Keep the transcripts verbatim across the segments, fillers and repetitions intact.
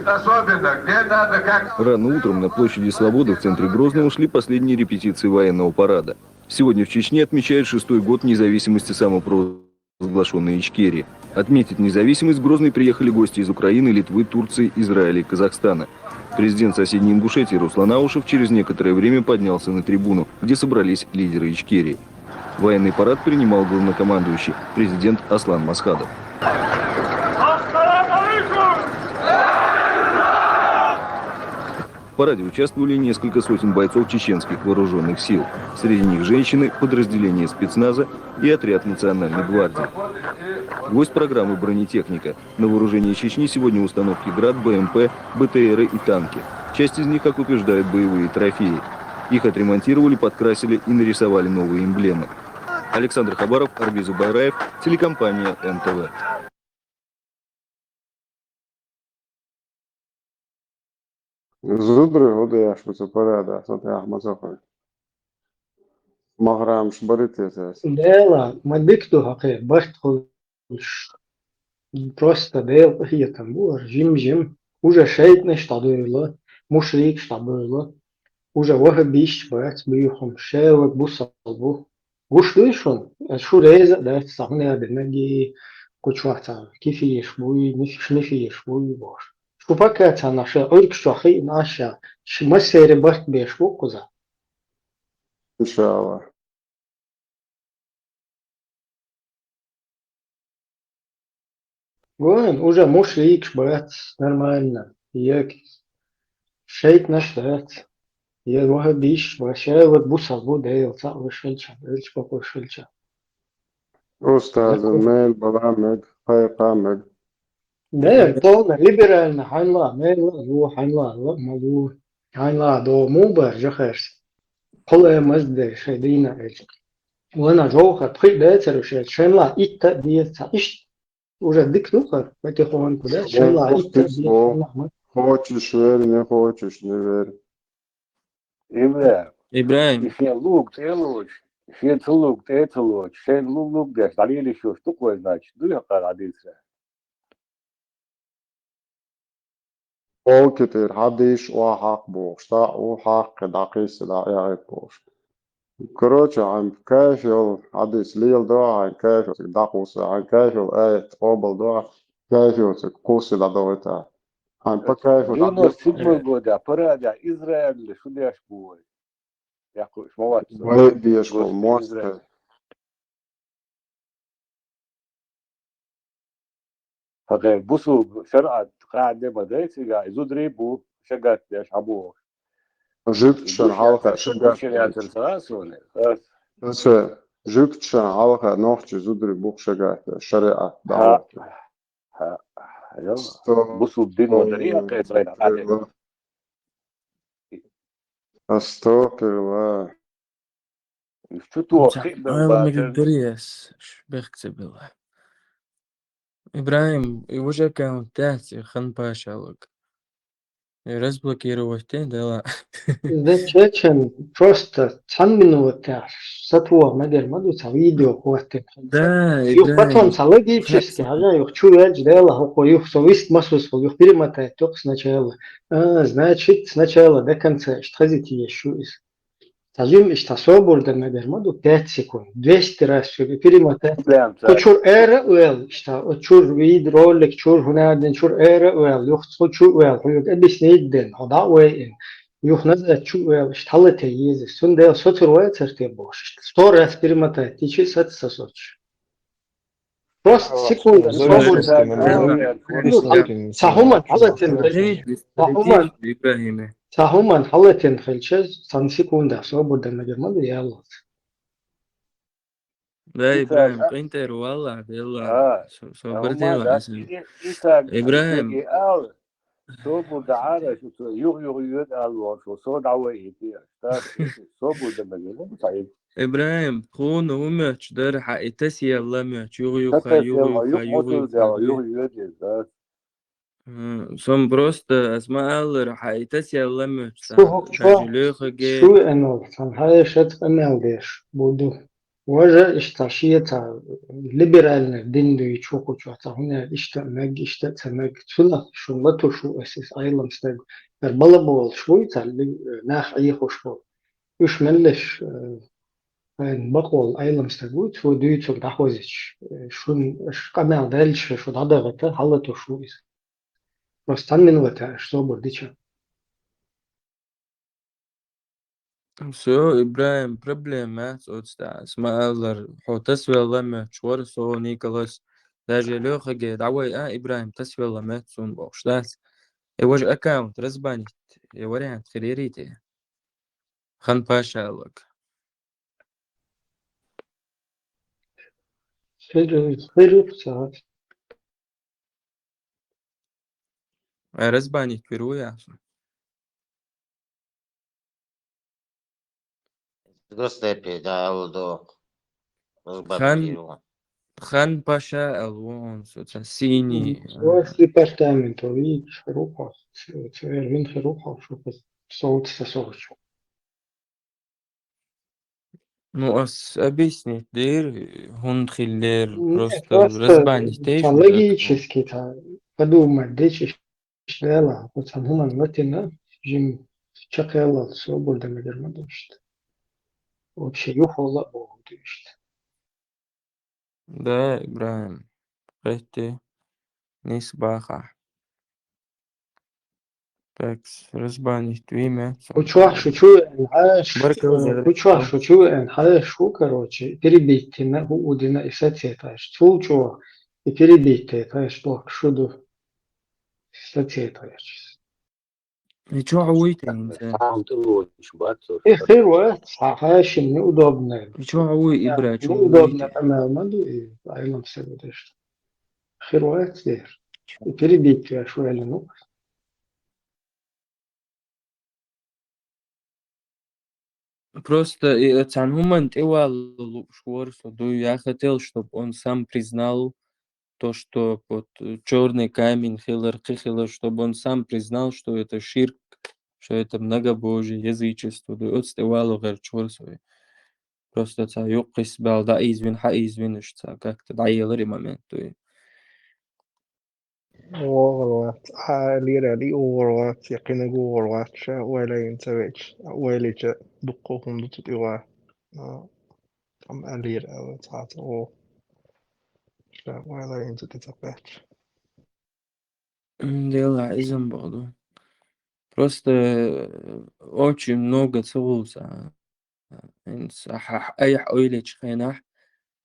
Особенно, где надо, как. Рано утром на площади Свободы в центре Грозного шли последние репетиции военного парада. Сегодня в Чечне отмечают шестой год независимости самопровозглашенной Ичкерии. Отметить независимость в Грозный приехали гости из Украины, Литвы, Турции, Израиля и Казахстана. Президент соседней Ингушетии Руслан Аушев через некоторое время поднялся на трибуну, где собрались лидеры Ичкерии. Военный парад принимал главнокомандующий, президент Аслан Масхадов. В параде участвовали несколько сотен бойцов чеченских вооруженных сил. Среди них женщины, подразделения спецназа и отряд Национальной гвардии. Гвоздь программы — бронетехника. На вооружении Чечни сегодня установки «Град», Б М П, Б Т Р и танки. Часть из них, как утверждают, боевые трофеи. Их отремонтировали, подкрасили и нарисовали новые эмблемы. Александр Хабаров, Арбиз Убайраев, телекомпания Н Т В. Зударий, гӀо деш ву цу парада, со тӀехь ма ца хуьлу. Махрамаш барий те цаьрца? Дела, ма дика ду хьо кхин, барт хуьлуш. Просто Делан къинхетам бу хӀара, жим-жим. Уже шайтӀанаш дӀадуьйло, мушрикаш дӀабуьйло. Уже ваххабисташ бац буьйхам, шаьлаг бусалба бу. Гуш дуй шуна, шу реза а дац, цхьа хӀун а динарг, кху чохь цхьа кефираш буй, нифиш-, нифиш буй бохуш. Шу пока царна шайн Ӏуьргаш чохь хиъна Ӏаш ша, шу массеран барт беш бу кхуза. Иншалла. Вон, уже мушрикаш бац, нормально. Як шайтӀанаш дац. Я ваххабисташ бац, шаьлаг бусалба бу, Дела цхьаъ веш хилча, элча бакъ веш хилча. Устаз, мел бала мег, кхайкха мег. Да, полно либерально, хьайна ла а мел ла а ло, хьайна ла а ла а ма ло. Хьайна ла а догӀу муха бара жахарс? Кхо ла а маза дара шайн дийна элча. Ванна жовхар пхиъ дацара уьш, шайна ла а итт а деза ца иштта. Уже дика ду хӀара, потихоньку, да? Шайна ла а итт а деза, шайна ла а ма. Хочешь — верь, не хочешь — не верь. Ибрахим. Ибрахим. И шен луг тӀе а лоцуш, шен ца луг тӀе а ца лоцуш, шен луг луг деш, дӀалелаш йолуш ду кхой, значит, дуй хьакхара хьадийцара? Полки тӀера хьадийша охьа хьакха бохуш, дӀа а ву хьакха, дӀакхийса, дӀа а яхьийта бохуш. Короче, хьайн кафел хьадийса леладо, хьайн кафел цига дӀакхуссу, хьайн кафел аят къобалдо, кафел цига кхуссу дӀадохуьйту. Хьайн по кафел дӀа. Девяносто седьмой года парадехь Израиле шу деш бу вай. Яккхуш ма вац со. Вай а деш болу мостагӀий. Хьакхе бусулба шарӀат къаьхьа де ма дай цигахь, и зударий бу шагатдеш хьан бохуш. Жуьгташна хьалха шагатдеш. Аса, жуьгташна хьалха нохчий зударий бу шагатдеш, шариӀат дӀа. Ха, ха, ха, бусулба дин ма дарий, хьакхе цхьайна къаьхьа де. Астагфирулла. Иш чу тоха кхин а белла бацара. Дарий ас, ш-, бехк ца белла. Ибрахим, и вуьш аккаунт дац, и хан пашалаг. И разблокировать де, дела. Да, чечен, просто цхьана минутехь сатоха мегар ма ду, цхьа видео хӀоттина. Да, юха Ибрахим. Потом цхьа логически, хьажа, юха чу ваьлча, дела, хӀокхо юха со вист масус хӀу, юха перемотать токху сначала. А, значит, сначала до конца, иштта хазийта езаш ю иза. Цхьа жима иштта собар дан мегар ма ду, пять секунд, двести раз чуьра перемотать. Прям так. Кху чуьра ара а ваьлла, иштта, оцу чуьра видеоролик чуьра, хӀунда аьлла чуьра ара а ваьлла, юха кху чу а ваьлла, хьоьга объяснить дина, хьо дӀа а вайина, юха назад чу а ваьлла, иштта хьалатайе еза. Цундела соцур вац хӀара те бохуш, иштта сто раз перемотать дичи саца ца соцуш. Просто секунда, свобода. Цхьа хӀуманна хьалатина хилча, цхьа хӀуманна, цхьа хӀуманна хьалатина хилча, цхьана секунда свобода мегар ма ду яллалц. Да, Ибрахим, къинтӀера валла, делла. Со, со бардела аса. Ибрахим. Собар дан Ӏара, шу цо юха-юха йоьду аьлла вахана, шу со дӀавайийти аша. Так, собар дан мегар ма ду цхьа. Ибрахим, тхуна хӀун моьттуш дара, хьан и тасаелла моьттуш, юха-юха, юха-юха, юха-юха. Юха йоьду иза, да. М, со-м просто, ас ма аллара, хьан и тасаелла моьттуш, сан хӀокху чохь лоьхург. Шу веана волу, сан хьаша къамел деш, буду. Важа иштта шеца либеральный дин дуй чухучу, ца хӀуна иштта мег, иштта ца мег. Цунах шун латуш ву эс, эс Ӏелам стаг. Дар бала болуш вуй ца ли-, нах Ӏехуш бу. Уьш меллеш, э, хайн бакъволу Ӏелам стаг вуй, цо дуьйцург дӀахозича, э, шун, аш къамел делча, шу дӀадагӀата, хьалатуш ву иза. Просто цхьанна минута аша собар дича. Всё, Ибрахим, проблема яц оцу тӀехь. Ас ма-аллара, хьо тасвелла моьттуш вара со, Николас. Даже Лёхаге дӀавай, а, Ибрахим, тасвелла моьтту суна бохуш дац. Э, важа аккаунт разбанить, э, вариант хир ярий те? Хан Паша аллаг. Хир, хир ю ца. Э, разбанить вир ву яхаш. Гостепе, да, алдо. Хан, Хан Паша ал вон, со ца синий. Ой, департамент, ой, хир ву хьо, ц-, ц-, вин хир ву хьо, шу соц ца сохчу. Ну, ас объяснить дер, хӀунда хиллера, ну, просто просто разбанить деш ца ву логически ца подумать дечиш дела, оцу хӀуман латина, жим чакхъяллал собар дан мегар ма ду иштта. Вообще, юххьула а боху ду иштта. Да, Ибрахим, кхетти, нийса бахахь. Так, разбанить вийна. Ху чохь шу чу веана хьаьш, Баркалла, ху чохь шу чу веана хьаьш шу, короче, перебить дина, хӀу дина и соцсеташ. Цул чӀогӀа и перебить дина хьаьш дохку шу ду соцсеташ. И чохь вуй те хӀинца? Цхьа хӀума тӀе лоцуш бац цо. И хир вац, цхьа хьаьшшимма неудобно. И чохь вуй, Ибра, чохь вуй неудобно те? Къамел ма ду и, Ӏелам стага деш. Хир вац дера. И перебить веш ваьлла ну. Просто и, э, цхьана хӀуманна тӀе вала лууш вара со, дуй, я хотел, чтоб он сам признал то, что вот, э, чёрный камень хилар, кхин хилар, чтобы он сам признал, что это ширк, что это многобожие, язычество, дуй, оцу тӀе вала гӀерташ вара со. Просто цхьа юккъе баьлла дӀаийзвина, хьаийзвина, уьш цхьа как-то дӀаелира и момент, дуй. ВогӀур вац, Ӏа лира аьлла, и вогӀур вац, я кхиниг вогӀур вац, ша ойла йина ца веача, ойла йича дуккха хӀума ду цу тӀе ван. А, амма аьллера аьлла, цхьацца вогӀу. Ша ойла йина цу тӀе ца кхаьчча. М, делахь, иза-м бакъ ду. Просто, э, очень много ца гӀулца. ХӀинца ахь, ахь, айхьа ойлечу хенахь,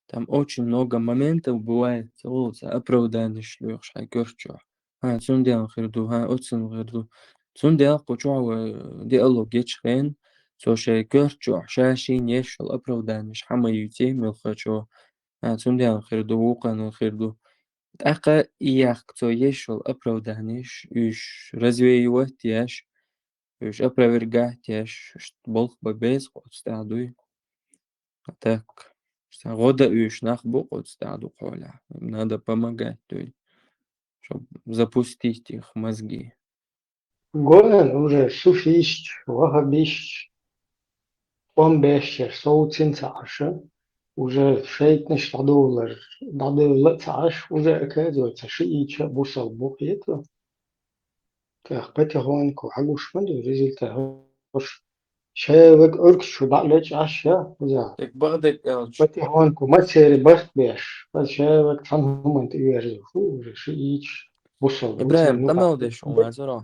там очень много моментов бывает, ца гӀулца оправданеш лоьхуш хьайн коьрта чохь. ХӀан, цундела хир ду, хӀан, оццунна хир ду. Цундела кху чохь вай диалог ечу хенахь, цо шайн коьрта чохь ша шена еш йолу оправданеш хьан ма юьйций муьлххачо. ХӀан, цундела хир ду, вукханна хир ду. ТӀаккха и яккха цо еш йолу оправданеш, уьш развеивать еш, уьш опровергать еш, уьш болх бан беза кху оцу тӀехь дуй. А так, сан гӀо дан уьш нах бу кху оцу тӀехь ду кхолехь. Им надо помогать дуй, чтоб запустить их мозги. Гоьн уже суфисташ, ваххабисташ, тӀом беш цара совцина ца Ӏаш, уже шайтӀанаш дӀадолар, дӀадевлла а ца Ӏаш, уже, оказывается, шиъийча а бусалба бу хета. ТӀаккха потихоньку хьагуш ма ду результат. Хьуш шаверг Ӏуркаш чу дӀа а лечкъаш ша, хӀуза. Дерг бакъдерг аьлча. Потихоньку ма церан барт беш, хӀуза шаверг цхьана хӀуманна тӀеверза фу, уже шиъийча бусалба бу. Ибрахим, церан къамел деш хӀун вацара?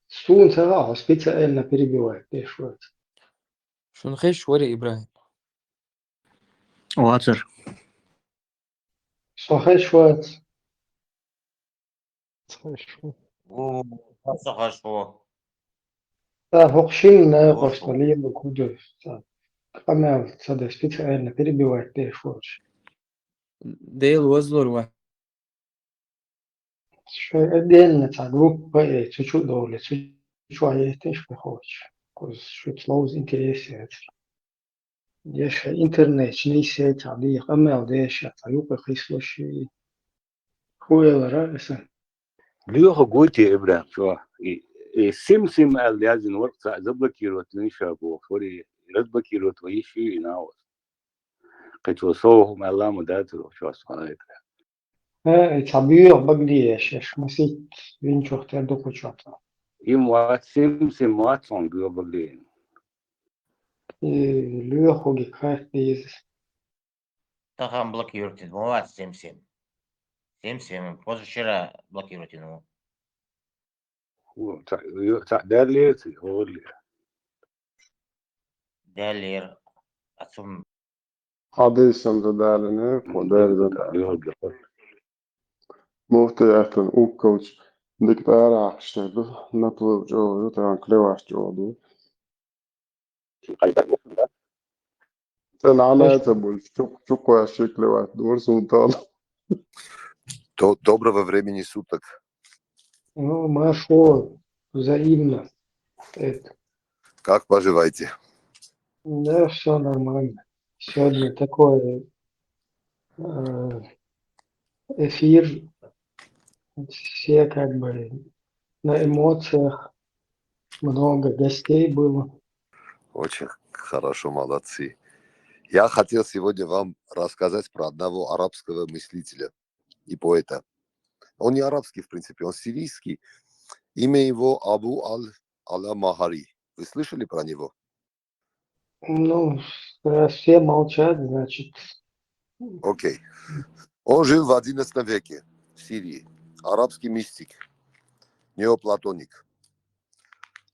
Суна ца хаьа, хьо специально перебивать деш вац. Шуна хезаш вара, Ибрахим? Вацара. Со хезаш вац. Ца хезаш ву. Ву, со хезаш ву. Ца хӀокху шина накъосталла лело хӀу ду, ца къамел ца деш, специально перебивать деш волуш. Дела вазлур вац. Шайн отдельно цхьа группа а, цу чу а довлий, цу чохь етташ бехочу. Кхуза шуьца ловза интерес яц. Я ша интернет чу нийсса цхьа дийха къамел деш, я цхьа юкъа хислуш и. ХӀун элира аса? Лоьху гуй те, Ибрахим, чохь? И, и сим-сим аьлла яздина вара цхьаъ, заблокировать лина ша бохуш вара и. разблокировать твои эфиры на вот. Хотел слово мало ему дать, что остановить. Э, цабио баглиеш, еш, масит, винчух, тердуку чуата. Им ват сим сим ват сон гыо баглиен. И луя хоги кайф бейзис. Тахан блокировать, ну, вас семь семь. Семь семь. Позавчера блокировать, ну. Та дали эти, говорили. Далер. Ацум. Адыйсамда далини, кодерден. Муфтиятын уккалч диктара ахштеду, наплыв жолу, тан клеваш жолу. Sen anayasa bu çok çok koyar şekli var. Doğru sultan. До- Доброго времени суток. Ну, Машо, взаимно. Это, Как поживаете? Да, все нормально. Сегодня такой э, эфир. Все как бы на эмоциях. Много гостей было. Очень хорошо, молодцы. Я хотел сегодня вам рассказать про одного арабского мыслителя и поэта. Он не арабский, в принципе, он сирийский. Имя его Абу Аль-Ала Махари. Вы слышали про него? Ну, раз все молчат, значит, Окей. Он жил в одиннадцатом веке в Сирии. Арабский мистик, неоплатоник.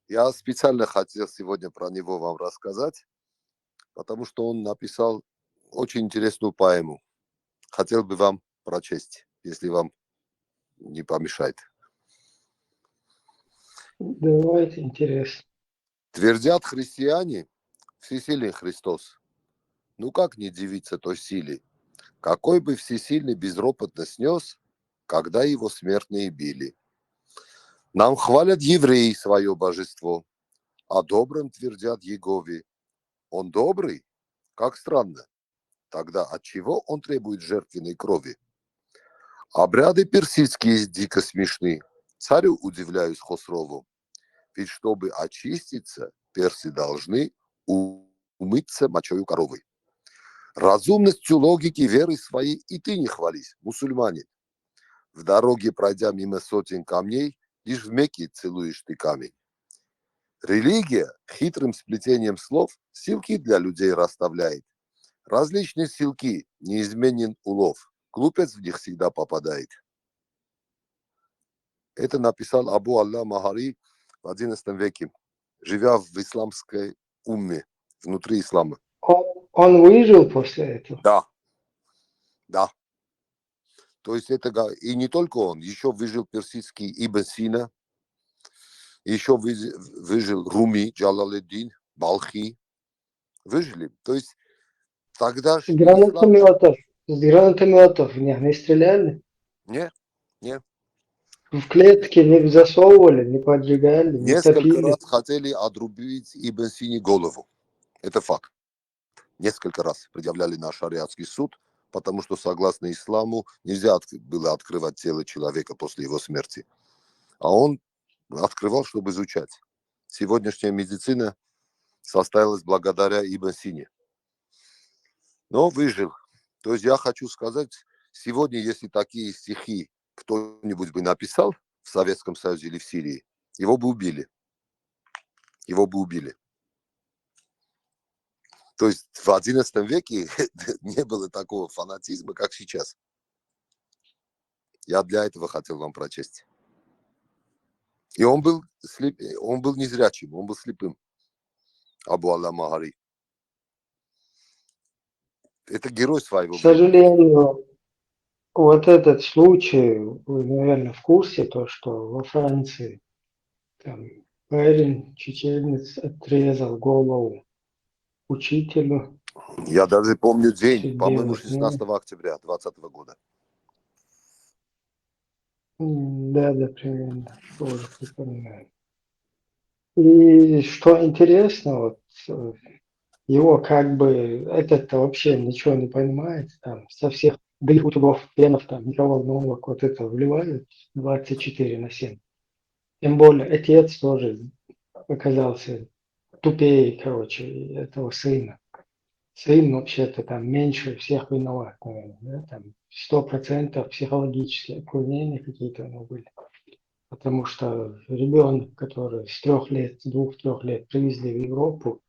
Я специально хотел сегодня про него вам рассказать, потому что он написал очень интересную поэму. Хотел бы вам прочесть, если вам не помешает. Давайте, интересно. Твердят христиане: всесилен Христос. Ну как не дивиться той силе, какой бы всесильный безропотно снес, когда его смертные били? Нам хвалят евреи свое божество, о добром твердят Иегове. Он добрый? Как странно. Тогда от чего он требует жертвенной крови? Обряды персидские дико смешны. Царю удивляюсь, Хосрову. Ведь чтобы очиститься, персы должны у- умыться мочою коровы. Разумностью логики веры своей и ты не хвались, мусульманин. В дороге, пройдя мимо сотен камней, лишь в Мекке целуешь ты камень. Религия хитрым сплетением слов силки для людей расставляет. Различные силки, неизменен улов. Глупец в них всегда попадает. Это написал Абу Алла Махари в одиннадцатом веке, живя в исламской умме, внутри ислама. Он, он выжил после этого. Да, да. То есть это га- и не только он, еще выжил персидский Ибн Сина, еще выжи- выжил Руми, Джалаледдин, Балхи. Выжили. То есть тогда С гранатометов, с гранатометов в них не стреляли? Нет, нет. В клетки не засовывали, не поджигали, не Несколько топили. Раз хотели отрубить Ибн Сине голову. Это факт. Несколько раз предъявляли на шариатский суд, потому что, согласно исламу, нельзя отк- было открывать тело человека после его смерти. А он открывал, чтобы изучать. Сегодняшняя медицина состоялась благодаря Ибн Сине. Но выжил. То есть я хочу сказать, сегодня, если такие стихи кто-нибудь бы написал в Советском Союзе или в Сирии, его бы убили. Его бы убили. То есть в одиннадцатом веке не было такого фанатизма, как сейчас. Я для этого хотел вам прочесть. И он был слеп, он был незрячим, он был слепым. Абу Алла Магари. Это герой своего К сожалению, вот этот случай, вы, наверное, в курсе, то, что во Франции там парень, чеченец, отрезал голову учителю. Я даже помню день, Судебный, по-моему, ну. шестнадцатого октября двадцатого года. М, Да, да, примерно. Тоже припоминаю. И что интересно, вот э, его как бы этот-то вообще ничего не понимает, там со всех дыр, утюгов, фенов, там, микроволновок вот это вливают двадцать четыре на семь. Тем более отец тоже оказался тупее, короче, этого сына. Сын вообще-то там меньше всех виноват, наверное, да? Там сто процентов психологические отклонения какие-то у него были. Потому что ребенок, который с трех лет, с двух-трех лет привезли в Европу,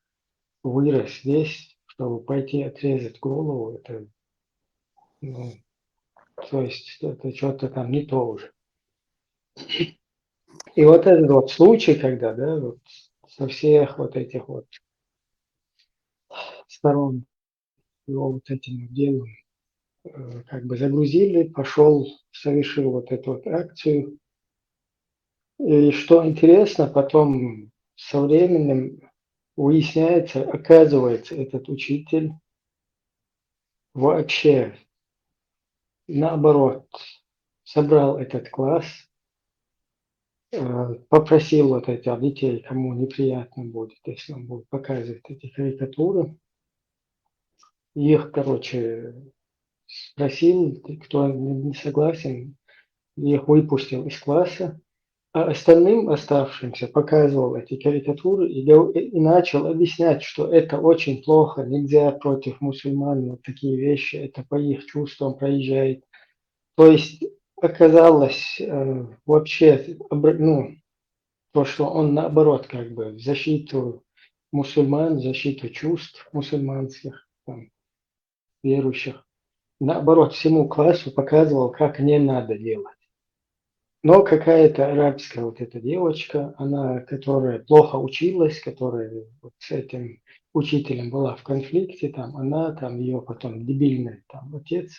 вырос здесь, чтобы пойти отрезать голову, это, ну, то есть это что-то там не то уже. И вот этот вот случай, когда, да, вот со всех вот этих вот сторон его вот этим вот делом э, как бы загрузили, пошел, совершил вот эту вот акцию. И что интересно, потом со временем выясняется, оказывается, этот учитель вообще наоборот собрал этот класс, э, попросил вот этих детей, кому неприятно будет, если он будет показывать эти карикатуры, их, короче, спросил, кто не согласен, их выпустил из класса, а остальным оставшимся показывал эти карикатуры и, и начал объяснять, что это очень плохо, нельзя против мусульман вот такие вещи, это по их чувствам проезжает. То есть оказалось э, вообще, ну, то, что он наоборот как бы в защиту мусульман, в защиту чувств мусульманских, там, верующих, наоборот, всему классу показывал, как не надо делать. Но какая-то арабская вот эта девочка, она, которая плохо училась, которая вот с этим учителем была в конфликте, там, она, там, ее потом дебильный там отец,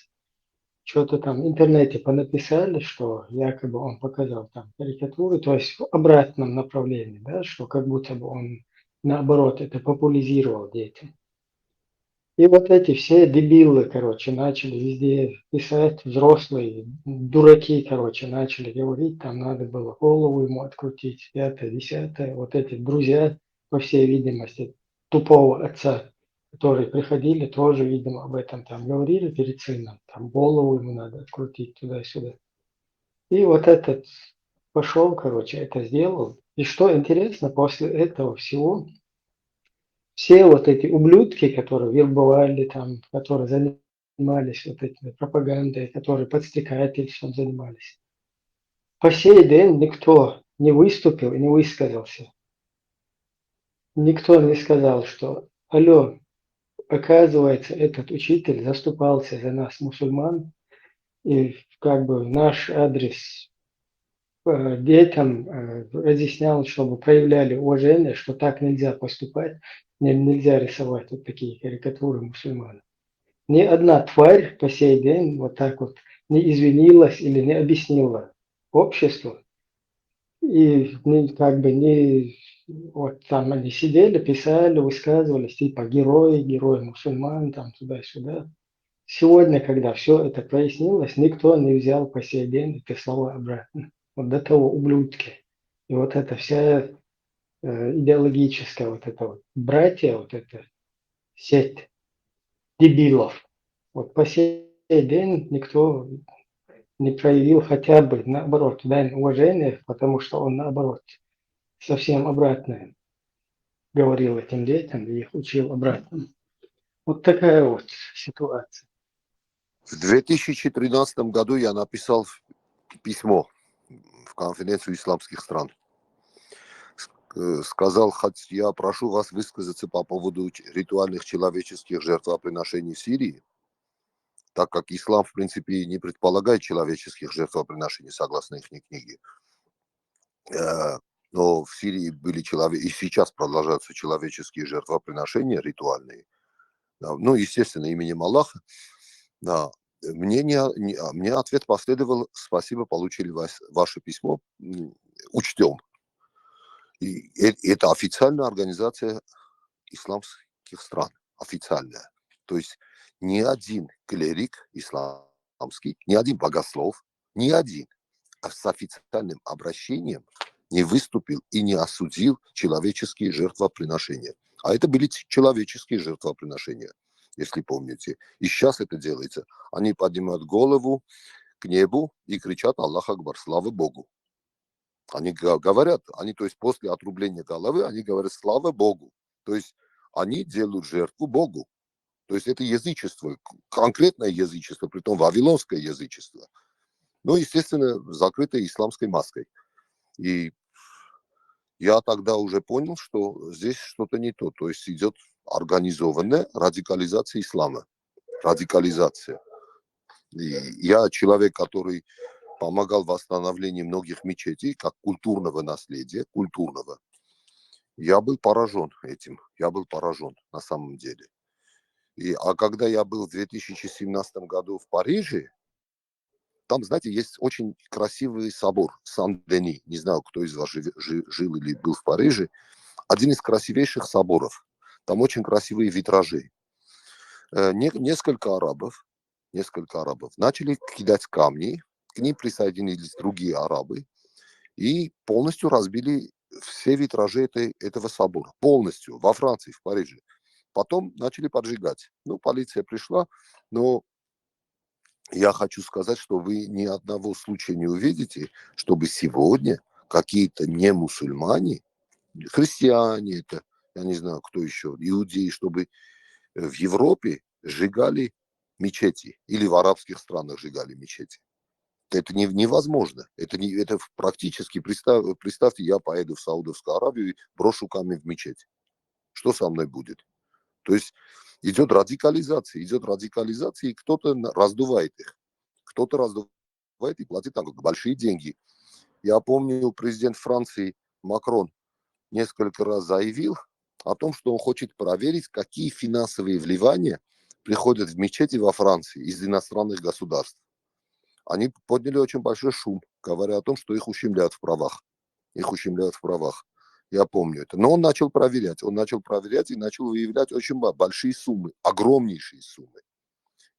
что-то там в интернете понаписали, что якобы он показал там карикатуры, то есть в обратном направлении, да, что как будто бы он наоборот это популяризировал детям. И вот эти все дебилы, короче, начали везде писать, взрослые, дураки, короче, начали говорить, там надо было голову ему открутить, пятое, десятое. Вот эти друзья, по всей видимости, тупого отца, которые приходили, тоже, видимо, об этом там говорили перед сыном, там голову ему надо открутить туда-сюда. И вот этот пошел, короче, это сделал. И что интересно, после этого всего все вот эти ублюдки, которые вербовали, там, которые занимались вот этой пропагандой, которые подстрекательством занимались, по сей день никто не выступил и не высказался. Никто не сказал, что, алло, оказывается, этот учитель заступался за нас, мусульман, и как бы наш адрес э, детям э, разъяснял, чтобы проявляли уважение, что так нельзя поступать, нельзя рисовать вот такие карикатуры мусульман. Ни одна тварь по сей день вот так вот не извинилась или не объяснила обществу. И как бы не вот там они сидели, писали, высказывались, типа герой, герой мусульман, там туда-сюда. Сегодня, когда все это прояснилось, никто не взял по сей день эти слова обратно. Вот до того ублюдки. И вот эта вся э, идеологическая вот эта вот братья, вот эта сеть дебилов. Вот по сей день никто не проявил хотя бы, наоборот, дань уважения, потому что он, наоборот, совсем обратное говорил этим детям и их учил обратно. Вот такая вот ситуация. В две тысячи тринадцатом году я написал письмо в конференцию исламских стран. Э, сказал, хоть я прошу вас высказаться по поводу ритуальных человеческих жертвоприношений в Сирии, так как ислам, в принципе, не предполагает человеческих жертвоприношений, согласно их книге. Э, но в Сирии были человек, и сейчас продолжаются человеческие жертвоприношения ритуальные. Ну, естественно, именем Аллаха. Да. Мне, не, не, а, мне ответ последовал: «Спасибо, получили вас, ваше письмо, учтем». И это официальная организация исламских стран, официальная. То есть ни один клерик исламский, ни один богослов, ни один, а с официальным обращением не выступил и не осудил человеческие жертвоприношения. А это были человеческие жертвоприношения, если помните. И сейчас это делается. Они поднимают голову к небу и кричат: «Аллах Акбар, слава Богу». Они говорят, они, то есть после отрубления головы, они говорят: «Слава Богу». То есть они делают жертву Богу. То есть это язычество, конкретное язычество, притом вавилонское язычество. Ну, естественно, закрытое исламской маской. И я тогда уже понял, что здесь что-то не то. То есть идет организованная радикализация ислама. Радикализация. И я человек, который помогал в восстановлении многих мечетей, как культурного наследия, культурного. Я был поражен этим, я был поражен на самом деле. И, а когда я был в две тысячи семнадцатом году в Париже, там, знаете, есть очень красивый собор Сан-Дени. Не знаю, кто из вас жив- жи- жил или был в Париже. Один из красивейших соборов. Там очень красивые витражи. Э, не- несколько арабов, несколько арабов начали кидать камни, к ним присоединились другие арабы и полностью разбили все витражи этой, этого собора. Полностью. Во Франции, в Париже. Потом начали поджигать. Ну, полиция пришла, но я хочу сказать, что вы ни одного случая не увидите, чтобы сегодня какие-то не мусульмане, христиане это, я не знаю, кто еще, иудеи, чтобы в Европе сжигали мечети или в арабских странах сжигали мечети. Это не- невозможно. Это, не- это практически, представ- представьте, я поеду в Саудовскую Аравию и брошу камень в мечеть. Что со мной будет? То есть идет радикализация, идет радикализация, и кто-то на- раздувает их. Кто-то раздувает и платит там большие деньги. Я помню, президент Франции Макрон несколько раз заявил о том, что он хочет проверить, какие финансовые вливания приходят в мечети во Франции из иностранных государств. Они подняли очень большой шум, говоря о том, что их ущемляют в правах. Их ущемляют в правах. Я помню это. Но он начал проверять. Он начал проверять и начал выявлять очень большие суммы, огромнейшие суммы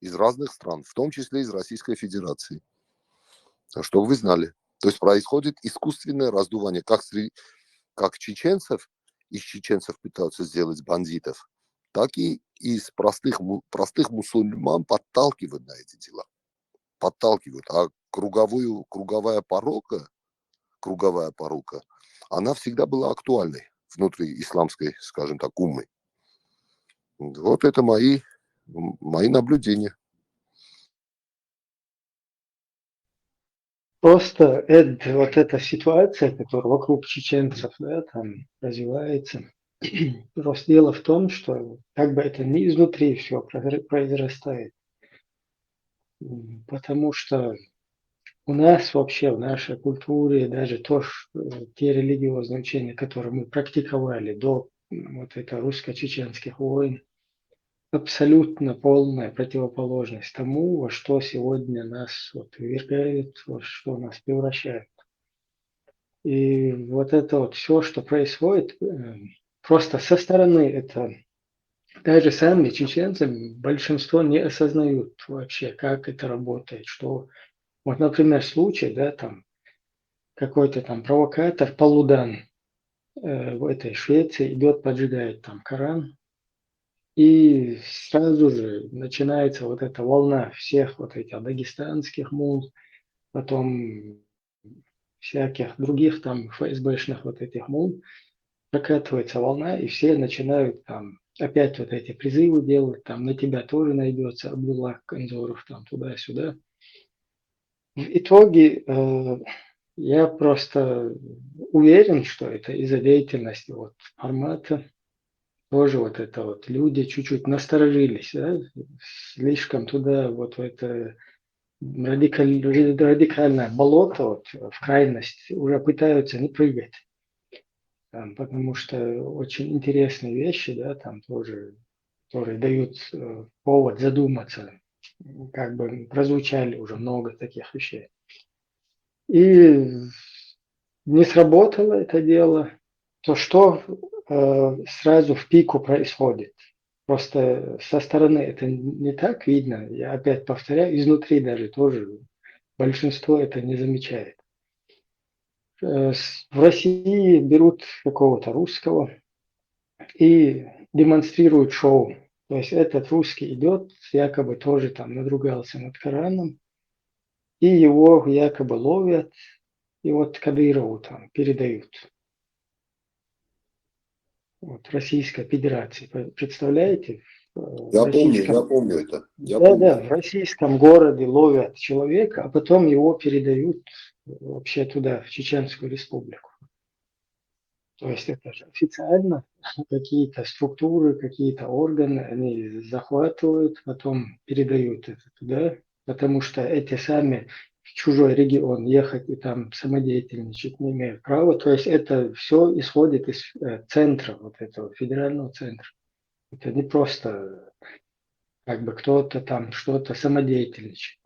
из разных стран, в том числе из Российской Федерации. Чтобы вы знали. То есть происходит искусственное раздувание, как, среди, как чеченцев, из чеченцев пытаются сделать бандитов, так и из простых, простых мусульман подталкивают на эти дела. Подталкивают. А круговую, круговая порока, круговая порока, она всегда была актуальной внутри исламской, скажем так, уммы. Вот это мои, мои наблюдения. Просто, Эд, вот эта ситуация, которая вокруг чеченцев, да, там развивается, просто дело в том, что как бы это не изнутри все произрастает. Потому что у нас вообще в нашей культуре даже то, что те религиозные учения, которые мы практиковали до вот это русско-чеченских войн, абсолютно полная противоположность тому, во что сегодня нас вот ввергают, во что нас превращают. И вот это вот все, что происходит, э, просто со стороны это даже сами чеченцы, большинство не осознают вообще, как это работает, что вот, например, случай, да, там какой-то там провокатор Палудан э, в этой Швеции идет, поджигает там Коран, и сразу же начинается вот эта волна всех вот этих дагестанских мул, потом всяких других там ФСБшных вот этих мул, прокатывается волна, и все начинают там опять вот эти призывы делать, там на тебя тоже найдется Абдуллах Канзоров, там туда-сюда. В итоге э, я просто уверен, что это из-за деятельности вот формата. Тоже вот это вот люди чуть-чуть насторожились, да? Слишком туда вот в это радикаль... радикальное болото, вот, в крайность, уже пытаются не прыгать. Там, потому что очень интересные вещи, да, там тоже, которые дают э, повод задуматься, как бы прозвучали уже много таких вещей. И не сработало это дело, то что э, сразу в пику происходит. Просто со стороны это не так видно. Я опять повторяю, изнутри даже тоже большинство это не замечает. Э, в России берут какого-то русского и демонстрируют шоу. То есть этот русский идет, якобы тоже там надругался над Кораном, и его якобы ловят, и вот Кадырову там передают. вот, Российской Федерации. Представляете? Я помню, я помню это. Я да, помню. Да, в российском городе ловят человека, а потом его передают вообще туда, в Чеченскую республику. То есть это же официально, какие-то структуры, какие-то органы, они захватывают, потом передают это туда, потому что эти сами в чужой регион ехать и там самодеятельничать не имеют права. То есть это все исходит из э, центра, вот этого федерального центра. Это не просто как бы кто-то там что-то самодеятельничает.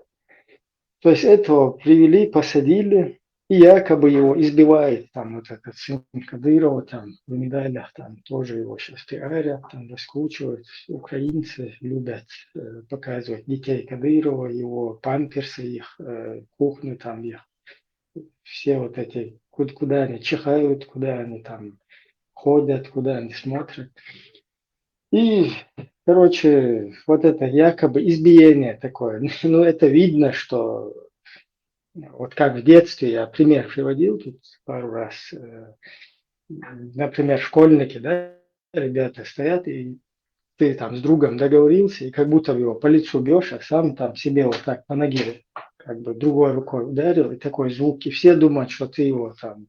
То есть этого привели, посадили, и якобы его избивает там вот этот сын Кадырова, там в медалях, там тоже его сейчас пиарят, там раскручивают. Украинцы любят э, показывать детей Кадырова, его памперсы, их э, кухню, там их все вот эти, куда, куда они чихают, куда они там ходят, куда они смотрят. И, короче, вот это якобы избиение такое. Ну, это видно, что вот как в детстве я пример приводил тут пару раз. Э, например, школьники, да, ребята стоят, и ты там с другом договорился, и как будто бы его по лицу бьешь, а сам там себе вот так по ноге как бы другой рукой ударил, и такой звук, и все думают, что ты его там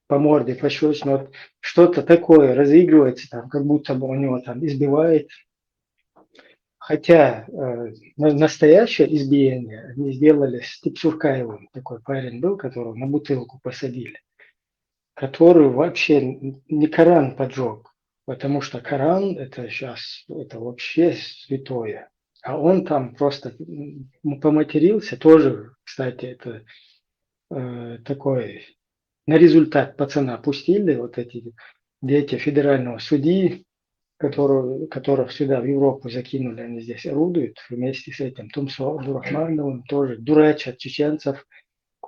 по морде пощёчину, вот что-то такое разыгрывается, там, как будто бы у него там избивает. Хотя э, настоящее избиение они сделали с Тепсуркаевым, такой парень был, которого на бутылку посадили, который вообще не Коран поджег, потому что Коран это сейчас, это вообще святое. А он там просто поматерился, тоже, кстати, это э, такой на результат пацана пустили, вот эти дети федерального судьи, которого, которых сюда в Европу закинули, они здесь орудуют вместе с этим Тумсо Абдурахмановым, тоже дурачат чеченцев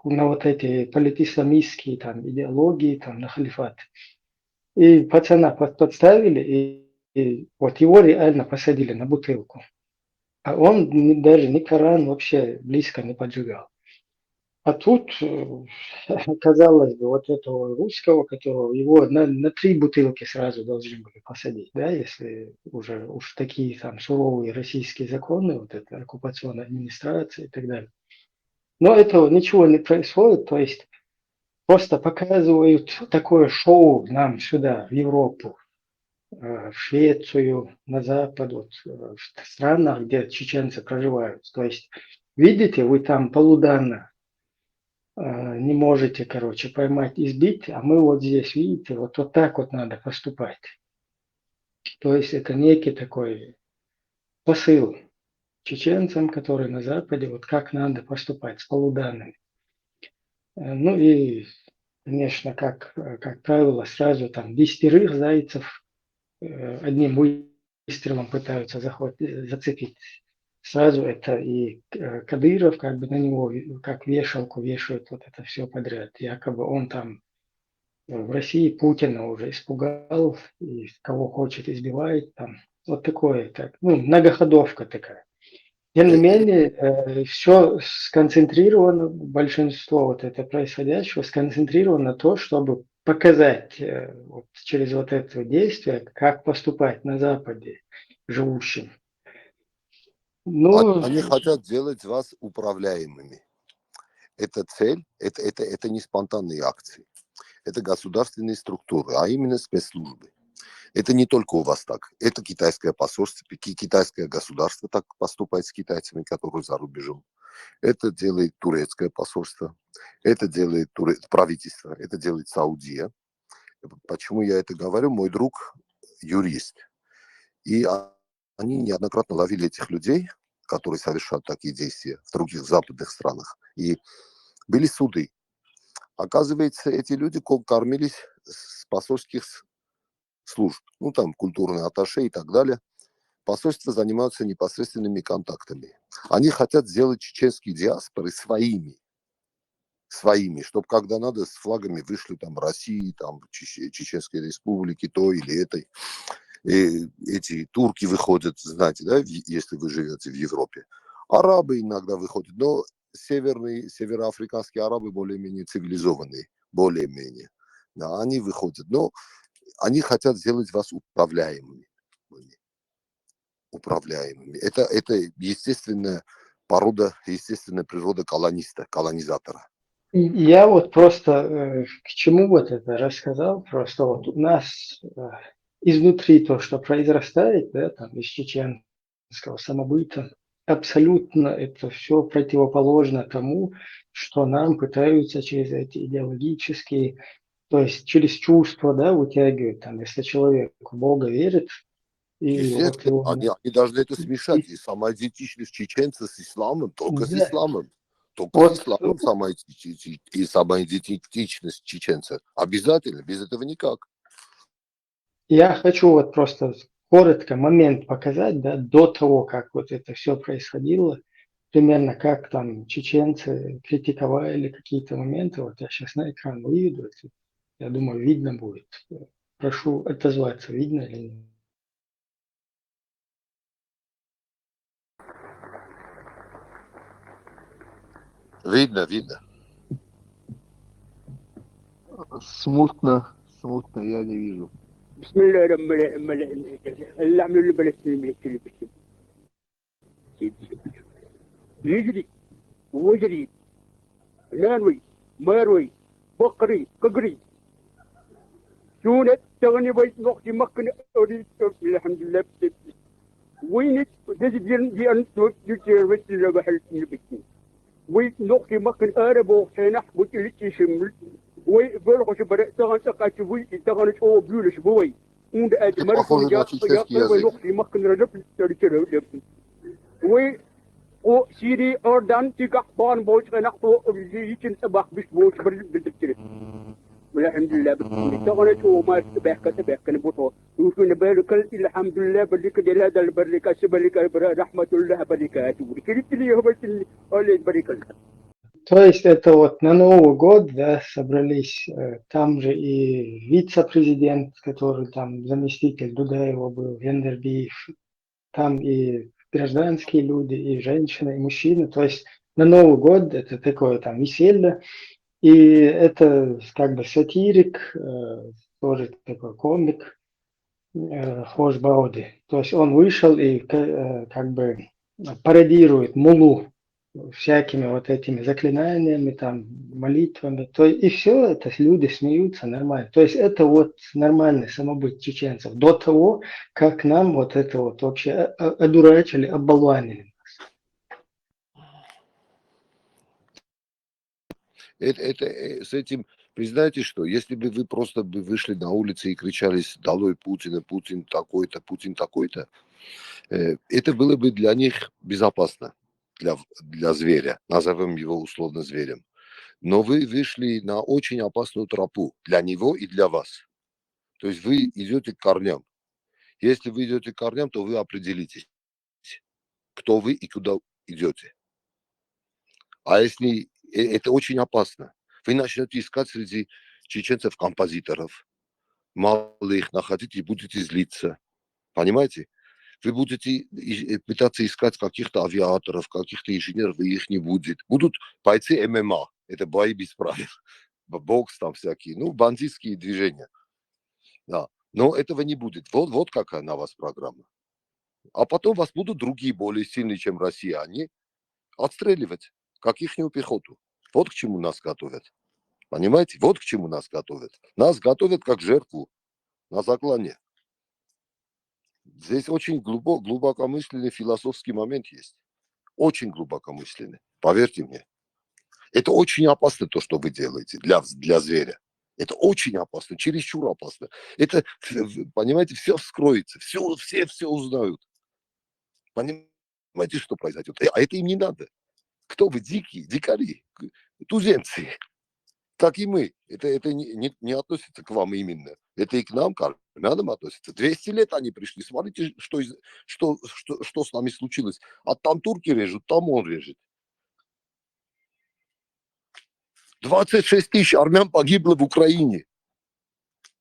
на вот эти политисламистские там идеологии, там на халифат. И пацана под, подставили, и, и вот его реально посадили на бутылку. А он даже ни Коран вообще близко не поджигал. А тут, казалось бы, вот этого русского, которого его на, на три бутылки сразу должны были посадить, да, если уже уж такие там суровые российские законы, вот это оккупационная администрация и так далее. Но этого ничего не происходит, то есть просто показывают такое шоу нам сюда, в Европу, в Швецию, на Запад, вот, в странах, где чеченцы проживают. То есть, видите, вы там полудана не можете, короче, поймать и сбить, а мы вот здесь, видите, вот, вот так вот надо поступать. То есть это некий такой посыл чеченцам, которые на Западе, вот как надо поступать с полуданными. Ну и, конечно, как, как правило, сразу там десятерых зайцев одним выстрелом пытаются захват... зацепить. Сразу это и Кадыров, как бы на него как вешалку вешают вот это все подряд. Якобы он там в России Путина уже испугал, и кого хочет избивает там. Вот такое, так, ну, многоходовка такая. Тем не менее, э, все сконцентрировано, большинство вот это происходящего сконцентрировано на то, чтобы показать э, вот, через вот это действие, как поступать на Западе живущим. Ну, они хотят делать вас управляемыми. Это цель, это, это, это не спонтанные акции. Это государственные структуры, а именно спецслужбы. Это не только у вас так. Это китайское посольство, китайское государство так поступает с китайцами, которые за рубежом. Это делает турецкое посольство, это делает туре... правительство, это делает Саудия. Почему я это говорю? Мой друг юрист. И они неоднократно ловили этих людей, которые совершают такие действия в других западных странах. И были суды. Оказывается, эти люди кормились с посольских служб, ну там культурные атташе и так далее. Посольства занимаются непосредственными контактами. Они хотят сделать чеченские диаспоры своими, своими, чтобы когда надо с флагами вышли там России, там Чеченской Республики, той или этой. И эти турки выходят, знаете, да, если вы живете в Европе. Арабы иногда выходят, но северные, североафриканские арабы более-менее цивилизованные, более-менее. Да, они выходят. Но они хотят сделать вас управляемыми. Управляемыми. Это, это естественная порода, естественная природа колониста, колонизатора. Я вот просто э, к чему вот это рассказал, просто вот у нас э, изнутри то, что произрастает, да, там из чеченского самобыта, абсолютно это все противоположно тому, что нам пытаются через эти идеологические, то есть через чувства, да, вытягивать, там, если человек в Бога верит, и вот Естественно, его... они, они должны это смешать. И самоидентичность чеченца с исламом, только с Да. исламом. Только Вот. С исламом самоидентичность, и самоидентичность чеченца. Обязательно, без этого никак. Я хочу вот просто коротко момент показать, да, до того, как вот это все происходило, примерно как там чеченцы критиковали какие-то моменты. Вот я сейчас на экран выведу, это, я думаю, видно будет. Прошу отозваться, видно или нет. Видно, видно. Смутно, смутно, я не вижу. بسم الله الرحمن الرحيم. اللهم صل وسلم على سيدنا محمد. يجري وجري، نانوي، ماروي، بقري، ققري. شونت تغني بيت نقطي مكن أريد. الحمد لله. وين تجد ين- ين- ين- ين- ين- ين- ين- ين- ين- ين- Уый нохти махкын ара бохченах бу иличишим. Уый бөлгөшү бара таган сакачы уый таган чо бюлүш буй. Унда эт Это похоже на чеченский язык. Нохти махкын ралып тырчыры. Уый о Сири Ордан тиках бан болченах о ичин табах биш болч бир билдирчиры. Алхамдулилла, бит таган чо мар бехка бехка бото. Ушуна барикал, алхамдулилла, барика, деладал барика, сибарика, рахматулла, барика. Киритли хабатин, оле барикал. То есть это вот на Новый год, да, собрались э, там же и вице-президент, который там заместитель Дудаева был, Гендербиев, там и гражданские люди, и женщины, и мужчины. То есть на Новый год это такое там веселье. И это как бы сатирик, э, тоже такой комик, э, Хож Бауди. То есть он вышел и ка- э, как бы пародирует мулу всякими вот этими заклинаниями, там, молитвами. То есть, и все это люди смеются нормально. То есть это вот нормальный самобыт чеченцев. До того, как нам вот это вот вообще о- о- одурачили, оболванили. Это, это, э, с этим, вы знаете что, если бы вы просто бы вышли на улицы и кричали: «Долой Путина, Путин такой-то, Путин такой-то», э, это было бы для них безопасно, для, в- для зверя, назовем его условно зверем. Но вы вышли на очень опасную тропу для него и для вас. То есть вы идете к корням. Если вы идете к корням, то вы определитесь, кто вы и куда идете. А если э, это очень опасно, вы начнете искать среди чеченцев композиторов, мало их находить, и будете злиться. Понимаете? Вы будете и- э, пытаться искать каких-то авиаторов, каких-то инженеров, и их не будет. Будут бойцы ММА, это бои без правил, б- бокс там всякие, ну, бандитские движения. Да. Но этого не будет. Вот, вот какая на вас программа. А потом вас будут другие, более сильные, чем россияне, отстреливать, как ихнюю пехоту. Вот к чему нас готовят. Понимаете? Вот к чему нас готовят. Нас готовят как жертву на заклане. Здесь очень глубо, глубокомысленный философский момент есть. Очень глубокомысленный. Поверьте мне. Это очень опасно, то, что вы делаете для, для зверя. Это очень опасно, чересчур опасно. Это, в- в- понимаете, все вскроется, все, все, все узнают. Понимаете, что произойдет? А это им не надо. Кто вы, дикие, дикари, туземцы? Как и мы. Это, это не, не, не относится к вам именно. Это и к нам, к армянам относится. Двести лет они пришли. Смотрите, что, из- что, что, что с нами случилось. А там турки режут, там он режет. Двадцать шесть тысяч армян погибло в Украине.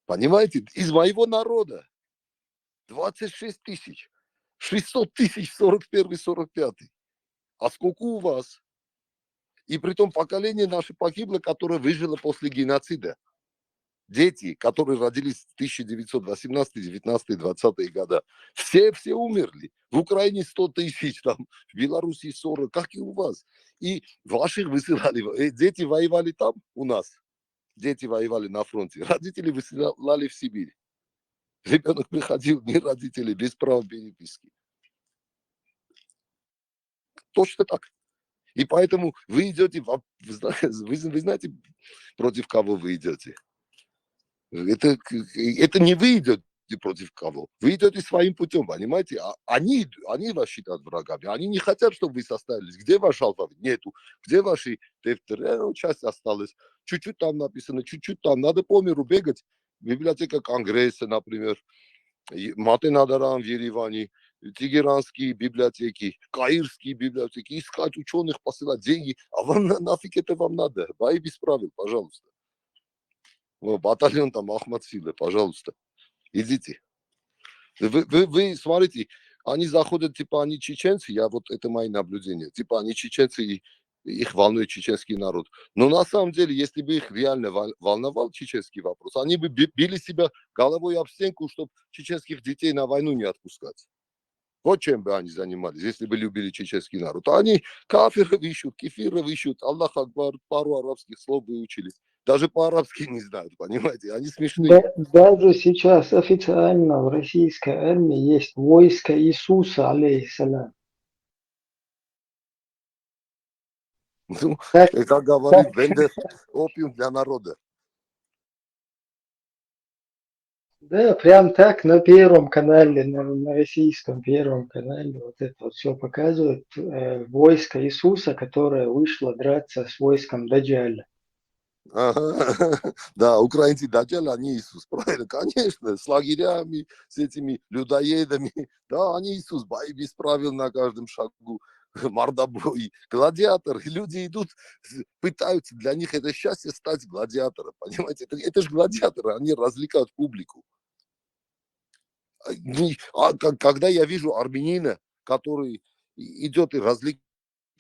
Понимаете? Из моего народа. Двадцать шесть тысяч. Шестьсот тысяч в сорок первый, сорок пятый. А сколько у вас? И притом поколение наше погибло, которое выжило после геноцида. Дети, которые родились в тысяча девятьсот восемнадцатый, девятнадцатый, двадцатые года, все, все умерли. В Украине сто тысяч, там, в Беларуси сорок, как и у вас. И ваших высылали, э, дети воевали там, у нас. Дети воевали на фронте. Родители высылали в Сибирь. Ребенок приходил, ни родителей, без права переписки. Точно так. И поэтому вы идете, во- вы зна- вы, вы знаете, против кого вы идете? Это, к- это не вы идете против кого. Вы идете своим путем, понимаете? А они, они вас считают врагами. Они не хотят, чтобы вы составились. Где ваш алфавит? Нету. Где ваши тефтер? Э, ну, часть осталась. Чуть-чуть там написано, чуть-чуть там. Надо по миру бегать. Библиотека Конгресса, например. И Матенадаран в Ереване, тегеранские библиотеки, каирские библиотеки, искать ученых, посылать деньги. А вам на- нафиг это вам надо? Бои без правил, пожалуйста. Вот, батальон там Ахмат Силы, пожалуйста. Идите. Вы, вы, вы смотрите, они заходят, типа, они чеченцы, я вот, это мои наблюдения, типа, они чеченцы, и их волнует чеченский народ. Но на самом деле, если бы их реально вол- волновал чеченский вопрос, они бы би- били себя головой об стенку, чтобы чеченских детей на войну не отпускать. Вот чем бы они занимались, если бы любили чеченский народ. А они кафиров ищут, кефиров ищут, Аллах Акбар, пару арабских слов выучили. Даже по-арабски не знают, понимаете? Они смешные. Да- даже сейчас официально в российской армии есть войско Иисуса, алейхиссалям. Ну, Так, и как говорит так. Бендер, опиум для народа. Да, прям так на Первом канале, на, на российском Первом канале вот это вот все показывают. Э, войско Иисуса, которое вышло драться с войском Даджаля. Ага. Да, украинцы Даджаль, они Иисус, правильно, конечно, с лагерями, с этими людоедами, да, они Иисус, бои без правил на каждом шагу, мордобой, гладиатор, и люди идут, с- пытаются, для них это счастье стать гладиатором, понимаете, это, это же гладиаторы, они развлекают публику. А, не- а как- когда я вижу армянина, который идет и развлекает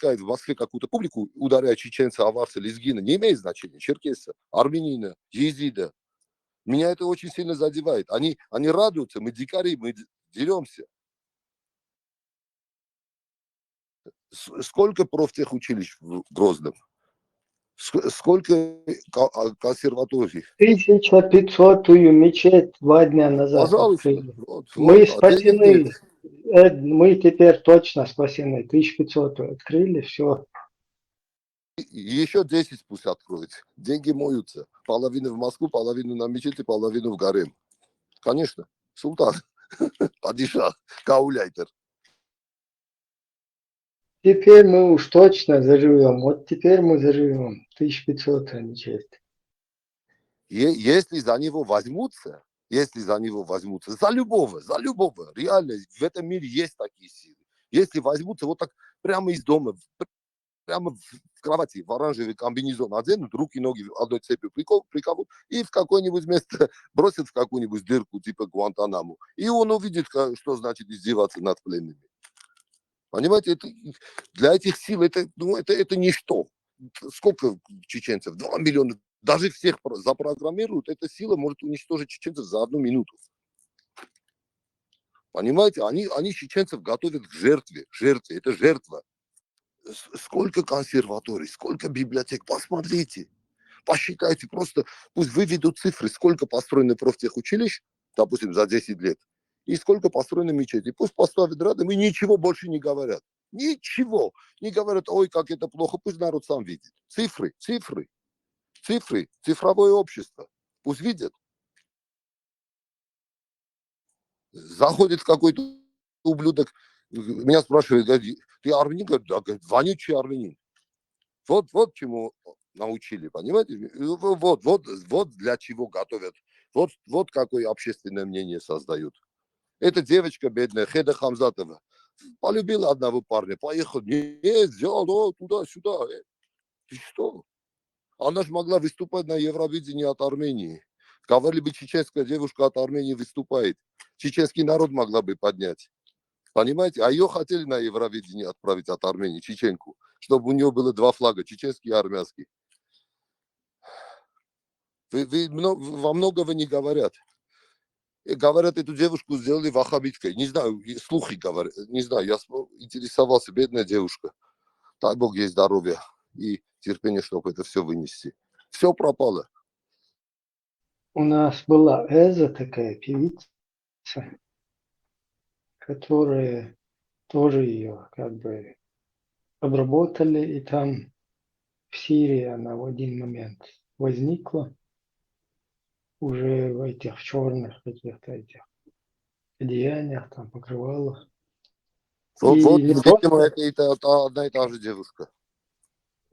в Москве какую-то публику, ударяя чеченца, аварца, лезгина, не имеет значения, черкеса, армянина, езида, меня это очень сильно задевает. Они, они радуются, мы дикари, мы деремся. Сколько профтехучилищ в Грозном? Сколько а, консерваторий? Тысяча пятьсотую мечеть два дня назад. Пожалуйста. Вот, Мы вот, спасены. Э, мы теперь точно спасены. Тысяча пятьсотую открыли, все. Еще десять пусть откроют. Деньги моются. Половину в Москву, половину на мечети, половину в гарем. Конечно. Султан. Падишах. Гауляйтер. Теперь мы уж точно заживем. Вот теперь мы заживем. Тысяча пятьсот мечеть. Если за него возьмутся, если за него возьмутся, за любого, за любого, реально, в этом мире есть такие силы. Если возьмутся, вот так прямо из дома, прямо в кровати, в оранжевый комбинезон оденут, руки, ноги одной цепью приковут, и в какое-нибудь место бросят, в какую-нибудь дырку, типа Гуантанамо. И он увидит, что значит издеваться над пленными. Понимаете, это, для этих сил это, ну, это, это ничто. Сколько чеченцев? Два миллиона. Даже всех запрограммируют, эта сила может уничтожить чеченцев за одну минуту. Понимаете, они, они чеченцев готовят к жертве, жертве, это жертва. Сколько консерваторий, сколько библиотек, посмотрите, посчитайте, просто пусть выведут цифры, сколько построено профтехучилищ, допустим, за десять лет, и сколько построено мечетей. Пусть поставят рядом и ничего больше не говорят. Ничего. Не говорят, ой, как это плохо. Пусть народ сам видит. Цифры, цифры, цифры, цифровое общество. Пусть видят. Заходит какой-то ублюдок, меня спрашивает, говорит, ты армянин? Говорит, да, говорит, вонючий армянин. Вот, вот чему научили, понимаете? Вот, вот, вот для чего готовят. Вот, вот какое общественное мнение создают. Эта девочка бедная, Хеда Хамзатова, полюбила одного парня, поехал, не, сделал, туда-сюда. Ты что? Она же могла выступать на Евровидении от Армении. Говорили бы, чеченская девушка от Армении выступает. Чеченский народ могла бы поднять. Понимаете? А ее хотели на Евровидение отправить от Армении, чеченку, чтобы у нее было два флага, чеченский и армянский. Вы, вы мно- вам многого не говорят. И говорят, эту девушку сделали ваххабиткой. Не знаю, и слухи говорят. Не знаю, я смо- интересовался, бедная девушка. Дай Бог ей здоровья и терпения, чтобы это все вынести. Все пропало. У нас была Эза, такая певица, которая тоже ее как бы обработали, и там в Сирии она в один момент возникла уже в этих, в черных каких-то этих одеяниях, там, покрывалах. Вот, И вот, не видимо, просто- это и та- та- одна и та же девушка.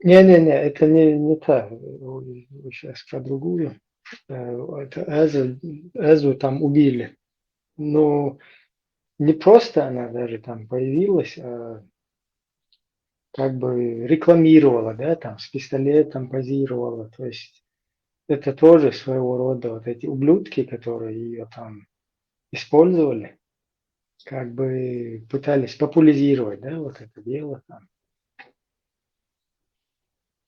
Не-не-не, это не, не та. Сейчас про другую. Э, Это Эзу, Эзу там убили. Но не просто она даже там появилась, а как бы рекламировала, да, там с пистолетом позировала. То есть это тоже своего рода вот эти ублюдки, которые ее там использовали, как бы пытались популяризировать, да, вот это дело там.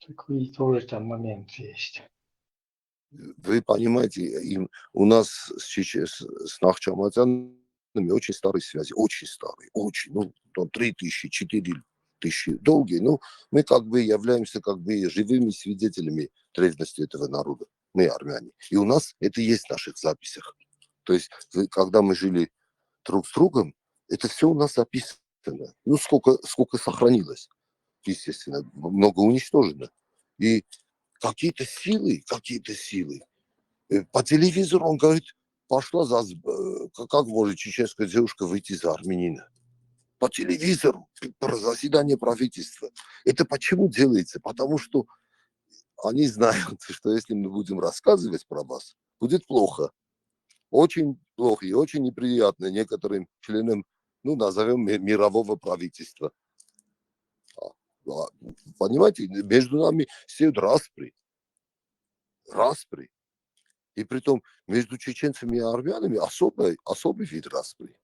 Такой тоже там момент есть. Вы понимаете, им, у нас с, чече- с, с нахчаматянами очень старые связи, очень старые, очень, ну, там три тысячи, четыре тысячи, долгие. Ну, мы как бы являемся как бы живыми свидетелями древности этого народа. Мы армяне. И у нас это есть в наших записях. То есть, вы- когда мы жили друг с другом, это все у нас записано. Ну, сколько, сколько сохранилось, естественно, много уничтожено. И какие-то силы, какие-то силы. Э, По телевизору он говорит, пошла за, э, к- как может чеченская девушка выйти за армянина? По телевизору, про заседание правительства. Это почему делается? Потому что они знают, что если мы будем рассказывать про вас, будет плохо. Очень плохо и очень неприятно некоторым членам, ну, назовем ми- мирового правительства. А, а, Понимаете, между нами сеют распри. Распри. И притом между чеченцами и армянами особый, особый вид распри.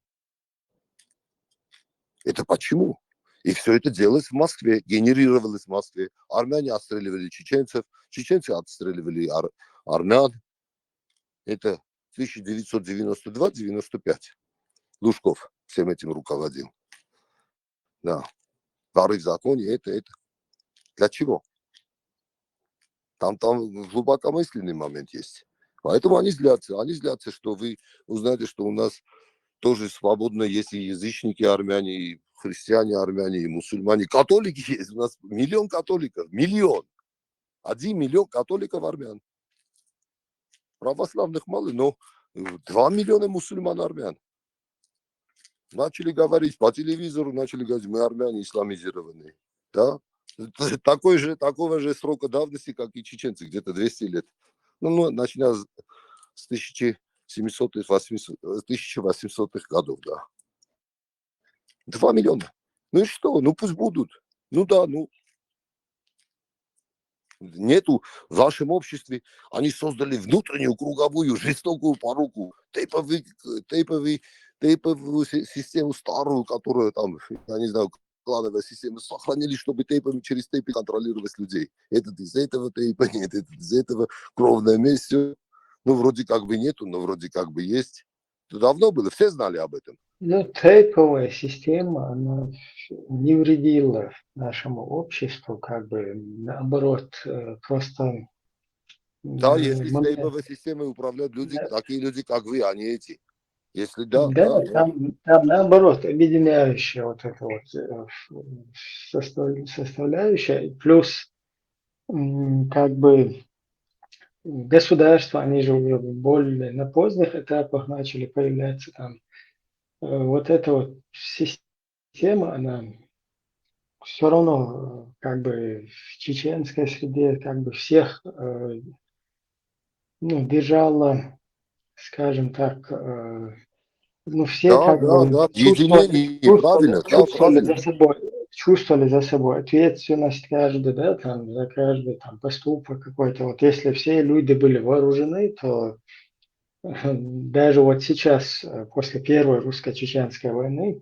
Это почему? И все это делалось в Москве, генерировалось в Москве. Армяне отстреливали чеченцев, чеченцы отстреливали ар- армян. Это тысяча девятьсот девяносто два девяносто пять. Лужков всем этим руководил. Да. Воры в законе, это, это. Для чего? Там, там глубокомысленный момент есть. Поэтому они злятся. Они злятся, что вы узнаете, что у нас тоже свободно есть и язычники армяне, и христиане армяне, и мусульмане. Католики есть. У нас миллион католиков. Миллион. Один миллион католиков армян. Православных мало, но э, два миллиона мусульман армян. Начали говорить по телевизору, начали говорить, мы армяне исламизированные. Да? Такой же, такого же срока давности, как и чеченцы, где-то двести лет. Ну, ну, начиная с с тысяча семисотых, восьмисотых, э, тысяча восьмисотых годов, да. Два миллиона. Ну и что? Ну пусть будут. Ну да, ну. Нету в вашем обществе. Они создали внутреннюю круговую жестокую поруку. Тейповый, тейповый, тейповую си- систему старую, которую там, я не знаю, клановая система сохранили, чтобы тейпами через тейпы контролировать людей. Этот из этого тейпа, нет, этот из этого, кровная месть. Всё. Ну, вроде как бы нету, но вроде как бы есть. Это давно было, все знали об этом. Ну, тейповая система, она не вредила нашему обществу, как бы наоборот, э, просто... Да, э, если с момент- тейповой системой управляют люди, Да. Такие люди, как вы, а не эти. Если да, Да, да, там, там наоборот, объединяющая вот эта вот э, состав- составляющая, и плюс м, как бы государства, они же уже более на поздних этапах начали появляться там. Э, Вот эта вот система, она все равно э, как бы в чеченской среде как бы всех э, ну, держала, скажем так, э, ну, все Да, как да, бы да, чувствовали, единение, чувствовали- правильно, да, чувствовали правильно. за собой, чувствовали за собой ответственность каждый, да, там, за каждый там поступок какой-то. Вот если все люди были вооружены, то даже вот сейчас, э, после Первой русско-чеченской войны,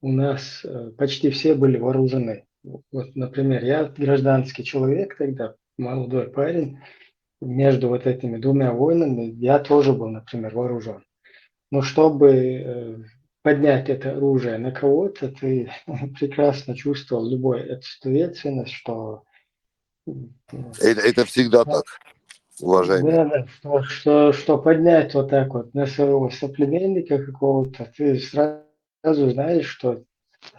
у нас э, почти все были вооружены. Вот, например, я гражданский человек тогда, молодой парень, между вот этими двумя войнами я тоже был, например, вооружен. Но чтобы э, поднять это оружие на кого-то, ты прекрасно чувствовал любой ответственность, что это, это всегда так, уважаемый. Да, да, что, что, что поднять вот так вот на своего соплеменника какого-то, ты сразу знаешь, что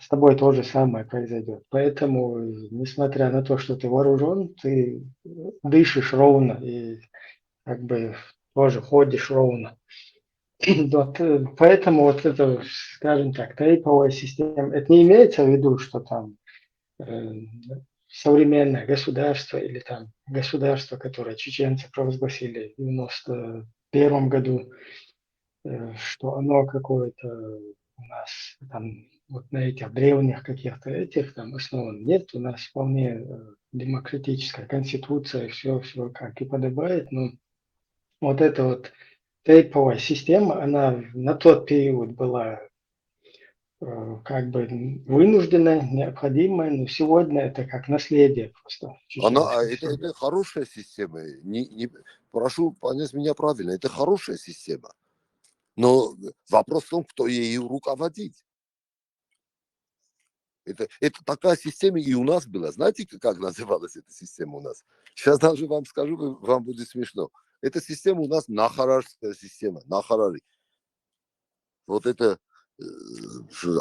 с тобой то же самое произойдет. Поэтому, несмотря на то, что ты вооружен, ты дышишь ровно и как бы тоже ходишь ровно. Вот, э, поэтому вот это, скажем так, тейповая система, это не имеется в виду, что там э, современное государство или там государство, которое чеченцы провозгласили в девяносто первом году, э, что оно какое-то у нас там вот на этих древних каких-то этих там основано. Нет, у нас вполне э, демократическая конституция, все, все как и подобает, но вот эта вот тейповая система, она на тот период была э, как бы вынужденная, необходимая, но сегодня это как наследие просто. Она, а это, это хорошая система. Не, не, прошу понять меня правильно, это хорошая система. Но вопрос в том, кто ею руководит. Это, это такая система и у нас была. Знаете, как называлась эта система у нас? Сейчас даже вам скажу, вам будет смешно. Эта система у нас нахарарская система, нахарари. Вот это э,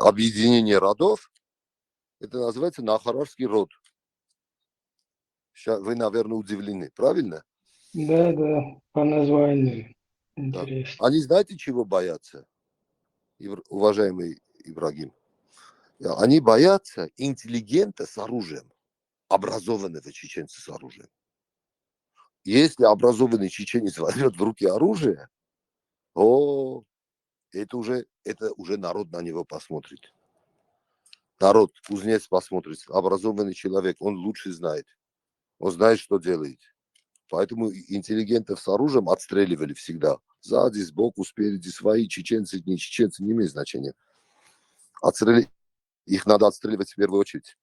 объединение родов, это называется нахарарский род. Сейчас вы, наверное, удивлены, правильно? Да, да, по названию. Интересно. Да. Они знаете, чего боятся, уважаемый Ибрагим? Они боятся интеллигента с оружием, образованного чеченца с оружием. Если образованный чеченец возьмет в руки оружие, о, это уже, это уже народ на него посмотрит. Народ, кузнец посмотрит, образованный человек, он лучше знает. Он знает, что делает. Поэтому интеллигентов с оружием отстреливали всегда. Сзади, сбоку, спереди, свои чеченцы, не чеченцы, не имеет значения. Отстрели... Их надо отстреливать в первую очередь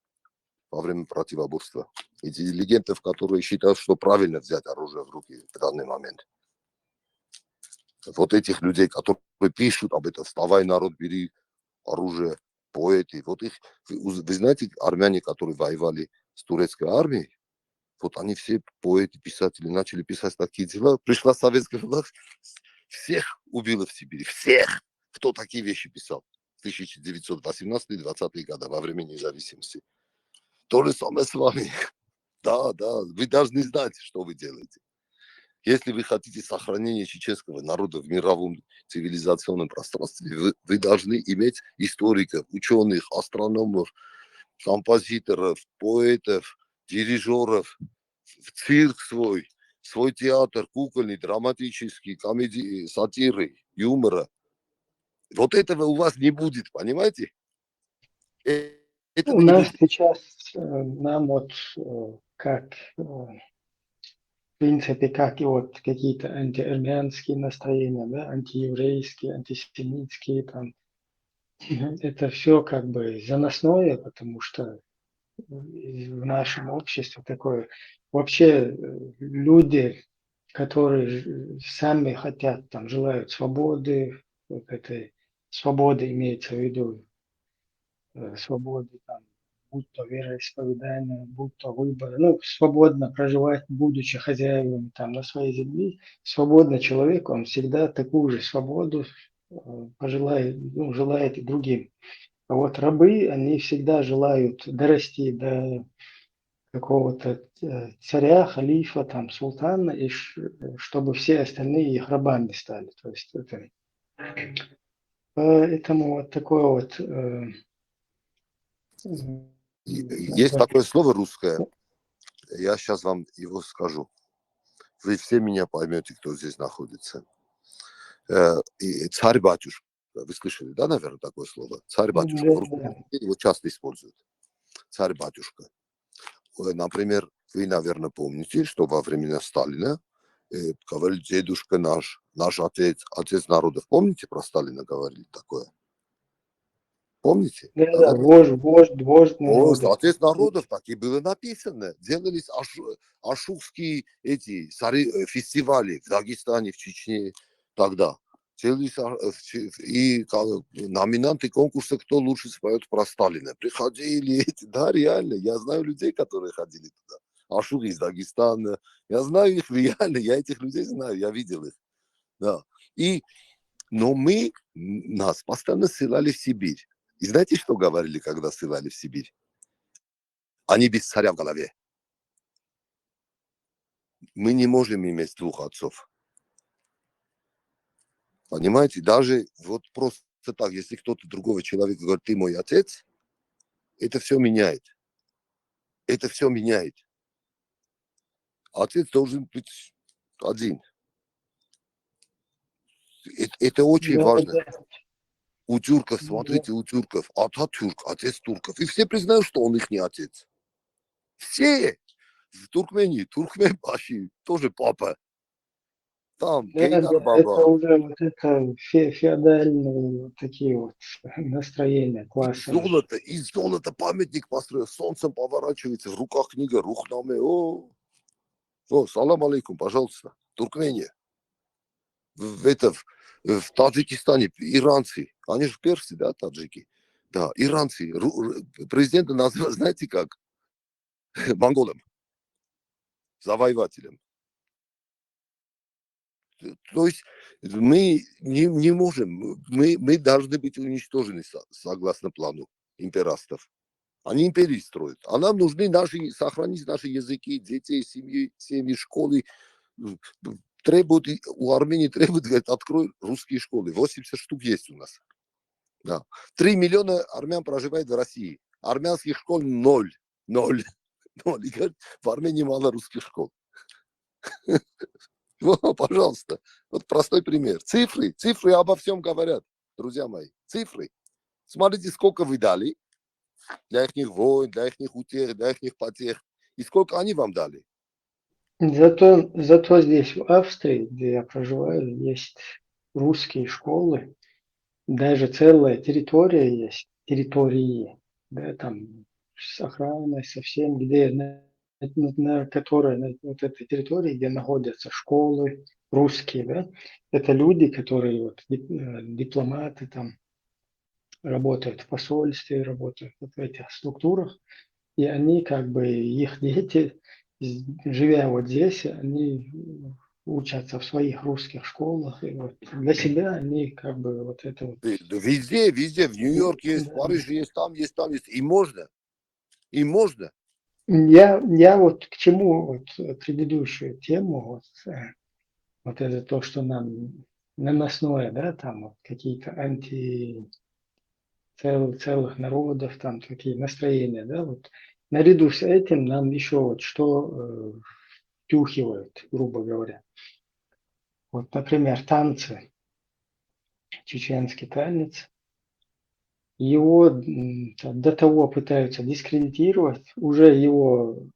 во время противоборства. Интеллигентов, которые считают, что правильно взять оружие в руки в данный момент. Вот этих людей, которые пишут об этом: «Вставай, народ, бери оружие», поэты. Вот их, вы, вы знаете, армяне, которые воевали с турецкой армией, вот они все поэты, писатели, начали писать такие дела. Пришла советская власть, всех убила в Сибири, всех, кто такие вещи писал в тысяча девятьсот восемнадцатый двадцатый года во время независимости. То же самое с вами. Да, да, вы должны знать, что вы делаете. Если вы хотите сохранения чеченского народа в мировом цивилизационном пространстве, вы, вы должны иметь историков, ученых, астрономов, композиторов, поэтов, дирижеров, цирк свой, свой театр кукольный, драматический, комедии, сатиры, юмора. Вот этого у вас не будет, понимаете? Это у нас будет... сейчас э, нам вот э, как э, в принципе, как и вот какие-то антиармянские настроения, да, антиеврейские, антисемитские, там, это все как бы заносное, потому что в нашем обществе такое. Вообще люди, которые сами хотят, там, желают свободы, вот этой свободы имеется в виду, э, свободы, там, будь то вероисповедание, будь то выборы, ну, свободно проживать, будучи хозяевами там на своей земле, свободный человек, он всегда такую же свободу э, пожелает, ну, желает и другим. А вот рабы, они всегда желают дорасти до какого-то э, царя, халифа, там, султана, и чтобы все остальные их рабами стали. То есть это, поэтому вот такое вот э, есть такое слово русское, я сейчас вам его скажу. Вы все меня поймете, кто здесь находится. Э, и царь-батюшка. Вы слышали, да, наверное, такое слово? Царь-батюшка. Да, да. Его часто используют. Царь-батюшка. Например, вы, наверное, помните, что во времена Сталина э, говорили: «Дедушка наш, наш отец, отец народов». Помните, про Сталина говорили такое? Помните? Да, да, вождь, вождь, вождь народа. Отец народов, так и было написано. Делались ашу, ашукские эти сари, э, фестивали в Дагестане, в Чечне тогда. Делались а, э, в Че- в- и ка- номинанты конкурса «Кто лучше споет про Сталина». Приходили эти, да, реально. Я знаю людей, которые ходили туда. Ашук из Дагестана. Я знаю их реально, я этих людей знаю, я видел их. Да. И, но мы, м, нас постоянно ссылали в Сибирь. И знаете, что говорили, когда ссылали в Сибирь? Они без царя в голове. Мы не можем иметь двух отцов. Понимаете, даже вот просто так, если кто-то другого человека говорит: «Ты мой отец», это все меняет. Это все меняет. Отец должен быть один. Это, это очень Да, важно. да. У тюрков, Да. Смотрите, у тюрков Ататюрк, отец турков. И все признают, что он их не отец. Все. В Туркмении Туркменбаши тоже папа. Там Да, да, Гейдар это баба. Уже вот это фе- феодальные вот такие вот настроения Из классовые. золота, из золота памятник построил, солнцем поворачивается, в руках книга Рухнаме. О, о, салам алейкум, пожалуйста. Туркмения. В, в, это, в, в Таджикистане иранцы, они же персы, да, таджики? Да, иранцы. Ру- р- президента называют, знаете как? Монголом. Завоевателем. То есть мы не, не можем, мы, мы должны быть уничтожены со- согласно плану имперастов. Они империи строят. А нам нужны наши, сохранить наши языки, детей, семьи, семьи, школы. М, требуют, и у Армении требуют, говорят: «Открой русские школы». Восемьдесят штук есть у нас. Да. Три миллиона армян проживает в России. Армянских школ ноль. Ноль. Ноль. И говорят: «В Армении мало русских школ». Вот, пожалуйста. Вот простой пример. Цифры. Цифры обо всем говорят, друзья мои. Цифры. Смотрите, сколько вы дали для их войн, для их утех, для их потех. И сколько они вам дали. Зато, зато здесь, в Австрии, где я проживаю, есть русские школы. Даже целая территория есть, территории, да, там с охраной, со всем, где на, на, на которой, на вот этой территории, где находятся школы русские, да, это люди, которые вот дип- э, дипломаты там работают в посольстве, работают вот в этих структурах, и они как бы, их дети, з- живя вот здесь, они учатся в своих русских школах, и вот для себя они как бы вот это вот Э, да везде, везде, в Нью-Йорке есть, в Да. Париже есть, там есть, там есть. И можно. И можно. Я, я вот к чему вот э, предыдущую тему, вот, э, вот это то, что нам наносное, да, там вот какие-то анти цел- целых народов, там такие настроения, да, вот наряду с этим нам еще вот что э, втюхивают, грубо говоря. Вот, например, танцы, чеченский танец, его м, та- до того пытаются дискредитировать, уже его,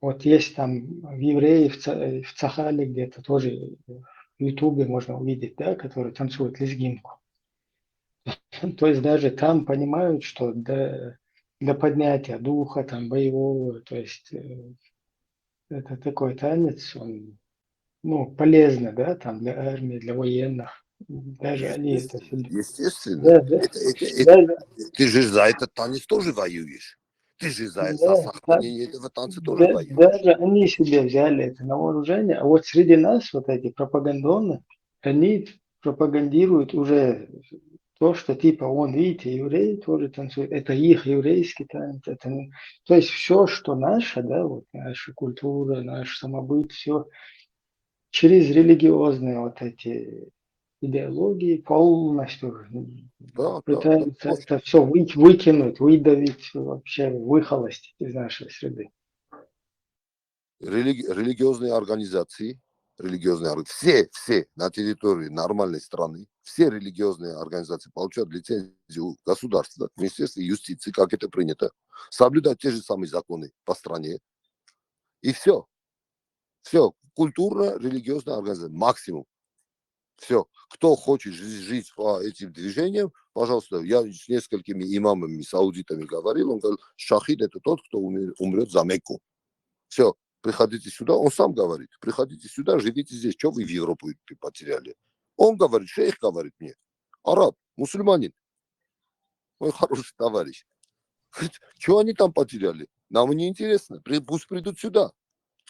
вот есть там в Евреи, в, Ца- в Цахале где-то тоже в Ютубе можно увидеть, да, который танцует лезгинку. То есть даже там понимают, что для, для поднятия духа, там, боевого, то есть э, это такой танец, он, ну, полезно, да, там, для армии, для военных. Даже они это себе... Естественно. Да, да. Это, это, это, Даже, ты же за этот танец тоже воюешь. Ты же за, за да, сохранение этого танца тоже да, воюешь. Даже они себе взяли это на вооружение, а вот среди нас вот эти пропагандоны, они пропагандируют уже то, что типа он, видите, еврей тоже танцует, это их еврейский танец, это, не- то есть все, что наше, да, вот наша культура, наш самобыт, все через религиозные вот эти идеологии полностью Да, да, да, пытаются точно. Это все выкинуть, выдавить, вообще выхолостить из нашей среды. Религи- религиозные организации, религиозные орг- все, все на территории нормальной страны, все религиозные организации получают лицензию государства, Министерства юстиции, как это принято, соблюдать те же самые законы по стране. И все. Все. Культурно-религиозная организация. Максимум. Все. Кто хочет жи- жить по этим движениям, пожалуйста, я с несколькими имамами саудитами говорил, он говорил, шахид — это тот, кто умрет за Мекку. Все, приходите сюда, он сам говорит, приходите сюда, живите здесь, что вы в Европу потеряли? Он говорит, шейх говорит мне, араб, мусульманин, мой хороший товарищ. Что они там потеряли? Нам не интересно, пусть придут сюда,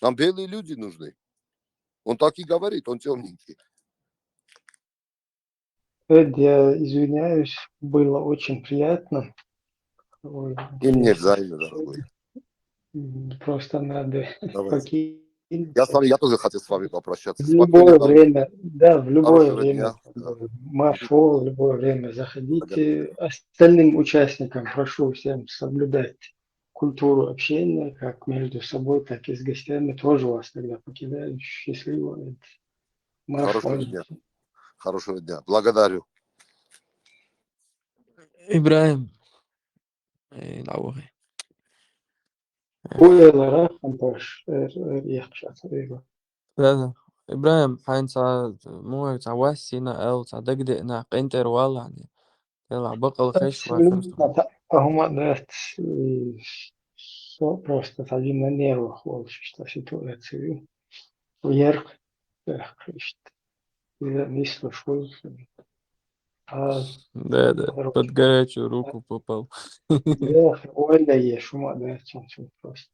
нам белые люди нужны. Он так и говорит, он темненький. Эд, я извиняюсь, было очень приятно. Ой, И мне я взаимно, дорогой. М, Просто надо Давайте. покинуть. Я с вами, я тоже хотел с вами попрощаться. В любое Спокойной вам время, да, в любое хорошего время. Дня. Марш Вол, в любое время заходите. Остальным участникам прошу всем соблюдать культуру общения, как между собой, так и с гостями. Тоже вас тогда покидаю. Счастливо. Марш Хорошего Вол. Дня. Хорошего дня. Благодарю. Ибрагьим. Э, лавгъи. Уэлара хампаш, эр, эр, яхшат, эйва. Да, да. Ибрагьим, хьайна ца, мугӀ ца вассина, эл ца дагдеъна, къинтӀера валани. Дела бакъал хеш ва Ахума дац, э, со просто тади на нервах волшишта ситуацию. Уярк, эх, ишт. Я не слушал. А, Да, да, Хорошо. Под горячую руку попал. Эх, ойла е шума дац, чан просто.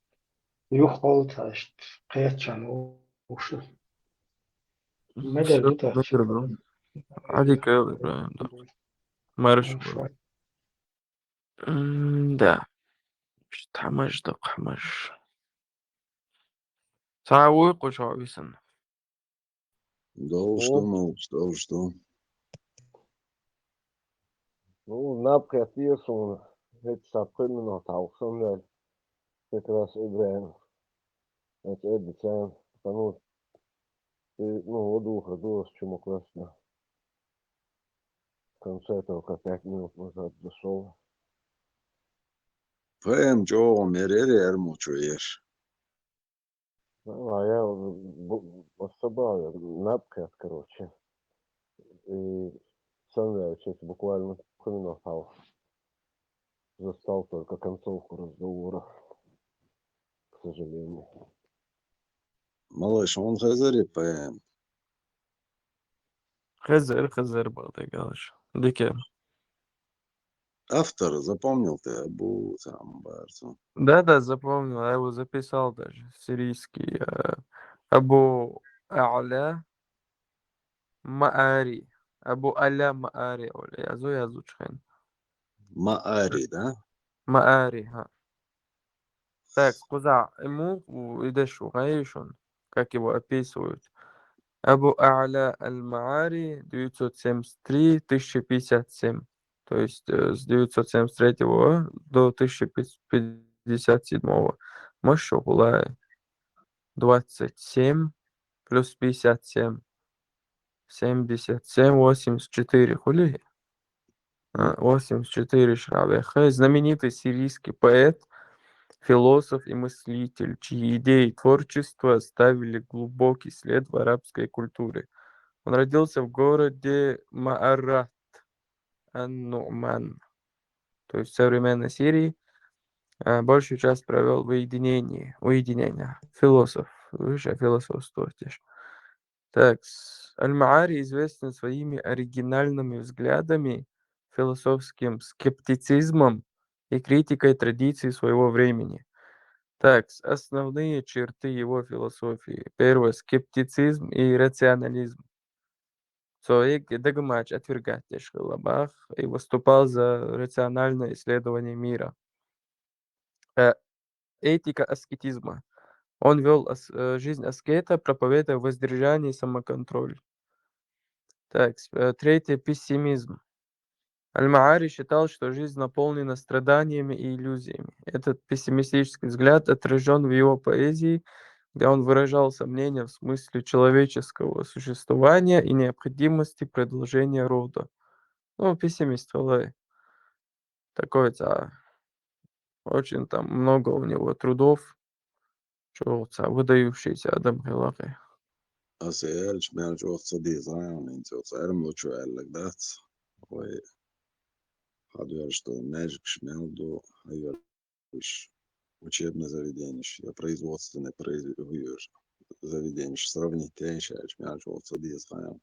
Юхол ташт, къячан ушу. Медер Всё, битар. медер бу. Ади кел, Ибрагьим, да. Марш. Хорошо. М, да. Тамаш да, тамаш. Ца вуй къуча висан. Да уж что, мол, что, что. Ну, наб кхетийсун, хӀета сапхъин минот хьалха сан ваьлла, как раз Ибрагьим, это Эдди Цен, потому что, ну, вот ухо дурс, чему классно. В конце только пять минут назад зашел. Пэм чӀоагӀа мерера, эр мо чу еш. Ну, а я бу- особо наб кхет, короче. И сан ваьлла, буквально пхи минот хьалха застал только концовку разговора, к сожалению. Малыш, он хезар и пэм. Хезар, хезар, бакъдеш. Дика. Автор запомнил ты, Абу там, Барсу. Да, да, запомнил, я его записал даже. Сирийский. Э, Абу А'ля Ма'ари. Абу А'ля Ма'ари, оля, язу, язу чхен. Ма'ари, да? Ма'ари, ха. Так, кхуза ему у- идеш у Гаишун, как его описывают. Абу А'ля аль-Ма'ари, девятьсот семьдесят три, тысяча пятьдесят семь. То есть э, с девятьсот семьдесят третьего до тысяча пятьдесят седьмого. Машу гулай. Двадцать семь плюс пятьдесят семь. Семьдесят семь, восемьдесят четыре. Хули? А, восемьдесят четыре шравеха. Знаменитый сирийский поэт, философ и мыслитель, чьи идеи и творчество оставили глубокий след в арабской культуре. Он родился в городе Маарат ан-Ну'ман, то есть в современной Сирии. А, большую часть провел в уединении, уединение. Философ, уже философствовать. Так, с- Аль-Маари известен своими оригинальными взглядами, философским скептицизмом и критикой традиций своего времени. Так, с- основные черты его философии. Первое, скептицизм и рационализм. Цо эг дагмач отвергать деш хилла бах и выступал за рациональное исследование мира. Э, Этика аскетизма. Он вел ас- э, жизнь аскета, проповедуя воздержание и самоконтроль. Так, с- э, третье, пессимизм. Аль-Маари считал, что жизнь наполнена страданиями и иллюзиями. Этот пессимистический взгляд отражен в его поэзии, где он выражал сомнения в смысле человеческого существования и необходимости продолжения рода. Ну, пессимист, валлахи. Такой, да. Очень там много у него трудов. Чё, ца, выдающийся адам хилла. Ас аьлча, мел чӀоагӀа ца деза, хӀинца оцу аьрмлучо аьлларг дац. Вай хьадоьрзуш долу маьждигаш мел ду, хьайоьрзуш учебный заведенеш я производственный произ-, заведенеш сравнить деш аьлча, мел чӀоагӀа ца деза, хьан.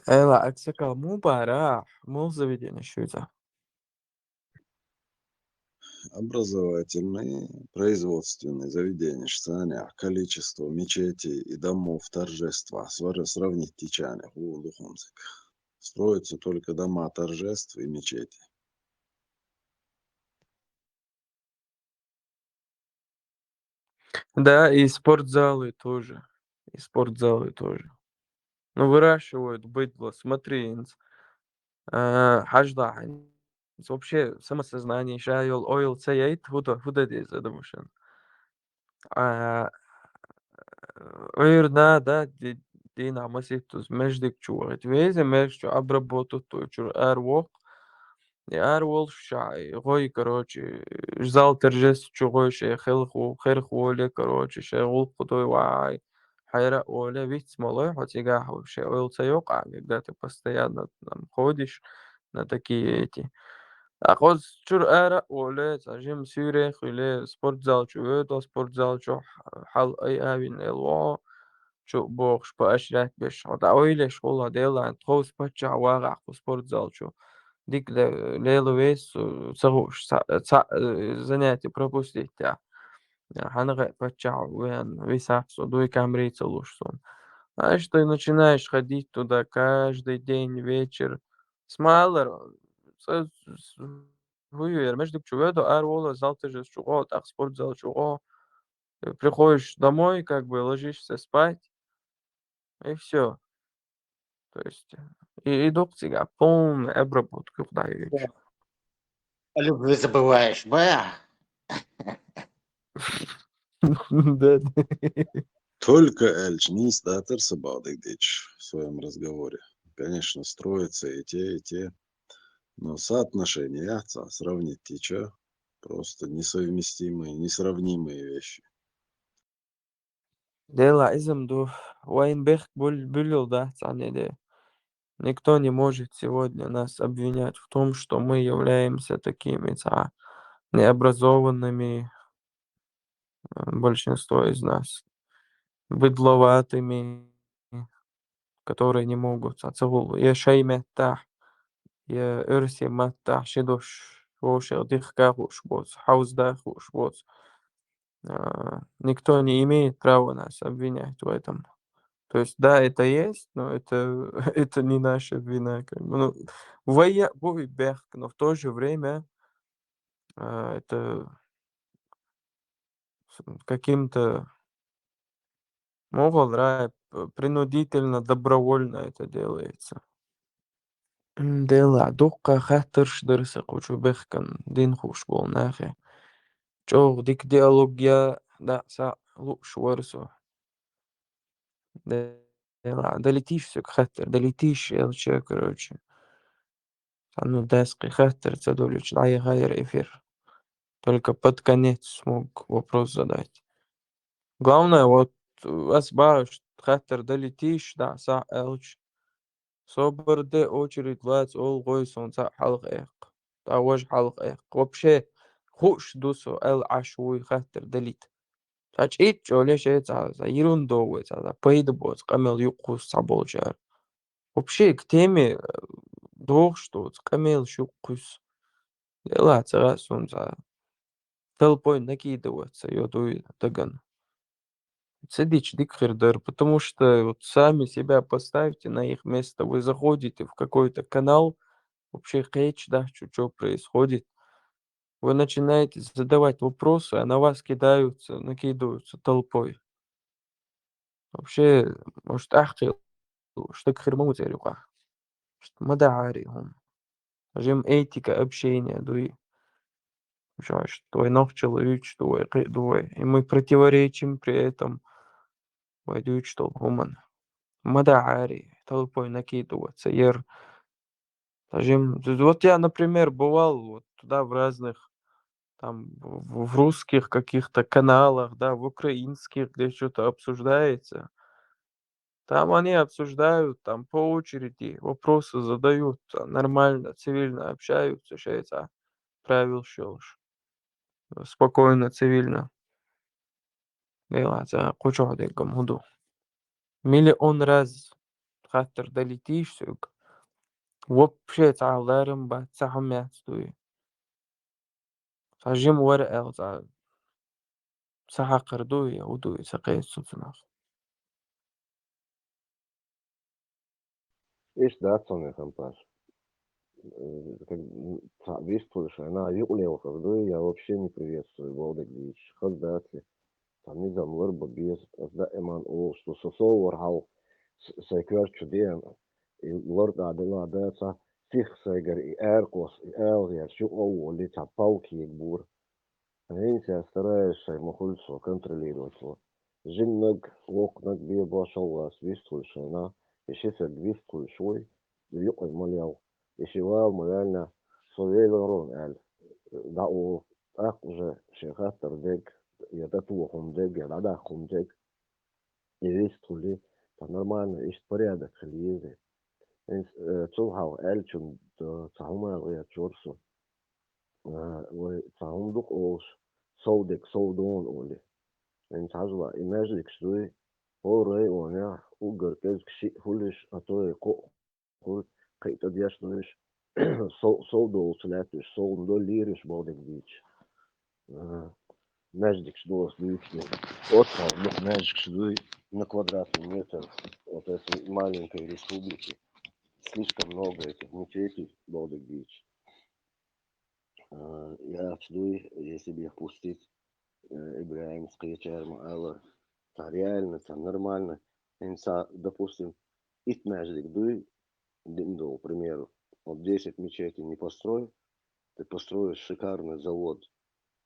Эла, аксакал, муха бара, муха заведенеш ю иза? Образовательные, производственные заведенеш, царна количество мечетей и домов торжества свар-, сравнить дича, хӀун ду хӀинца. Строятся только дома торжеств и мечети. Да, и спортзалы тоже. И спортзалы тоже. Ну, выращивают быдло, смотри, инц-, а, хьаждахь, инц вообще самосознание ша йолу ойла ца яйта, хӀу дан, хӀу дан деза адамашна. А, ойла, да, ди-, дийнахь масийтта маьждиг чу вахийта. Веза маьждиг чу обработать, чуьра ара воккху. И ара волуш ша, и гӀой, короче, зал торжества чу гӀой шайн хелхо-, херхо воле, короче, шайн гӀуллакх дой вай, хьайра а воле, виц ма лой хьо цигахь, шайн ойла ца йоккху, а, когда ты постоянно там ходишь на такие эти. А кхуза чуьра ара а воле, цхьа жима суьйре а хуьле, спортзал чу воьду, спортзал чу хьал ай а вина эл вогӀу, чу бохуш, поощрять беш. Хьо дӀа ойлеш гӀулла делахь, тховса паччахь вагӀахь кху спортзал чу. Дика ле-, лела веза цу, ца хууш, ца, ца, э, занятие пропустить тя. Хьанна хаьа паччахь вен висахь со, дуй камри ца луш суна. А что ты начинаешь ходить туда каждый день вечер? Смайлар, ца, с-, хӀу ю яра, маьждиг чу воьду, ара волу, зал торжества чу гӀо, тӀаккха спортзал чу гӀо. Приходишь домой, как бы ложишься спать, и всё. То есть, и, и дукха цигахь полная обработка юха дӀайоьдуш. Да. О любви забываешь, ба? Да. Только аьлча, нийса дацара сан бакъдерг дича в своём разговоре. Конечно, строятся и те, и те. Но соотношение яц, а сравнить дича, просто несовместимые, несравнимые вещи. Делахь иза-м ду, вайн бехк бул-, буьллал дац цхьанне де. Никто не может сегодня нас обвинять в том, что мы являемся такими, цхьа, необразованными, э, большинство из нас, быдловатыми, которые не могут, цхьа, ца гӀуллакх, я шайн меттахь, я оьрсийн маттахь ши дош вовшех дихка хууш боцу, хьовзда хууш боцу. А, никто не имеет права нас обвинять в этом. То есть, да, это есть, но это, это не наша вина, как бы. Ну, вай яа бу и бехк, но в то же время, а, это с-, каким-то, могӀал рай, п-, принудительно, добровольно это делается. М, делахь, дуккха хаттарш дара сан кху чу бехкан дин хууш болу нахе. ЧӀогӀа дика диалог я, дӀа схьа лууш вара со. Делахь, далитийша соьга хаттар, далитийша, элча, короче. Цхьанна дас кхин хаттар ца долуьйтуш, дӀаяхьа яра эфир. Только под конец смог вопрос задать. Главное, вот, ас бахаш хаттар далитийша, дӀа схьа аьлча, собар де, очередь лаца олу гӀой суна цхьаъ хьалха эккха, тӀаккха важа хьалха эккха. Вообще, хууш ду со, аьлла Ӏаш вуй хаттар далийта. Цхьа чӀит чӀоле шайн цхьа, цхьа ерунда вай, цхьа, цхьа пайда боцу къамел юккъуьйсу цхьаболчара. Вообще, к теме, э, догӀуш доцу къамелаш юккъуьйсу. Делахь ца хаьа суна цхьа толпой накидываться йо дуй дагана. Ца дича дика хир дара, потому что вот сами себя поставьте на их место. Вы заходите в какой-то канал, вообще кхечу дац, чё, чё происходит. Вы начинаете задавать вопросы, а на вас кидаются, накидываются толпой. Вообще, может, ахкъел, что хир ма ву церан юкъахь. Что ма дахьари хӀума. Жим этика общения дуй. Что вай нохчалла юьйцуш ду вай, кхин ду вай. И мы противоречим при этом вай дуьйцуш долу хӀуманна. Ма дахьари, толпой накидываться яр. Даже, м, вот я, например, бывал вот туда в разных, там, в, в русских каких-то каналах, да, в украинских, где что-то обсуждается. Там они обсуждают, там по очереди вопросы задают, там нормально, цивильно общаются, шайца правил щелш. Спокойно, цивильно. Вела, ца кучух дегам худу. Миллион раз хаттар далитиш сёг. Вообще ца ларам ба, ца хумяц дуй. Ца жим вар эл ца. Ца хакар дуй, я удуй, ца кайс цуцунах. Иш дацоне хампаш. Э, как, м, ца вистуль шайна, юкълева хар дуй, я вообще не приветствую Болдык Бич. Хар дацли. Ца низам лар ба без, аз да эман ол, что со со вар хал, с-, сай квер чуден. И лар да да да ца, сих сайгар и эр кос, и эл я, шу ол ли ца палки бур. Они себя стараются ему хульцо контролировать его. Жимнаг, локнаг бе бошал вас, вистуль шайна, и ши саг вистуль шой, и юкой малял. И ши вал морально со велен рон эль. Да о, так уже шехаттар дег, я да тухум дег, я да дахум дег. И вистули, та нормально, иш порядок хилизе. Эн, э, цул хал эль чун, э, ца хумар я чорсу. А, вай, ца хум дук олш, сов дег, сов дон оли. Эн цажла, и межлик шдуй, о рай оня, угар кез кши хулиш, а то и ко хул, кайта деш дуйш, сов, сов дол цулятуш, сов дол лириш Болдык Бич. А, межлик шдуй дуйш. От сов дук межлик шдуй на квадратный метр вот этой маленькой республики. Слишком много этих мечетей Болдык Бич. А, я шдуй, если бы их пустить, э, Ибрагим скричал, ала, та реально, та нормально. Инса, допустим, ит межлик дуй, дин дол, к примеру, вот десять мечетей не построй, ты построишь шикарный завод.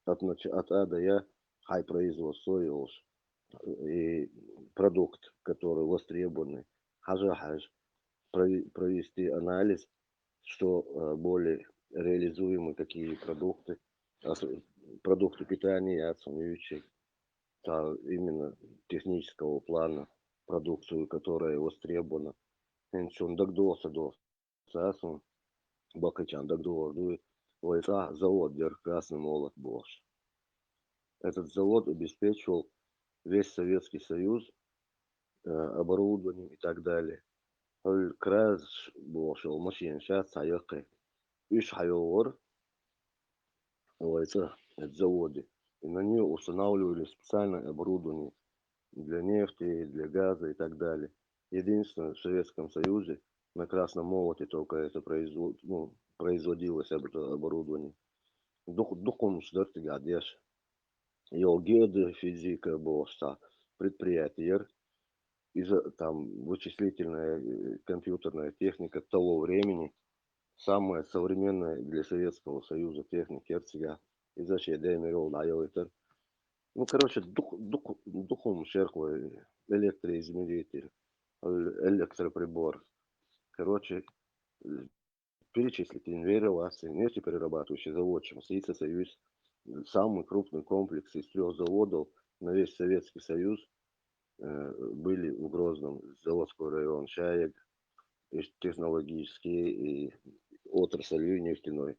От, нач-, от А до Я, хай производство и продукт, который востребованный. Хажа хаж, прови-, провести анализ, что, э, более реализуемы, какие продукты, ос-, продукты питания, я оцениваю, та именно технического плана продукцию, которая востребована. Эн чун дагдоса дос. Сасон бакачан дагдор дуй, вай ца завод дер Красный Молот бош. Этот завод обеспечивал весь Советский Союз, э, оборудованием и так далее. Аль краз бош, ол машин щас ца якы. Иш хайовар, вай ца, это заводы. И на неё устанавливали специальное оборудование для нефти, для газа и так далее. Единственное, в Советском Союзе на Красном Молоте только это производ-, ну, производилось об-, это оборудование. Дук-, дукум шдартыга деш. Йол геофизика бошта предприятие, из-, там вычислительная, э, компьютерная техника того времени, самая современная для Советского Союза техника, эрцига, из-за чего Демирол даёвитер. Ну, короче, дук-, дук-, дукум шерхлой электроизмеритель, э, электроприбор. Короче, э, перечислить инвероваться, нефтеперерабатывающий завод, чем Советский Союз, самый крупный комплекс из трёх заводов на весь Советский Союз, э, были в Грозном, заводской район, Чаек, и технологический, и отрасль нефтяной.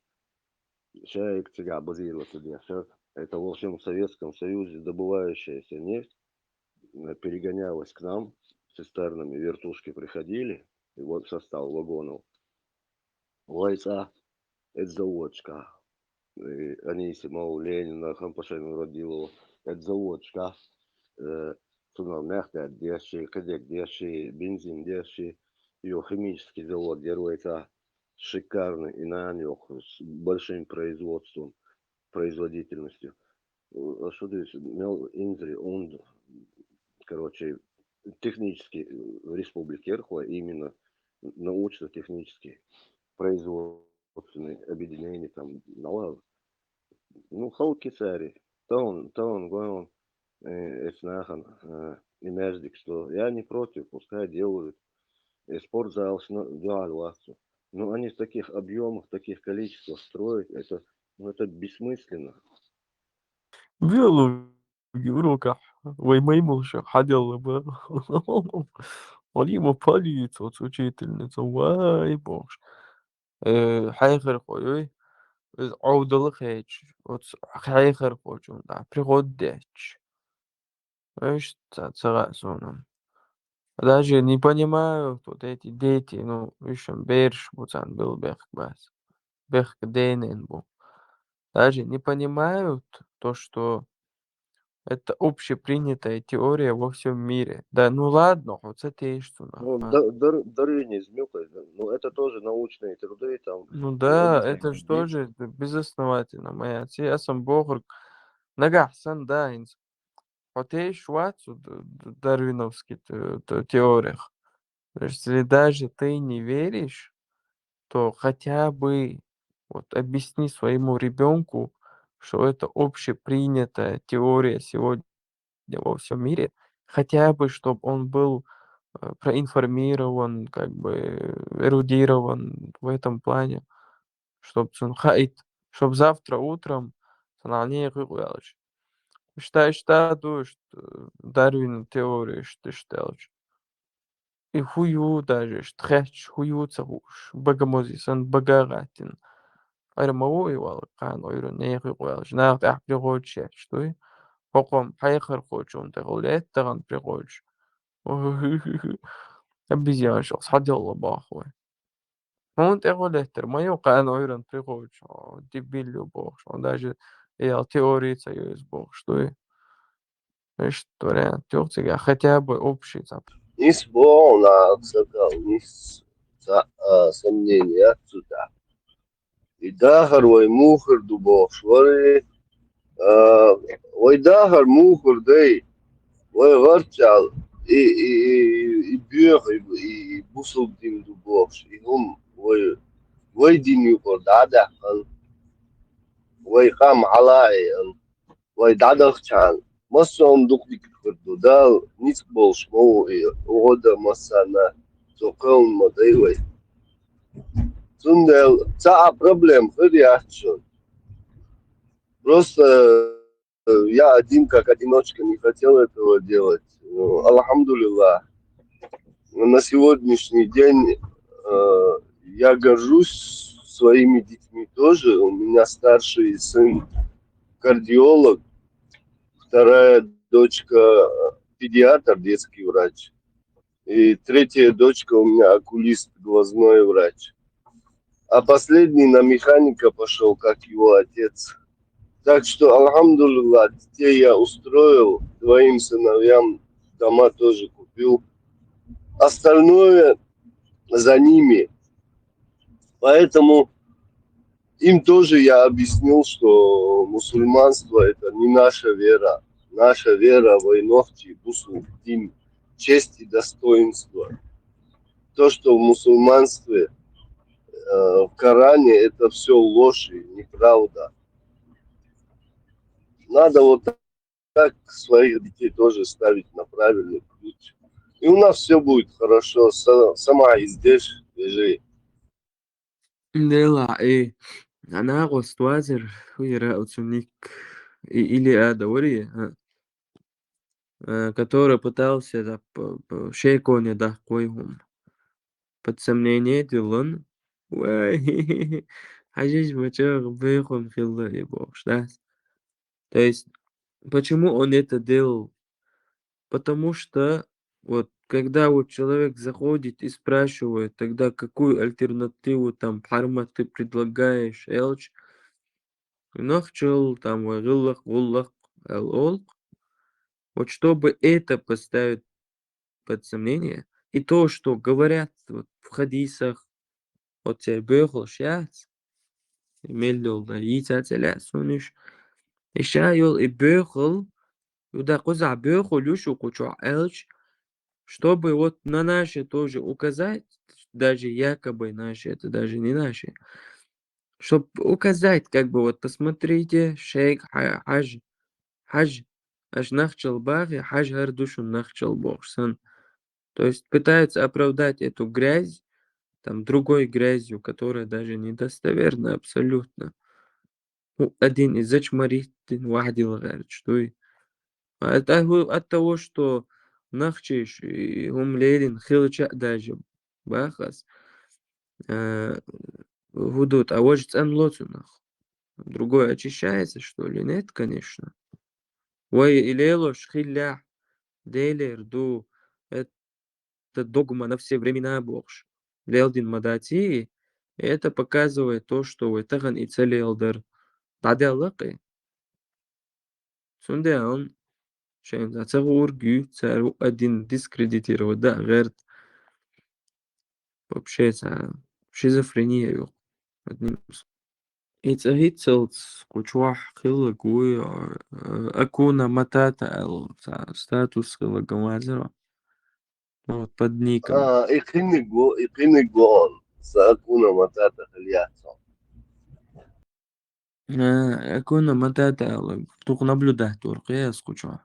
Чаек цига базироваться дешев. Это, в общем, в Советском Союзе добывающаяся нефть, э, перегонялась к нам цистернами, вертушки приходили, и вот состав вагонов. Вай ца, это заводчика. Э, Анисимов, Ленина, Хампашин родило, это заводчика. Э, цунал нефть деши, кадек деши, бензин деши, её химический завод, дер вай ца, шикарный, и на нёх с большим производством, производительностью. Э, а что здесь? Мел инзри, он, короче, технический, э, республикер, хо, именно научно-технический, производственный объединение там, нала. Ну, халки цари, таун, таун, гойл, э, эцнахан, э, и междик, что я не против, пускай делают. И спортзал, но, да, ласу. Но они в таких объёмах, в таких количествах строить, это, ну, это бессмысленно. Велу уроках вай маймыл шо хадел бы. Олима полиция, оцу учительница, вай, бохуш. Э, хьехархо юй, иза Ӏовдала хеча, оцу хьехархочунна тӀехь приход детташ. Вуьш ца, ца хаьа суна. Даже не понимают вот эти дети, ну, вуьш бераш бу царна билла бехк бац. Бехк денен бу. Даже не понимают то, что это общепринятая теория во всём мире. Да, ну ладно, хьо ца тешаш цунах, Ну, а. дар-, дар-, дарвинизм юкъе, ну, это тоже научные труды, там, Ну да, научные это же книги. Тоже безосновательно, моя. Ци асан бохург, нагахь сан да, хӀинца. Хьо тешаш вац цу д-, д-, дарвиновский т-, т-, теорех. То есть, если даже ты не веришь, то хотя бы вот объясни своему ребёнку, что это общепринятая теория сегодня во всём мире, хотя бы, чтоб он был, э, проинформирован, как бы, э, эрудирован в этом плане, чтоб цунна хаийта, чтоб завтра утром цунах некъа юкъа ваьлча. Иштта, иштта ду, иштта, э, Дарвинан теори, иштта, иштта аьлча. И хӀун ю даже, иштта хеташ, хӀун ю ца хууш, бага мози санна, бага а гӀаттина. Ара ма ву и вала, кхана Ӏуьйранна некъа юкъа ваьлча, наха тӀехь приходаш етташ дуй. ХӀокхо-м хьехархочунна тӀехула етта тахана приходаш. Обезьянаш, схьаделла боху вай. Хьуна тӀехула еттар ма ю кхана Ӏуьйранна приходаш, хьо дебил ю бохуш, хьо даже и ял теори ца ю иза бохуш дуй. Иштта вариант ю цигахь, хотя бы общий цхьа. Нийса боху нах, сакал, нийса ца, а, сомнение яц цу тӀехь. И дахар вай мухӀар ду бохуш вара, а, вай дахар мухӀар дай, вай гӀарчал и, и, и, и боьха, и, и, и бусалба дин ду бохуш, и хӀума вай, вай дин юкъара дӀа а даьккхина, вай къам хьала а айина, вай дӀадахчахьана, массо а хӀума дукха дика хир ду. Дала ницкъ болуш ма ву и, угӀода массарна, цо кхоьллина ма дай вай. Цундела цхьа а проблема хир яц шуна. Просто, э, я один как одиночка не хотел этого делать. Ну, алхьамдулиллах, на сегодняшний день, э, я горжусь своими детьми тоже. У меня старший сын кардиолог, вторая дочка, э, педиатр, детский врач. И третья дочка у меня окулист, глазной врач. А последний на механика пошёл, как его отец. Так что, алхьамдулиллах, детей я устроил, двоим сыновьям дома тоже купил. Остальное за ними. Поэтому им тоже я объяснил, что мусульманство — это не наша вера. Наша вера — вай нохчий бусалба дин, честь и достоинство. То, что в мусульманстве, э, в Коране, это всё ложь и неправда. Надо вот так своих детей тоже ставить на правильный путь. И у нас всё будет хорошо. Са-, сама издеш, вежи. Дела, э, ана госту азер, хуера уцуник, и-, или ада вари, а? Э, который пытался, да, п-, п-, шеконе дахкой хум. Под сомнение дилан. Вай, хажиж бача бехун хилла и бохш, да? То есть, почему он это делал? Потому что вот когда вот человек заходит и спрашивает, тогда какую альтернативу там, Пхьармат, ты предлагаешь, элч, нахчал, там, вай гӀиллакх, гӀуллакх, эл олк. Вот чтобы это поставить под сомнение, и то, что говорят вот в хадисах, вот цербехал шац, меллюл да, яйца целя суниш. И ша йол и бехал, юда куза бехал юшу кучу элч, чтобы вот на наши тоже указать, даже якобы наши, это даже не наши, чтоб указать, как бы, вот, посмотрите, шейх Ха-, Хаж, Хаж, аш нахчал бахи, Хаж гар душу нахчал бохсан. То есть пытаются оправдать эту грязь, там, другой грязью, которая даже недостоверна абсолютно. Ну, один из зачмарит, один вахдил гар, что и. А это, от того, что нохчий ш-, и хӀума лелийна хилча а даже, бах аз. Э, хӀу ду, тӀаккха важа цӀанло цунах. Другой очищается, что ли? Нет, конечно. Вай и лелош хиллехь, Делера ду, это догма на все времена бохуш, леладина ма дац и, это показывает то, что вай тахана и ца леладар дӀадаьлла-кх и. Цундела шайна ца гӀург ю, цара один дискредитировать дан а гӀерта. Вообще, цхьа шизофрения ю. Одним с-, и цӀа хӀинццалц кху чохь хилларг вуй, а, Акуна Матата аьлла, цхьа статус хилларг ма вазара. Ну, вот под ником. А, и кхиниг ву, и кхиниг ву он. Са Акуна Матата хила яц он. Э, Акуна Матата аьлла, дукха наблюдать дора кхе ас кху чохь.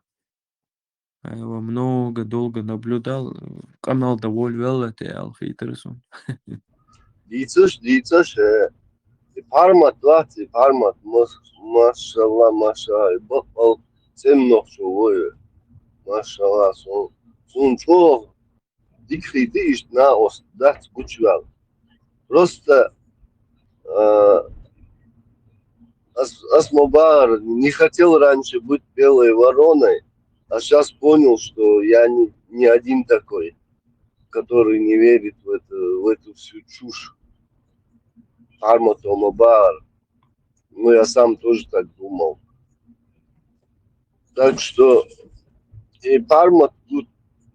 Айва, много, долго наблюдал, къамел дан волавелла те аьлла хийтира суна. Дийцаш, дийцаш, э, и пхьармат вац, и пхьармат, мас-, машалла, машалла, и бакъал цӀена нохчо ву и. Машалла, сон, суна чӀогӀа дика хийтира иштта накъост дац гучуваьлла. Просто, а, ас, ас ма бахара, не хотел раньше быть белой вороной, а щас понял, что я не, не один такой, который не верит в это, в эту всю чушь. Пхьармато ма бахара. Ну, я сам тоже так думал. Так что и пхьармат тут,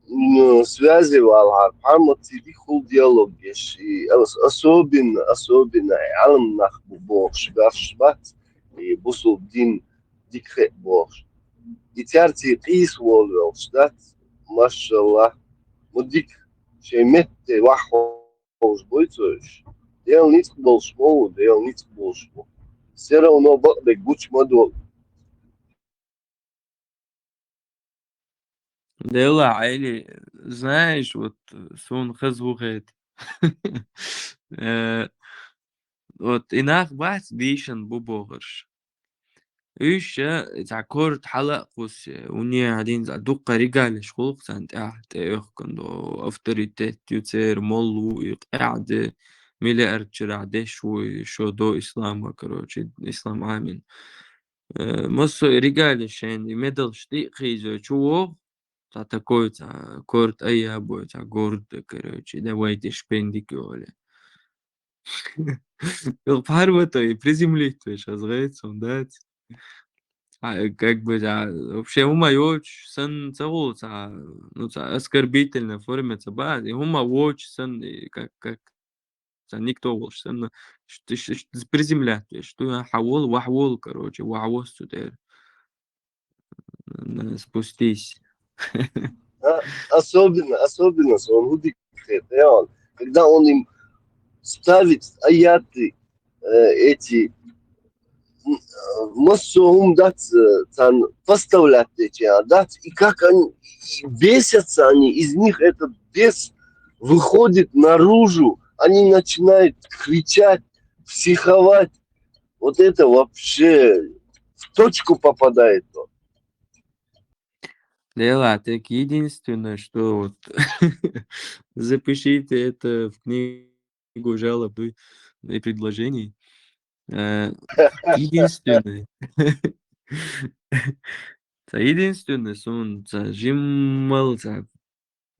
ну, связи валахьара, пхьарматций дика хуьлу диалог еш, и ос-, особенно, особенно Ӏелам нах бу бохуш, баьрш бац, и бусулба дин дика хиъ бохуш. И цаьрца къийса волавелча дац, машалла, ма дика шайн метте вахьа хьовш буй цо уьш. Делан ницкъ болуш ма ву, Делан ницкъ болуш бу. Все равно бакъдерг гучу ма долу. Делла, Ӏели, знаешь, вот, э, суна хаза ву хета. Э, вот и нах бац, дийшина бу бохурш. Уьш, э, цхьа корта хьала а кхуссу, уьне хьадин цхьа дуккха ригалеш хуьлу-кх царна тӀехь, тӀеоьхкун до, авторитет ю церан, молла ву и къаьхьа де, миллиард чуьрахь деш ву и, шо до ислама, короче, ислам Ӏамийна. Э, массо а ригалеш шайна и медалш тӀе а кхийзой, чу вогӀу, цхьа такой, цхьа корта айабой, цхьа гордо, короче, давайте шпендик йоле. Ил пхьармато и приземлить веш, аз гӀайца хӀума дац. А, как бы, а, вообще, хӀума йоцуш санна ца гӀуллу, цхьа, ну, цхьа оскорбительной форме ца бац, и хӀума воцуш санна, и как, как, цхьа никто волуш санна, ш-, ш-, ш-, приземлять веш, ду, а, хьан волу, вахьа волу, короче, вахьа восу цу тӀера. Н-, спустись. А, особенно, особенно, сон хӀу дика хета, реально. Когда он им ставит аяты, э, эти, м, э, массо а хӀума дац, э, царна поставлять дечи, а, дац, и как они и бесятся они, из них этот бес выходит наружу, они начинают кричать, психовать. Вот это вообще в точку попадает он. Дело, так единственное, что вот запишите это в книгу жалоб и предложений. Э, единственное. Ца единственное, сон ца жиммал ца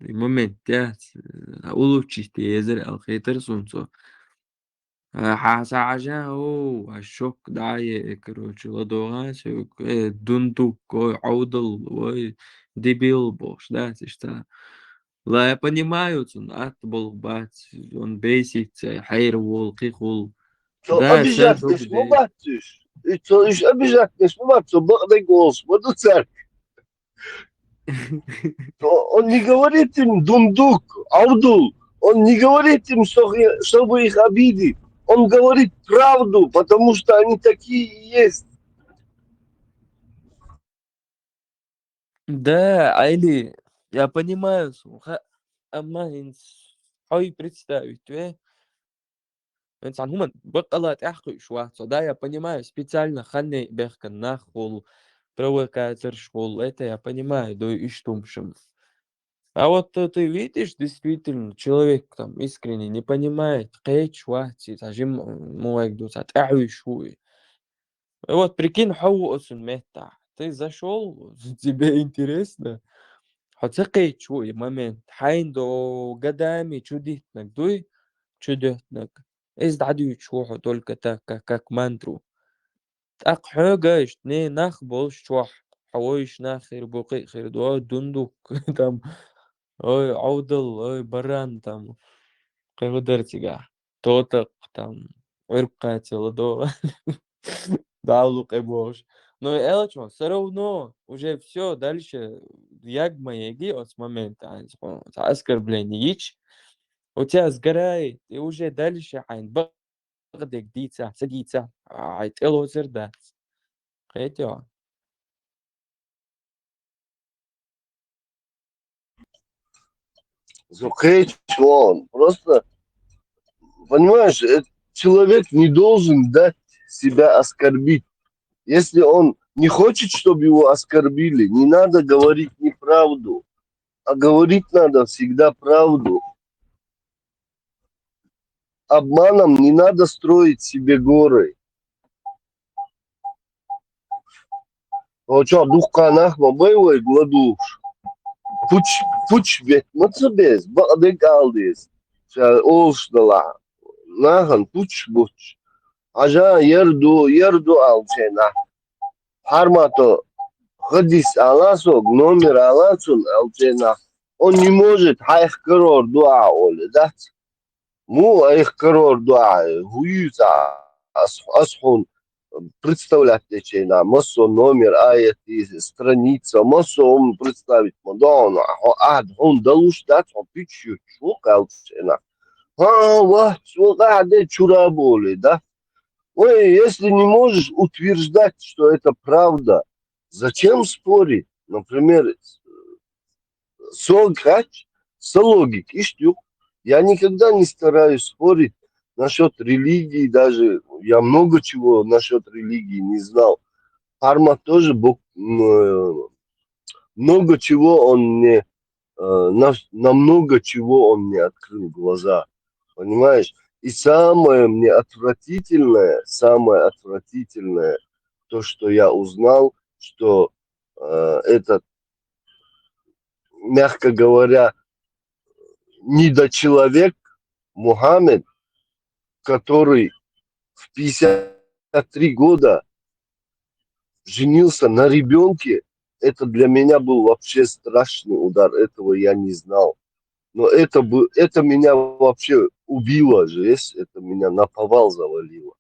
и момент, я, ца улучшить езар алхейтар сон цо. А, хьа-, сан хьажа, о, а шок дӀа а е, э, короче, ладогӀа соьга, э, дундук, ой, Ӏовдал, ой, дебил бохуш, да, иштта. Ла, я понимаю, цунна атта болх бац, он бесится, хьайра волу, кхихула. Цо да, обижать деш ма бац уьш. И цо уьш обижать деш ма бац, цо бакъдерг олуш ма ду цаьрга. То он не говорит им дундук, Ӏовдал. Он не говорит им, что хи-, чтобы их обидеть. Он говорит правду, потому что они такие и есть. Да, Али, я понимаю, слуха, амма хӀинца хьой представить ве. ХӀинца хӀуман баккъала тӀаьхьакхуьуш вац со. Да, я понимаю, специально ханне бехкан нах хула, провокаторш хула, это я понимаю, дой иштта хӀумаш. А вот ты, ты видишь, действительно, человек там искренне не понимает, кхечу вац, цхьа жим мувайг ду, цхьа тӀаьхьуьйш ву и. И вот прикинь, хьо ву оцун меттахь. Ты зашёл, тебе интересно. Хьо ца кхечу ву и момент. Хьайн до годами чудиттинарг дуй, чудоьттинарг. Иза дӀадуьйцуш ву хьо только так, как, как мантру. ТӀаккха хьоьга иштта, не, нах болуш чохь, хьо вуйш нах хир бу, кхин а хир ду, ой, дундук, там, ой, Ӏовдал, ой, баран, там, кхин хӀун дара цигахь, тотакх, там, Ӏуьрг кхача ладогӀа. Далла къе бохуш. Но и аьллачо, всё равно, уже всё, дальше яг ма еги оцу момента, хьайна цхьа оскорбление йича, у тебя сгорает, и уже дальше хьайна бакъдерг дийца, ца дийца, ай, тӀелоцур дац. Кхетий хьо? Со кхечу вон. Просто, понимаешь, э, человек не должен дать себя оскорбить. Если он не хочет, чтобы его оскорбили, не надо говорить неправду, а говорить надо всегда правду. Обманом не надо строить себе горы. Хьо чохь дуккха нах ма бай вайга ладугӀуш. Пуч, пуч бетта ма ца беза, бакъдерг ала деза. Ша олуш далахь, нахана пуч буч. Хьажа, яр ду, яр ду аьлла церан нах. Хьармато хадис ала сога, номер ала цунна аьлла церан нах. Он не может, хьайх карор ду ахьа оле, дац? Муха айх карор ду ахьа, хӀун юьйцу ахьа? Ас, ас хьуна представлять дечу хенахь, массо а номер, аят, страница, массо а хӀума представить ма до хьуна, хьо, ахьа хьуна далуш дац, хьо пуч юьтуш ву кхаьллачу хенахь. ХӀан, вац, ву къахьде чура боле, да? Ой, если не можешь утверждать, что это правда, зачем спорить? Например, со кхаьчча, со логика, иштта ю. Я никогда не стараюсь спорить насчёт религии, даже я много чего насчёт религии не знал. Хармат тоже, бу-, м, э, много чего он мне, э, на, на много чего он мне открыл глаза. Понимаешь? И самое мне отвратительное, самое отвратительное, то, что я узнал, что, э, этот, мягко говоря, недочеловек Мухаммед, который в пятьдесят три года женился на ребёнке, это для меня был вообще страшный удар, этого я не знал. Но это бы, это меня вообще убило же, если это меня наповал завалило.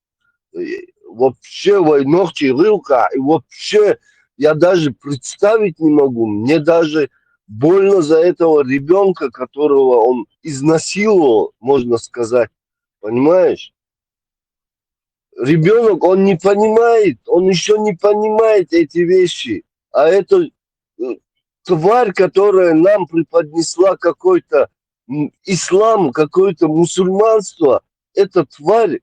И вообще вай нохчий гӀиллакхехь, и вообще я даже представить не могу. Мне даже больно за этого ребёнка, которого он изнасиловал, можно сказать. Понимаешь? Ребёнок, он не понимает, он ещё не понимает эти вещи. А это, э, тварь, которая нам преподнесла какой-то, м, ислам, какое-то мусульманство, эта тварь,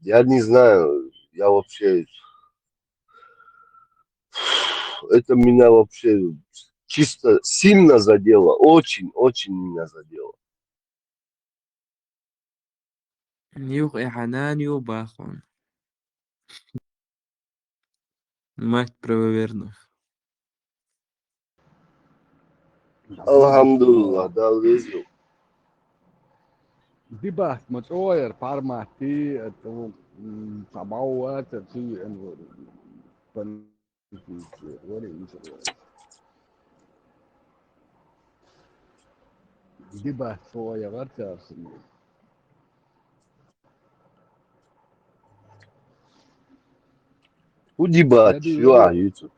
я не знаю, я вообще, это меня вообще чисто сильно задело, очень, очень меня задело. Юха, э, хьан нана ю бахун. Мать правоверных. Алхьамдулиллах, Далла веза ю. Дибат ма чӀогӀа яра, парматти, это, м, цхьа бӀов вац, это, м, пан-, Дибат чӀогӀа яра цаьршинна. ХӀун дибат? Ю ахь юьйцу?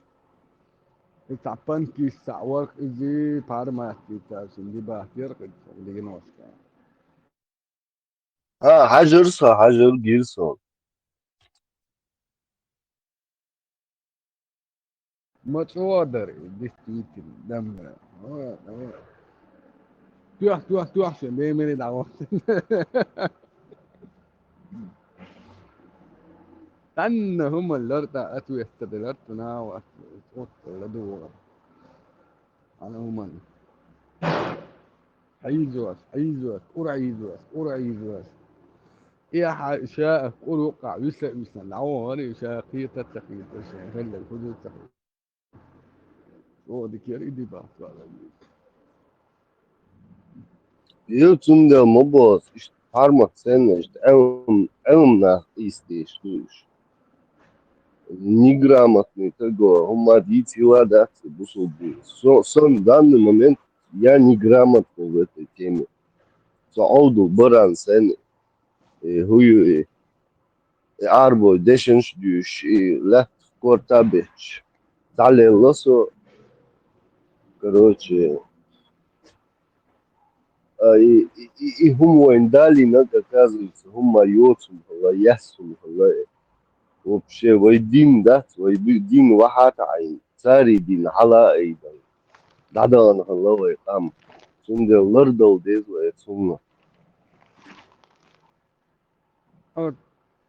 И цхьа панкис цхьаъ вара, иза парматти цаьршинна дибат яра, кхин цхьа дигина васкан. А, хьажар со, хьажар гир со. Ма чӀогӀа дара, действительно, дамра. Ой, ой. Тоьхь, тоьхь, тоьхь шен, бемери дӀагӀо. Танна хӀума лартӀа ответта делар, цунах ответта ладугӀа. Ана хӀуманна. Хьийзош, хьийзош, кӀур хьийзош, кӀур хьийзош. Эхьа ша кӀур юккъахь виса а висна, дӀавахара ша кхета а ца кхета, шен хӀаллак хӀу ду ца хета. Чо дикера и ди бахт вала. Ил цундел ма бос, иштта пхьармат санна, иштта Ӏелам, Ӏелам нах къийсдеш ду уьш. Неграмотный таго, хӀумма дийцийла дац бусулба дин. Со, сан данный момент я неграмотный в этой теме. Со Ӏовдал баран санна, э, хӀу ю и, и Ӏарбой дешнаш дуьйш, и лаьтта корта бехкаш. ДӀалелла со, короче, а, и, и, и, и хӀума вайн далийнарг, оказывается, хӀумма йоцун хилла, ясун хилла. Вообще, вай дин дац, вай ди-, дин вахьа а таӀийна, цари дин хьала а айдал. ДӀадахана хилла вай къам. Цундела лардала деза вай цунна. От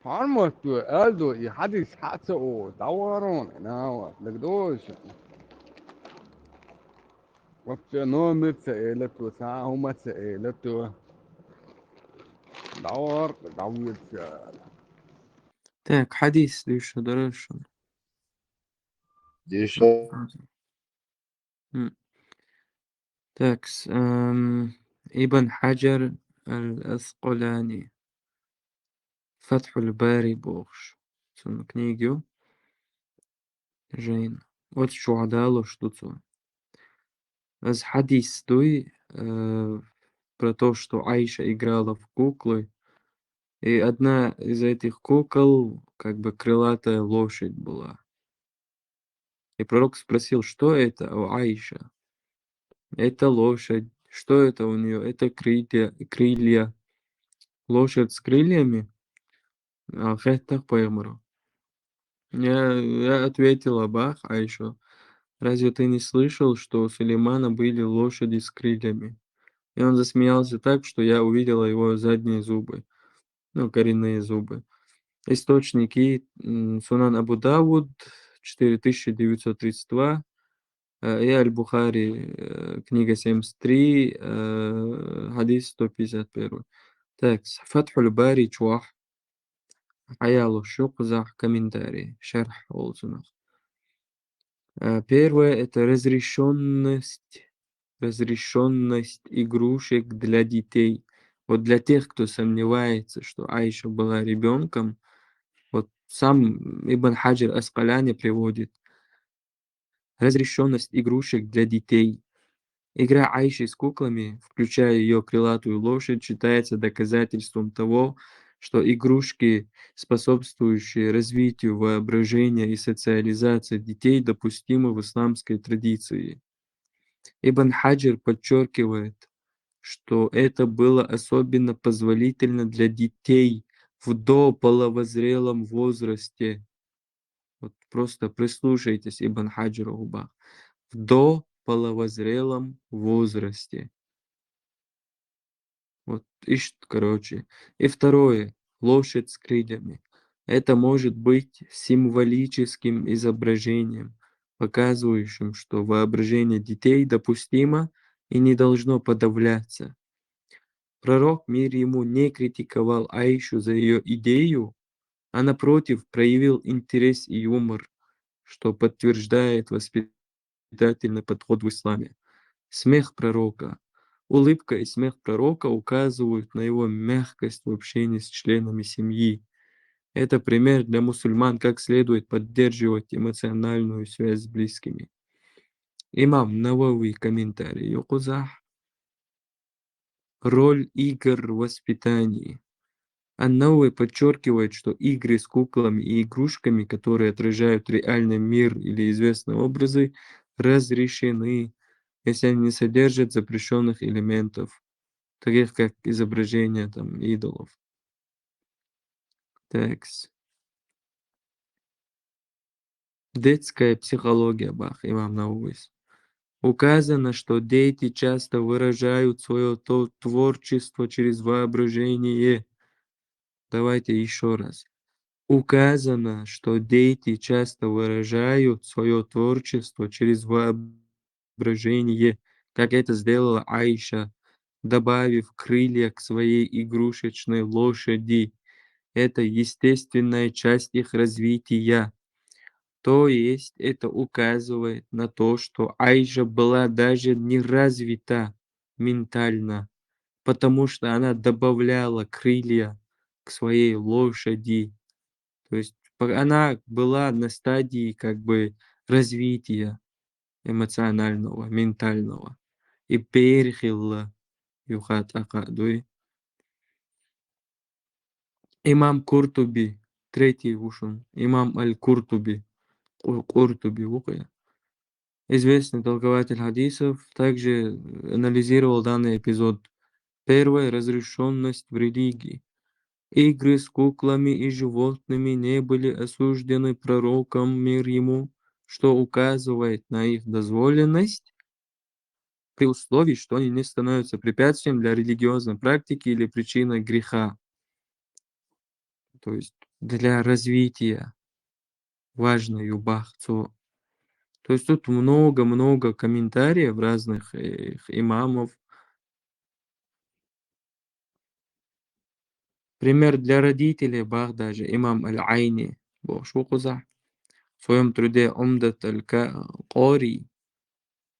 пхьармат ду, аьлла ду, и хьадис хьа а ца оха, дӀаварон, нава, дагадоша. Вообще номер ца элату, цхьа хӀума ца элату. ДӀавар, дӀавирца. Так, хьадис дуьйш дара шуна. Деша. М. Так, с-, ам, Ибн Хьаджар аль-Аскъалани. Фатхьуль Бари бохуш. Цуьнан книга ю. Жайна. Оцу чохь далош ду цо. Аса хьадис дуй, э, про то, что Айша играла в куклы, и одна из этих кукол, как бы, крылатая лошадь была. И пророк спросил: «Что это, о Айша?» «Это лошадь. Что это у неё? Это крылья, крылья. Лошадь с крыльями?» А, хеттах пайхамару. Я, я ответила, бах, Айша: «Разве ты не слышал, что у Сулеймана были лошади с крыльями?» И он засмеялся так, что я увидела его задние зубы, ну, коренные зубы. Источники, м, Сунан Абу Давуд, четыре тысячи девятьсот тридцать два, э, и Аль-Бухари, э, книга семьдесят три, э, хьадис сто пятьдесят первый. Так, с-, Фатхуль Бари чохь. Хьаялуш ю кхузахь комментарий, шархь олу цунах. Э, первое, это разрешённость, разрешённость игрушек для детей. Вот для тех, кто сомневается, что Айша была ребёнком, вот сам Ибн Хаджар Аскаляни приводит: разрешённость игрушек для детей. Игра Айши с куклами, включая её крылатую лошадь, считается доказательством того, что игрушки, способствующие развитию воображения и социализации детей, допустимы в исламской традиции. Ибн Хаджар подчёркивает, что это было особенно позволительно для детей в дополовозрелом возрасте. Вот просто прислушайтесь, Ибн Хаджар, гӀубах. В дополовозрелом возрасте. Вот, ишт, короче. И второе. Лошадь с крыльями. Это может быть символическим изображением, показывающим, что воображение детей допустимо и не должно подавляться. Пророк, мир ему, не критиковал Аишу за её идею, а напротив, проявил интерес и юмор, что подтверждает воспитательный подход в исламе. Смех пророка. Улыбка и смех пророка указывают на его мягкость в общении с членами семьи. Это пример для мусульман, как следует поддерживать эмоциональную связь с близкими. Имам Навави комментарий ю кхузахь. Роль игр в воспитании. Ан-Навави подчёркивает, что игры с куклами и игрушками, которые отражают реальный мир или известные образы, разрешены, если они не содержат запрещённых элементов, таких как изображения, там, идолов. Такс. Детская психология, бах, имам Нававис. Указано, что дети часто выражают своё то-, творчество через воображение. Давайте ещё раз. Указано, что дети часто выражают своё творчество через воображение, как это сделала Айша, добавив крылья к своей игрушечной лошади. Это естественная часть их развития. То есть это указывает на то, что Айша была даже не развита ментально, потому что она добавляла крылья к своей лошади. То есть по- она была на стадии как бы развития эмоционального, ментального. И перехила юхат акадуй. Имам Куртуби, третий вушун, имам Аль-Куртуби, Ку- Куртуби вукъя, известный толкователь хадисов, также анализировал данный эпизод. Первое, разрешенность в религии. Игры с куклами и животными не были осуждены пророком, мир ему, что указывает на их дозволенность, при условии, что они не становятся препятствием для религиозной практики или причиной греха. То есть для развития важно юбахцу. То есть тут много-много комментариев разных э, имамов. Пример для родителей бах даже имам Аль-Айни, бо шукуза, в своем труде Умдат Аль-Кори,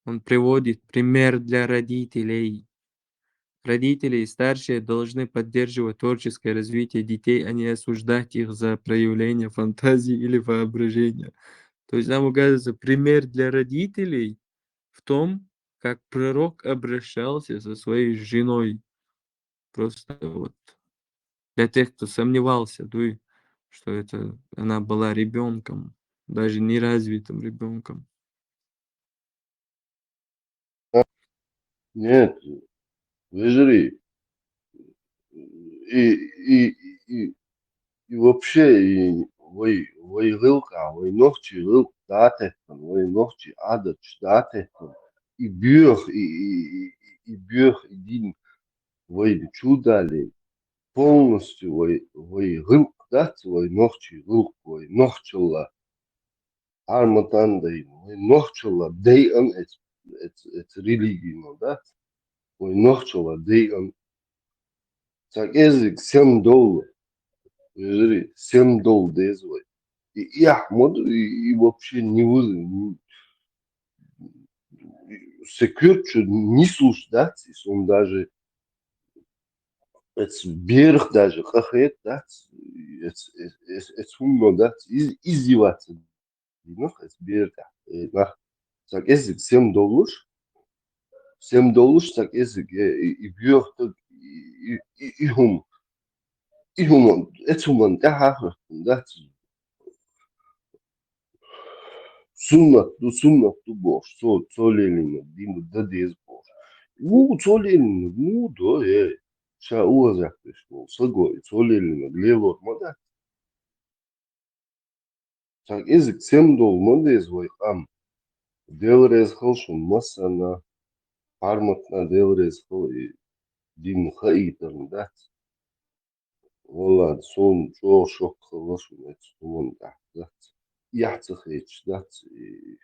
он приводит пример для родителей. Родители и старшие должны поддерживать творческое развитие детей, а не осуждать их за проявление фантазии или воображения. То есть нам указывается пример для родителей в том, как пророк обращался со своей женой. Просто вот для тех, кто сомневался, дуй, что это она была ребенком, даже неразвитым ребенком. Нет, вежарий. И, и, и, и вообще, и вай, вай гӀулакха, вай нохчий гӀулакх дӀатеттан, вай нохчий Ӏадаташ дӀатеттан, и боьха, и, и, и, и боьха, и дин вай чудале, полностью вай, вай гӀулакх дац, вай нохчий гӀулакх, вай нохчалла Ӏарматан дайна, вай нохчалла дайан эц, эц, эц религино дац, вай нохчалла дайан. Ца кӀезиг сем довла, вежарий, сем довла деза вай. И, и Ахмад, и, и вообще не вы, се курчу не слуш дац, и сон даже эц берх даже къахет дац, эц, эц, эц, эц хумно дац, из, издеваться динах, эц бер да, э, нах. Ца кӀезиг сем довлуш, сем довлуш ца кӀезиг, э, и, и боьха даг, и, и, и, и хум, и хуман, эц хуман тӀехьа хӀоттун дац. Суннат ду, суннат ду бохуш, цо, цо лелийнарг дин ду, дан деза бохуш. Ву, цо лелийнарг, ву, до, э, ша оза веш волу саго, и цо лелийнарг лелор ма дац. Ца кӀезиг сем довла ма деза вай къам. Дела реза хила шуна массарна, Ӏарматна Дела реза хила и дин хаийтарна дац. Валлахь, суна чӀогӀа шок хилла шуна эцу хӀуманна тӀехь дац. Эхь ца хеташ дац, и,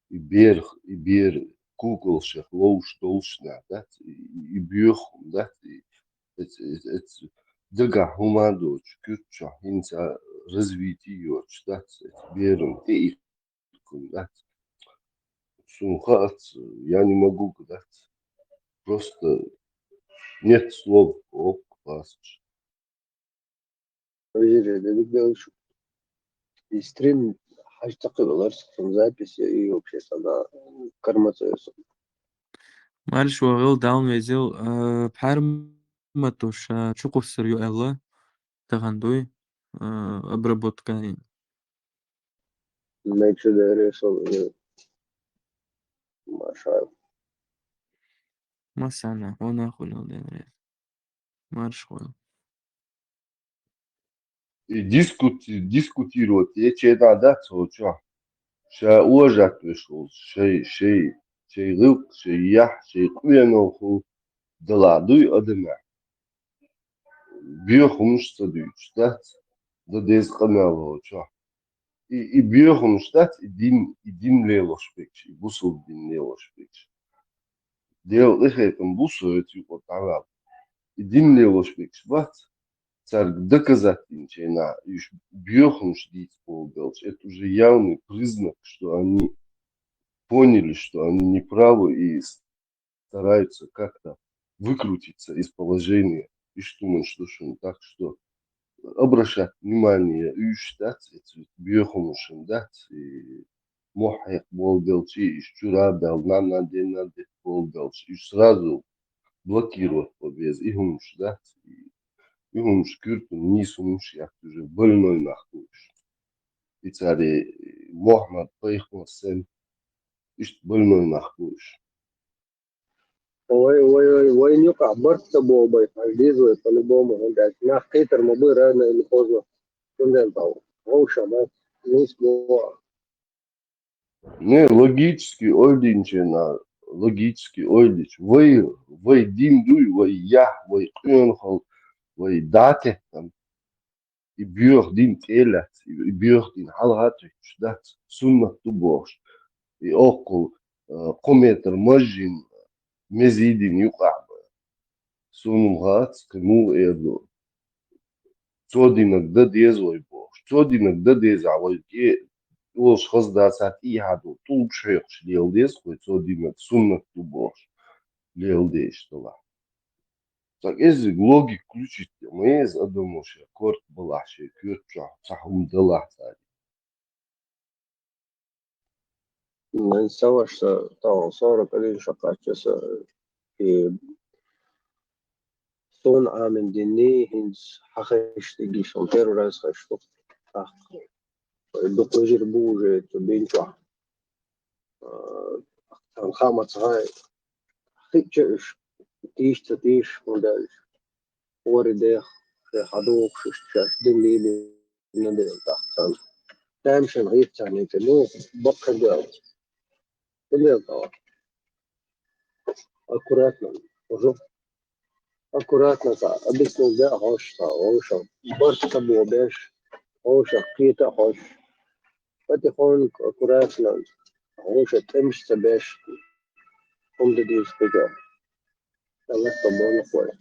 и берх, и бер кукалшех ловш долуш нах дац, и, и боьха хӀума дац, и эц, эц, эц дагахь хӀума а доцуш, куьрччохь хӀинца развитие йоцуш дац, эц беран тӀе и хӀума дац. Суна хаац, я не могу дац. Просто нет слов, ок, пасаш. Вежарий, дерриг делаш. И стрим хьажа ца кхуьларца, цун запись и вообще сага кармаца йо со. Марш вагӀил, Далла везил, э, пхьарматуш, э, чу кхуссур ю аьлла, тахана дуй, э, обработка. Мегаш дерриг со, э, маршал. Масана, вона хуьлал дерриг. Марш хуьлал. И дискути-, дискутировать е чеда дац хӀокху чохь. Ша ожат веш волу, шай, шай, шай гӀуллакх, шай яхь, шай къоьнал хӀу дала дуй адамехь. Боьха хӀумаш ца дуьйцуш дац, дан деза къамел хӀокху чохь. И, и боьха хӀумаш дац, и дин, и дин лелош бекаш, и бусулба дин лелош бекаш. Дела къахетам бу со веци юкъа дӀавала. И дин лелош бекаш бац, царга доказать динчейна, уьш боьхамаш дийца болабелча, это уже явный признак, что они поняли, что они неправы и стараются как-то выкрутиться из положения. И что мы, что шум, так что обращать внимание, уьш дац, эцу боьхамашна дац, и мохьех болабелча, и чура бел, нана дена дет болабелча, и сразу блокировать по без, и хумш дац, и, и хумш кюрту, низ хумш, як уже больной нах хумш. И царе Мухаммад пайхамар сен, ишт больной нах хумш. Вай, вай, вай, вай, нюкъа барт ца бо бай, аж дизлай, по-любому, гӀундяц. Нах кхетар ма бу, рано или поздно. Гунден тау. Вовша, ма, нус бо. Не, логически ойдинчена, логически ойдич. Вай, вай дин дуй, вай ях, вай къоьнхал, вай датеттан. И боьха дин тӀелац, и боьха дин хьалхатуьйтуш дац, суннат ду бохуш. И оккхул, э, кхо метр мажжин мезий дин юкъахь бара. Суна хац, кхин муха эр ду. Цо динарг дан деза вай бохуш. Цо динарг дан деза вай, э, олуш хаза дацахь, тӀехьа ду, тӀулгаш хьоькхуш лела деза, кхой цо динарг суннат ду бохуш. Лела дезаш далахь. Цхьа кӀеззиг логика включить ма еза адамо шен корта балахь, шен коьрта чохь цхьа хӀума далахь цаьрга. Ман ца ваша, тахана сорок один шо кхаччалца, и суна Ӏамийна динний, хӀинца хьахайша дигиш, сон первый раз хайша ду. ТӀаккха дукха вежарий бу уже цу дин чохь. А, царна хаа ма ца хаьа, хиъча уьш, тийша ца тийша, хӀунда аьлча, хӀора дех, шайн хьадогӀуш, иштта шаьш дин лелийна дела тахана. Тамашийна хӀетта царна тӀе, ну, баккхий дела. Хи дела тӀаккха. Аккуратно. Уже аккуратно цхьа, объяснить даьа хьожуш цхьа, вовшах барт ца бо беш, вовшах кхета а хьожуш. Потихоньку, аккуратно, вовшах тӀемаш ца беш, хӀума дан деза кхузахь. Аллах къобал дойла вай.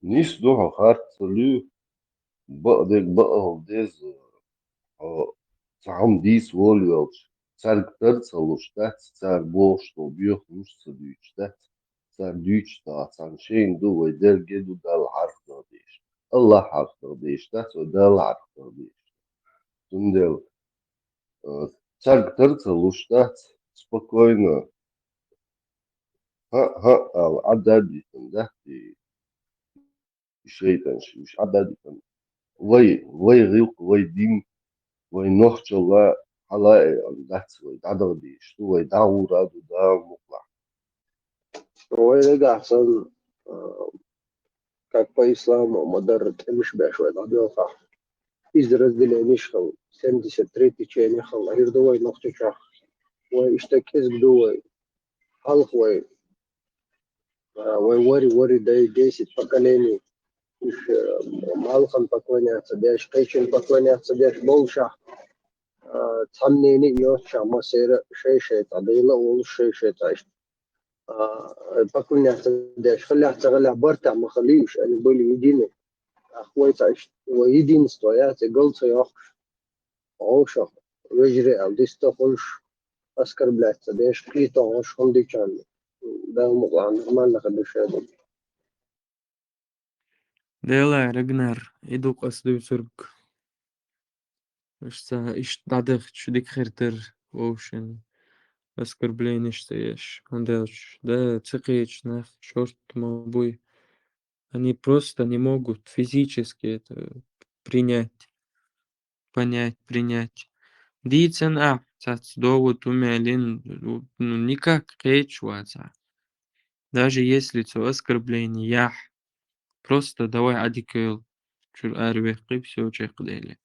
Нийса ду хьо, харц ца луьй, бакъдерг бакъ хила деза, хьо цхьа хӀума дийца волавелча, цаьрга тар ца луш дац, цара бохуш долу боьхамаш ца дуьйцуш дац, цара дуьйцуш дац, царна шайна ду, вай дерриге ду Далла хьарф даха дезаш. Аллах хьарф даха дезаш дац, вай Далла хьарф даха дезаш. Цундела, э, цаьрга тар ца луш дац, спокойно, хӀаъ, хӀаъ, ала, Ӏадда а дитина дац, и шайтӀанаш, уьш Ӏадда а дитина. Вай, вай гӀиллакх, вай дин, вай нохчалла хьала а дац, вай дӀадаха дезаш ду, вай дӀагӀур а ду Дала мукъалахь. Вай нагахь санна, а, как по исламу, ма-дарра тӀемаш беш вай дӀадоьлхахь. Иза разделениш хилла, семьдесят три течение хилла, хӀара ду вай Нохчийчохь. Вай иштта кӀезиг ду вай. Хьалха вай, а, вай вари, вари дай десять поколений. Уьш, а, малхан поклоняться деш, кхечун поклоняться деш болушехь, а, цхьаннена а йоццушехь, массеран а шай-шайтӀа, Дела а волуш шай-шайтӀа иштта. А, поклоняться деш хиллехь а, ца хиллехь а, бартахь ма хиллий уьш, они были едины. ТӀаккха вай цхьа иштта, вай единство яц, и гал ца йоккхуш, вовшах, вежарий аьлла, диста хуьлуш, оскорблять ца деш, кхетош, хӀума дича, Дала мукъалахь, нормально хир ду шадерг. Делахь, Рагнар, и ду-кх ас дуьйцург. Иштта, иштта дӀадахча дика хир дара вовшийн оскорбленеш ца еш. ХӀунда аьлча, да, ца кхеташ нах шорта ма буй. Они просто не могут физически это принять, понять, принять. Дийцина ахь цхьацца довод хӀума аьллина, ну, никак кхеташ вац ахь. Даже если цо оскорбление яхь, просто давай Ӏадика йойла, чуьра аравехкий, всё, чекхдели.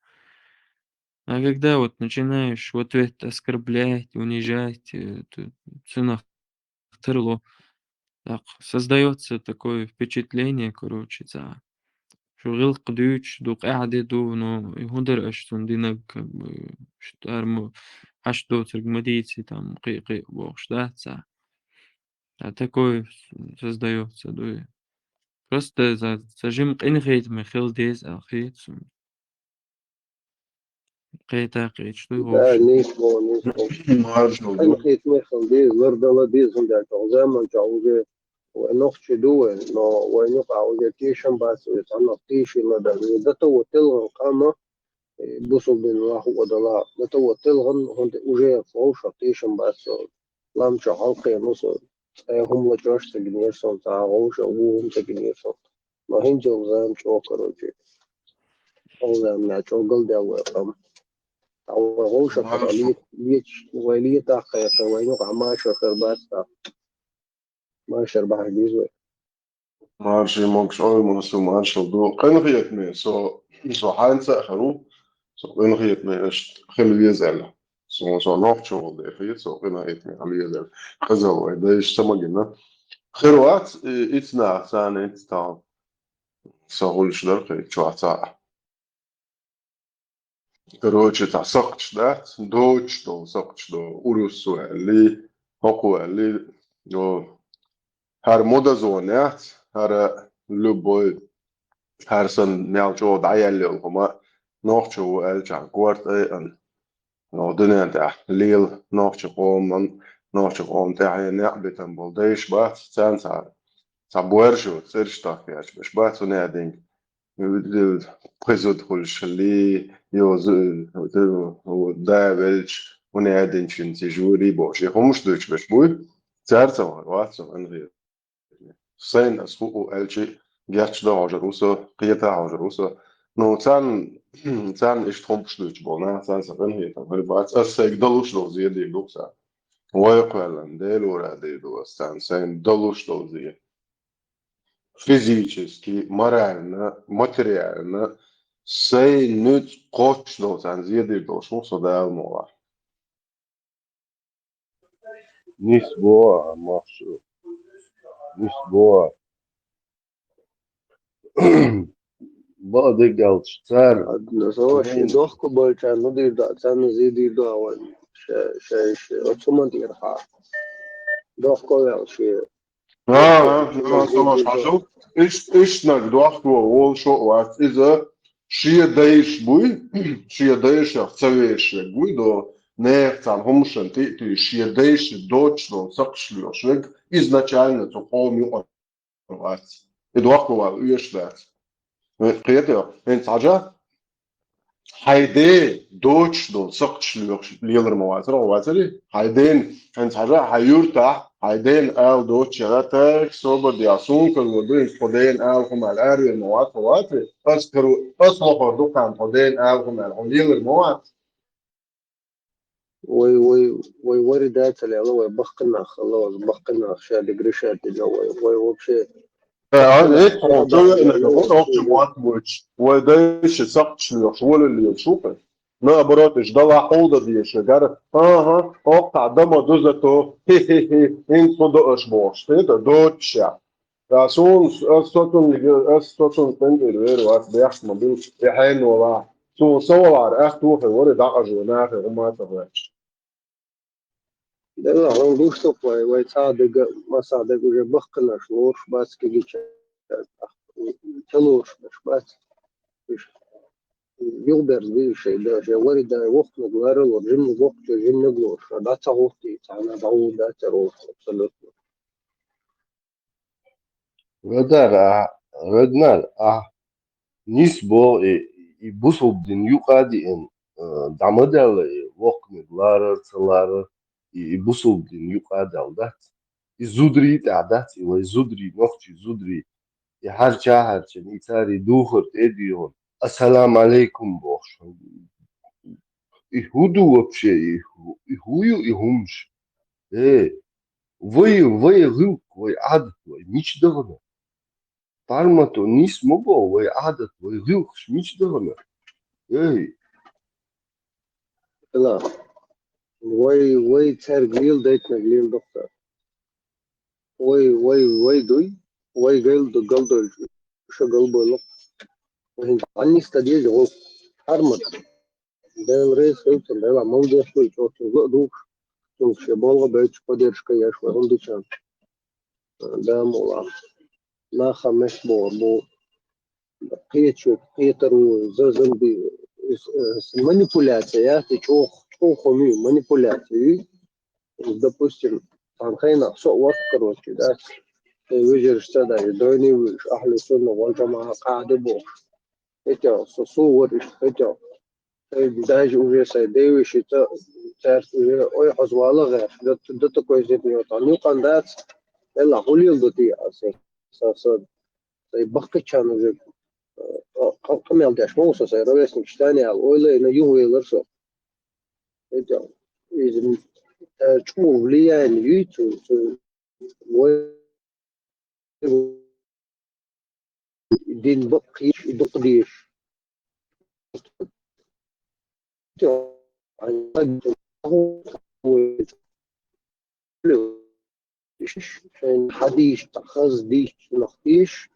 А когда вот начинаешь в ответ оскорблять, унижать, э, т-, цунах тарло, так создаётся такое впечатление, короче, цхьа шу гӀиллакх дуьйцуш ду, къаьхьа де ду, но и хӀун дара аша цунна динарг, как бы, ш-, ар мо-, Ӏаш доцург ма дийци, там, кхы-кхы бохуш дац цхьа. А такой создаётся, дуй. Просто ца, ца жима къинхетаме хила деза аьлла хета суна. Кхета кхеташ дуй. Да, вовши. Нийса боху, нийса боху. Маршал ду. Къинхетаме хила деза, лардала деза, хӀунда аьлча оха заман чохь уже вай нохчий ду вайн, но вайн юкъахь уже тешам бац, вай цхьаннах тийшина дан. Вай датаво телхина къам, э, бусулба дин лаху а дала, датаво телхина, хӀунда уже вовшах тешам бац со. Лам чохь хьалкхийна со, цхьа хӀума лачкъош ца гинера сон, цхьа вовшах ву хӀума ца гинера сон. Но хӀинца йолу зама чӀогӀа, короче, хьо заманахь чӀогӀа галдаьлла вай къам. Ткъа вай вовшах Маршо. ле-, леча-, вай летахь кхайкхи, вайн юкъахь машар хир бац тӀаккха. Машар бахьаш деза вай. Марший могуш ойла ма со, маршалла ду. Къинхетаме со, со хьайнца а хир ву, со къинхетаме иштта хила веза аьлла. Со, со нохчо волу дехе, со къинхетаме хила веза аьлла. Къизалла вай дайша ца магина. Хир вац, и, ицнаха царна иц тахана. Со гӀуллуш дара кхин чохь цхьаъ. Короче, цхьа сакхташ дац, доцуш долу сакхташ до, урус ву аьлли, хӀокху аьлли, о, хӀара модазон яц, хӀара любой, хӀара санна мел чӀогӀа дӀаелла йолу хӀума, нохчо ву аьллачхьана корта айъан. О, дуьнен тӀехь лела нохча къоман, нохча къоман тӀаьхье некъ битан болу дайша бац, царна цхьа, цхьа боьрша йоцу цӀераш тахкаьчбеш бац, хӀунда аьлла пхи зуда хуьлуш ли, йозу, да велча, хӀунда аьлла динчуьнца жуьри бохуш. И хӀумаш дуьйцуш берш буй, цаьрца вахар вац со къинхетаме. Сайна ас хӀуъу аьлчи, гечдан хьожур ву со, кхета хьожур ву со. Ну, царна, царна иштта хӀумаш дуьйцуш болу нах, царна сан къинхетам хир бац. Ас сайга далуш долу зе дийр ду царна. Вай кхоьллина, Делора дийр ду ас царна, сайна далуш долу зе. Физически, морально, материально, сайн нуьцкъа кхоччуш долу царна зе дийр долуш ву со Дала мукъалахь. Нисбо а, махшу. Нисбо а. Бакъдерг аьлча, цара. Ладно, со шен дохко болчарна дийр ду, царна зе дийр ду, а вайн ша, ша, ша, оцу хӀуман тӀера хьа. Дохко ваьлла шен. А, а, а, со ма шажал. Иш, ишнаг дохко волуш а вац. Иза шен дайша буй, шен дайшах ца вешаш верг вуй, до нехан цхьана хӀуманашна тӀе а туьйсуш, шен дайша доцуш долу сакхташ лоьхуш верг, изначально цу къоман юкъара вац. И дохко вала оьшуш дац. Кхетий, хӀинца хьажа, хьайн ден доцуш долу сакхташ лоьхуш лелар ма вацара, хьо вацарий? Хьайн ден, хӀинца хьажа, хьайн юьртахь, хьайн ден ала доцуш яра, так, собар де, суна карор ду, хӀинца тхо ден ала хӀума аьлла, аравер ма вац, хьо вацарий? Ас карор, ас лохур ду кхана тхо ден ала хӀума аьлла, хьо лелар ма вац. Вай, вай, вай вари дацал аьлла, вай баккхий нах хилла, вай баккхий нах ша дегра ша дина, вай, вай вообще. Э, а, э, хьо ца веана, хьо нохча мотт буьйцуш, вай дайша сакхташ лоьхуш, вала лелаш ву кхин. Наоборот, иш дала хьулда дезаш, гара, ага, оккхахь дан ма ду зато, хи-хи-хи, хӀинца хӀун до аша бохуш, хета, доцуш ша. Ткъа суна, ас со цунна, ас со цунна цӀена тӀера вер вац, бехк ма бил, и хьенан валахь. Суна сан валахьара аьтто хир вара, и дӀакъажо нахе хӀума а ца хоьттуш. Делла, хьуна гуш ду-кх вай, вай цхьа а дага, массо а дага уже баккхийнаш лоруш бац кегийчара, ца лоруш берш бац. Уьш юхаберза беза шайн, да, шайн вари дай воккханиг ларалора, жиманиг воккхачо жиманиг лоруш, ша дӀа ца хӀуттий, цхьанна дӀагӀур дац цара лоруш, абсолютно. Радар, а, Раднар, а, нисбо и, и бусулба дин юкъа а диъна, а, дӀа ма даьлла и воккханиг ларар, ца ларар, и, и бусулба дин юкъа а даьлла дац. И зударий тӀехь дац, и вай зударий, нохчий зударий, и хьарча а хьарчина, и цара и духар тӀе а дуьйхина, «Ассаламу алейкум» бохуш. И хӀун ду вообще, и хӀу-, и хӀун ю и хӀумаш? Э, вай, вай гӀиллакх, вай Ӏадат, вай мича дахана? Пармато, нис ма бо, вай Ӏадат, вай гӀиллакхаш мича дахана? Эй! Ила, вай, вай цаьрга лела дайтинарг лела доккха. Вай, вай, вай дуй, вай гал ду, галдойлуш, ша галбойлу. Вай хӀинца хьаннис дан деза гӀо? Пармат. Дела реза хилва цунна, Дела молодец хилва, чӀоагӀа цунна ла а дувгӀаш, цунга шен болх а баьча, поддержка еш вай хӀума дича. Да, мула. Наха меш бор бу. Кхечу, кхетару, за замби, э, с-, манипуляция, я, ты чё, чё хуми, манипуляция, и, допустим, там хайна, со, вот, короче, да, э, выжершься, да, и дойный выш, ахлю сунна, вал джамаа, кады бу. Эти, со, со, вот, эти, э, даже уже сай, девиши, то, царь уже, ой, хазвала, да, до, до такой степени, вот, а ну, кандат, эла, хулил, до ты, а, со, со, со, сай баккачан уже, э, къа-, къамел деш ма ва со, сай ровесник чтани ал, ойла, и на юг вейлар со. Это, из, э, чу влияние юй, цу, цу, вой, дин баккхиш, и дукъдиш. Хьадийш, хаза дийш, нах дийш,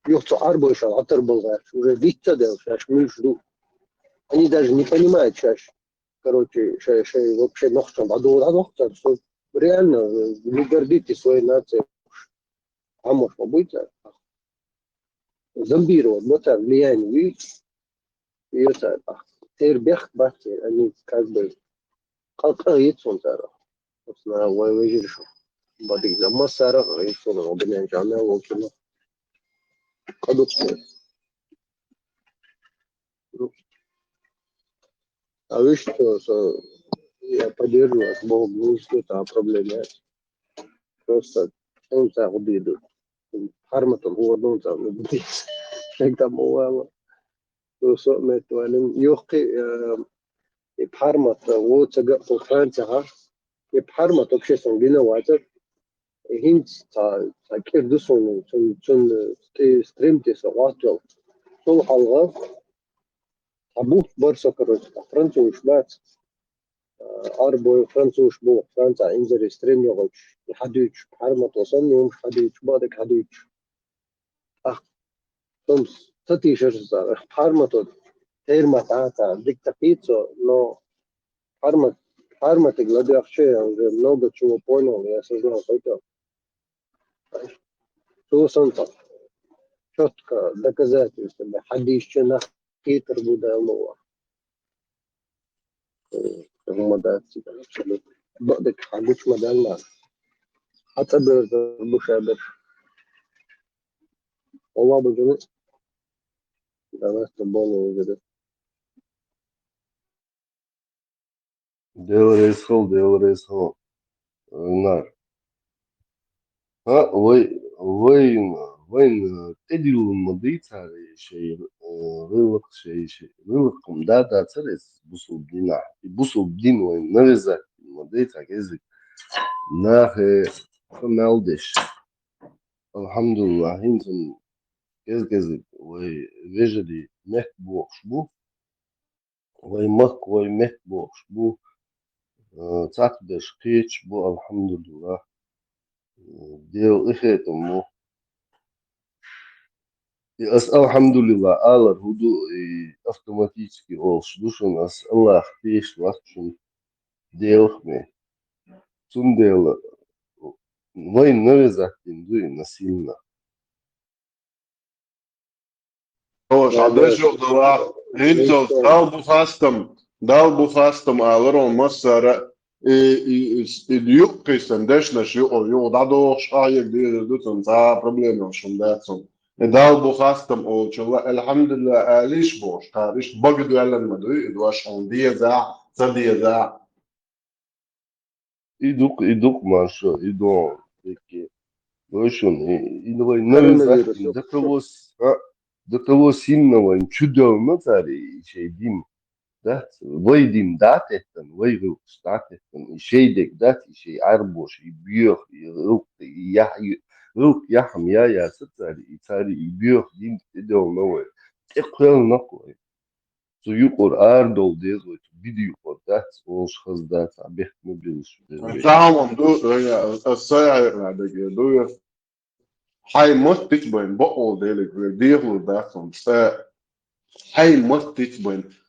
юха цу Ӏарбойша гӀатар балгӀаьш, уже вицца дел, шаьш муьлш ду. Они даже не понимают шаьш. Короче, шай, шай вообще нохчан бадура нохчан, что реально, э, не гордитесь своей нацией. А может, побудьте. Зомбировать, вот так, влияние, видите? Йоцар, а, тер бехк бац, они как бы къа-, къа гӀицун цара. Собственно, вай вежир шу. Бадик за массара гӀицун, обинен жана вокина. Къадуксу. А вы что, со-, я поддерживаю вас, Бог, ну, что там проблема нет. Просто он так убедил. Харматом, вот он там убедил. Когда мовала. Со мет валим. Йохи, э, и Пхьармат, вот, цага по Франция, ха? И Пхьармат обществен виноватый. И хинц ца, ца кир ду сон, цун, цун, э, стрим те со вател. Сол халга. Абу барса, короче, француз бац. Э, Ӏарбой француз бу, Франция инзари стрим йогъуч. Хадуч, Пхьармат осан, юм хадуч, бадик хадуч. Ах, сум ца тийшар цара. Пхьармат от, термат а ца, дик такицо, но Пхьармат, Пхьарматик ладяхче, я уже много чего понял, я осознал, что это. Цу санца. Чётко доказательство, да, хадийсче нах хитр бу да лова. Э, хӀума дац, абсолютно. Бадик хьагучма далла. Хьацаберза бушабер. Алла бу жуну. Давай с тобой уже. Дела реза хилва, Дела реза хилва. Э, на. Ха, вай, вайн, вайн, э, тӀедиллун ма дий цара шай, э, гӀиллакх шай, шай, гӀиллакх-м да дацар эс бусулба динахь. И бусулба дин вайн навязать ма дий цара кӀезиг. Нахе, э, ха мел деш. Алхьамдулиллахь, хӀинца кӀез-кӀезиг вай вежарий мехк бохуш бу. Вай махка, вай мехк бохуш бу, э, цхьацца берш кхеташ бу, алхьамдулиллахь. Э, Дела къинхетам бу. И ас алхьамдулиллахь алар хӀун ду, и автоматически олуш ду шуна, ас Аллахьах тешаш вац шуна, Делах ме. Цундела вайн навязать дина ду и насильно. О, ша деш юкъа далахь, хӀинца Дала бу хастам, Дала бу хастам алар он массара, и, и, и, и юкъа кхийсан дешнаш юкъа, юкъа дӀадохуш, къахьега дезар ду цунна, цхьа а проблема йолуш хӀума дац цунна. И Дала бу хастам олучул а, алхьамдулиллахь, алийша бохуш, кхара иштта бага доьллина ма дуй, и дош хьуна дезахь, ца дезахь. И ду-кх, и ду-кх, Маршо, и ду-кх, дикке. Вай шуна, и, и вай навязать дина, до того с-, а, до того сильно вайн чу девлла цара и шай дин. Дац, вай дин дӀа а теттина, вай гӀиллакхаш дӀа а теттина, и шай дерг дац, и шай Ӏарбош, и боьха, и гӀиллакх, и яхь, и гӀиллакх яхь-м я яцара цара, и цара и боьха дин тӀедевлла вай. ТӀекхоьллина-кх вай. Цу юкъара арадовла деза вай, цу бида юкъара дац, олуш хаза дац, а бехк ма билла. Цхьа хӀума ду, аса сай хьекъал дерг ду. Хьайн маттаца бен, бакъволу Деле, вай дехалур дац хьуна, аса хьайн маттаца бен.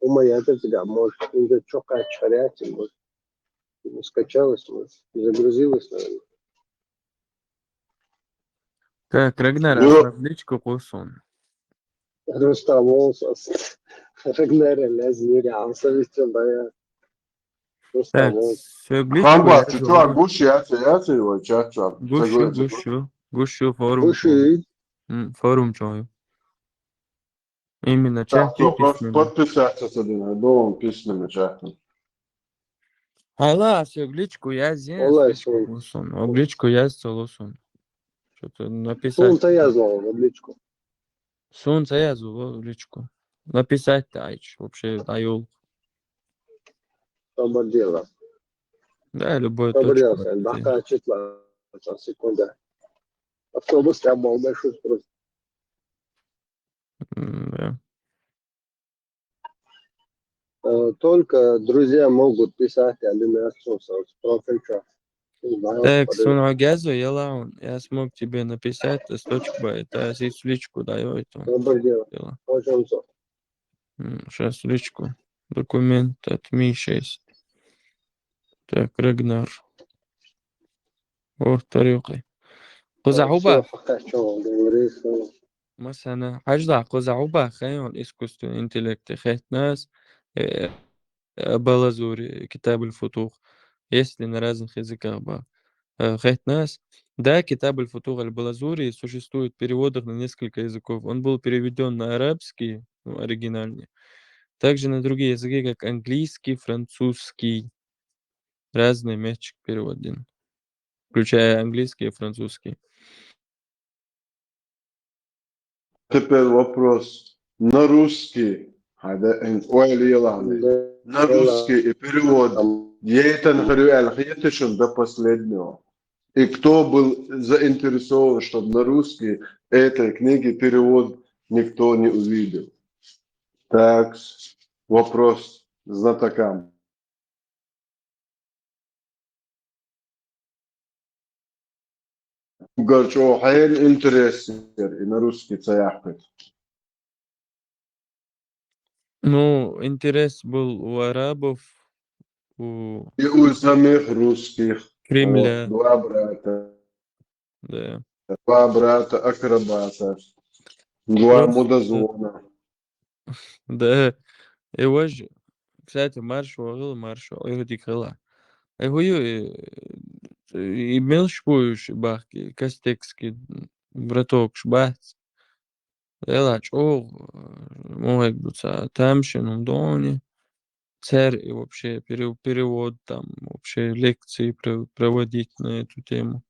хӀума ятар цигахь, может, инза чокхаьччахьара яц, может, не скачалось, может, не загрузилось, наверное. Так, Рагнар, Йо. Ас личку кхуссун. Рустам Олсас. Рагнар лазмири, ам совестен бая. Рустам Так, Олс. соьга личку Хамба, яз цу йолу. чохь гуш яц, яц и вай чат чохь? Гуш ю, гуш ю, гуш ю, форум Гуш чохь. ю. М, форум чохь ю. Именно Так, чат ю кто под- письменно. Подписаться ца дина, дом письменно чат. Хьала, соьга личку яз, Валлай, личку сон. кхуссун. Ог личку яз ца ло сон. Что-то Суна написать. ца язло в личку. Суна ца язло в личку. Написать айч, вообще, айол. Собар дело. Да, любой Собар точка дело, вообще. баха читла, секунда. Автобус там мол, большой просто. М, да. Э, только друзья могут писать, а не с профиль чё. Так, сон хьо гязо, я лаун. Я смог тебе написать, с точка бай. Это я в личку даю это. Доброе дело. Дело. Очень всё. Сейчас личку. Документ от Миши есть. Так, Рагнар. О, тарюкъи. Кхуза хьуба? Всё, пока чё, говори, всё. Масана, хьажда, кхуза хьуба, хайн искусственный интеллект хеттнас, э, э, Балазури, Китаб аль-Футух, если на разных языках ба. Э, хеттнас, да, Китаб аль-Футух аль-Балазури существует в переводах на несколько языков. Он был переведён на арабский, ну, оригинальный. Также на другие языки, как английский, французский. разные мячик переводим, включая английский и французский. Теперь вопрос. На русский. Хада эн ойли еланы. Да, На русский и перевод. Ейтан хрю аль хетишин до последнего. И кто был заинтересован, чтобы на русский этой книги перевод никто не увидел? Так, вопрос знатокам. Горчо хен интересер и на русский цаяхпет. Ну, интерес был у арабов, у И у самих русских. Кремля. Вот, два брата. Да. Два брата акробата. Два Просто- мудозвона. Да. И вож, кстати, маршо гыл, маршо, и дик гыла. И хую, и, и мелш буюш бахки, кастекский браток шбац. Эла чо, мой буца, там шин дони. Цер и вообще пере- перевод там, вообще лекции пре- проводить на эту тему.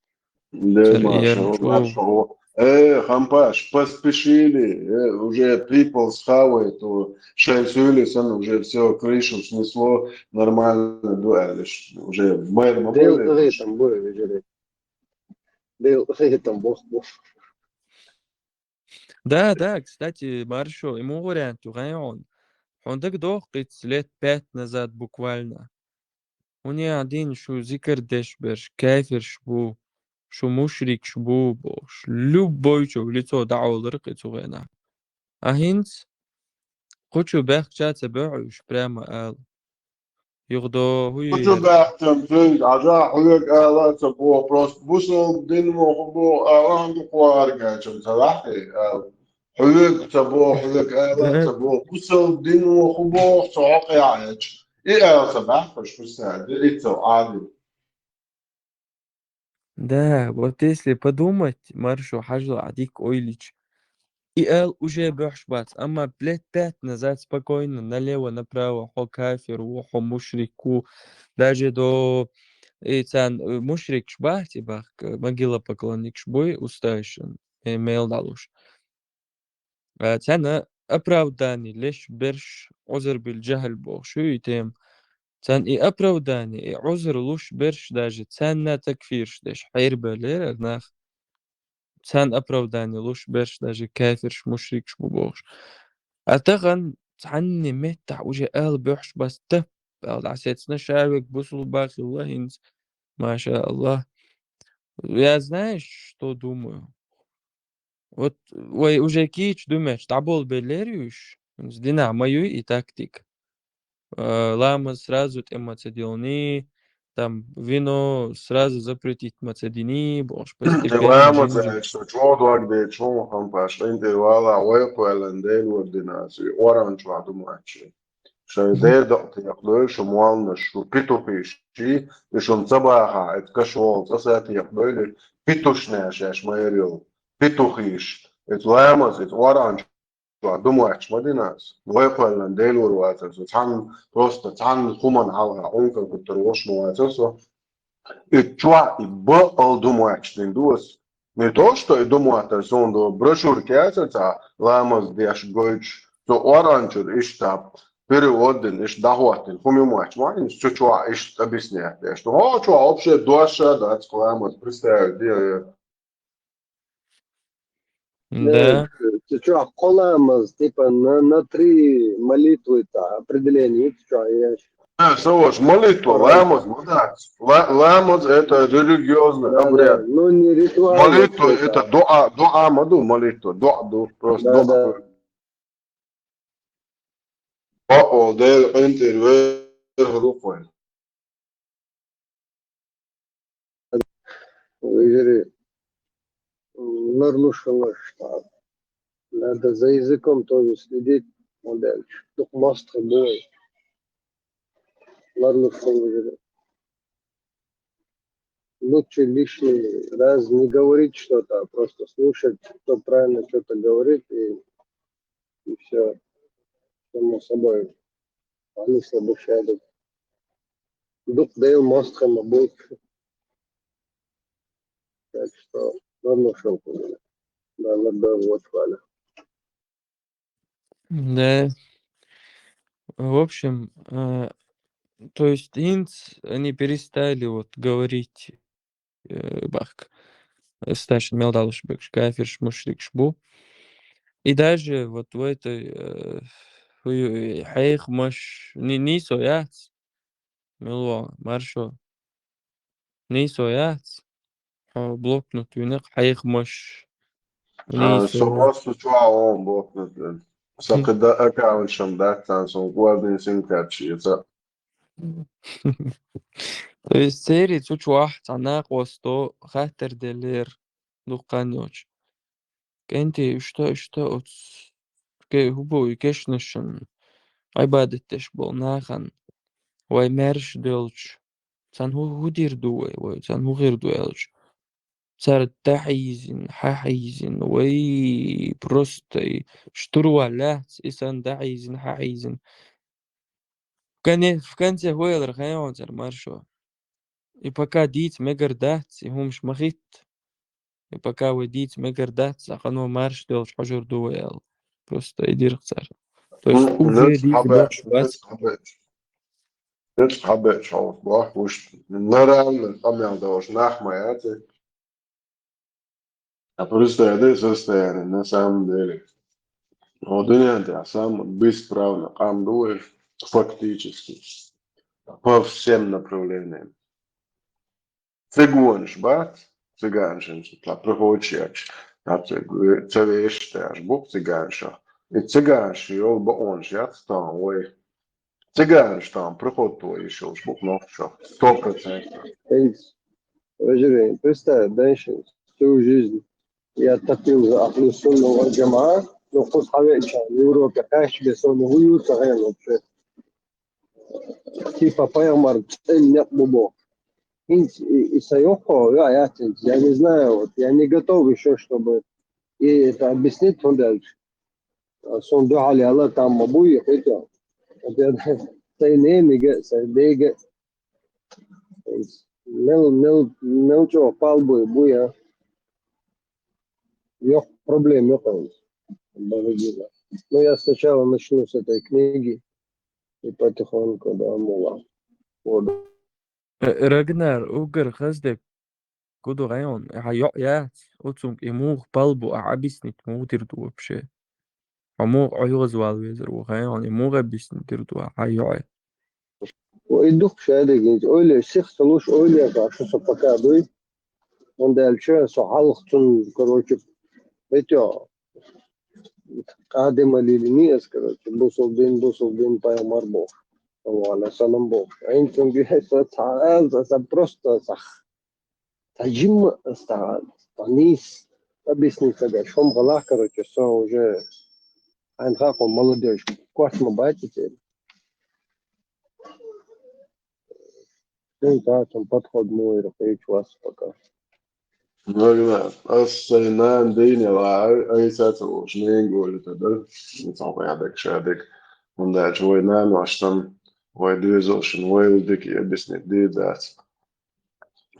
Да, Цер Маша, я вот чё? Маша, вот. Э, Хампаш, поспешили, э, уже people схавает, то шесть улиц, он уже все, крышу снесло, нормально дуэлиш, уже мэр Дел мобиле. Ритам, бой, видели. Дел Ритам, бог, бог. Да, да, кстати, маршо, ему вариант, он. Он так дох, лет пять назад буквально. У нее один шу зикр деш берш, кафир шбу, шу мушрик шбу, бош. Любой чо в лицо даулыр кицугена. А хинц, кучу бехча ца беш, прямо ал. Югдо, хуй. Кучу бехтем, финг, ажа, хуйк ала ца бо, просто бусул дин во хубо, ала хубо аргачам, ца лахи, ал. Хуйк ца бо, хуйк ала ца бо, бусул дин во хубо, ца хокъяч. И ал ца бахпаш, хуса, и ца ади. Да, вот если подумать, маршо хажла адик ойлич. И ал уже беш бац, ама лет пять назад спокойно, налево, направо, хо кафир, во хо мушрик, ку, даже до, и цан, э, мушрик шбах, типа, к- могила поклонник шбуй, устающий, э, мел далуш. А, цана оправдание, леш берш, озер бил джахал бох, шу и тем. Цан и оправдание, и озер луш берш даже, цана такфирш деш, хайр белер, нах. Цан оправдание луш берш даже, кафирш, мушрикш бу бохш. А таган цан не метта уже ал беш бас тап, ал асецна шавек бусул бахилла хинц. Маша Аллах. Я знаешь, что думаю? Вот, ой, уже кич думаешь, табол белерюш, с дина мою и тактик. Э, Ламаз сразу тем мацедилни, там вино сразу запретить мацедини, бош постепенно. Ламаз, Джинджер. что чё дуак де чё, Хампаш, интервала, ой, куэлен, дел, вот динас, и оранж, ва, думаешь. Шай дер да тиякдой, шо муална, шо питухиш, и шо цабаха, эт кашвол, цаса тиякдой, питушне, шеш майрил, питухиш, эт ламаз, эт оранж, ва, думаешь, мадинас, ой, куэлен, дел, вот, ва, цан, просто, цан, хуман, халха, он, как будто, рош, муална, цаса, и чё, и б, ал, думаешь, не дуас, Не то, что и думать, а сон до брошюрки, а ца ламаз деш гойч, то оранчур иштаб, переводин, иш дахватин, хуми мач, ма, ин чучуа, иш объяснять, что, о, чё, вообще дуаша, да, ламаз, представь, где я. Да. Ты чё, коламаз, типа, на, на три молитвы-то определение, ты чё, я щ- А, что ж, молитва, ламаз, ну да. Ла- Ламаз — это религиозный Да, да, обряд. ну, не ритуал. Молитва — вообще-то. Это дуа, дуа, маду, молитва, дуа, ду, просто Да, дуа. Да. О, о, дел интервер рукой. Вижу, м, нарушила штат. Надо за языком тоже следить. Модель. Дух мост бой. Нарушил, вижу. Лучше лишний раз не говорить что-то, а просто слушать, кто правильно что-то говорит, и, и все. Само собой. Они слабо сядут. дукха Дела мостагӀа ма бу. Так что, ладно, шо кху. Да, ладно, вот, Валя. Да. В общем, э, то есть хӀинца они перестали вот говорить, э, бахка. Старший мел далуш бегаш, кафирш, мушрикш бу. И даже вот в этой, э, хьехамаш ни-, нийсо яц. Мила ву, маршо. Нийсо яц. Хьо блокнот вина-кх, хьехамаш. А, со просто чохь вон блокнот вина. Сан кхидӀа аккаунташ-м дац, царна сон кхоьллина сим-карташ эца. То есть церий цу чохь цхьа накъосто хаттар деллера дукха хан йоцуш. КӀентий, иштта, иштта оцу ке-, хӀун бу и кешнашан Ӏибадат деш болу нахана, вай маьрша делча, царна хӀун, хӀун дийр ду вай, вай, царна хӀун хир ду аьлча? Цара дӀахьийзина, хьахьийзина, вай, просто и штурвал лаьцна, и санна дӀахьийзина, хьахьийзина. В конце, в конце хӀун элира хаьий хьуна цара, маршо? И пока дийца мегар дац, и хӀумаш ма хӀитта. И пока вай дийца мегар дац, цхьа къано марша делча хьожур ду вай аьлла. Просто и дира-кх цара. То есть уже дийца бохуш бац. Нуьцкъ хьабеача хьо бохуш, нормально къамел долуш нах ма яц. А представь, да, состояние, на самом деле. Хьо дуьнен тӀехь самый бесправный къам ду вай, фактически, по всем направлениям. Цигонаш бац, цигонашна цу тӀехь прохожий яц, цхьа ца вешаш тӀехь бу-кх цигонашах. И цигонаш йолу бакъонаш яц тахана вай. Цигонаш тахана прохожий йиш йолуш бу-кх нохчашах, сто процентов. Представь, дальше всю жизнь я топил за Ахлу Сунна валь Джамаа, но кхуза хьавеача, Европе кхаьчча бен, со хӀун ю ца хьена вообще. Типа пайхамар цӀена некъ бу боху. ХӀинца и, и сан йоккхо веа яц хӀинца. Я не знаю, вот, я не готов ещё, чтобы и это объяснить, хӀунда аьлча. Сон дуьхьал яла там ма бу и хӀуьту. Сайн нениг а, сайн дега а. Мел, мел, мел чӀогӀа пал буй, буй, а? Йоккха проблема ю хьуна. Ну, я сначала начну с этой книги и потихоньку, да, мула. Вот. Э, Рагнар, уггар хаза дерг хӀун ду хаьий хьуна? Хьан йоӀ яц, оцунга и муха пал бу, ахь объяснить муха дийр ду вообще? Хьо муха ӀуьйгӀазвала везар ву хаьий хьуна, и муха объяснить дийр ду ахь хьан йоӀе? И дукха шадерг хӀинца ойла, сиха ца луш, ойла еш шу со пока дуй. ХӀунда аьлча со хьалха цунна, короче, эти, къадема лилини ас, короче, бусулба дин, бусулба дин, пайхамар бохуш. Саллаллаху алейхи ва саллям бохуш. Айн цунга со ца аса, просто сах. Цхьа жимма ас ца, цхьа нийса объяснить ца деш. ХӀума хилахь, короче, со уже хьайна хаьа, молодежь, коч ма бац и церан. Цуьнан цхьа цуьнан подход муха яра хеташ вац пока. Нагна, ас сайн нана дийне ла, ай, ай, ца ца волуш, ненга олу тӀе дара. Цхьа вай дерг, ша дерг. ХӀунда аьлча вай нанош санна, вай доьзалшна, вай дика объяснить дийр дац.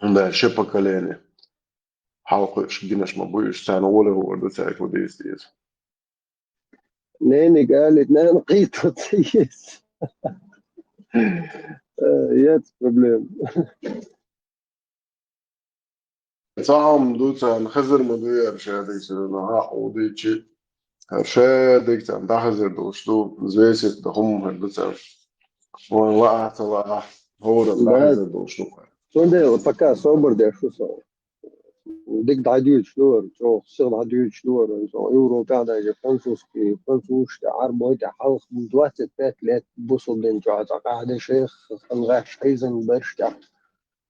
ХӀунда аьлча ши поколение хьалкхуьуш гинарш ма бу уьш, царна гӀоле хӀора ду цаьрга хӀун дийца деза. Нениг алийта, нана кхетта ца еза. Э, яц проблема. Цхьа хӀума ду царна хезар ма ду яра шадерг, сирана хьакъ ву дийчи. ХӀара шадерг царна дӀахезар долуш ду, взвесить дан хӀума хир ду царна. Вайн лаахь а, ца лаахь а, хӀора дӀахезар долуш ду. Цундела пока собар деш ву со. Дика дӀадоьдуш ду вара, чӀогӀа сиха дӀадоьдуш ду вара. Со Европехь даже французский, французаш тӀе, Ӏарбой тӀе хьалха двадцать пять лет бусулба дин чохь цхьа къахьде шайх, хан гӀаш хьийзина берш тӀехь.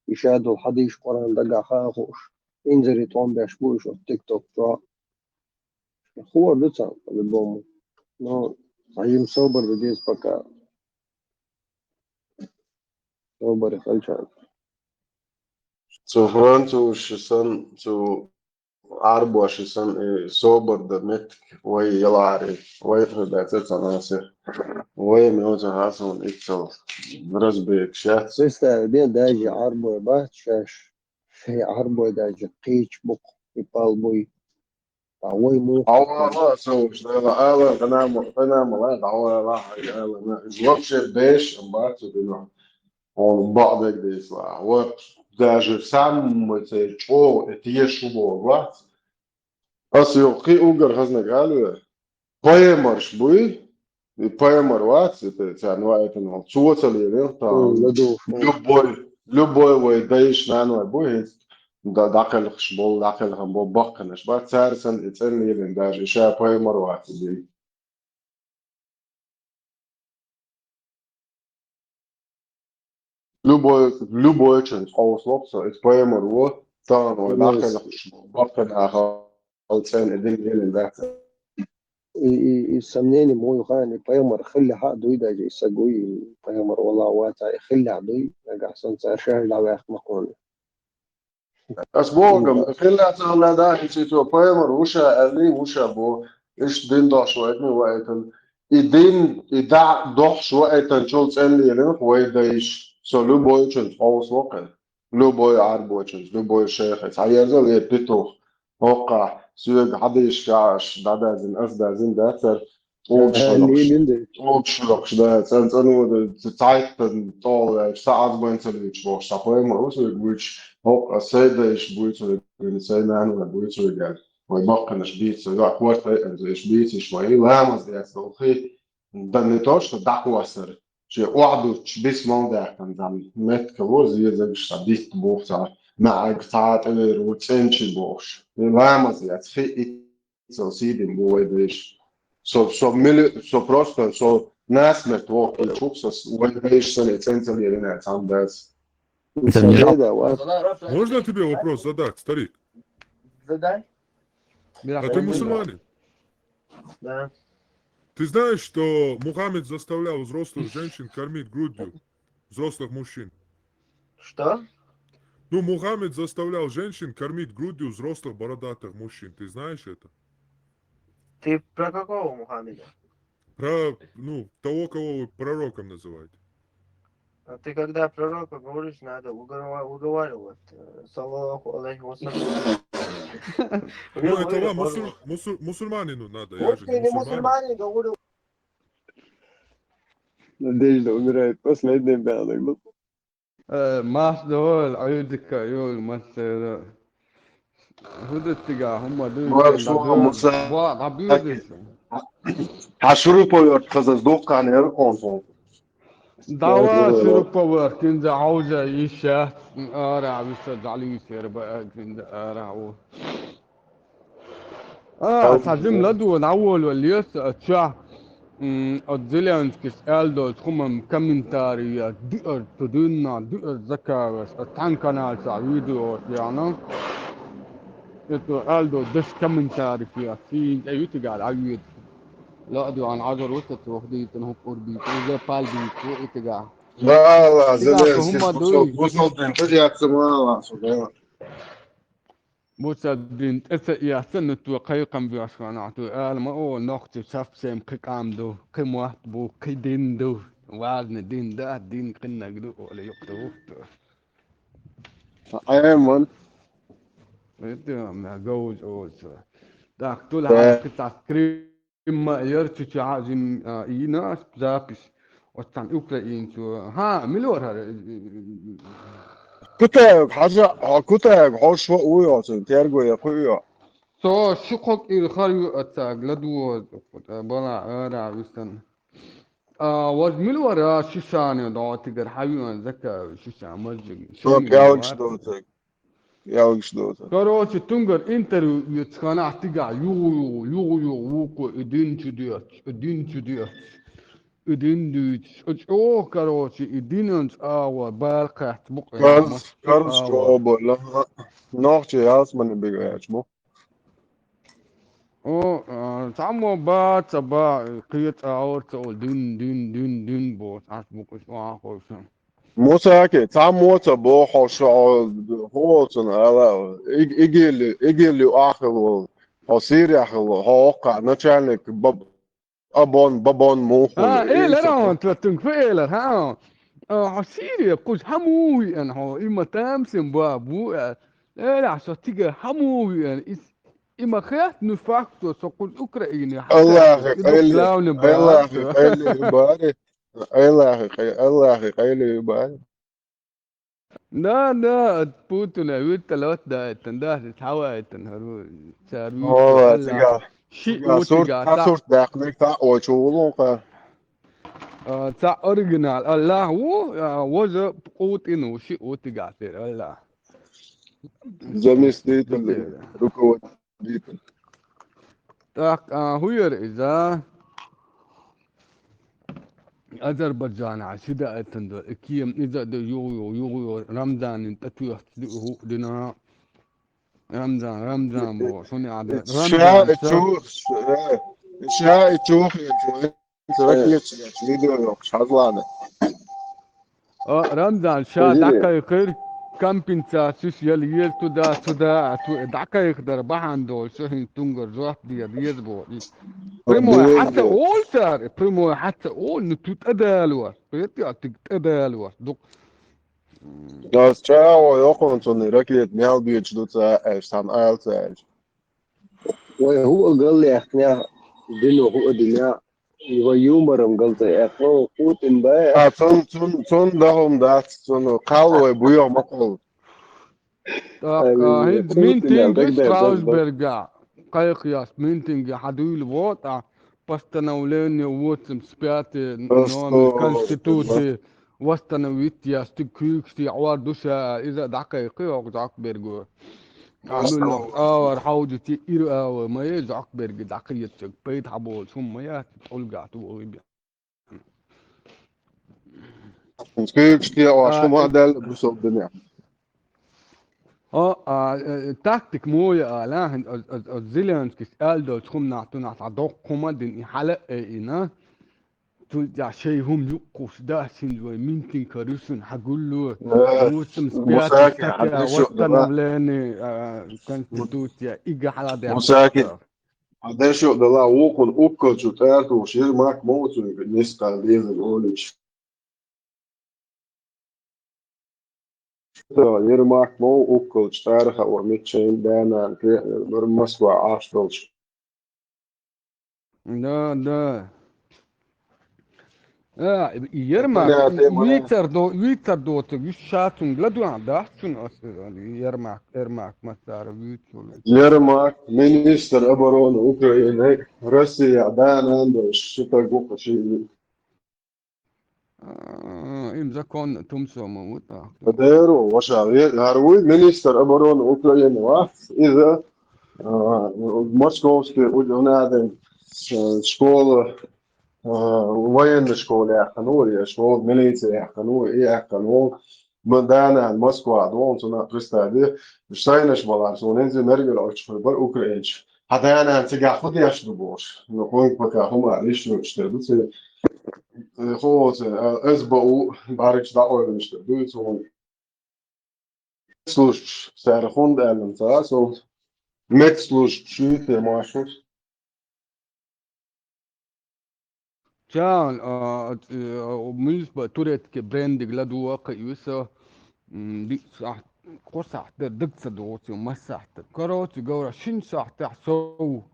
И шадолу хьадийш, Къуръан дагахь хаа хууш. Инзаре тӀом беш бу уьш оцу тикток чохь. Хуур ду царна, по-любому. Но хьайим собар дан деза пока. Собаре хилчарна. Цу французашца санна, цу Ӏарбоша санна, э, собар дан меттиг вай яларе, вай хӀу даьцар цхьа насих. Вай меца хасун иццал разбегаш яц. Представь, де даже Ӏарбой бац шаьш, шай Ӏарбой даже кхеча букъ и пал буй. А вай муха Ала, ала, со уж, ала, ала, къанама, къанама, ала, ала, ала, ала, на, уж вообще беш, ам бац, дина. Он баъдег десла. Вот даже самый цей чо, это еш убо, бац. Ас йо, кхи угар хазнаг алве. Пайхамарш буй, и пайхамар вац, это царна ваэтан вал. Цо ца лелел, та М, ладу. Любой, любой вай дайш нанвай буй, хӀинц да-, дакъелхаш бол, дакъелхан бол, баккханаш ба, цар сан и цӀен лелен даже, ша пайхамар вац, и Любой, любой чун къовсалгӀа со, эта пайхамар ву, тахана вай Любой. Дакъелхаш, баккханаха, ал цӀен и дин гелин дац. И, и, и сомнение мой хан, и пайхамар хилли хьа дуй даже, и сагуй, и пайхамар вала ваца, и хилли хьа дуй, нагахь сан цар шаьш дӀаваьккха ма кхоне. Ас богам, хилла царна да, хӀинца цо пайхамар вуша аьлли, вуша бо, иштта дин дохьуш вайтни вайтан. И дин, и дӀа дохьуш вайтанчул цӀен лелинах вай дайш, со любой чун къовсалгӀа. Любой Ӏарбочун, любой шайхаца. Хьаерзал е петух. ХӀокха, соьга хьадийшка аш, дӀадазин, ас дазин дацар. ТӀугаш Э, хьулакхаш. Лилин де. ТӀугаш хьулакхаш, да, цӀан-, цӀанвода, ца-, цайтан тӀолаьлча, са аз бан ца луьйчу бохуш, са пайхамар ву соьга вуьйчу, хӀокха, сай дайш буьйцу вай, сай нана вай буьйцу вай гаьлла. Вай баккханаш бийца, вай корта айанза иш бийца, иш вай ламаз яц долхи, да не то, что дӀахоссар. Шен охьадуттуш бисмал даьккхина зам меттиг ву, зезагаш ца дитт боху ца, маьӀаг ца тӀевер ву цӀенчи бохуш. И ламаз яц, хи и Со сийдина бу вай дайш. Со, со мили-, со просто, со насмерть воккхийчух, со с-, вай дайш санна цӀенца лерина цхьамма дац. Можно тебе вопрос задать, старик? Задай. А ты мусульманин? Да. Ты знаешь, что Мухаммед заставлял взрослых женщин кормить грудью взрослых мужчин? Что? Ну, Мухаммед заставлял женщин кормить грудью взрослых бородатых мужчин. Ты знаешь это? Ты про какого Мухаммеда? Про, ну, того, кого вы пророком называете. А ты когда пророка говоришь, надо угова-, уговаривать, э, саллаллаху алейхи ва саллям. Ну, это вам, мусуль-, мусуль-, мусульманину надо, я же не мусульманин. Мусульманин говорю. Надежда умирает последней, бегӀлай. Э, мас довал, Ӏуьйдика йол, массера. ХӀудатига хӀумма дуй, Марш дагар, ва Муса. Ва, дӀабуьйдуш. Хьан шуруповерт хаза дуккханера консул. Давай, шуруповерт, кинза хьовза йиш яц, ара виса дӀалуьйсера ба, кинза ара ву. А, цхьа жимма ладугӀу, дӀаволавелла леца а чохь, м, оцу Зеленскийс аьлла долчу хӀуманна комментарий яц, диъар цу дуьнна, диъар закавеш, оцу цхьана канал чохь видео яхна. И цо аьлла долу деш комментарий яц, сийна тӀе ю тигахь дӀаведа. Лоа дуьхьал Ӏазар ву ца цох дийцина хӀума урбийца, иза пал бийца ву и тигахь. Ва Алла, тигахь Зеленскийс хӀума дуй. Бусалба дин тӀе яц, ма Алла, со дела. Бусалба дин тӀе ца эцна, ну, ту кхайкхам беш ханахь, ту ала ма олу, нохчий совсем кхин къам ду, кхин мотт бу, кхин дин ду, важный дин да, дин кхиннаг ду, олу юкъа ду. Айман. Это мя говз олу. Так, ту ла хьан кхин цхьа скрин Ма яра цу чохь жим, а, йина ас запись. Оццан украинцо. Хьан, мила вара хӀара? Кутаев, хьажа, хьо Кутаев, хьо шо вуй оцун, терго я кхуй йо? Со ши кхо кӀира хар ю ацаг, ладугӀу, бала ара висан. А, ваз мила вара шишани дӀо тигар хьан ю ан зака шиша мазжиг? Со кӀелгаш доцаг. Ялгаш доцу. Короче, тунгар интервью вецханахь тигахь югу-югу, югу-югу вукхо и дин чу доьцуш, и дин чу доьцуш, и дин дуьйцуш. И чӀогӀа, короче, и динан чӀагӀо бала кхаьчна бу къинах. Карз, карз чӀогӀа бу, нохчий ялсмани бигӀаьча бу. О, а, цхьаммо бац, а, ба, кхечӀагӀор ца олу дин, дин, дин, дин боху, ас бу къуьш охьахойша. Мусаки, цхьаммо ца бохьо шо, хьо, хӀо цунна ала, иг-, игилли, игилли ахилвол, хьо Сирия хило, хьо оккха начальник баб-, Абон, бабон, муху, А, э, элэр иса. Он, тла тунг, фу элэр, ха? А, хьо Сирия, куш, хьа муви ан, хьо, има тамсин ба, бу, э, элэ, со тига, хьа муви ан, ис, има хет, ну, факт, со куш Украине, хьа Аллахи хет, и дук къайли, главный ба, Аллахи со. Къайли бари, Аллахи къай-, Аллахи къайли бари. Да, да, от Путина вертолёт да, это, да, это, хава, это, говорю, царь О, вертолёт, цыган. Ши Цыган, сурт, утига, та та сурт дакни, та очу улука. А, та оригинал, Аллах, у, а, воза Путину, ши утига, тер, Аллах. Заместитель, Битер. Руководитель. Так, а, хуер иза. Азербайджана, сида айтан до, кием, иза до, ю, ю, ю, ю, Рамзанин татуяхт, ди, ху, дина, Рамзан, Рамзан, бо, шуни ада, Рамзан, Ша, ша. Чу, э, ша, чу, чу, ракет, видео, шазлана. А, Рамзан, ша, Видели? Дакай, кыр, компенсацию съели, ел туда-сюда, а ту, э, дакай, кыр, бахан, до, шахин, тунгар, жоп, диер, ез, бо, и. Прямой, Видели? Хатса, ол, сар, прямой, хатса, ол, ну, тут, адалуар. Приятно, ты, адалуар. Дук. Дас чао, йокон, цуни, ракет, мял, биеч, дуца, эш, сан, айл, цайл. Вай, ху, гал, яхня, дину, ху, диня. Ва юмором галтай, эхо, Путин бай. А, цун, цун, цун дахум дац, цун, калвай, буё, макол. Так, Ай, а, хин, Путин мин тинг галтай, ис дай, дай, дай. Страусберга, кайхъяс, мин тинг хадуил вот, а, постановление восемьдесят пятый номер Конституции восстановить яс, тик кюкшти, авар душа, иза дакайхи, ок, дак бергу. Амин, авар хауджити, ир, авар, мае, дак берги, дакайет, чек, пейт, хабол, шум, мая, тулгат, уйби. Скажи, что я вашу А, модель бусов дня. О, а, э, тактик моя, а, ла, хин, о, о, о, Зеленский, Эльдо, чхум, на, ту, на, та, док, кума, дин, и, хала, э, и, на. Тул, я, шей, хум, юк, куш, да, син, вай, минтин, карюсин, хагуллу, Э, мусим, Мусаки, спят, статья, хадешо, да. Восстановление, а, Конституция, ига, хала, да. Мусаки. Хьан дешо дала вукхун уккалчу тӀаьртуш Ермак ма ву цуьнга нисдала дезар олуьйтуш. Ермак ма ву уккалчу тӀаьрха ван миччайна даьнна кхиънарг бара Москва Ӏаш долчу. Да, да. А, Ермак, Понятно, вийцар до-, вийцар доцург, уьш ша цунга ладуьгӀна дац цунна аса, Ермак, Ермак массара вуьйцур. Ермак, министр обороны Украины, Россия даьнна долуш, шу таг ву-кх ши. А, им закон тумсо ма ву тӀаккха. Дера, ваша, е-, хӀара вуй министр обороны Украины вац, иза, а, московский уд-, у надо, э, школа, а, военная школа яьккхина ву, я школа милиции яьккхина ву, и яьккхина ву. Ма даьнна Москва догӀу, цунна представь де, сайнаш балар, суна инзи мергар оцу бара украинчу. Хьан даьнна цигахь хӀун деш ду бохуш? Ну, хӀунга пока хӀума лиш йоцуш тера ду церан. Э, хӀо, оцу, э, эс бэ у бӀаьргаш дӀакъовлуш тера ду цунна. Службаш, цара хӀунда аьлла ца, со медслужбаш ю те машус. Чан, а, а, муниципа турецкий брендиг ладугӀа кхиъ виса, м, диъ сахьт, кхо сахьт дара дагца доцу, масса сахьт дара. Короче говоря, шин сахьтехь сов,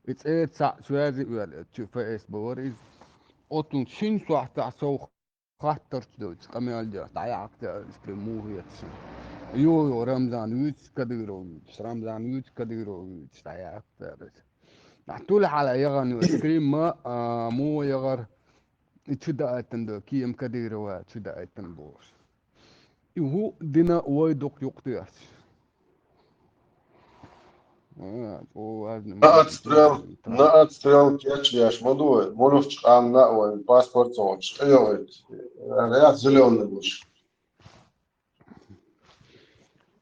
и цӀе цхьаъ связи вер, чу Ф С Б вара иза. Оцунна шин сахьтехь сов хаттарш доцу, къамел деш, дӀаяккха, иштта муха хеташ. Йо, йо, Рамзан вуьйцу, Кадыров вуьйцу, Рамзан вуьйцу, Кадыров вуьйцу, дӀаяккха. Нах тулхьала яхана ю, Крым ма, а, мо яхар, и чу даийтина ду, кема Кадырова чу даийтина бохуш. И хӀу дина вай дукха юкъа тешаш. А, о, важно, На отстрел, на отстрел кечвеш ма ду вай, муьлххачу къанна а вайн паспорт цохуш къайогӀуьйту. Яц зелёный луш.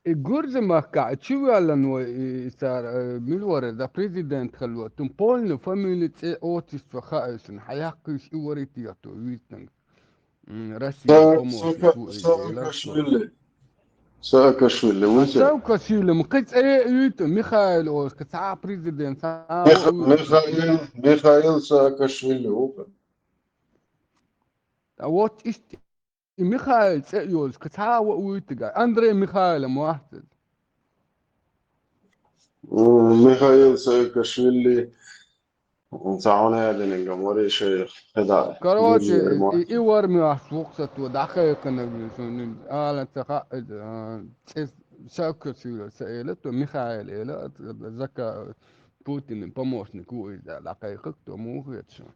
И Гурзамахкахь чу ваьллан вай, и, и цара, э, мила вара, за президент хилла вара. Тун полный фамили, цӀе, отчество хаийсина, хьан яккхийш и варий те ту вуьйцнарг. М, Россия Са-, помощник Сака-, ву из эла. Саакашвили. Саакашвили, А вун се? Саакашвили, м, кхы цӀе а юйту, Михаил олуш, кхы цхьа а президент, цхьа а Миха-, ву из. Михаил, Михаил Саакашвили ву. А вот иштта и Михаил цӀе а йолуш, кхы цхьа а ву уьйтуга. Андрей Михаил мотт. М, Михаил Саакашвили, м, цхьа хьуна аьллинарг вара шайх, хӀеда, Короче, и, и вара моьттуш ву-кх со, то дӀакхайкхинарг ву суна, ала ца хаьа, а, цӀе Саакашвили ца эла, то Михаил эла, зака Путинан помощник ву иза, дӀакхайкхарг, то муха хета шуна.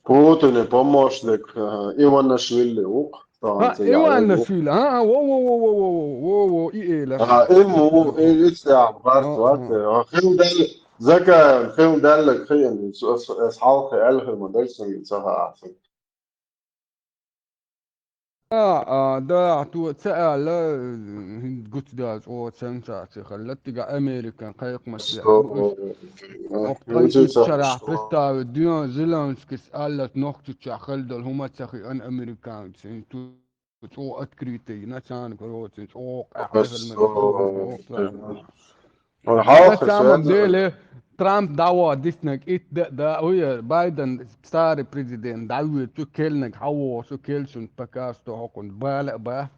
Путинан помощник, э, Иванашвили ву-кх, А, тахана ца яхьа Иванашвили, а, а, во, во, во, во, во, во, во, во, и эла. А, и мо, и, и цӀе а барт А, вац, а. а, хила даьлла, Закаевна хила даьлларг хиъна, ас, ас, ас хьалха аьлла хир ма дара суна, ца хаьа. А, а, да, то ца аьлла, э, гучудаьлча, о, сенсаци хилла, тига Американ кхайкхамаш Со-, бу уьш. э, Оккхай хӀинца ца итт шарахь хӀуш представить дуьйна Зеленскийс аьлларг Нохчийчохь хилла долу хӀума ца хиъна американцийн, ту-, чӀогӀа открытый йина царна, короче, чӀогӀа къаьхьа хилла. Со-, На самом деле, Трамп дӀаваха диснарг итт да, да, уья, Байден, старый президент, дӀавоьду, келлинарг хьан воху, келлачунна пока что хӀокхунна бала а бац.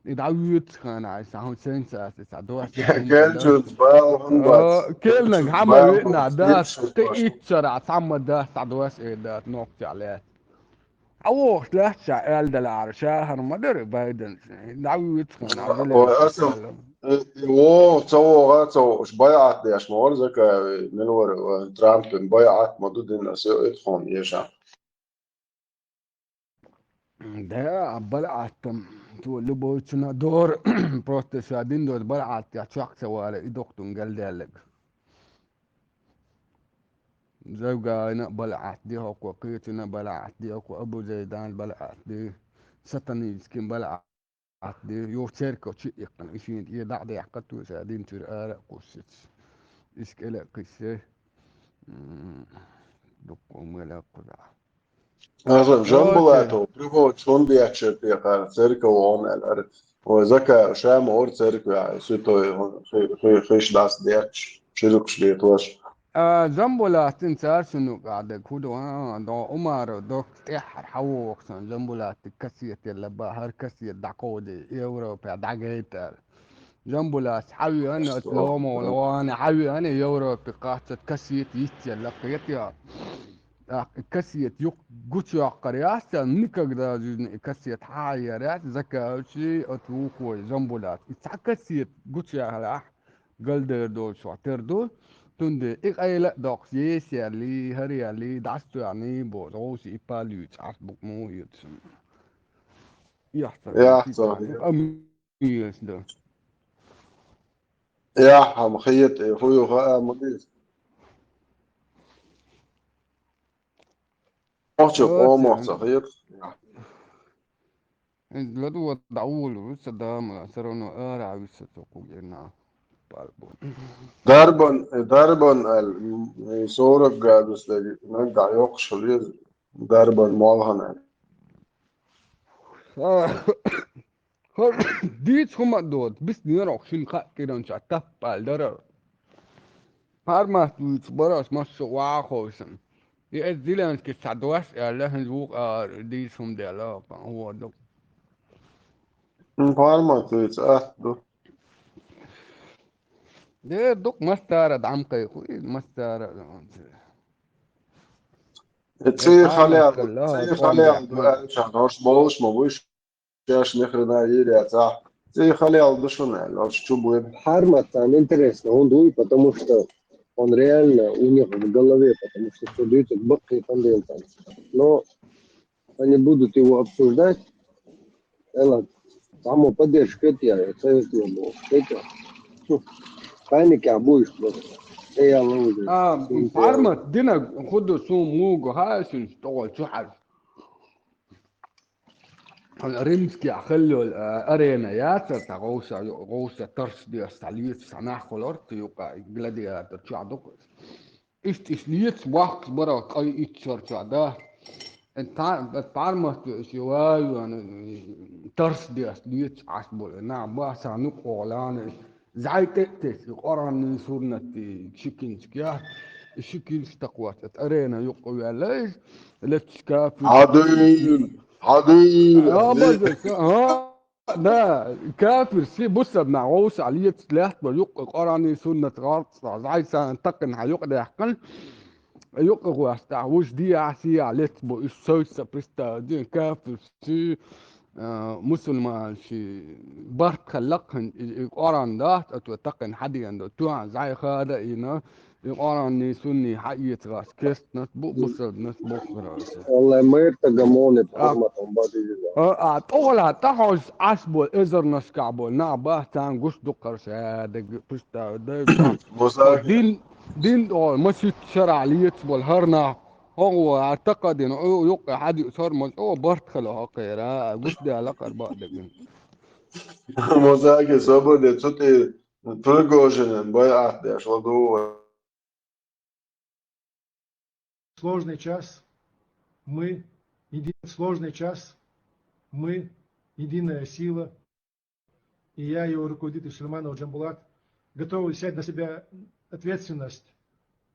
И дӀавоьдучу хенахь, и сан хӀун сенсаци, сан дош. Келлачунна бала хӀун бац? О, келлинарг хьан ма веана, дац, кхин итт шарахь цхьамма дац, сан дош эр дац, нохчехь лаьцна. Хьан вохуш лаьцна ша аьлла далахьара, ша хӀара ма дара Байден, дӀавоьдучу хенахь, Ой, аса, Зеленский. э, вогӀу, ца вогӀу, ца вогӀуш, байӀат деш ма вара Закаев, мила вара, э, Трампан байӀат ма ду дина, аса йоуьйту хьуна, еша. Да, а балаӀаттам, цо любойчунна дора, просто ша дина доцу балаӀаттех чохь ца вала, и дохтун галдаьлларг. Завгайна а балаӀат де хӀокхо, кхечунна а балаӀат де хӀокхо, Абу Зайдан а балаӀат де, сатанический балаӀат де, йо церков чу а иккхина, и шена тӀе дӀа а даьккха, то ша динчуьра ара а кхуссуьйтуш. Иштта кӀела а кхиссай, м, дуккха мела а кхузахь. Аса, короче, Жамбулатов, Пригожин дечча тӀекхара церков вон аьлла, ара, ой, Закаев ша ма вара церквехь, святой, хи-, хи-, хиш дац детташ, чуьркаш летош. А, Жамбулатин цара шуна юкъахь дерг хӀун ду, а, до Умаров доккха тӀаьххьара хьан вогӀу сан Жамбулатиг кассета елла бахара, кассета дӀакховдий, Европе дӀагайта аьлла. Жамбулас хьан веана, оцу ломо лоана хьан веана, Европе кхаччалц кассета йицъелла кхета. ТӀаккха и кассета юкъ гучуйоккхур яц царна, никогда жизни и кассета хьан а яр яц, Закаевчий, оцу вукхой Жамбулас. И цхьа кассета гучуяхьалахь, галдер долчохь тера ду, цундела и къайла а доккхуш, еса яьллий, хӀара яьллий, дӀасатоьхний боху, гӀовси и паллуьйцу Ӏаш букъ муха хеташ. Яхь ца Яхь ца хеташ. Амма еза ду. Яхь хӀама хета, и хӀу ю хаьа ма деза. Нохчо къомах ца хета. Ладу дӀаволу, ца дама, всё равно ара виса ца кугирна. Дарбан, дарбан аьлла, м, сорок градус дерг, наггахь йоккхуш хила еза, дарбан молхана аьлла. А, хӀара дийца хӀума а доцу, биснерах шина кхаа кӀиранчохь таппал дара. Пармат вуьйцу бараш массо а ваховшан. И эцу Зеленскийс цхьа дош аьлла, хӀинца вукху а дийца хӀума делла, хӀокху а хӀун ду. М, пармат вуьйцу, атта ду. Дера ду-кх, массара а дӀа ма кхайкху, и массара а. Э, цӀий хьалел, цӀий хьалел ду аьлла, ша, хӀорш болуш ма буй, шаьш мехрина йийр яцахь. ЦӀий хьалел ду шуна аьлла, хӀорш чу буй. Пармат царна интересно, хӀунда вуй, потому что он реально у них в голове, потому что цо дуьйцург баккхий танденция. Но они будут его обсуждать. Элла, цхьаммо поддержка хӀетта, я советую ему хӀетта. Хм. Паникехь бу уьш просто. Эй, Алла, уже. А, пармат динарг хӀун ду, суна муха хаьа шуна, тӀехула чу хьажа. Римскехь хилла йолу, а, арена яцара, цхьа гӀовса, гӀовса тарс деш, цхьа лоьцуш, цхьа нах хуьлура, цу юкъа гладиатор чохь ду-кх. Иштта, иштта лоьцуш, воккхуш бара, кхаа-итт шарчохь, да. Э, та-, пармат веш ю ваю, ана, тарс дес, дец ас бол. На, баса, ну, колана. Зай тек тес, Коран, суннат, шикинчик, я. Шикинчик такват. Эт арена юкъу вялай. Лечка. Адил, адил. А, база, а? Да, кафир, си бусаб на, оуса, алиец, лят, ба, юкъу, Коран, суннат, гарц, зай сан, такъин, ха, юкъу, дяхкан. Юкъа гӀоста, вуж диа сия лец бу, иш сойса представ дин, кафир си, а, мусульман си, барт халлакхан, и, и Коран даат, а то такъин хадиан да, туан зай хада ина, и Коран ни сунни хаиет гас, кест нас бу, бусад нас бу храса. Валлай, мэр та гамоне, а, пахматом бади. А, а, тола, та хос ас бу, эзер нас ка бу, на ба, тан гуш дукарса, да, пуста, да, Муса, дин, Дин ол, масит шаралиец бол, харна. Хогу, артака дин, о, юкъа хади, сор мон, о, барт хала хакера, гуш да ла карба дагин. Музаки сободе цути Пригожинен байат деш ладу. Сложный час. Мы, еди-, сложный час. Мы, единая сила. И я, его руководитель Сулейманов Джамбулат, готовы взять на себя ответственность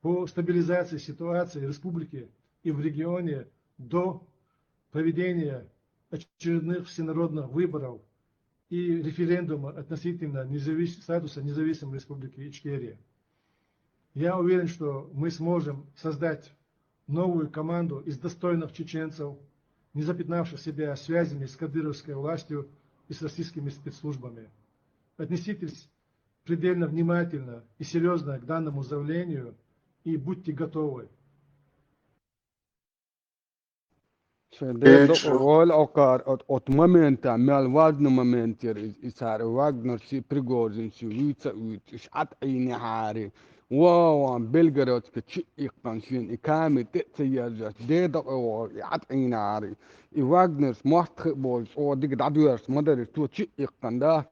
по стабилизации ситуации в республике и в регионе до проведения очередных всенародных выборов и референдума относительно независ-, статуса независимой Республики Ичкерия. Я уверен, что мы сможем создать новую команду из достойных чеченцев, не запятнавших себя связями с кадыровской властью и с российскими спецслужбами. Отнеситесь предельно внимательно и серьезно к данному заявлению и будьте готовы. Шен дер докъо гӀол окар от, от момента, мел важный момент яр и, и цар Вагнер си, Пригожин си, вица виц, иш атӀийни хӀари. Вован Белгородка чи иккан шин, и ками тӀе ца ержаш, дер докъо гӀол, и атӀийни хӀари. И Вагнерс мохт хи бол, о диг дадуерс мадарис, то чи иккан да.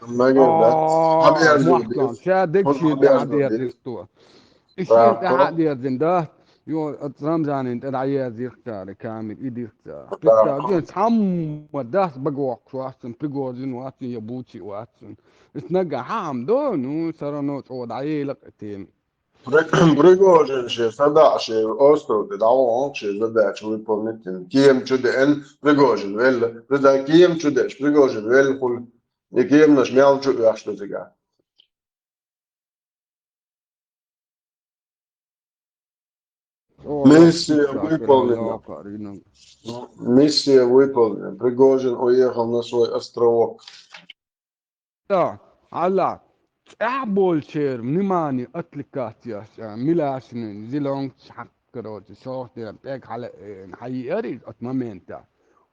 Мегар да. О, хьабиарзу мохтан, дис. Ша дег Хьун шин хьабиарзу дис. Хьадерзис ту. Ишин тӀе хьадерзин да. Ё, ат Рамзанин тӀе дӀаерзих цара, камер идих цара. Пистал дин цхьамма дас багох вацсан, Пригожин вацсан, я Бучи вацсан. Ис нага хьам до, ну, сарано цӀо дӀаелак тем. При-, Пригожин ше, сада ше, остров тӀе дӀавон ше, задача выполнить. Кием чу деен, Пригожин велла. Приза кием чу деш, Пригожин велла хул. И киемнаш мял чу яхш дезига. О, миссия выполнена. Миссия выполнена. Пригожин уехал на свой островок. Да, Алла, цӀа болчер, внимание, отвлекаться, а, Милашин, Зелёнкс хьаккарочи, шохтера, пек хала, э, хьаиари от момента.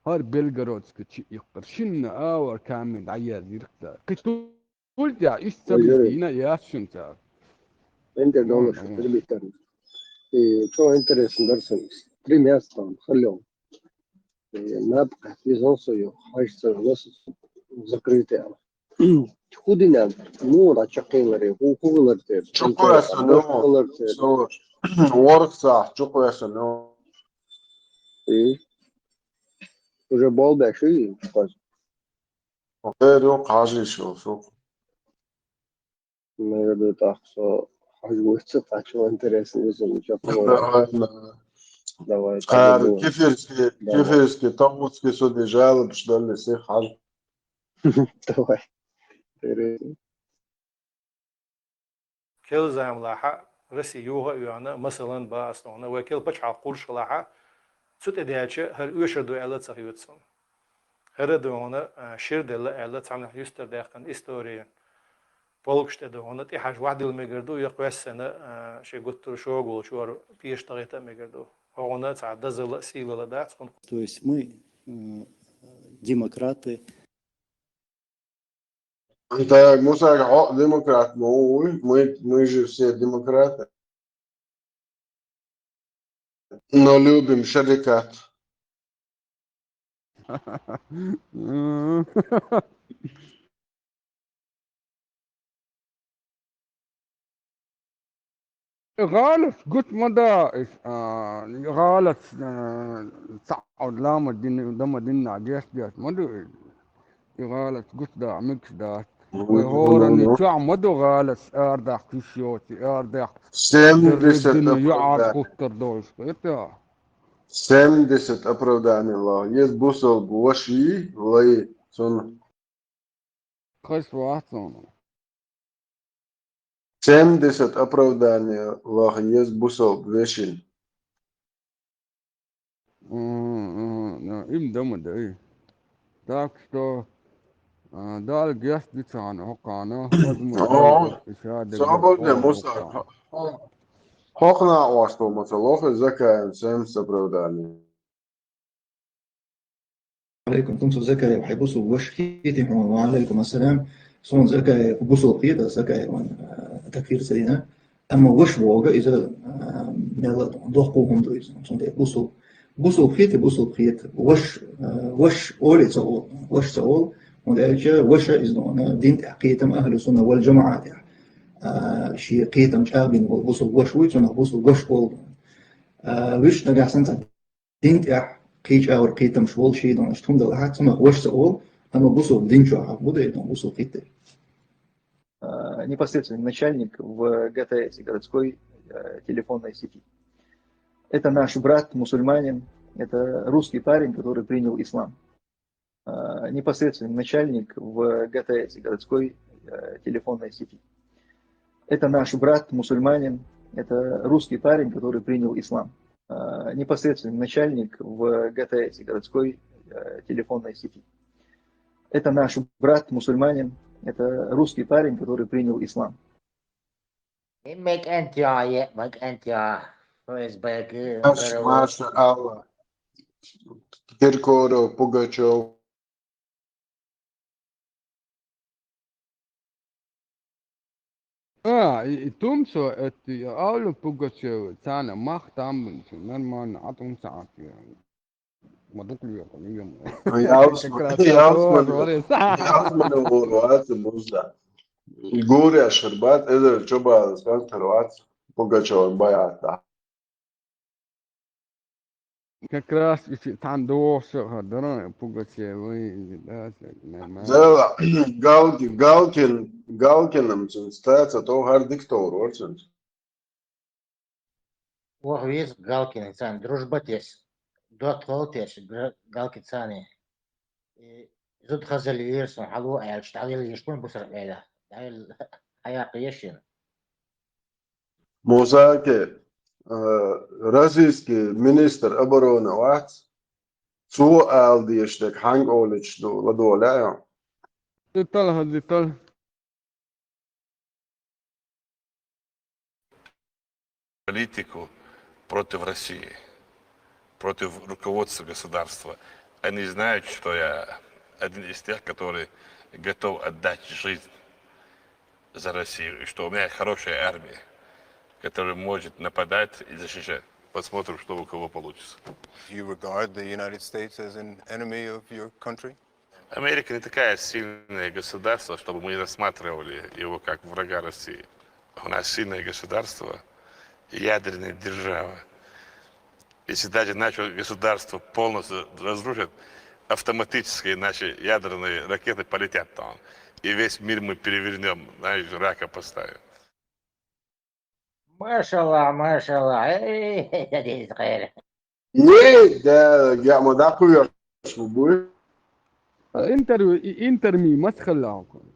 Хар Белгородска чи иккар. Шинна авар камин дӀаерзирхта. Кхиту Улья, иш ца битина, яшшинца. Энтер доллар, мгм, шо перебитар. И цо интересно дарсан. Три места он халён. И наб визон сою, хаш ца нос закрытый. Худина, ну, на чакиларе, ху-, хулар тер. Чукуяса, ну, хулар тер. Со, ворхса, чукуяса, ну. И уже бол баши, Охер ё хажи шо, шо. Наверное, так что хажи войца, так что интересно, если ничего. Давай, давай. Давай, хар, пойдём. Кефирский, давай. Кефирский, Тагутский суде жалобы подали, все хажи. Давай. Интересно. Кел замлахьа, Россия юха а йоьхна, масалан, ба ас тхона, вай кел пачхьалкх кхурш хилахьа, цу тӀе даьча, хӀара оьшур ду аьлла ца хьоьцу суна. ХӀара а дуьхьа, а, шир делла аьлла, цхьаннахьа юстара даьккхина история. Полкаш тӀе дуьхьа, тӀехьажа вахдила мегар ду, я кхоьссина, а, ши гуттар шога волчу вара пеша тахийта а мегар ду. ХӀогӀуна цхьа дазала а, сийлала а дац, хӀунда. То есть мы, м, демократы. Так, Муса, хьо демократ ма вуй, мы, мы же все демократы. Но любим шарикат. И гӀалат гуч ма да, а, гӀалат, а, цхьа Ӏуд ла ма дин-, да ма динна, геш-геш ма ду. И гӀалат гуч да, мегаш дац. Вай хӀорани чохь ма ду гӀалат, арадаккха йиш йоцу, арадаккха. Семьдесят оправданий. ЮьхьӀаьржа хуттар долуш, хета? Семьдесят оправданий лахьа еза бусалба ваша вий, вай цунна. Хаза вац хьуна. Семьдесят оправданий лахьа еза бусалба вешин. Мгм, мгм. Ну, им дома да и. Так что, а, Дала геч ду царна хӀокхана, хаза ма ду, ша дерг. Свободный мусор. ХӀокхана а вац хьуна ма ца лоху, Закаев семьдесят оправданий. Алейкум, кумсу Закаев, хьайн бусалба ваша хетий хьуна? Ва алейкум ассалам. Суна Закаев бусалба хета, Закаеван, а, такфир ца дина. Амма ваша бохург иза, а, мел доккха хӀума ду иза. Цундела бусалба, бусалба хета, бусалба хета. Ваша, а, ваша олий ца олу, ваша ца олу. ХӀунда аьлча ваша иза ду, дин тӀехь кхетам, ахьлу сунна вал джамаӀа тӀехь, а, шен кхетам чӀагӀбина волу бусалба ваша вуй, цунах бусалба ваша олу. А, вуьш нагахь санна цхьа дин тӀехь кхечу агӀор кхетамаш волуш хӀун ду, иштта хӀума далахь, цунах ваша ца олу, амма бусалба дин чохь хьакъ бу дайна, бусалба хетта. А, непосредственный начальник в ГТС, городской, э, телефонной сети. Это наш брат, мусульманин, это русский парень, который принял ислам. А, непосредственный начальник в ГТС, городской, э, телефонной сети. Это наш брат, мусульманин, это русский парень, который принял ислам. А, непосредственный начальник в ГТС, городской, э, телефонной сети. Это наш брат, мусульманин, это русский парень, который принял ислам. Им мекӀан тӀехь, е мекӀан тӀехь, ФСБ-г, Маш-, ГРУ. Маша Алла, Киркоров, Пугачев. А, и, и тумсо, это, я алу Пугачев, царна мах там бинчу, нормально, а тумсо, а, ма дукха лоьху, ма ю ма. Ялсман, как раз ялсман, ялсман вора вац, Муза. Гуреш хир бац, эзар чобалас хантар вац, Пугачеван баятта. Как раз и цхьана догӀуш хир дара, Пугачев, да, нормально. Зала, Галки-, Галкин, Галкинам цуьнца тӀе ца тохар диктор вара цуьнца. Оха веза Галкина, царна дружба тес, доттагӀал тес, Га-, Галкин царна. И зуда хазалла вира сан хьало аьлча, дӀавелла еш бун бусар хьела. ДӀавелла хьаяккха еш йина. Мусаке, э, российский министр обороны вац, цо ала дезаш дерг хьанга олуьйтуш ду, ладогӀа лаьа? Деталь, деталь. Политику против России, против руководства государства. Они знают, что я один из тех, который готов отдать жизнь за Россию, и что у меня хорошая армия, которая может нападать и защищать. Посмотрим, что у кого получится. Do you regard the United States as an enemy of your country? Америка не такая сильное государство, чтобы мы рассматривали его как врага России. У нас сильное государство, ядерная держава. Если даже наше государство полностью разрушит, автоматически наши ядерные ракеты полетят там. И весь мир мы перевернем, знаешь, рака поставим. Машалла, машалла. Эй, хадис хайр. Е, да, я ма дакуьйош бу. Интервью, и-, интервью ма ца хилла хьуна?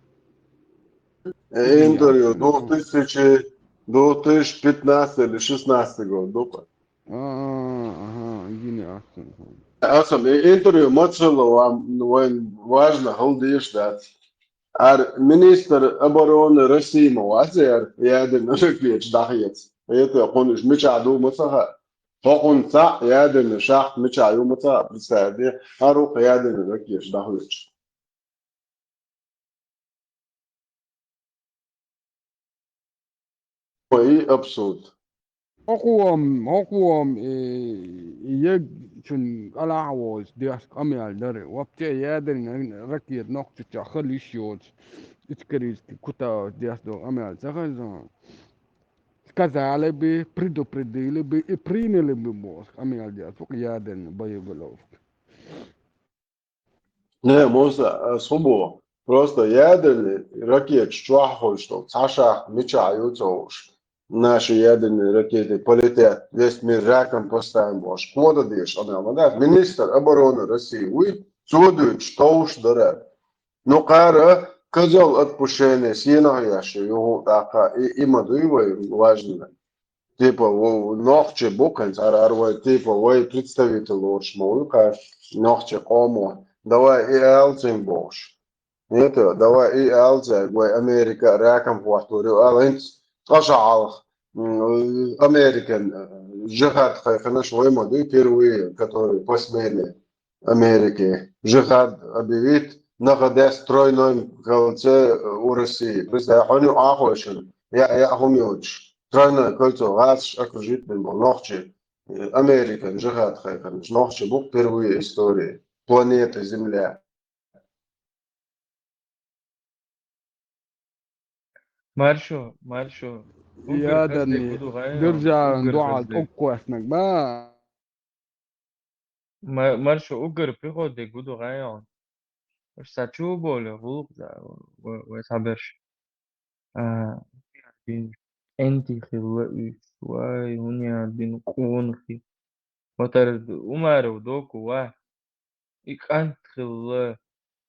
Э, интервью две тысячи, две тысячи пятнадцатый или шестнадцатый год, ду-кх. А, а, ага, гини аццун. Аса, э, интервью ма ца хилла, ва-, вайн важно хила дезаш дац. Ара министр обороны России ма вац яра, ядерный ракеташ дӀахеца. ХӀета кхунаш мичахь ду ма ца хаьа. Хьо кхунна цхьаъ ядерный шахта мичахь ю ма ца хаьа, представь де, хӀара ву-кх ядерный ракеташ дӀахоьцуш. И абсурд. ХӀокхо-м, хӀокхо-м, э, егчун кӀалахь а волуш деш къамел дара. Вообще ядерный ракета нохчочохь хила йиш йоцуш, Ичкерийский куташ деш долу къамел ца хезна. сказали бы, предупредили бы и приняли бы босса къамел деш ву-кх ядерный боеголовка. Не, Муса, а, схуо боху. Просто ядерный ракеташ чохь хуьлуш долу цхьа шахта мичахь ю ца хууш. Наши ядерные ракеты полетят, весь мир раком поставим бохуш. Кхо дан дезаш къамел ма дац. Министр обороны России вуй, цо дуьйцуш товш дара. Ну, кхара козел отпущения сенах еш ю юха тӀаккха, и, и ма дуй вай важно. Типа, во-, нохчи бу кхин цара вай, типа, вай представитель лоруш ма вуй кхара нохчи къомо. Давай и алцин бохуш. Это, давай и алцай, вай Америка раком хӀоттор ю, ала хӀинца ткъа шо хьалха, м, Американ, э, жихад кхайкхинарш вай ма дуй, первые, которые посмели Америке жихад объявить, находясь в тройном кольце у России. Представь, хьуна ю ахойшина, я, я хӀума йоцуш. Тройное кольцо, гӀазаш окружить бина болу нохчи, э, Американ жихад кхайкхинарш нохчи бу впервые истории планеты Земля. Маршо, маршо. Уггар хаза де Ядерный гу ду гӀай, державин уггар дуьхьал хаза де. тӀоккхоьссинарг ма. Ма-, маршо, уггар пехота де гу ду гӀай. Уьш ца чу боле, гӀуллакх за, вай, вай схьаберш. А, бин кӀентий хилла уьш, вай, хӀунда бин къонахий. Ватар Умаров доку, ва. И кӀант хилла,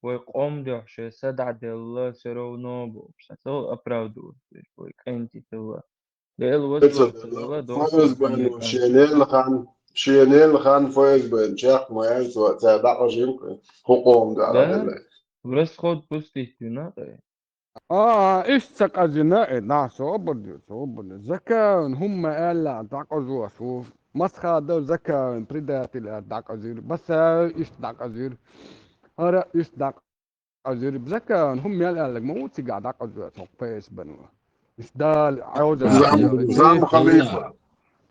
вай къом дуьхьа шайн са дӀаделла, всё равно бохуш, сан цо оправдывать деш, вай кӀентий хилла. Дела васвар хилла, дохуш ФСБ-но шен элла хан, шен элла хан ФСБ-н чекх ма яьлла, цо ца дӀакъажийна кху къома дуьхьа Да? делла. В расход пустить вина, кхе. А, иштта ца къажина, э, на, собар ду, собар ду. Закаевна хӀумма аьлла дӀакъажош ву. Масхадов Закаевн предатель аьлла дӀакъажира. Басаев иштта дӀакъажира. ХӀара иштта дӀакъажира. Закаевна хӀумма мел аьлларг ма ву цигахь дӀакъажош хӀокху ФСБ-но. Иштта Дала Ӏожалла. Зам, зам халифа.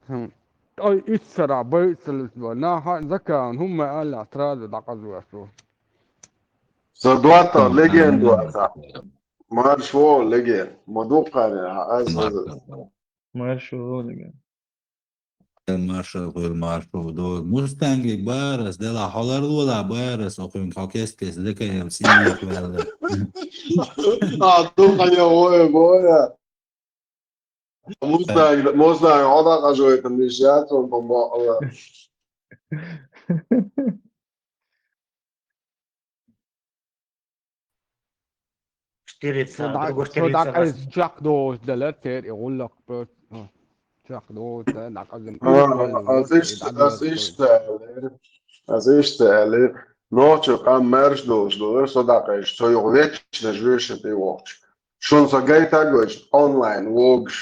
ХӀм. Ой, итт сарахь байцалуш вара. Наха Закаевна хӀумма аьлла сразу дӀакъажош ву. Со доттагӀа легенда вац. Марш вогӀу легенда. Ма дуккха а не, хьан аз хаза. Маршо легенда. Маршо хуьлу, маршо ду. Мустанги барас, дела хьолар лола барас, охуьнга хьо кест-кест декаел сийна ваьлла. А, дукха я, ой, боя. Мустанг, Мустанг, хьо дӀакъажойтан диш яц, он по бокъала. Штирлиц, Со а, дӀа-, другой со Штирлиц дӀакъайса согласен. чекхдохуш делара церан и гӀуллакх просто. Чекхдохуш делара, дӀакъазина. А, ас иштта, ас иштта аьллера. Ас иштта аьллера. Нохчо къам маьрша долуш долура, со дӀакъайса, со юха вечно жуьйша тӀе вохчу. Шуна со гайта а гойтуш, онлайн вогуш,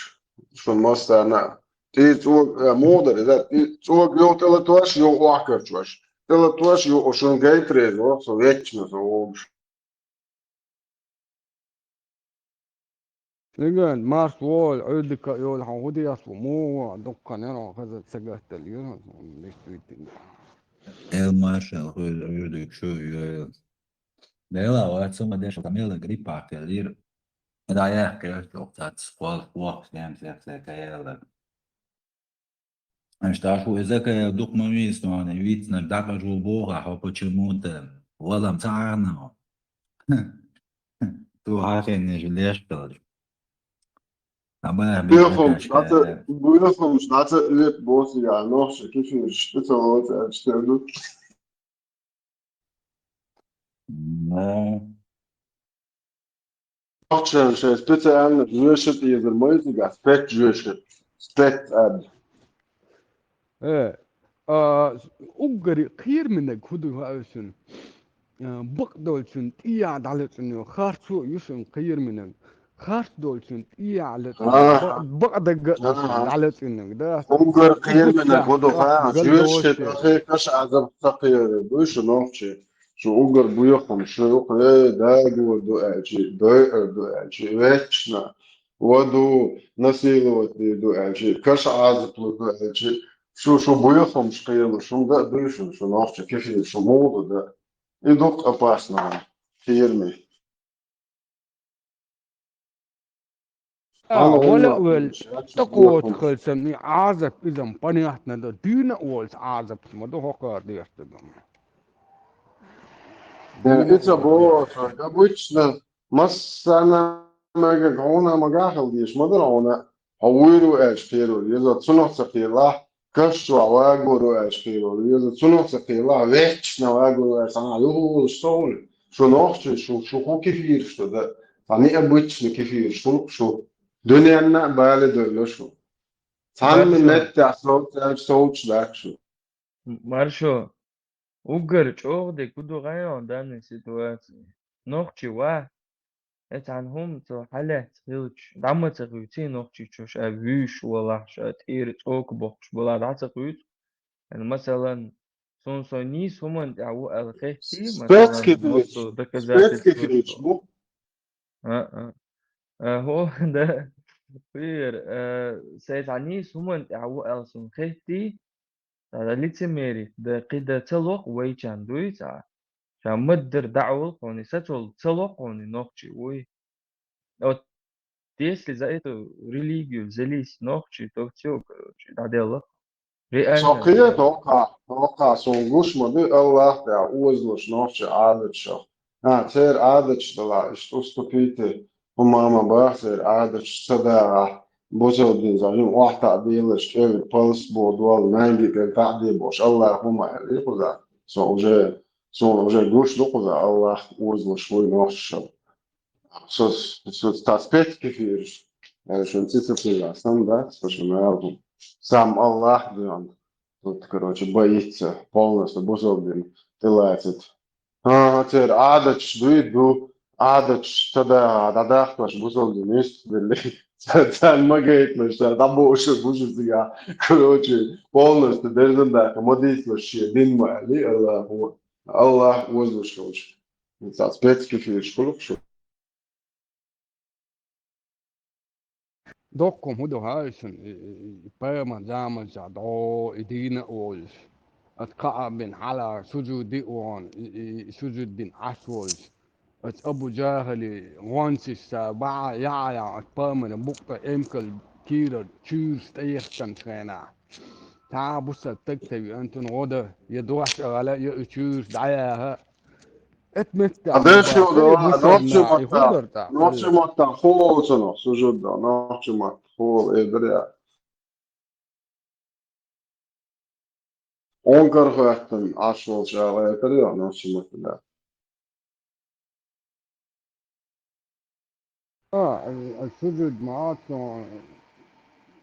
шуна массарна а. ТӀе цӀога, э, муха дара иза, тӀе цӀога юха тӀелатош, юха охкарчош. ТӀелатош, юха шуна гайта реза воху, со вечно со вогуш. Легенда, марш волу, Ӏуьйдика а йолу хьан хӀун деш ву, муха ву, дуккха нерон хаза ца гатделла йора, действительно. Эл маршал хуьлу, Ӏуьйдика шу йойла. Дела вац, ма деш, ка мела гриппа кхеллира. Да, я, кхеллира, цац, хол, хол, всем, всем, всем, каялла. Аш таш ву иза кая дукха ма вийна, вицнарг дӀакъажо боху, а хьо почему-то валам ца Ӏахна. Ту хьахийнаш леш хилча. Абаьхьа Буьйхамш дӀаца, буьйхамш дӀаца леп босу я, нохча кефираш, шу ца лоцу аьлча, тер ду. Ну. Нохчан шайн специально жоьшат езар ма изига, спец жоьшат, спец ад. Э, а, уггари кхераминаг хӀу ду хьаьвсина? Э, бакъдолчун тӀехьа дӀалецӀина ю, харцо а ю шуна кхераминаг. Харц долчун тӀехьа лецӀина, Ага. ба-, бакъдагга а ду шуна Ага. дӀалецӀинаг, да? Уггар кхераминаг хӀу ду Галдош, хьан, жоьшат ахе, каш азаб ца кхерар, буй шу нохчи. Шу уггар буьйхам, шу юкъа, э, дагор ду аьлчи, дойъар ду аьлчи, вечно, ваду, насиловать дийр ду аьлчи, каш Ӏазап лур ду аьлчи, шу, шу буьйхамаш кхелуш, шуна га а дуй шуна, шу нохча кефир, шу муха ду дан. И дукха опасно, кхераме. Ана вала а вала, тӀакхочу хала санна, и Ӏазап иза-м понятно да, дуьйна а волчу Ӏазапца ма ду хӀокхара дерг дерг. Э, и ца боху, обычно, массарна а мегар хьуна а магахь хила дезаш ма дара хьуна, хьо вуьйр ву аьлча кхеро, иза цунах ца кхералахь, каш чохь вагоро аьлча кхеро, иза цунах ца кхералахь, ваьччахьана вагоро аьлча, цхьана юхаволуш ца хуьлу. Шу нохчий, шу, шу хӀун кефираш ду, да? Цхьа необычный кефираш хуьлу шу. Дуьненна а бале довлу шу. Цхьанна меттехь совцаьлча совцуш дац шу. Маршо, уггар чӀогӀа дерг хӀун ду гӀайо данный ситуации? Нохчи ва, э, цхьана хӀума цо хьалаьцна хилча, дӀа ма ца хуьйций нохчичо, ша вуьйш валахь, ша тӀера цӀока боккхуш балахь, дӀа ца хуьйцу? Э, масалан, суна со нийса хӀуманна тӀехь ву аьлла хеттий, масалан, массо доказательство бу. А, а. А, хӀу, да. Пример, э, сайн цхьа нийса хӀуманна тӀехь ву аьлла суна хеттий, ТӀаккха лицемерить, да, кхин дан ца лоху вайчарна дуй цхьа. Ша ма-дарра дӀа а волу хьуна, сацалла ца лоху хьуна, нохчи вуй. Вот если за эту религию взялись нохчи, то всё, короче, дӀаделла. Реально. Со кхета хӀокхахь, хӀокхахь суна гуш ма ду, Аллах тӀехь озалуш нохчи Ӏадаташах. А, церан Ӏадаташ далахь, иштта уступите, хӀун ма ма баха, церан Ӏадаташ ца дагӀахь, бусалба дин, жима охьатаӀ делаш, кӀевр палс боху дол, маьнги кӀел таӀде бохуш, Аллах хӀун ма аьллий кхуза. Со уже, суна уже гуш ду кхуза, Аллах озалуш вуй нохчашал. Со, со, со спецкефираш, аьлла шуна цица кхуза, сан дац, со шуна аьлла. Сам Аллах доьгӀна. Тут, короче, боится полностью бусалба дин тӀелацийта. ХӀан-хӀа, церан Ӏадаташ дуй ду, Ӏадаташ ца даха, дӀадахкош бусалба дин йистхилли. Ца-, царна ма гайтинаш, цара дӀабоуш бу шу цигахь. Короче, полностью берзан даха ма дийцалаш шен дин ма аьллий Аллахо. Аллах озалуш хилча. Цхьа спецкефираш хуьлу-кх шу. Доккхум хӀун ду хаьий шуна, и, и, и пайхамар заманчохь дӀо и дийна а волуш, оцу Каъаб бин Хьалар сужуде а вахана, и, и, и сужуд дина Ӏаш волуш, оцу Абу ЖахӀали гӀонсаш ца баьӀа яхьа яхьа оцу пайхамаран букъа тӀе эмкал кийрара чуьйраш тӀеэхканчу хенахь. Цхьа а бусалба стаг ца веана цунна гӀо дан, я дош а гӀала, я и чуьйраш дӀаяха. Эт меттехь а деш ю бахара до, бусалба нохчи нах, и хӀун маттахь, дара тӀаккха? Нохчи маттахь хӀун олу цунах, сужуд до, нохчи маттахь хӀун олу, э, дара я. Онкар хӀоьттина Ӏаш волчу ала гӀертара ю, нохчи маттахь да. А, а, сужуд ма Ӏа цунах,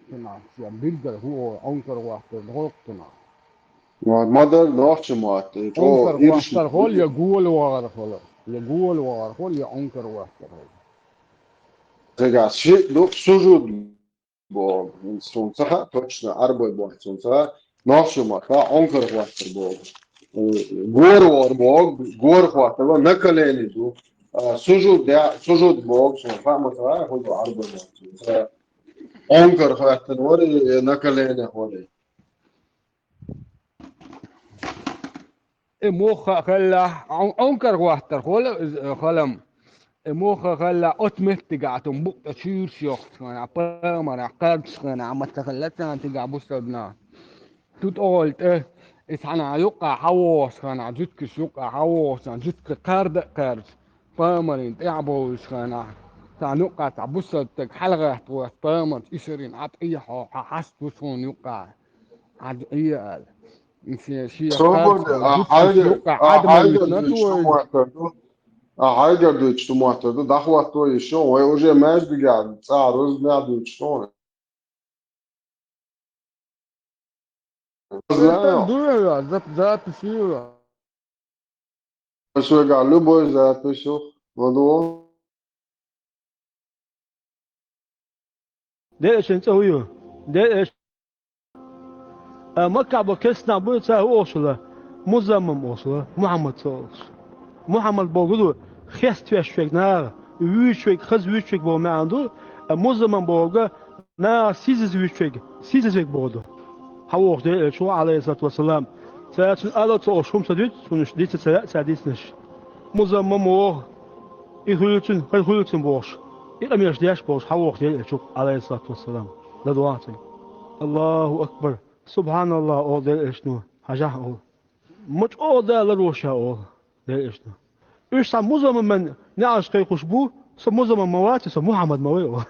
цунах, я билггал хӀун олу, онкар хӀоттар доху цунах. Ма, ма-дарра нохча мотт, и чӀогӀа иршна хӀоттар хӀола, я гола вахар хӀола, я гола вахар хӀола, я онкар хӀоттар хӀола. Цигахь шиъ ду сужуд боху, суна ца хаьа, точно, Ӏарбой боху суна ца хаьа, нохча мотт, онкар хӀоттар боху. Э, гора вахар боху, гора хӀоттар боху, на колени ду. А, сужуд де, сужуд боху, суна хаьа ма ца хаьа, хӀун ду Ӏарбой боху суна ца хаьа. Онкар хӀоьттина вара, э, на коленях вара. И муха а хилла, Ӏон-, Ӏонкар хӀоттар хӀола иза, э, халам. И муха а хилла, оцу меттигахь тун букъа тӀе чуьйраш йохчу хенахь, пайхамарах кхаьрдаш хенахь, ма ца хилла царна цигахь бусалба нах. Цу тӀехула тӀе, и цхьана юккъахь хьан вогӀуш хенахь, жуьгташ юккъахь хьан вогӀуш хенахь, жуьгташ кхаьрда а кхаьрдаш, пайхамарна тӀаьхьа бовлуш хенахь, цхьана юккъахь цхьа бусалба стаг хьалагӀатта гӀоьрту, пайхамарца ишарина Ӏа тӀе хьо, хьан хьаста ву суна юккъахь. Ӏад Ӏе аьлла. Шен, шен собар, кхаьрца а, хьайгар, юккъе а, Ӏадаман хьайгар витина дуьйцуш ду тӀе вай. Мотт ду. А, хьайгар дуьйцуш ду мотт ду. ДӀахӀотто йиш ю, вай уже маьждигехь цӀа рузбехь дуьйцуш ду. Знаю. Там дуьйна, зап-, запись ю. Шуьга любой запись ю, ладо. Дера шен цӀа хӀу ю? Дера ш-, а, Маккахь бо кестнахь буй, цара хӀу олуш хилла? Музаммам олуш хилла, Мухьаммад ца олуш. Мухьаммад бохург ду, хеставеш верг наха, вуьйцуш верг, хаза вуьйцуш верг боху маьӀна ду, а Музаммам бохург наха сийсаз вуьйцуш верг, сийсаз верг бохург ду. Хьан вохуш Делан Элча ву, Ӏалайхиссалату вассалам. Цара цуьнан алал ца олуш хӀума ца дуьйцу, цунна уьш дийца ца лаьа цара дийцинарш. Музаммам воху, и хуьлу цуьнан, хӀара хуьлу цуьнан бохуш. И къамелаш деш болуш хьавогӀуш Делан Элча ву, Ӏалайхиссалату вассалам, ладогӀа цунга. Аллаху акбар! Субханаллах, олу Делан Элчано, хьажахьа, олу. Ма чӀогӀа Дала ларвеш ша, олу Делан Элчано. Уьш цхьа музамман неӀалт кхайкхош бу, со музамман ма вац, со Мухьаммад ма вай, олу.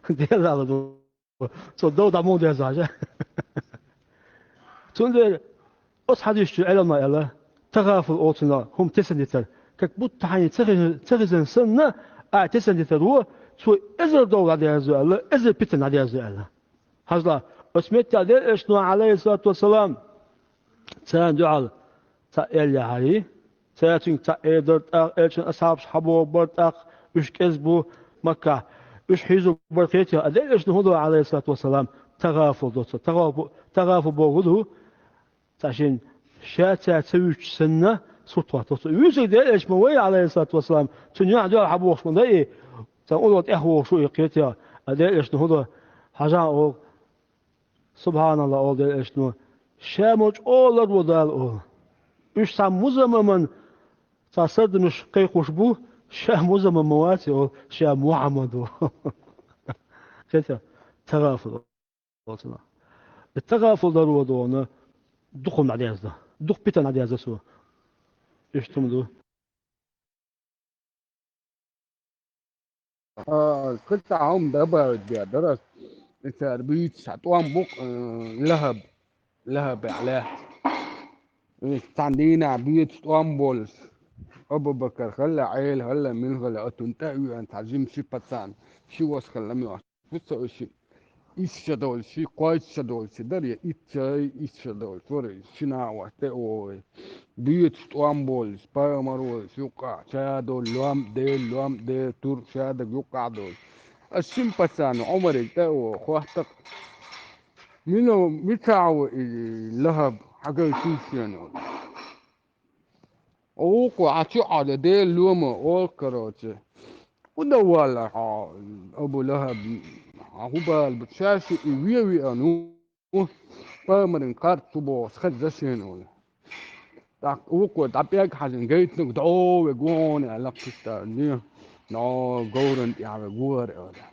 Дела ладогӀа. Цо дов дӀа муха деза хьажа? Цундела оцу хьадисчу Ӏеламнаха аьлла, тагӀафул олу цунах хӀума тесна дитар, как будто хьайна ца хезна, ца хезна санна, ахь тесна дитар ву, цо эзар дов дӀадерзо аьлла, эзар питана дӀадерзо аьлла. Хьажал, оцу меттехь Делан Элчано, Ӏалайхиссалату вассалам, царна дуьхьал цхьаъ аьлла яхьарий, цара цуьнга цхьаъ эр дара, тӀаккха Элчан асхьабаш хьабогӀур бара, тӀаккха уьш кӀезиг бу Маккахь, уьш хьийзор бара, кхетий, а Делан Элчано хӀун до, Ӏалайхиссалату вассалам, тагӀафул до цо. ТагӀафу-, тагӀафул бохург хӀун ду? Цхьа шен ша цара ца вуьйцуш санна, сурт хӀоттор цо. Вуьйцург Делан Элча ма вай, Ӏалайхиссалату вассалам, цуьнан юьхь дуьхьал хьабогӀуш ма дай и, цхьана улло тӀехвогӀуш ву и, кхетий, а Делан Элчано хӀун до, хьажахьа, олу. Субханалла, олу Делан Элчано, ша ма чӀогӀа ларво Дала, олу. Уьш цхьа музамман цхьа сардамаш кхайкхош бу, ша музамман ма вац, олу, ша Мухьаммад ву. Кхетий, тагӀафул олу цунах. И тагӀафул даро дона дукха хӀума дӀадерзо, дукха питана дӀадерзо цо. Иштта хӀума ду. А, кхин цхьа хӀума добавить де дара ас. И цара буьйцу цхьа тӀом бу-кх, э, Лахьаб, Лахьабехь лаьцна. И цхьана дийнахь буьйцу тӀом болуш, Абу-Бакар хилла, Ӏела хилла, мила хилла, оцунна тӀе а веана цхьа жима ши пацан, ши ваша хилла моьттуш. Ву со уьш исс шо долуш, ши кхойтта шо долуш дара, я итт шо, исс шо долуш вара, ши нах ваша тӀе а вогӀий. Буьйцуш тӀом болуш, пайхамар волуш юккъехь, ша долу лом а, Делан лом а, Делан тур а ша дага юккъехь долуш. Ас шина пацано Ӏумарига тӀе а вогӀу, хотту-кх: «Мила, мичахь ву и Лахьаб, хьагайтийша шена», олуш. Оха вукхо: «Хьан чу Ӏа дан, Делан ломо», олу, короче. ХӀун дан валлара хьо, Абу Лахьаб, хьан хӀун бала бу? Ша шиъ и вен веана ву, пайхамаран кхарца ву бохуш хезна шена, олу. ТӀаккха вукхо дӀа пӀелг хьаьжна гайтинарг дӀо вега ву хьуна аьлла, кхуьста де, дӀо говран тӀехь вега ву хӀара, олу.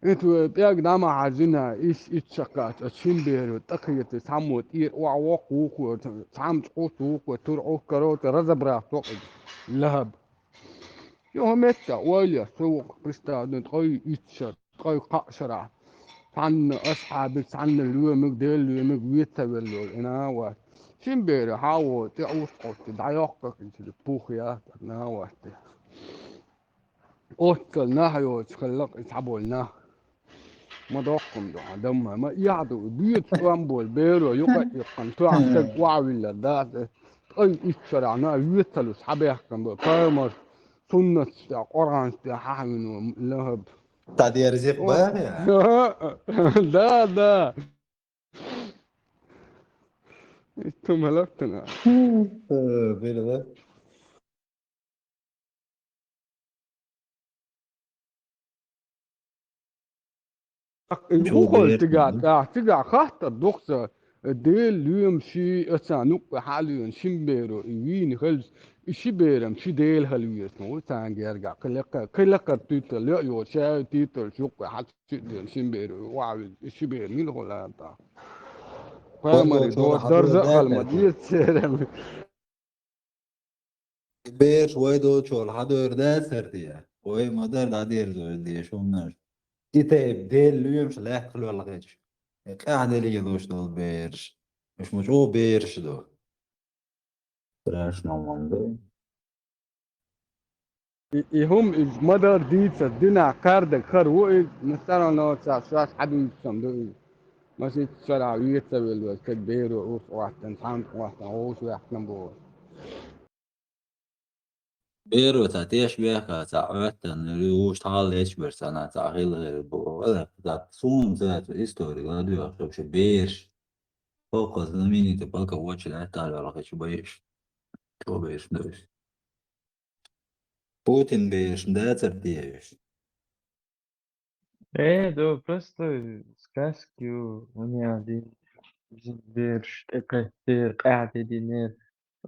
Итт вай пӀелг дӀа ма хьаьжжина, исс итт шо кхаччалц оцу шина беро тӀекхетий, цхьаммо тӀера охьавоккху, вукхо цхьамма чӀогӀа, вукхо тур Ӏу, короче, разобраться во-кх иза Лахьаб. Юха меттехь ойла еш, со ву-кх, представь, ткъе итт шо, ткъе кхаа шарахь цхьанна асхьабиг, цхьанна лоьмиг, Делан лоьмиг вен ца велла волу и нах а вац. Шина беро хьан а вогӀий, тӀе Ӏуш кхоччу, дӀайоккху-кх иза, пух яц, нах а вац те. Оццул нах йоцуш хилла-кх и цхьаболу нах. Ма доккха хӀума ду хьан, Даммай, ма эхь ду, буьйцу тӀом болу беро юкъа а иккхина, тоьхна стаг охьавиллар дац, ткъе итт шарахь нах вен ца луш хьабаьхкина бу, пайхамаран суннаташ тӀехь, Къуръанаш тӀехь хьахьийна ву Лахьаб. ТӀедерзийча бан я? Да, да. Иштта хӀума хилла-кх цунах. Э, бер ва. Чу ХӀун хилла берш цигахь, ду. ТӀаккха цигахь хаттар ду-кх сан, Делан лоьмаш ши, оцу нах юккъе хьалаоьцуш шин беро и вийна хилча, и ши бер-м ши Дела хила везаш ма ву царна гергахь. Кхин лакха-, кхин лакхара титул йо а йоцуш, ша титулаш юккъе хьа- Ши ден шин бер ву, ваьлла, ши бер мила хуьлу тӀаккха? Пайхамаран даржа а хила ма деза церан. Бераш вай долчул хьадевр дацара те? Вай ма дара дӀадерзо дезаш хӀуманаш. И тайпа Делан лоьмаш лаьтта хила ваьлла хеташ. Э, къаьхьа деле луш долу бераш. Уьш ма чӀогӀа бераш ду. Страшно, ман ду. И, и хӀума, и ма-дарра дийца, динахь кхаьрдерг хӀара ву и, ну, всё равно цхьа шаьш хьадуьйцуш ду и. Масийтта шарахь вен ца велла, стаг беро урс а хӀоттийна, цхьамма а хӀоттийна, вовшах ваьккхина бохуш. Беро цхьа теш бехка, цхьа Ӏоьттина, вуьш тхьаллечу берш цхьа, цхьа хила хир бу. Вала, цхьа суна цхьа истори ладоьгӀуш, вообще бераш. Кхоккхаза знаменитый полководцы лаьттахь лоьхучу байш. Чо берш дойш. Путин берш дацар те уьш? Э, да, просто сказки у меня, ди-, ди-, берш, тӀекхетте, къаьхьа динера.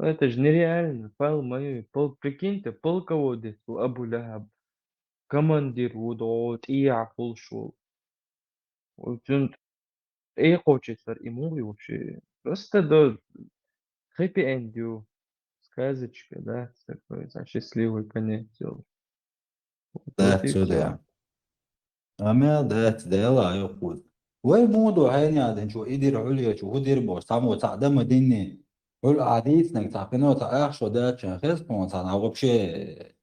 Это же нереально. Пал моей, пол, прикинь ты, полководец у Абу Лахаб. Командир, вот, о, тӀехьа хулаш волу. Цун тӀе кхочуьйтур и муха ю вообще? Просто до хэппи-энд ю. Сказочка, да, такой, знаешь, счастливый конец сделал. Вот, да, вот и всё. Амма дац, Дела а йоккхуз. Вай муха ду хьенех динчу, и дира хьулечу, хӀу дира бохуш, цхьаммо цхьаъ дан ма динни. Хьула ахь дийцинарг цхьа кхино цхьа ахча дац шайн хеза тхуна цхьа, нагахь вообще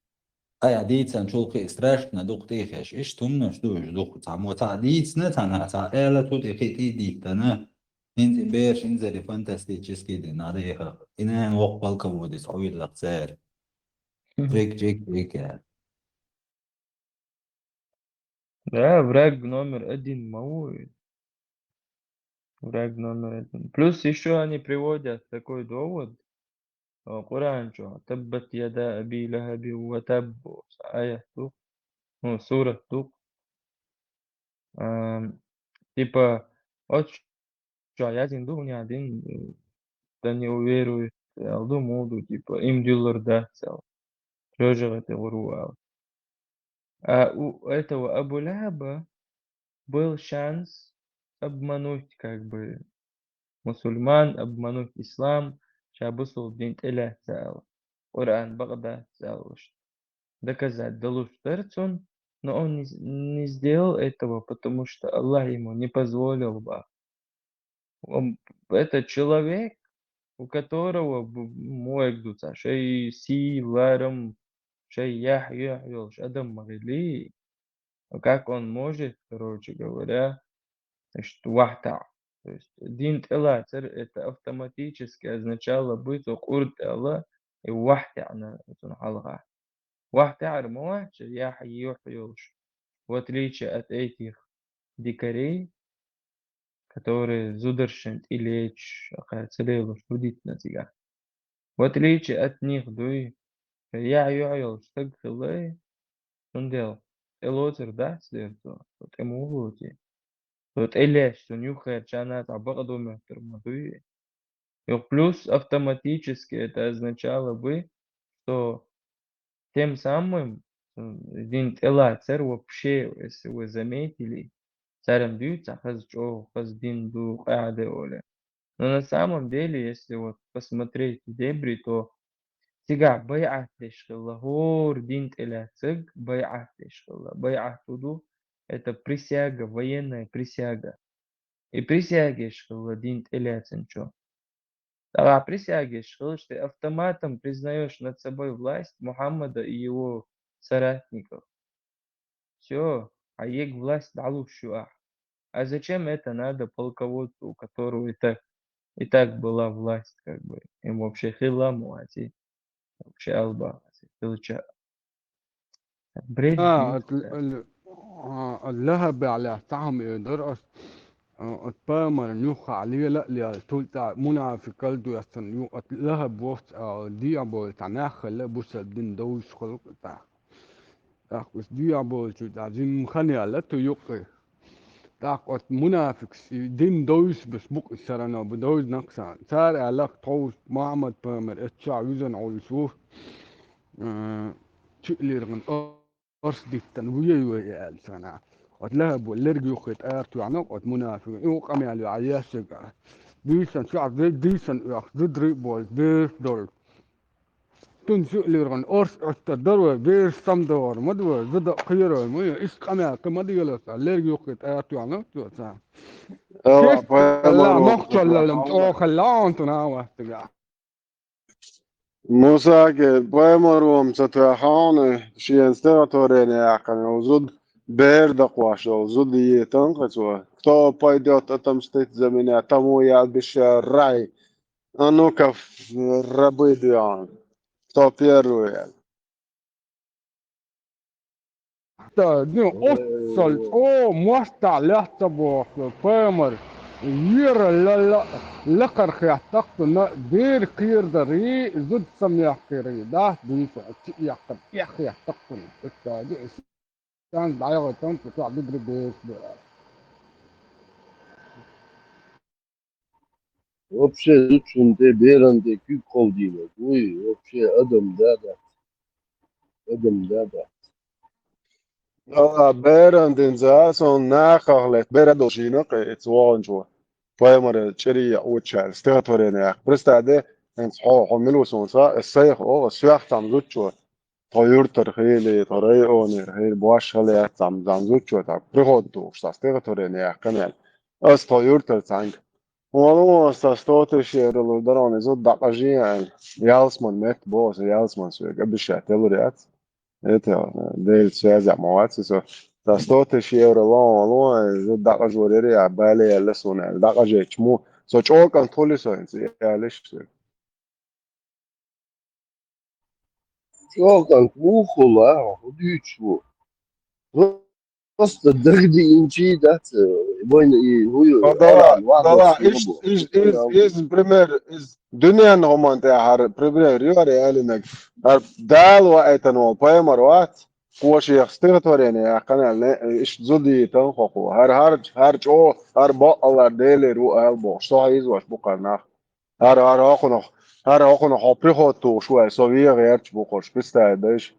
айхьа дийцинчул кхин а страшно дукха тӀехьеш. Иштта хӀуманаш ду уьш дукха. Цхьаммо цхьаъ дийцина цхьанна, цхьа ала цу тӀе кхин а тӀе а диттана. ХӀинца и бераш инзаре фантастический дина, надо ехать. И нана воккха полководец хьо виллакх цара. Чик, чик, чик, яра. Да, враг номер один ма ву и. Враг номер один. Плюс ещё они приводят такой довод, а, Къуръан чу, «Таббат яда Аби Лахабин ва табб», аят ду, ну, сурат ду. Ам, типа, оцу чохь яздина ду, хӀунда аьлла дин, э, да не уверует, аьлла ду, муха ду, типа, им дуьллур дац аьлла. ЧожагӀа тӀе гӀур ву аьлла. А у этого Абу Лахаба был шанс обмануть, как бы, мусульман, обмануть ислам, ша бусулба дин тӀелаьцна аьлла. Къуръан бакъ дац аьлла. Доказать далуш дара цунна, но он не, не сделал этого, потому что Аллах ему не позволил бы. Он, это человек, у которого бу-, муьйг ду цхьа, шай сий, ларам, шай яхь, юьхь йолуш адам ма хили. Как он может, короче говоря, значит, вахьтаӀ. То есть дин тӀелацар, это автоматически означало бы, цо къурд аьлла, и вахьтаьӀна цунна хьалха. ВахьтаьӀар ма вац, яхь, юьхь йолуш, в отличие от этих дикарей, которые зударшна тӀе лечаш, кхара ца лелош, хӀу дитина цигахь. В отличие от них дуй, яхь, юьхь йолуш стаг хилла, цундела тӀелоцур дац дера цо, цо тӀе муха лоций? Цо тӀелаьцча, цунна юххера чанна цхьа бакъдо моьттур ма дуй? Юха плюс автоматически это означало бы, что тем самым, м, дин тӀелацар вообще, если вы заметили, царна дуьйцу хаза чӀогӀа, хаза дин ду, къаьхьа де олий. Но на самом деле, если вот посмотреть в дебри, то цигахь байӀат деш хилла, хӀора дин тӀелаьцнарг байӀат деш хилла. БайӀат хӀу ду? Это присяга, военная присяга. И присягеш хилла дин тӀелаьцначо. ТӀаккха присягеш хилча, ты автоматом признаёшь над собой власть Мухаммада и его соратников. Всё, хьан ега власть дӀалуш ю ахь. А зачем это надо полководцу, у которого и так, и так была власть, как бы? Им вообще хилла ма вац и. Вообще алба хилча. Бред. А, динца. От л-, л-, а, от Лахаб аьлла цхьа хӀума эр дара ас. А, от пайхамарна юххехь лела а лела, цул тӀаьхьа мунафикал доьссина ю, от Лахаб вовс а, дехьа бовла цхьа нах хилла, бусалба дин довзуш хилла тӀаккха. ТӀаккха уьш дехьа бовлучул тӀаьхьа жимма хан яьлла цу юккъе. ТӀаккха оцу мунафикаша и дин довзуш берш бу-кх, и сарано бу довзанакх царна. Цара аьлла-кх, тховса Мухьаммад-пайхамар эццахь вижина Ӏуьллуш ву, э, чу а лиргӀина орс диттана вуй, вуй аьлла царна. Оцу Лахабо лерг юххе тӀара тоьхна-кх оцу мунафикана, и ву къамел йоӀ еш ерг а. Дийсан чохь зе-, дийсан оьхуш, зударий а болуш, бераш долуш. Цунна чу а лиргӀина орс Ӏуьттар дара вай, бераш самдогӀур ма ду вай, зуда а кхерой ма ю, иштта къамел кхин ма делаш, лерг юххе тӀара тоьхна-кх цо царна. Ала, Шех пайхамар Аллах ву, мохчаллалам чӀогӀа хилла хьуна цунна а ваттага. Мусаге пайхамар ву ца тоьхна хьуна, шена стихотворение яьккхина йолу зуда, бер дакхош йолу зуда йитина-кх цо. Кто пойдёт отомстить за меня, тому я обещаю рай. А ну-ка, рабы доьхна. Кто первый? Та, ну, оццул чӀогӀа мостагӀа лаьцна боху пайхамар, вера ла-, ла-, лакхара хетта-кх цунна, бер кхерадарий, зуда самаяккхарий, дас дуьйцу, чу а яьккхина, эхь хетта-кх цунна. Иштта ду иза. Царна дӀаяхийтина, цу чохь дигри бераш бу аьлла. Вообще, зудчун тӀе, беран тӀе куьг кховдийнарг вуй, вообще, адам да дац. Адам да дац. Ала, беран дин за, сон нахах лет, бера долчина кхе, эц вогӀанчо. Паймара чӀири я учал, стихотворение. Представь, хӀинца хьо, хьо мила ву суна ца, эс сайх оха, соьх цхьана зудчо. Тхо юртара хили, тхо районера хили, бош хала яц цхьана, цхьана зудчо, так, приход тухуш, ца стихотворение яьккхина аьлла. Ас тхо юртара цхьаьнга. Валлахьи, аса сто тысяч евро лур дара, вон иза дӀакъажи аьлла. Ялсман метта боху, аса ялсман соьга обещать делур яц. Это, Делан связь ма вац, со. Аса сто тысяч евро ло, валлахьи, иза дӀакъажор яри, я бале яьлла суна аьлла. ДӀакъажечу му, со чӀокӀан тхули со, хӀинца, ялиш соьга. ЧӀокъант муха хула, хӀун дуьйцуш ву? Просто дагадеъча дац, вайна и хӀу ю, Дала, Алан, ван Дала, дац, иш, иш, иш, иш, пример, иш дуьненна хӀуманна тӀехь хӀара пример ю хӀара ялинарг. ХӀара Дала ваийтина волу пайхамар вац, кхо шех стихотворение яьккхина аьлла, иш зудийтан хӀокхо. ХӀара, хӀара, хӀара чӀогӀа, хӀара бакъалла Делера ву ала бохуш, со хьийзош бу кхара нах. ХӀара, хӀара хӀокхунах, хӀара хӀокхунах хьо приход тухуш ву аьлла, со вегӀа гӀерташ бу кхуш, представь, дайша.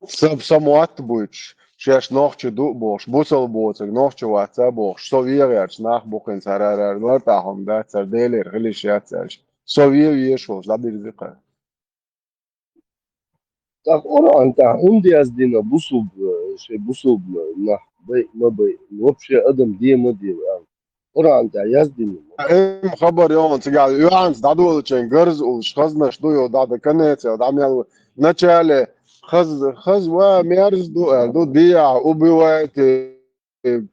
Са, са мотт буьйцуш, шаьш нохчи ду а бохуш, бусал боцург нохчи вац а бохуш, со вегӀа гӀерташ нах бу кхуьнца, хӀара, хӀара, хӀара лартӀахь хӀума дац, хӀара Делера хила йиш яц аьлча. Со ве везаш волуш, дӀадирзи кхара. ТӀаккха Къуръан тӀехь хӀунда яздина бусулба, шайн бусулба нах байъа ма байъа, вообще адам де ма де аьлла? Къуръан тӀехь яздина ма. М, хабар йогӀун цигахь, юьхьанца дӀадолучун гарз улуш, хазнаш ду йо, дӀа, дӀа, конец, дӀа мел ву. Начале хаз, хаз ва мерз ду аьлла, ду дехьа, убивайте,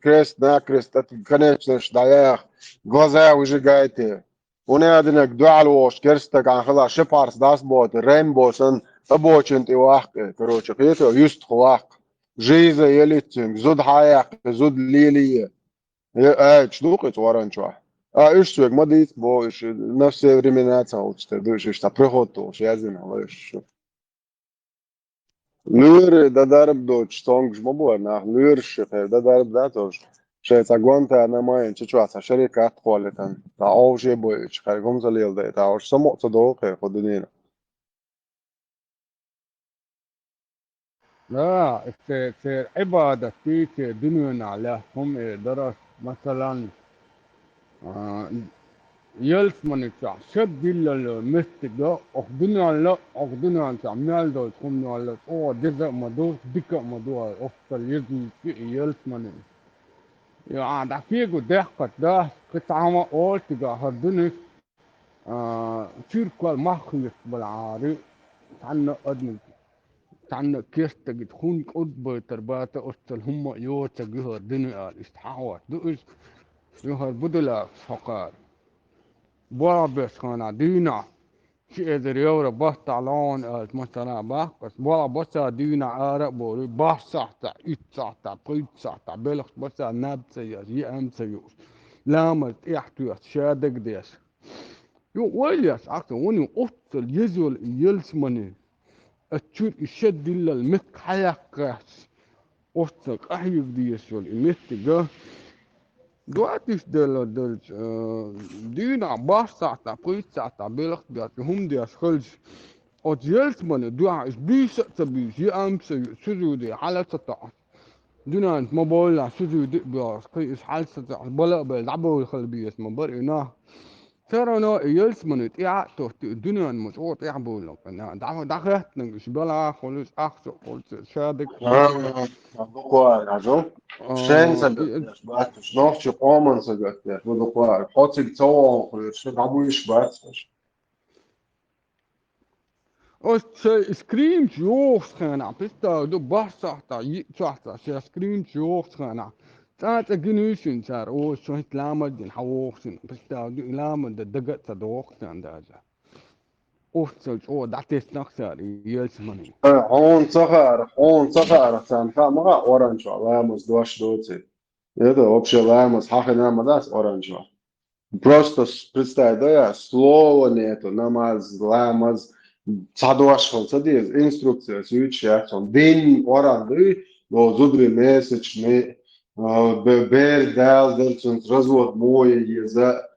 крест-накрест, это конечность дӀаяха, глаза выжигайте. ХӀунда аьлла динарг дуьхьал вогӀуш керстагахь хила, ши парс дӀасабойту, Рэмбо санна, обочина тӀе ваккха, короче, кхетий, юьстах ваккха. Жиза елиц цуьнга, зуда хьаяьккхи, зуда лелае. Э, аьлча ду кхуьнца Къуръан чохь. А уьш соьга ма дийца боху, уьш на все времена ца хӀуттуш тера ду, уьш, уьш цхьа приход тухуш яздина хила уьш шу. Лоьрий дан дарба доцуш цомгуш ма бора нах, лоьраш ши кхера дан дарба дац уьш. Шайн цхьа Гуантанамо йина чу чохь цхьа шарикат кхоллийтина, цхьа овше бойуьйтуш кхерга хӀума ца леладайта, уьш самукъа ца догӀу кхера кху дуьненахь. Да, церан, церан Ӏибадат дийци дуьненахь лаьтта хӀума эр дара, масалан, а, ялсамани чохь шаддиллал меттиг, оха дуьненна, оха дуьненна чохь мел долчу хӀуманал чӀогӀа деза а ма ду, дика а ма ду, оццал еза йиц и ялсамани. Йо, а, дӀа кего дехкарт дац, кхин цхьа хӀума олу цигахь хӀара дуьненахь. А, чуьркал мах хеташ балахьара, цхьанна а адаман, цхьанна а кестагица хӀунда кӀурд байтар баца, оццал хӀумма а йоцург ю хӀара дуьне аьлла, иштта хьахӀотта ду иза. Ю хӀара Будулаев хьокхара. Болх беш хенахь дийнахь ши эзар евро баттахь лоуна аьлча, масала, баккхас, болх баца дийнахь ара а бовлуй, бархӀ сахьтехь, итт сахьтехь, пхийтта сахьтехь, белхаш баца наб ца еш, еам ца юуш, ламаз тӀехь тоьхча, ша дагадеш. Юха ойла еш, Ӏакса, вуно оццал еза йолу и ялсамани, ас чуьра и шаддиллал меттиг хьаяьккхача, оццал къахьега дезаш йолу и меттиг а. Доцуш делла делча, а, дийнахь бархӀ сахьтехь, пхийтта сахьтехь белхаш беш, хӀума деш хилча, оцу ялсамани дуьхьа иза буьйса а ца буьйса, еам ца юуш, сужуде хьала а ца тоьхна. Дуьненца ма бовллехь, сужуде а боьлхуш, кхин иза хьала ца тоьхна, бала а бевлла, дӀабовла хила беза ма бара и нах. Все равно и ялсамани тӀехьа а тотту, и дуьненна ма чӀогӀа тӀехь бовлу кхин, дӀа-, дӀахаьттинарг уьш белахь а хуьлуш, ахча а хуьлуш, шадерг а хуьлуш. А, дукха вара, хьажал. А, шен са и гатдеш бац уьш, нохчийн къоман са гатдеш, бу дукха вара. Хьо цига ца вогӀун хуьлуш, шу дӀабуьйш бац уьш. Оцу шайн скримчу йохуш хенахь, представь ду, бархӀ сахьтехь, йиъ сахьтехь шайн скримчу йохуш хенахь, цкъа а цӀа гиний шуна цара, о, шу хӀинца ламаз дина хьан вогӀуш шуна, представь ду, и ламаз дан дага а ца догӀуш шуна даже. Оццал чӀогӀа дӀатеснах цара и ялсамани. Э, хьуна ца хаьара, хьуна ца хаьара, царна хаа ма хаьа, Къуръан чохь ламаз дош доций. Это вообще ламаз хьахина ма дац Къуръан чохь. Просто с-, представь, да, я, слова нету, намаз, ламаз, цхьа дош хила ца деза, инструкция суьйцуш яц хьуна. Дин, Къуръан дуй, но зударий месячный, а, бе-, бер дала дара, цуьнца развод муха еза,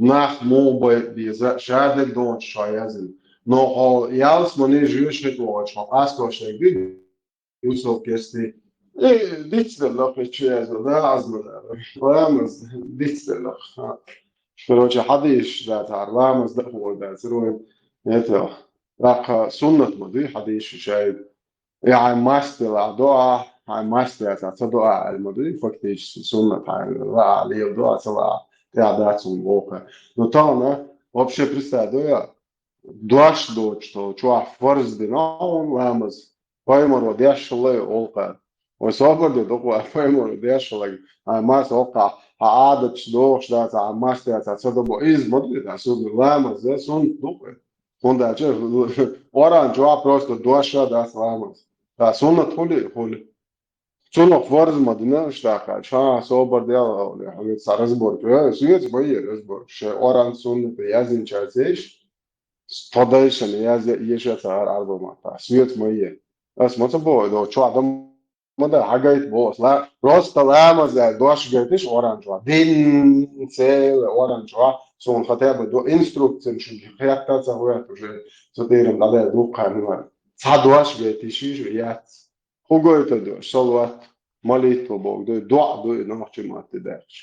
нах муха байта беза, шадерг долчу чохь яздина. Но хьо ялсамане жуьгташ хӀита вогӀучу хьо къастош дерг ду, юсал кести. И дицделла кхечу яздо, да, азма дара. Ламаз дицделла. Короче, хьадийсаш дацахьара, ламаз дахур дацара вайн. Это, тӀаккха суннат ма дуй хьадийсаш шайга. И хьайн мастила а доа, хьайн мастила а ца доа аьлла ма дуй, фактически суннат хьайн лаа, лела доа, ца лаа, тӀехь дац хьуна вовха. Ну, тахана, вообще, представь, доа, дош доцучу чохь фарз дина хьуна ламаз. Пайхамаро деш хилла и гӀуллакх. Вай собар де дукха, пайхамаро деш хилла. Хьайн мас воккхахь, хьан Ӏадаташ дохуш дац, хьан мас дац, ца добо. Иза ма ду, иза сунна ламаз, сунна ду. ХӀунда аьлча Къуръан чохь просто дош а дац ламаз. Ткъа суннат хуьлий, хуьлу. Цунах фарз ма дина, уьш даккха. Ша собар дел, хьо вецахь разборка. Э, соьца ма е разборка. Шайн Къуръан суннат яздинчаьрца еш, тхо дайшана яз-, еша ца ара арба матта. Соьца ма е. Ас ма ца боху, до чохь дан ма дай, хьагайта боху. Ла-, просто ламаз аьлла дош гайтиш Къуръан чохь. Дин цела Къуръан чохь. Суна хотя бы до инструкциян шу хетта ца хӀоьтта уже. Со тӀерам дӀадаьлла дуккха ханна. Цхьа дош гайтиш шу яц. ХӀун гойту дош? Салават, молитва боху. Дуй, доӀа дуй, нохчи матте даьлча.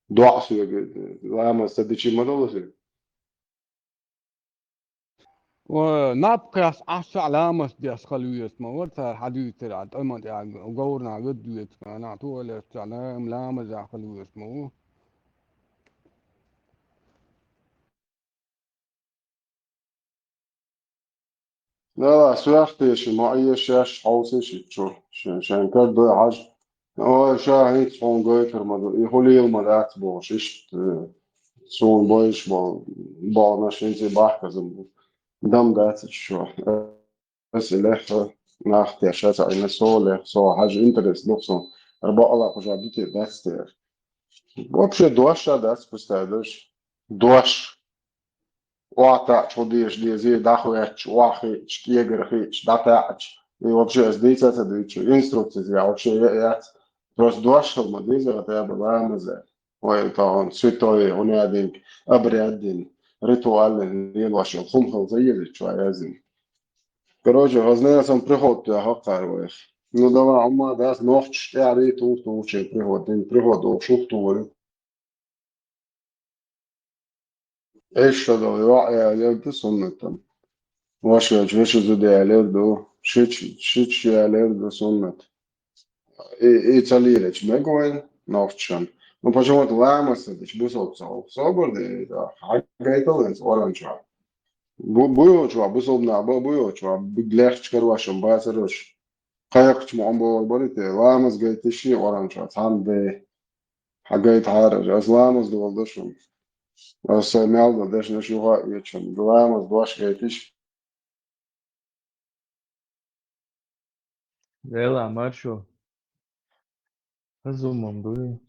ДоӀа соьга, ламаз ца дичи ма долу соьга. Ва, наб кхаьс Ӏаш а ламаз деш хила веза ма вара цара хьадуьйцура, тӀама тӀехь говрана вед веза, нах туалетчахь ламазехь хила веза ма ву. Дала, соьх теши, ма Ӏе шаьш хьовсийша чу, шен, шен кара дуй хьажа. Ой, ша хӀинца хьуна гойтур ма ду, и хӀу лела ма дац бохуш, иштта, э, суна бойуш болу, болнаш хӀинца и бахказа ма ду. Дам дац чу. Аса лехха нах тешаца Ӏина со лех, со хьажа интерес ду сон. Ара бакъала кху жа дите дац тера. Вообще дош а дац пустая дош. Дош. ОхьатаьӀча хӀу деша дезий, дӀахӀоьттича, охьахиъча, кегара хиъча, дӀатаьӀча. И вообще ас дийца а ца дуьйцу, инструкцияс я вообще я яц. Просто дош хила ма деза, хотя бы ламаза. Вай тахана святой, хӀун яздинг, обряд дин, ритуал дин, лелош йолу хӀума хила ца еза чу а яздина. Короче, хазна сан приход тӀе хьакхара вайх. Ну, давай, амма дас нохчаш тӀаьхьарий тур тухучийн приход, дин приход оха шух тухур ю. Эшшадал йоӀ ялер ду суннатан. Ваша веши зуда ялер ду. Шич, шич ялер ду суннат. И, и ца лийрачу мегойн нохчан. Ну, почему-то ламаз ца дича бусалба ца гӀо. Собар де, хьагайтал хӀинца оранча. Бу-, буйочу а, бусалба нах бу-, буйочу а, бу-, лехча карвашам бацарош. Кхайкхача ма богӀур бара те, ламаз гайтиш шен оранча, цхьана де. Хьагайтахьара, ас ламаз долу ду шуна. Ас сайн мел дан дешнаш юха а оьцу шуна. Ламаз дош гайтиш. Дела, маршо. Хазумам дуй.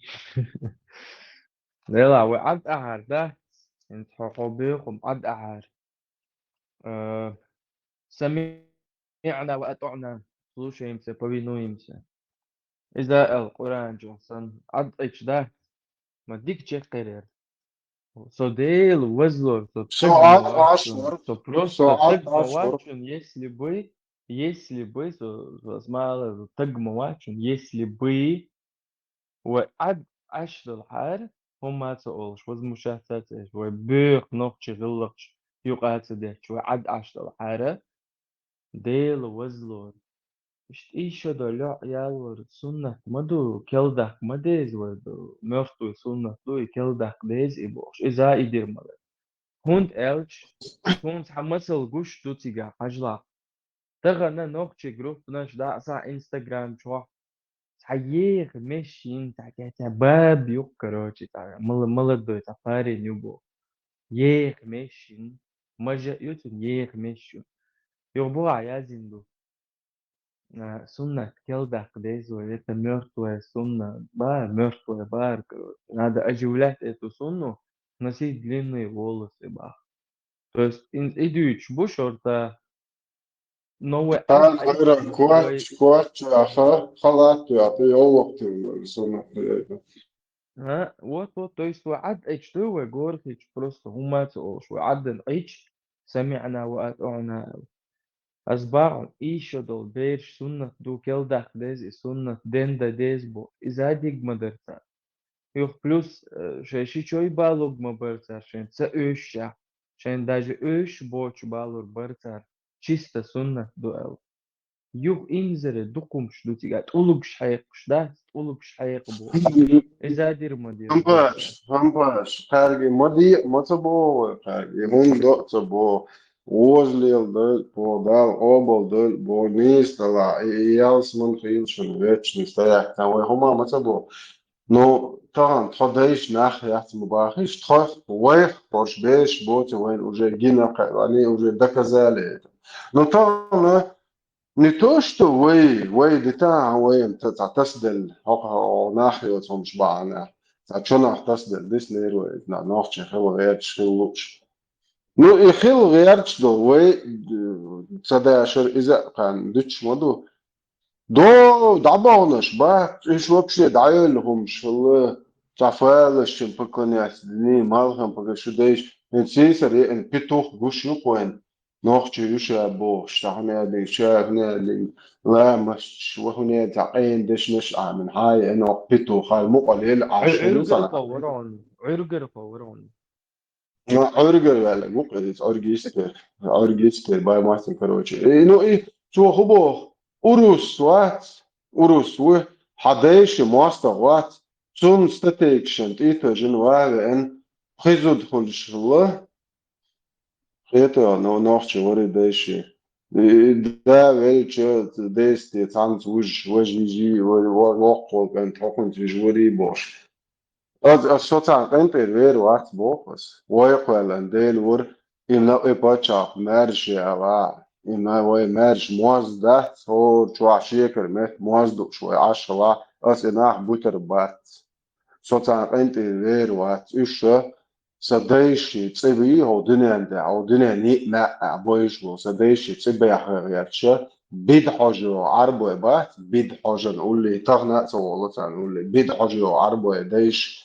Дела, вай Ӏад ахьар, да? ХӀинца хьо, хьо бехум Ӏад ахьар. Э, «Сами'на ва атӀу'на», слушаемся, повинуемся. Иза аьлла Къуръан чохь санна, Ӏад Ӏича да, ма дика чекхъерера. Со Дела вазлор, со Со таг ма Ӏад вац Ӏаш шун, вара. Со просто Со Ӏад таг ма Ӏаш вац вара. Шун, если бы, если бы, со, со смала, со таг ма вац шун, если бы, вай Ӏад Ӏаш долхьара, хӀумма а ца олуш, возмущаться а ца еш, вай боьха нохчи гӀиллакхаш юкъа а ца детташ, вай Ӏад Ӏаш долхьара, Дела вазлора. Иштта ийша долу лоӀ яллора суннат ма ду, кел даккха ма деза вай ду, мертвый суннат ду, и кел даккха деза и бохуш, иза а и дира ма вай. ХӀунда аьлча, суна цхьа масал гуш ду цигахь хьажлахь. Тахана нохчи группанаш дӀа а схьа Instagram чохь цхьа еха мешин, цхьа кеця баб юкъ, короче, цхьа мала-, молодой, цхьа парень ю бо. Еха мешин, мажа ю цуьнан еха мешин. Юха бухахь яздина ду. А, суннат кел даккха деза вай, это мёртвая сунна, ба, мёртвая бара, короче. Надо оживлять эту сунну, носить длинные волосы, бах. То есть, ин-, и дуьйцуш бу шорта, но вай Хан Ӏад Ӏайра Ӏийча коч-, вай коч аха, халат яхьа, йовлакх тилла, суннат яйта. А, вот, вот, то есть вай Ӏад Ӏечу ду вай горхичу, просто хӀума ца олуш, вай Ӏаддан Ӏечу, самиӀна ва атӀаӀна аьлла. Ас бахьа ийша долу бераш суннат ду, кел даккха деза и суннат, ден дан деза бу, иза диг ма дара цара. Юха плюс, э, шайн ши чой балуг ма бара цара, шайн ца оьшшехь, шайн даже оьшуш боцуш балур бара цара, чисто суннат ду аьлла. Юха инзаре дукхумаш ду цига, тӀулгаш хьекхаш дац, тӀулгаш хьекха бу. Иза дир ма дир. Хампаш, хампаш, кхаьрга ма де, ма ца боху вай кхаьрга, и хӀума до а ца боху. Оза леладойла, по Дала къобалдойла, бо нийса далахь, и, и ялсаман хийла шуна вечный стоять, там вай хӀума ма ца боху. Ну, тахана тхо дайша нах яц ма бахийша, тхо вайх, хӀорш бераш боцу вайн уже гина кхаьа, они уже доказали это. Ну, тахана не то, что вай, вай дитахьа вайна ца тасаделла, хӀокху нах йоцу хӀумаш бахьана, цхьа чунах тасаделла, дисна лервай, на, нохчий хила гӀерташ хила лууш. Ну, и хила гӀерташ ду, вай, д-, ца дашар иза а кхарна дуьтуш ма ду. До, дӀабаханаш бац, уьш вообще дӀайолла хӀумаш хилла, цхьа фалашчун поклоняться дини, малхам поклоняться шу дайша, хӀинца сийсара еана петух гуш ю кхойна, нохчий ю ша бохуш, цхьа хӀунда аьлла, ша хӀунда аьлла, ламасташ, ва хӀунда аьлла, цхьа къена дешнаш а Ӏамина, хьа еана оха петух, хьай мукъа лела Ӏаш Ӏу-, хӀума ца Ӏуьргар лаьа. По-, варони, Ӏуьргар по-, варони. Ну, Ӏуьргар ваьлла, ву-кх иза, Ӏуьргистер, Ӏуьргистер, бай мастер, короче. И, ну, и цо хӀу боху? Урус вац, урус ву, хьан дайша мостагӀа вац, цунна статейкашан тӀетожина ван а веана, пхи зуда хуьлуш хилла, хетавал, ну, нохчий вари дайши. И да велча, дайсте цхьаьнца вуьжуш, важа йижи, ва-, ва-, воккхал кӀант, хӀокхунца вижа вари бохуш. Ас, ас со царна къинтӀера вер вац боху ас. Вай кхоьллина Дела вара, и на и паччахьалкх маьрша яла, и на вай маьрша моз дац, хӀора чохь шекара метта моз дууш вай Ӏаш хила, ас и нах бутар бац. Со царна къинтӀера вер вац. Уьш ша сан дайши цӀе вий хӀо дуьнен тӀехь, хӀо дуьнен йиъ маьӀӀехь бойжа ву, сан дайши цӀе бехьа гӀерташ, Бидхьожа йогӀу Ӏарбой бац, Бидхьожан уллий, тахана а ца волу царна уллий. Бидхьожа йогӀу Ӏарбой дайша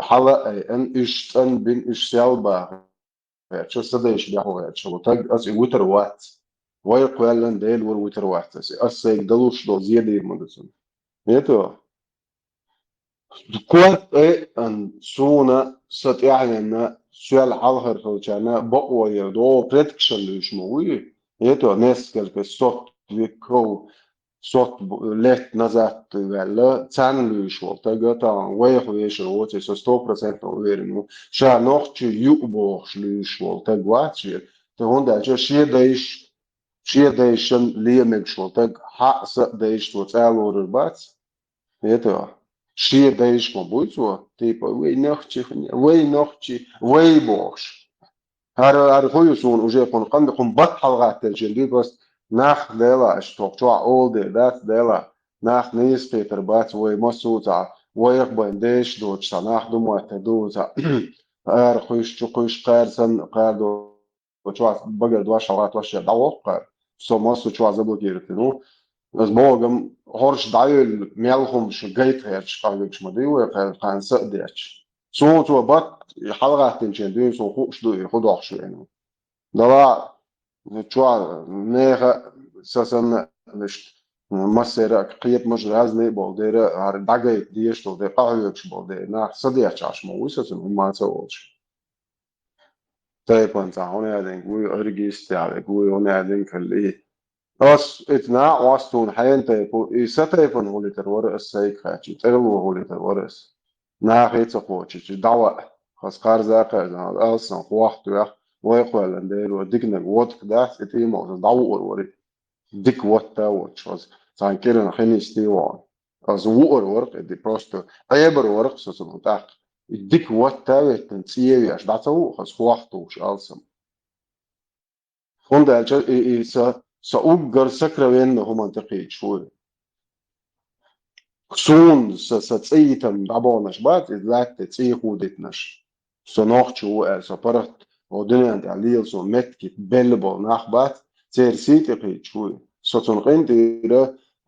хьала а айъан, уьш цӀан бина, уьш сел баха гӀерташ, сан дайша бехьа гӀерташ хила таг, ас и вутар вац. Вай кхоьллина Дела вара вутар вац ас. Ас сайга далуш долу зен дийр ма ду цунна. Ето? Кот айъан суна, сан тӀаьхьенна, соьл хьалхара хилчарна бакъо яр, догӀу предкашан луьйш ма вуй. Ето, несколько сот веков, сот б-, лет назад ваьлла, царна луьйш волу тага, тахана вайх вешар воций, со сто процентов уверен ву. Ша нохчий ю бохуш луьйш волу таг вац шен. Та хӀунда аьлча шен дайш, шен дайшан лемегаш волу таг, хьаъ са а дайш цо цӀа лорар бац. Ето, шен дайш ма буй цо, типа, вай нохчи, вай нохчи, вай бохуш. ХӀара, хӀара хӀу ю суна уже кхунна къанбе, кхунна бат хьалагӀаттелчийн дуй, просто нах дела, аша тхох чохь олу дела дац дела, нах нийса кхетар бац, вай массо а цхьа, вайх байн дешаш доцуш цхьа нах ду моттар ду цхьа, ара кхуьйсу, чу кхуьйсу, кхара санна, кхара до чохь багара дош хьалгӀаттош дӀавоккху кхара. Со массо а чохь заблокировать ву. Ас богам хӀорш дӀайолла мел хӀума шу гайта гӀерташ къахьоьгуш ма дуй вай кхара, кхана са а детташ. Суна цо бат хьалагӀаттинчийн дуьйна суна хууш ду и хӀу дохуш веана. Дала чохь неха а, са санна, вешта, массера а кхетамаш разный а болу дера, хӀара дӀагайта дезаш долу дера, къахьоьгуш болу дера, нах са детташ Ӏаш ма вуй со цунна хӀумма ца волуш. Тайпана цхьа хӀун яьдинг вуй, Ӏуьргист яьлиг вуй, хӀун яьдинг хилли. Ас итт накъост суна хьенан тайпа, и сан тайпана хӀулитар вара ас сайга хаьчча, тӀерло хӀулитар вара ас. Нахе ца кхочуьйтуш, дӀаваъа. Хаза кхарза а кхаьрзина, алсам хох а тоьхна, вай кхоьллина Дело, диканиг водка дац, и тӀемалца дӀавуур вара. Дика вотта а воцуш, хаза цхьана кӀиран хинистий вахана. Аса вуур вара-кх и, просто Ӏебар вара-кх со цунах тӀаккха. И дика вотта а веттина, цӀе а веш, дӀа ца ву хаза хох тухуш алсам. ХӀунда аьлча и, и са, са уггар сокровенна хӀуманна тӀекхийчаш ву и. Суна са, са цӀе йитам дӀабаханаш бац, иза лаьтта цӀе худитинаш. Со нохчо ву аьлла, со паргӀат, о дуьнен тӀехь лела суна меттиг белла болу нах бац, церан сий тӀекхийчаш ву и. Со цунна къинтӀера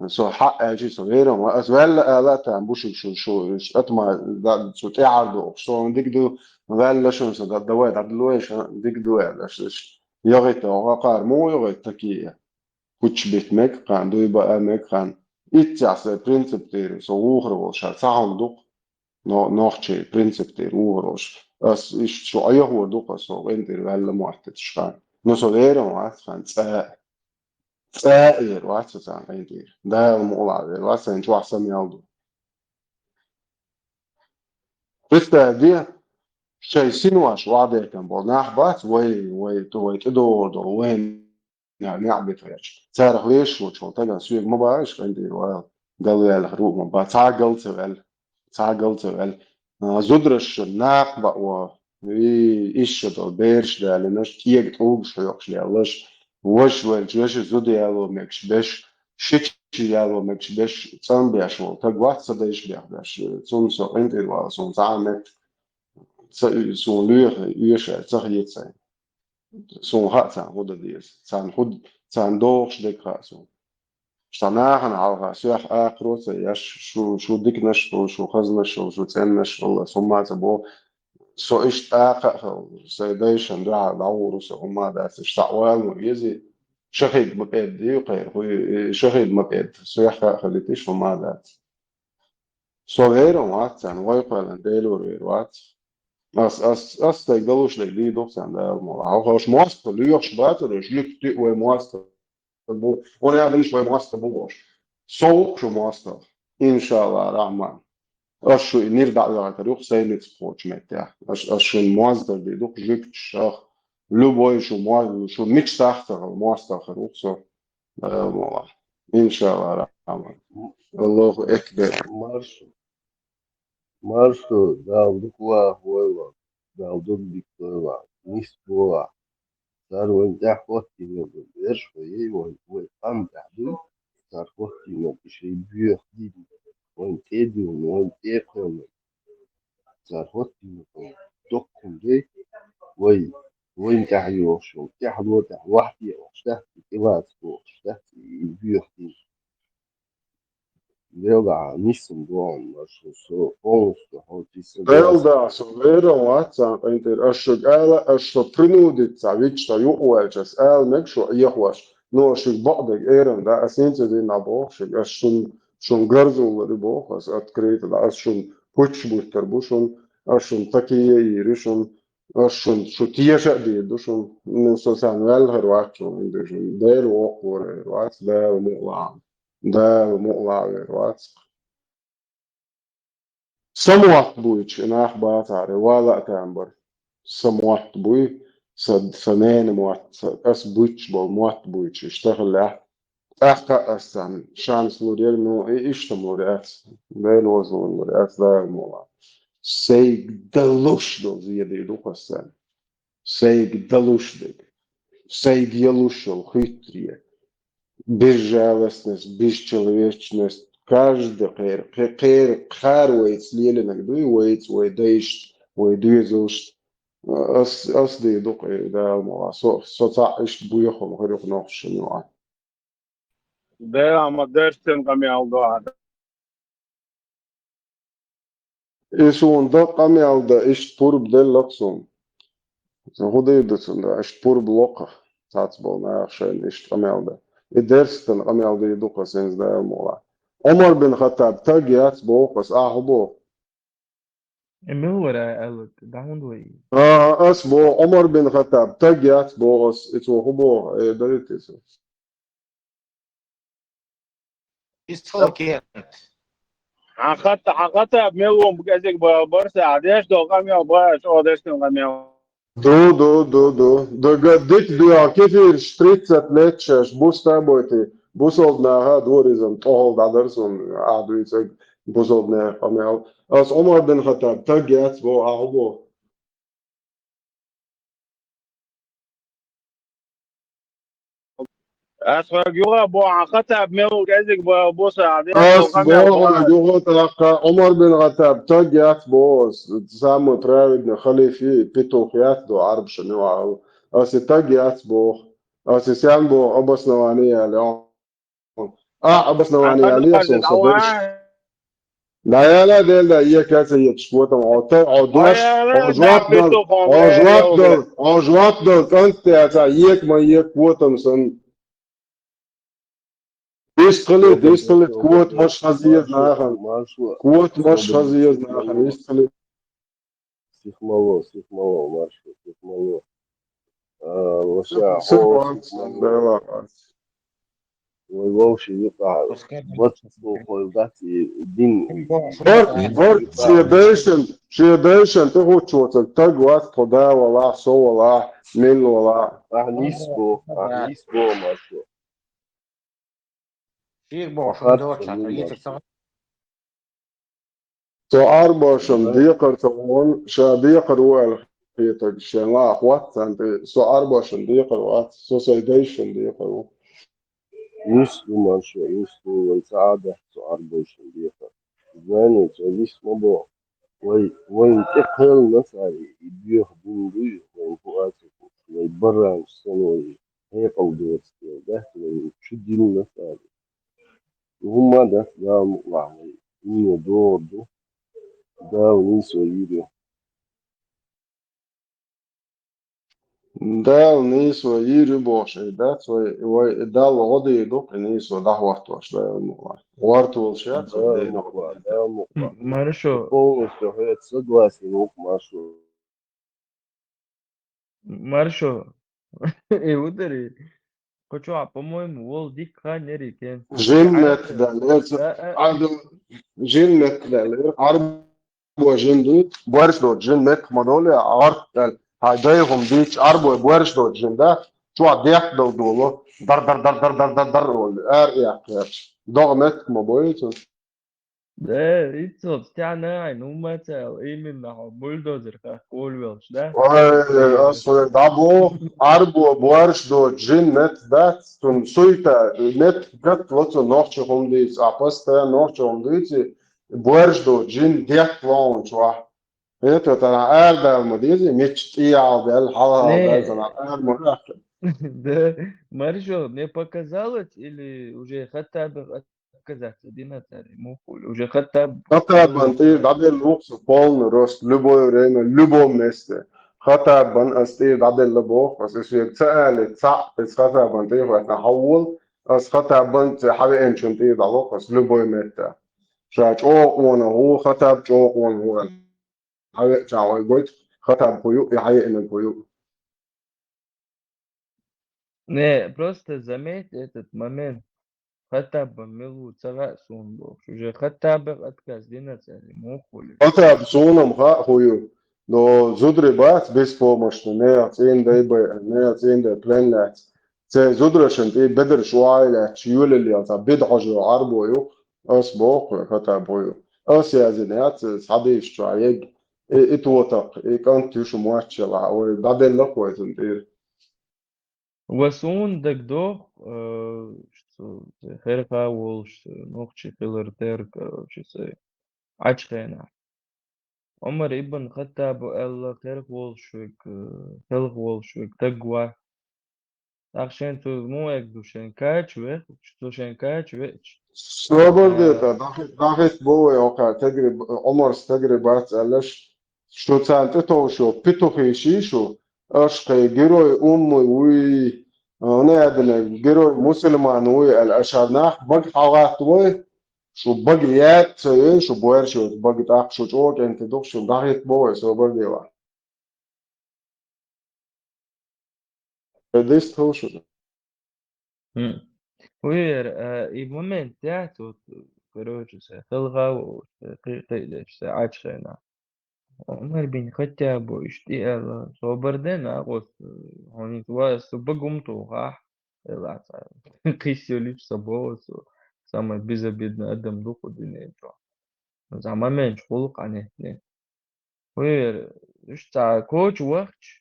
Со хьаъ аьлчи, со вер ма вац, ас ваьлла ала а там бу шуьга шу, шу, шу атма да, цу тӀаьхьара дохуш, со дика ду, ваьлла шуна со да, давай, да, лой, ша, дика ду аьлла, аш, аш, йогӀита, гӀакхар, мо йогӀита такие. Кучбит мег хан, дуй ба а мег хан. Итцяхь сайн принцип тӀера, со вухар волу ша, ца хьун дукх, но, нохчий принцип тӀера вухар волуш. Ас иштта шу Ӏехор дукх, ас со къинтӀера ваьлла моттиташ хан. Но со вер ма вац хан, цӀа а. ЦӀа а эр вац со царна къинтӀера. Дала мукъалахь вер вац, сайн чохь са мел ду. Представь де, шайн синош вахьдехкан болу нах бац, вай, вай, ту вай тӀедогӀур долу, вайн неӀ бетарча. Царах вешаш волчу стагана соьга ма баха, аша къинтӀера вала, галваьлла хир ву ма баха, цхьа а гал ца ваьлла, цхьа а гал ца ваьлла. А, зудараш шуна накха бао, и, иша долу бераш далинаш, кега тӀулгаш хьоькхуш леллаш, ваша ваьлча, ваша зуда яло мегаш беш, шича яло мегаш беш, цӀанбеш волу стаг вац сан дайша бех беш. Цунна со къинтӀера вала, суна цхьа а метта ца, суна лоьху, оьшуш ца хета сайн. Суна хаьа царна хӀун дан деза. Царна хӀун, царна догӀуш дерг хаьа суна. Сан нахана хьалха соьх акхаро ца еш, шу, шу диканаш а хуьлу, шу хазанаш а хуьлу, шу цӀеннаш а хуьлу, ас хӀумма а ца боху. Со иштта акха а хуьлу, сайн дайшна дуьхьал дӀагӀур ву со, хӀумма а дац, иштта схьа валар везий. Шахид ма-пӀеда дийу кхайра, хӀуй, Шахид ма-пӀеда, соьх а хуьлуьйтуш, хӀумма а дац. Со вер ма вац царна, вай кхоьллина Делора вер вац. Ас, ас, ас сайн галуш дерг дийр ду-кх царна, Дала мукъалахь. Хьо, хьо аша мостагӀа лоьхуш бацара, аша жуьгти а вай мостагӀа бу, хӀунда аьлча вай мостагӀа бу бохуш. Со ву-кх шу мостагӀа, иншаллахь рахьман. Ас шу и нир дӀа а вехийтар ю-кх сайн ницкъ кхочу меттехь. Ас, ас шуна мостагӀа дийр ду-кх жуьгташах. Любой шу мо-, шу мича сахьтехь а мостагӀа хир ву-кх со. Дала мукъалахь. Иншаллахь рахьман. Аллаху акбар. Марш, марш, Дала дукха вахавойла, Дала дукха дика дойла, нисбойла. Цара вайна тӀехь хӀоттийна берш вай, вай, вай къам тӀехь дуй, цара хӀоттийна и шайн боьха дин, вайна тӀе а дуьйна, вайна тӀе а кхоьллина. Цара хӀоттийна доккхун дей, вай, вайна тӀехь йохуш йолу, тӀаьхьало тӀехь вахьте а охуш дац, тӀелаца бохуш дац, и боьха дин. Делахь, нисам бохьун, аш со полностью хьо тиса Делахь, со вер ма вац царна къинтӀера. Аш шуьга ала, аш со принудить ца вичча, ца юкъаваьлча, ас ала мега шу Ӏехош. Ну, аш шуьга бакъдерг эрна, да, ас хӀинца а дина боху шуьга, ас шун, шун гарзуллар ю боху, ас открыто, да, ас шун пуч буттар бу шун, ас шун такие йийр ю шун, ас шун шу теша а дийр ду шун. Ну, со царна ваьлла хир вац шун, Дела воккхавар вац, Дала мукъалахь. Дала мукъалахь вер вац. Сан мотт буйчу и нах бацахьара, вала а там бара. Сан мотт буй, сан, сан ненан мотт, сан, ас буьйцуш болу мотт буйчу, иштта хиллехь. ТӀаккха ас царна шанс лур яра, ну, и иштта лур яц. Дела вазлун лур яц, Дала мукъалахь. Сайга далуш долу зен дийр ду-кх ас царна. Сайга далуш дерг, сайга ялуш йолу хиттаре, безжалостность, бесчеловечность, каждый кхера, кхе-, кхера, кхара вайца лелийнарг дуй, вайца, вай дайшца, вай доьзалшца. Ас, ас дийр ду-кх, Дала мукъалахь, со, со цхьаъ иштта боьха хӀума хир ю-кх нохчашна юкъахь. Дела ма дарстина къамел ду ахьа. И суна дан къамел дан, иштта пурба делла-кх суна. ХӀун дийр ду цунна, иштта пурба ло-кх цхьацца болу наха шайна иштта къамел дан. И дарстина къамел дийр ду-кх ас хӀинца, Дала мукъалахь. Ӏумар бин Хаттаб таг яц боху ас, ахьа хӀун боху? Э, мила вара аьлла, дӀа хӀунда вай? А, ас боху, Ӏумар бин Хаттаб таг яц боху ас, и цо хӀун боху, э, дарит иза. Иза цхьа кент. Хьан хатта, хьан хатта мел вон кӀезиг ба-, барса, а деш до къамел ба, чӀо деш къамел. Ду, ду, ду, ду. Дага дик дуьхьа кефирш тридцать лет шаьш бу стабойти. Бусалба наха доризам тӀехула дӀадар суна, ахьа дуьйцург бусалба нехан къамел. Ас Ӏумар бин Хаттаб таг яц бо, ахьа бо. Ас хьоьга юха бохьан Хаттаб мел кӀезиг ба-, буса, а деш Ас къамел бохьан ба. Юха тӀаккха Ӏумар бин Хаттаб таг яц бо, самый праведный халифи петух яц до Ӏарбашна юха. Ас и таг яц боху. Ас и сен боху обоснование яли. А, обоснование, а, лесом соберешь. Да, я на деле, да, я, как я, что там, а ты, а дождь, а жопа, а жопа, а жопа, конституция, ек ма ек, вот там сон. Дистхили, дистхили, кот маш хазиез нахан. Кот маш хазиез нахан, дистхили. Сихмало, сихмало, маршо, сихмало. А, лоша, сихмало, сихмало. Вай вовши юкъа. Бат, хой, бат, и дин. Бар, бар, шиядайшан, шиядайшан, ты хочешь, так, вас, туда, вала, со, вала, мин, вала. А, нисбо, а, нисбо, маршо. Шийх бохуш, ахар доча, ца йита ца. Со арбошан декхар ца вон, ша декхар ву аьлла хетаг шен ла хватсан, со арбошан декхар вац, со сай дайшан декхар ву. Нус ду маршо, нус ду вай ца ада, со арбошан декхар. Знание, со лис ма бо. Вай, вайн тӀе кхелнас ари, и бех дун дуй, вайн пуацу, вай баранш сан вай, хьекъал доцу дела, дац вайн чу дилнас ари. ХӀумма дац Дала мукъалахь вай, имма догӀур ду, Дала нийсо йийр ю. Дала нийсо йийр ю бохуш, ай дац вай, вай Далла гӀо дийр ду, кхин нийсо дӀахӀоттош Дала мукъалахь. ГӀортавалла шаьц вай Дала мукъалахь, Дала мукъалахь. Маршо. Полностью хьоьца согласен ву-кх, маршо. Маршо. Э, удари. Кху чохь, по-моему, волу дика хан яри кен. Жин метта даьлла, э, э, Ӏаьрбо, жин метта даьлла, Ӏаьрбо жин ду, борш доцу жин метта ма долу, я Ӏарб даьлла, хьайн дай хӀума дийцча, Ӏаьрбой борш доцу жин да, чохь дехка дала долу, дар, дар, дар, ара эккхерча. ДогӀа метта ма бойцу. Да, иццалц тяна айн, хӀумма ца аьлла, именно хьо бульдозер хьаькхна волавелча, да? Ой, ас хьоьга дӀабоху, Ӏаьрбо борш доцу жин метта дац, цунна суйта метта гатта ло цунна нохчи хӀума дийца, а постоянно нохчи хӀума дийций, борш доцу жин дехка ло хьуна чохь. ХӀета тӀара арадала ма дезий, мичча тӀехьа даьлла, хьалха даьлла, ара ма хьаькхна. Да, маршо, мне показалось, или уже Хаттаб отказаться дина цара, муха хуьлу. Уже Хаттаб... Хаттабан тӀера дӀаделла ву-кх со полный рост, любое время, любом месте. Хаттабан ас тӀера дӀаделла боху, ас, ас вега ца али, цхьаъ, ас Хаттабан тӀера хӀоьттина хьавола, ас Хаттабан цӀе хьавеанчун тӀера дӀало-кх ас любой метта. Ша чӀогӀа къонах ву, Хаттаб чӀогӀа къонах ву аьлла. Хьавеача вай гойту, Хаттаб хӀу ю, и хьаеанарг хӀу ю. Не, просто заметь этот момент. Хаттабан мила ву ца хаьа суна бохуш. Уже Хаттабах отказ дина цара, муха хуьлу. Хаттаб суна-м хаьа хӀу ю. Но зударий бац беспомощный, нехан цӀийнан дай байъина, нехан цӀийнан дай плен лаьцна. Церан зударашна тӀе бедарш охьа а лаьтташ, йоьлаллин цхьа беда хьожа йолу Ӏаьрбо ю, ас боху хьоьга, Хаттаб хӀу ю. Ас яздина яц, схьадийшича яга, и, и тотакх, и кӀант ю шу моьттуш елахь, вай дӀаделла-кх вай цунна тӀера. Ва суна дагадогӀу, э, цу херха волуш, нохчи хилар тера, короче, цу Ӏачу хенахь. Ӏумар ибн Хаттаба аьлла, херха волуш верг, э, хелха волуш верг дагавахь. ТӀаккха шен цо муха аьлла ду, шен кача вехача, цо шен кача веача. Собар де, э, тӀаккха, дӀахӀитта бо вай хӀокхара тегри-, Ӏумарс тегри бац аьллаш, шу царна тӀетовжуш йолу петухи ший шу, аша кхин герой умма вуй, а, хӀунда аьлла герой мусульман вуй аьлла, аша нах бага хьалгӀатта вай, шу бага яд ца йой, шу боьрша йоцу бага тӀаккха шу чӀогӀа кӀентий ду-кх, шу дӀахӀитта бо вай, собар де ван. Дистхула шу. М. Вуьйр, а, и момент яц, вот, короче, сан хелха волуш, сан кхин-, кхиъдеш, сан Ӏачу хенахь. Ӏумар бин Хаттабо иштта и аьлла, собар де накъост, хьуна ва аса бага хӀума тухахь, элаца. Кхийсса йолуш сан боху со, самый безобидный адам ду кху дуьнен чохь. Цхьа момент хуьлу къанехне. Вуьйр, уьш цхьа коча вахча,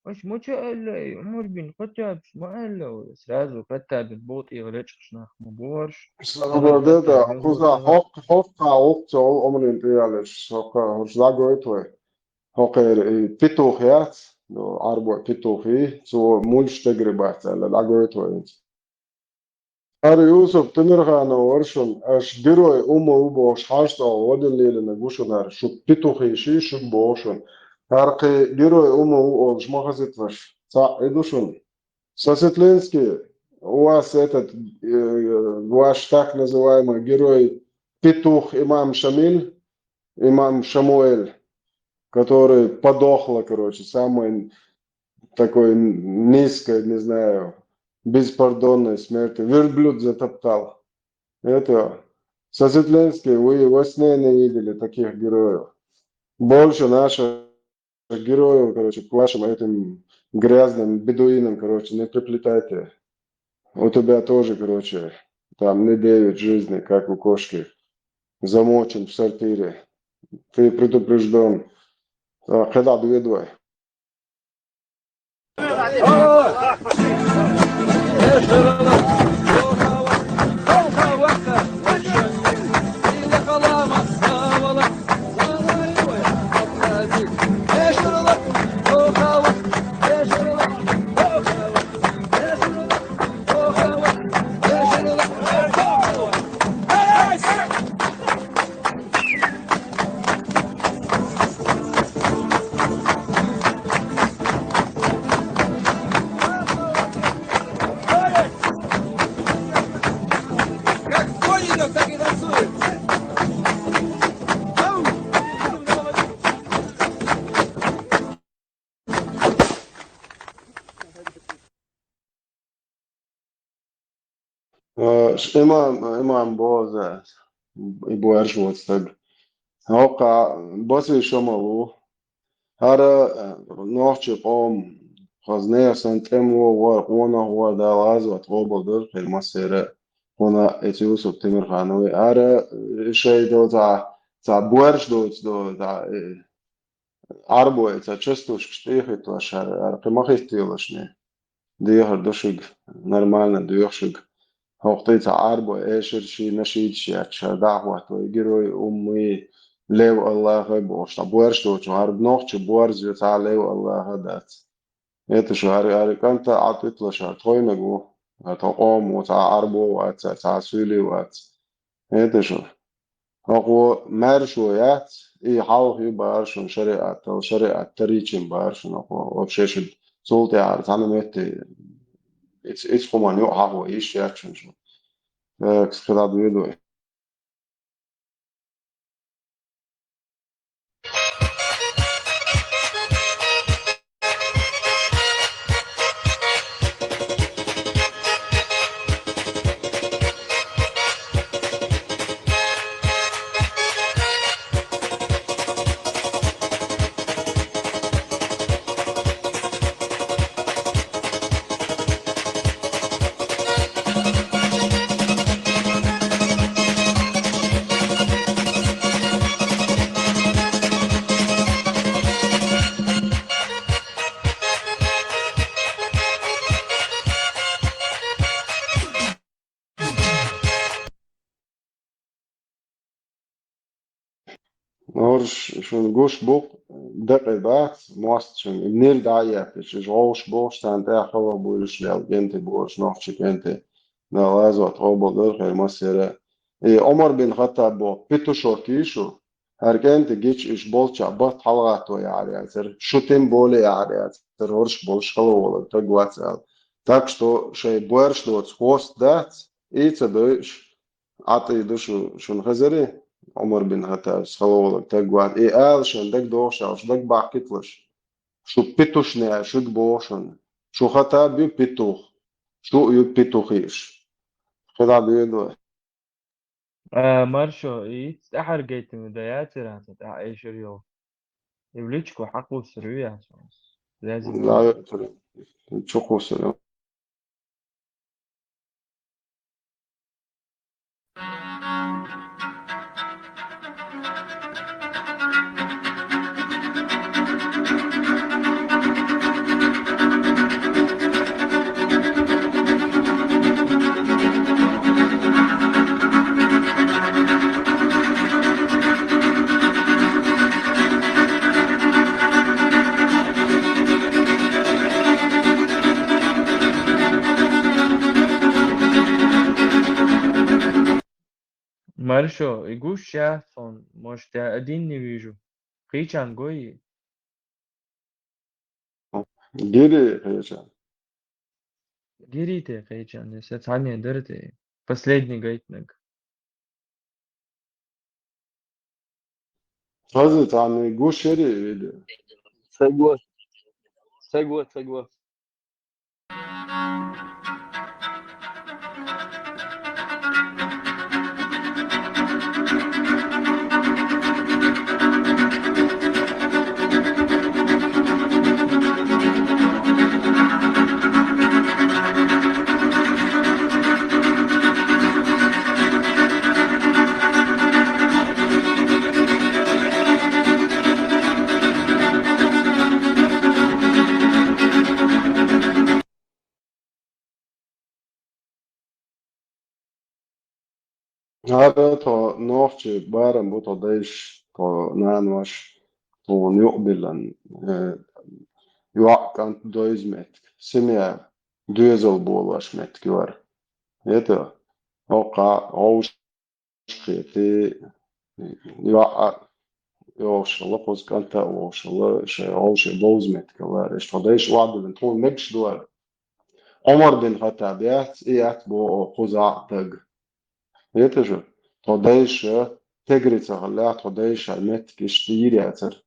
аш ма чу аьлла, ай, Ӏумар бин Хаттаб ма аьлла, сразу Хаттабин бутӀе речкъаш нах ма бу хӀорш. Сабар де, да, кхуза хӀокх-, хӀокххьа гӀуллакх ца олу Ӏумарин тӀеялеш, хӀокххьа хӀорш дӀагойту вай. ХӀокхеран и петух яц, ну, Ӏарбой петухи, цо муьлш тегри бац аьлла, дӀагойту вай хӀинца. ХӀара Юсуп Темирханов вара шуна, аша герой ума ву бохуш хьаштагӀ гӀо диллина гу шуна хӀара, шу петухи ши шуьга боху шуна. ХӀара кхин герой ума ву олуш ма хазитлаш, цхьаъ и ду шуна. Сосветленский, у вас этот, э, ваш так называемый герой петух имам Шамиль, имам Шамуэль, который подохла, короче, самой такой низкой, не знаю, беспардонной смерти. Верблюд затоптал. Это Сосветленский, вы во сне не видели таких героев. Больше наших героев, короче, к вашим этим грязным бедуинам, короче, не приплетайте. У тебя тоже, короче, там не девять жизней, как у кошки. Замочен в сортире. Ты предупрежден. А, когда две двое. Э, ш-, имам, имам боза, и буьржа воцу стаг. ХӀокху Баси Шамал ву. ХӀара, э, нохчи къом, хаза нехан санна тӀемало вара, къонах вара, Дала гӀазот къобалдойла хир массеран а, кхунна а, эцу Юсуп Темирханови. ХӀара, э, шайн до цхьа, цхьа буьржа доцу до, цхьа, э, Ӏарбой цхьа частушкаш тӀехӀиттош хӀара, хӀара кхин ма хӀиттийлаш не. Дехар ду шуьга, нормально доьху шуьга. ХӀокху тӀе цхьа Ӏарбой эшар ший нашидаш етташ хӀара дӀа а хӀоттавой, герой уммий, лев Аллаха бохуш, цхьа буьржа доцу хӀара нохча борз ю цхьа лев Аллаха дац. Это шу хӀара, хӀара кӀанта а тӀуьтталаш хӀара тхойнаг ву, хӀара тхо къом ву, цхьа Ӏарбо вац, цхьа суьйлий вац. Это шу. ХӀокхо маьршо яц, и хьалха ю бара шуна шариӀатал, шариӀат тарийчина бара шуна хӀокхо. Вообще шуьга цул тӀаьхьара цхьана метте иц-, ицкъ хӀуманна юкъа хьахо йиш яц шуна шу. Э, кс хила дуьйла вай. ХӀорш шуна гуш бу-кх, дакъе бац, мостагӀчун нир дӀа а еттича, уьш гӀовгӀуш бохуш, царна тӀехь хала буьйлуш лел кӀентий бохуш, нохчий кӀентий. Дала гӀазот къобалдойла хир массеран а. И Ӏумар бин Хаттаб боху петушок ю шу, хӀара кӀентий гича уьш болччахь батт хьалагӀатто яхьар яцара, шу тем более яхьар яцара, хӀорш болуш хала волург таг вац аьлла. Так что шайн боьрша доцу хӀост дац, и ца дойуш, Ӏа тӀе ду шу, шуна хезарий, Ӏумар бин Хаттаб, хала волург таг вац. И ала шайн дага догӀуш аьлла, шу дага бахкийталаш. Шу петушняй шуьга боху шуна. Шу Хаттаб ю петух. Шу ю петухиш. Хила дуьйла вай. А, маршо, и тӀаьхьара гайтина да яцара, сан тӀаьхьа эшар йолу. И в личку хьакхуссур ю яц. Лазим. Да, чу кхуссур ю. Маршо, и гуш яц хьуна, может, я один не вижу. Кхийчан гой? Гири кхийчан. Гири те кхийчан, если цхьанне дара те. Последний гайтнаг. Хаза цхьанне гуш яри видео. Сего. Сего, сего. ХӀара тхо нохчий барам бу тхо дайш, тхо нанош, тхуна юкъабиллан, э, йоӀ кӀант дойза меттиг, семья доьзал болаш меттиг яр. Это, хӀокха гӀовш кхети, йоӀ а йогӀуш хилла, кхуза кӀант а вогӀуш хилла, шайн гӀовше бовза меттиг хилла, иштта тхо дайш охьадиллан, тхуна мегаш ду хӀара. Ӏумар бин Хаттаб яц, и яц боху кхуза а таг. Хеташ? Тхо дайша тегри ца хилла, тхо дайша меттиг иштта йийр яцара.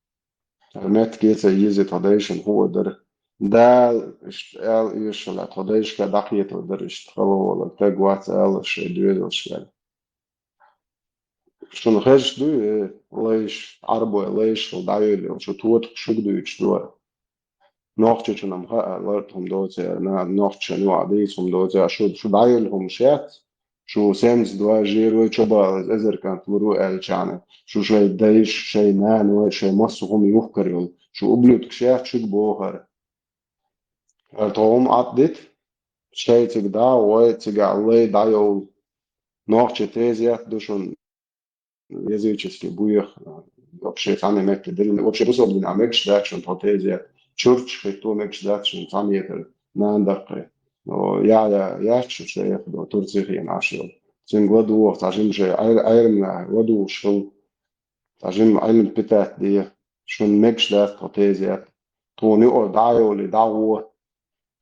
ХӀара меттиге ца еза тхо дайшин хӀуъа дара. Дала иштта аьлла оьшала тхо дайшка дӀакхетар дара иштта хала волаг, таг вац аьлла шайн доьзалшка. Шуна хезаш дуй, э, лайш, Ӏарбой лайш хила дӀайолла, шу тотах шуг дуьйцуш дора. Нохчочунам хаа, ларт хӀума доцу яра, на, нохчочун юкъа дийца хӀума доцу яра, шу, шу дӀайолла хӀумаш яц, шу семьдесят два жерой чобалаза эзар кӀант лур ву аьллачарна, шу шайн дайш, шайн наной, шайн массо хӀума юхкар йолу, шу ублюдкаш яц, шуьга бохара. ХӀара тхо хӀума Ӏад дита, шайцига дӀа а гӀой, цигахь лай дӀайовла. Нохча тезет ду шуна, языческий буех, вообще цхьанна метте дерриг, вообще бусалба динехь мегаш дац шуна тхо тезет. Чурташ хӀитто мегаш дац шуна цхьа метр нана даккхий. Но я, я, яц шу шайх до Турци хиъна Ӏаш йолу. Цуьнга ладугӀу цхьа жима шайн Ӏер-, Ӏерманехь ладугӀуш хила. Цхьа жима Ӏилма питат де, шуна мегаш дац тхо тезет. Тхуна юкъара дӀа а йолий, дӀагӀо.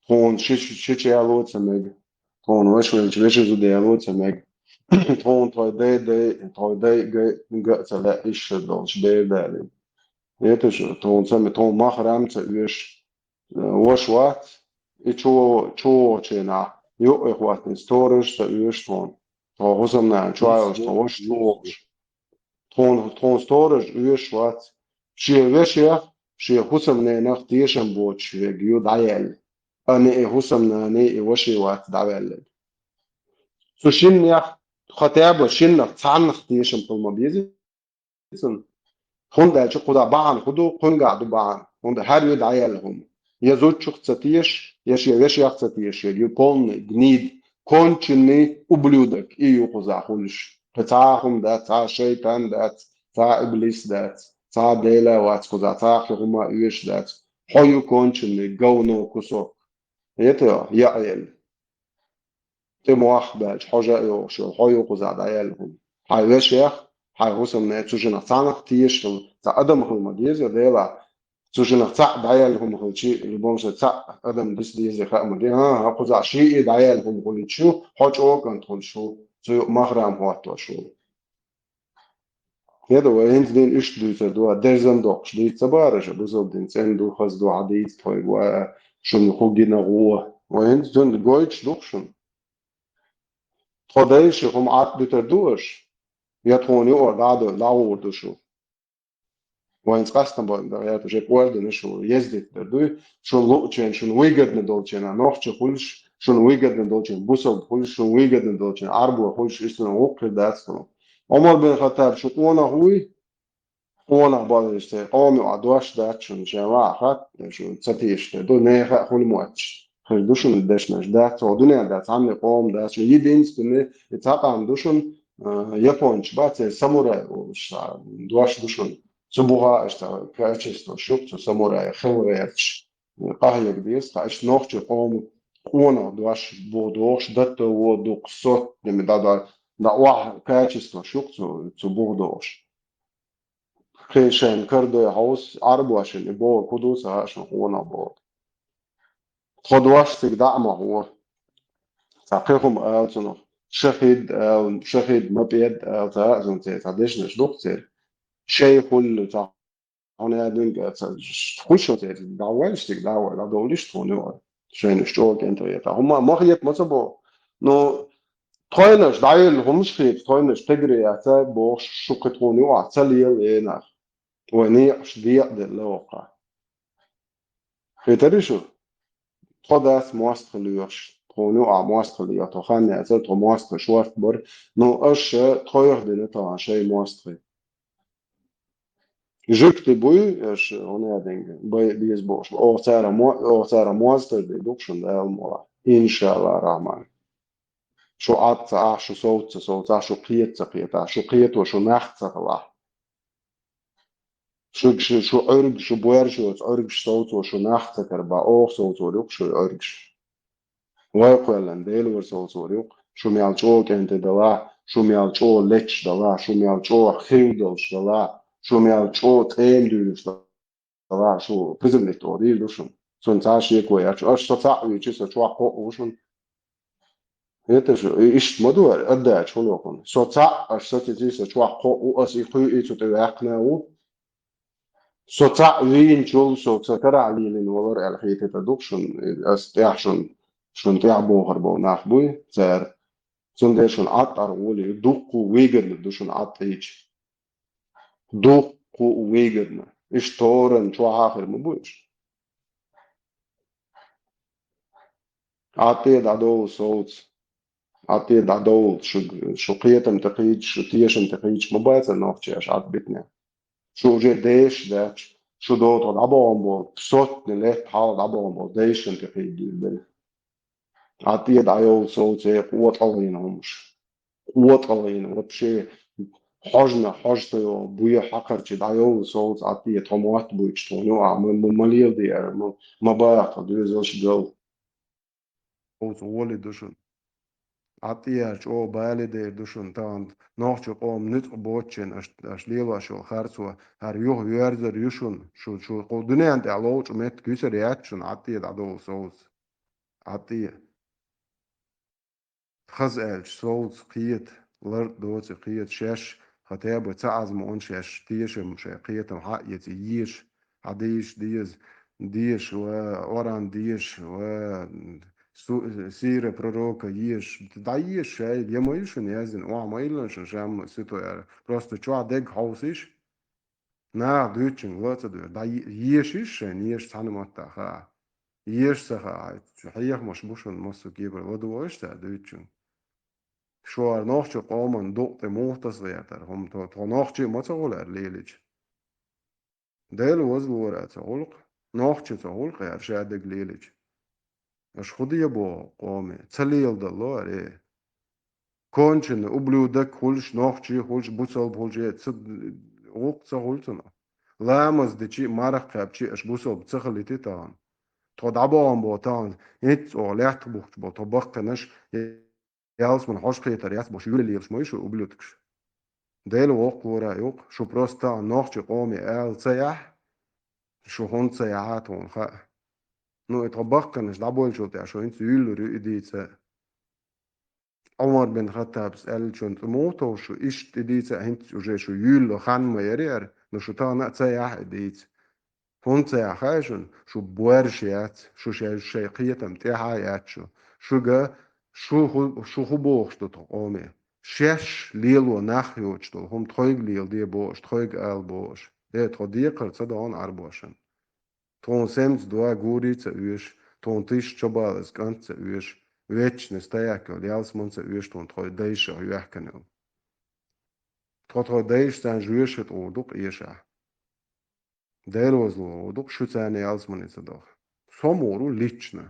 Тхуна ши, ши, ши чу яло ца мега. Тхуна ваша велча, вешан зуда яло ца мега. Тхуна тхой дай, дай, тхой дай гай, га а ца лаьа, иштта долчу бер далий. Эташ, тхуна ца ме-, тхуна махрам ца оьшу. Ваша вац, и чу, чу вогӀучу хенахь, юкъе хӀоттийна сторож ца оьшу тхуна. Тхо хӀусамнана чу а йолуш, тхо ваша чу вогӀуш. Тхуна, тхуна сторож оьшуш вац. Шен вешех, шен хӀусамненах тешам боцуш верг ю дӀаяьлла. Ани и хӀусамнана, и ваше вац дӀаваьлларг. Цу шиннех, хотя бы шиннах цхьаннах тешам хила ма беза цунна. ХӀунда аьлча кхузахь бахьана хӀун ду, кхуьнгахь ду бахьана. ХӀунда хӀара ю дӀаяьлла хӀума. Я зудчух ца теша, я шен вешех ца теша, я ю полный гнида, конченый ублюдок, и ю кхузахь хуьлуш. Кхин цхьа а хӀума дац, цхьа а шайтан дац, цхьа а иблис дац, цхьа а Дела а вац кхузахь, цхьа а кхин хӀума а оьшуш дац. Хьо ю конченый говно кусок. Это я Ӏела. ТӀе мох баьлча, хьожа а йогӀуш йолу, хьо ю кхузахь дӀаяьлла хӀума. Хьайн вешех, хьайн хӀусамнех, цу шиннах цхьаннах теша хила, цхьа адам хила ма деза, делахь, цу шиннах цхьаъ дӀаяьлла хӀума хилчи, любом случае, цхьаъ адам дис деза хаа ма де, хӀан, хьан кхузахь шиъ дӀаяьлла хӀума хуьлуьйтуш ю, хьо чӀогӀа кӀант хуьлуш ву, цу юкъа махрам хӀоттош ву. Хеда, вай хӀинца дийна иштта дуьйцур ду, дерзан доккхуш дийца ца бара аша, бусалба дин цӀена ду, хаза ду, хьан дийца тхойга, вай шуна хӀу гина гӀо. Вай хӀинца цуьнга гойтуш ду-кх шуна. Тхо дайша хӀума Ӏад дуьтур ду аша, я тхуна юкъара дӀа а дойла, дӀагӀур ду шу. Вайна къастам бан дан гӀерта, шек ордина шу ездить дар дуй, шуна луучен, шуна выгодно долчен, нохча хуьлуш, шуна выгодно долчен, бусалба хуьлуш, шуна выгодно долчен, Ӏарбо хуьлуш, иштта гӀуккхир дац хьуна. Ӏумар бин Хаттаб шу къонах вуй, къонах баллалц церан къоман юкъа дош дац шуна, шен ваха хатта, шу ца теша ду, нехан а хуьлу мотташ. Хир ду шуна дешнаш дац, хьо дуьнен дац, цхьанне къоман дац, шуна единственный, и цхьа къам ду шуна, а, япончу бац, церан самурай олуш, цхьа дош ду шуна. Цу буха аша цхьа качество шу, цу самурай хила гӀерташ, къахьега деза, тхан иштта нохча къоман къонах дош бу дохуш, датта во дукха сот, деми дӀадор, Да охьа качество шух цу, цу бух долуш. Кхин шайн карадой хьовс, Ӏарбошин и боху ку ду ца хаьа шун къонах боху. Тхо дош цига дӀа а ма хьо. Цхьа кхин хӀума ала цунах. Шахид ала, шахид ма пӀед ала, ца хаьа шун церан, цхьа дешнаш ду-кх церан. Шайхулла, цхьа хьуна аьлла, ца, хуш шу церан, дӀаваьлла цига, дӀаваьлла, дӀадовлуш тхуна юкъара. Шайна уьш чӀогӀа кӀентан хета. ХӀума ма хета, ма ца боху. Ну, тхойнаш дӀайилла хӀумаш хета, тхойнаш тегара яц бохуш, шу кхин тхуна юкъахь ца лела, э, нах. Вай некъаш декъаделла воккха. Хетарий шу? Тхо дац мостагӀа лоьхуш, тхуна юкъахь мостагӀа леха, тхо хан яцара, тхо мостагӀа шорта бара. Ну, аша тхоьх дина тахана шайн мостагӀий. Жуьгти буй, аша хӀуна динга, бай беза бохуш. Оха цара мо-, оха цара мостагӀий де ду-кх шуна Дала мукъалахь. Иншалла рахьман. Шу Ӏад ца Ӏа, шу совца ца совца, шу кхета ца кхета, шу кхето шу нах ца хилахь. Шуьга шу, шу Ӏуьрг, шу боьрша йоцу Ӏуьргаш совцо шу нах ца карба, оха совцор ю-кх шу Ӏуьргаш. Вай кхоьллина Дела вара совцор ю-кх. Шу мел чӀогӀа кӀентий дала, шу мел чӀогӀа леташ дала, шу мел чӀогӀа хив долуш дала, шу мел чӀогӀа тӀема дуьйлуш дала, шу призывник тӀе дийр ду шуна. Цунна цхьа а шеко яц. Аша со цхьаъ вийча, со чохь кхоъ ву шуна. Хеташ, и иштта ма ду, аддача хӀун лохуна. Со цхьаъ, аша сацийций, со чохь кхоъ ву, аса и кхуьу, и цу тӀе ваьккхина а ву. Со цхьаъ вийначул, со ца карахь лелийна валар аьлла хетийта ду-кх шуна, аса тӀехь шуна, шуна тӀехь бохур болу нах буй, цара. Цундела шуна Ӏад тӀера гӀоле, дуккха а выгодно ду шуна Ӏад тӀийча. Дуккха а выгодно. Иштта торан чохь а хир ма бу уьш. Ӏад тӀе дӀадовла совца. Ӏад тӀе дӀадовла, шу, шу кхетам тӀе кхийча, шу тешам тӀе кхийча ма бацара нохчий аша Ӏад битинехь. Шу уже дешаш дац, шу догӀу тхо дӀабахана болу, сотни лет хьалха дӀабахана болу дайшна тӀе кхийдийр дара. Ӏад тӀе дӀайовла совца, э, къотӀалгӀийна хӀумаш. КъотӀалгӀийна, вообще, хьожна, хьожа ца йогӀу, буе хьакхарчий дӀайовла совца, Ӏад тӀе тхо мотт буьйцуш тхуна ю, а, ма, ма, ма леладе ара, ма, ма баха тхо доьзалш гал. Оцу гӀоле ду шуна. Ӏад тӀера чӀогӀа бале дер ду шуна, тахана нохчийн къоман ницкъ боцучийн аша, аша лелош йолу харцо, хӀара юха йоьрзур ю шуна, шу, шу кху дуьненна тӀехь ловчу меттиг юьсур яц шуна, Ӏад тӀе дӀадовла совца. Ӏад тӀе. Хаза аьлча, совца кхета, лар а доций кхета, шаьш, хотя бы ца Ӏазмонан шаьш, тешам шайн кхетам хьаэца, еша, хьан дийша деза, деша, ва Къуръан деша, ва су-, сира пророка еша, дӀаеша шайга, я ма ю шуна яздина, охьа ма иллина шуна шамма ситуяра. Просто чохь дегга хьовсийша. Наха дуьйцучуьнга ла а ца дуьйцу. ДӀа е-, еша йиш шайна, еша цхьана маттахь хаа. Еша ца хаа, хьехамаш бу шуна массо а кепара, ладугӀу аша цара дуьйцучуьнга. Шу хӀара нохчийн къоман дукъ тӀе муха таса гӀертара, хӀума тхо, тхо нохчий ма ца гӀулара лелича. Дела вазлора ца гӀулкъ, нохчи ца гӀулкъ яра ша дерг лелича. Аша хӀун де боху къоме? Ца леладало аре. Конченый ублюдок хуьлуш, нохчи хуьлуш, бусалба хуьлуш, э, ца, гӀуллакх ца хуьлу цунах. Ламаз дичи, марха кхаьбчи, аша бусалба ца хилийти тахана. Тхо дӀабахана боху тахана, хӀинцца оха лаьттах бухкуш болу тхо баккхинаш, ялсаман хьожа кхетар яц бохуш, юьле лелаш ма ю шу, ублюдкаш. Дела воккхалора а юкъ, шу просто тахана нохчи къоме ала ца яхь, шу хӀунда ца яхьа тхуна хаьа. Ну, и тхо баккхинаш дӀабойлучул тӀаьхьа шу хӀинцца юьйлур ю и дийца. Ӏумар бин Хаттабас аьллачунна тӀе муха товш шу, иштта и дийца а хӀинцца уже шу юьйло хан ма яра яра, ну, шу тахана а ца яхь и дийца. ХӀунда ца яхь хаьа шуна? Шу боьрша яц, шу шай, шайн кхетам тӀаьхьа яц шу. Шуьга шу хӀу-, шу хӀун бохуш ду тхо къоме? Шаьш лело нах йоцуш долу хӀума тхойга леладе бохуш, тхойга ала бохуш. Э, тхо декхар ца догӀу Ӏарбошна. Тхуна семца доа гури ца оьшу, тхуна тиша чобалаза кӀант ца оьшу, вечный стояк йолу ялсаман ца оьшу тхуна тхой дайшах йоьхкина йолу. Тхо тхой дайша царна жоьжахати гӀур ду-кх эшахь. Дела вазло гӀур ду-кх шу царна ялсамане ца даха. Со мур ву лично.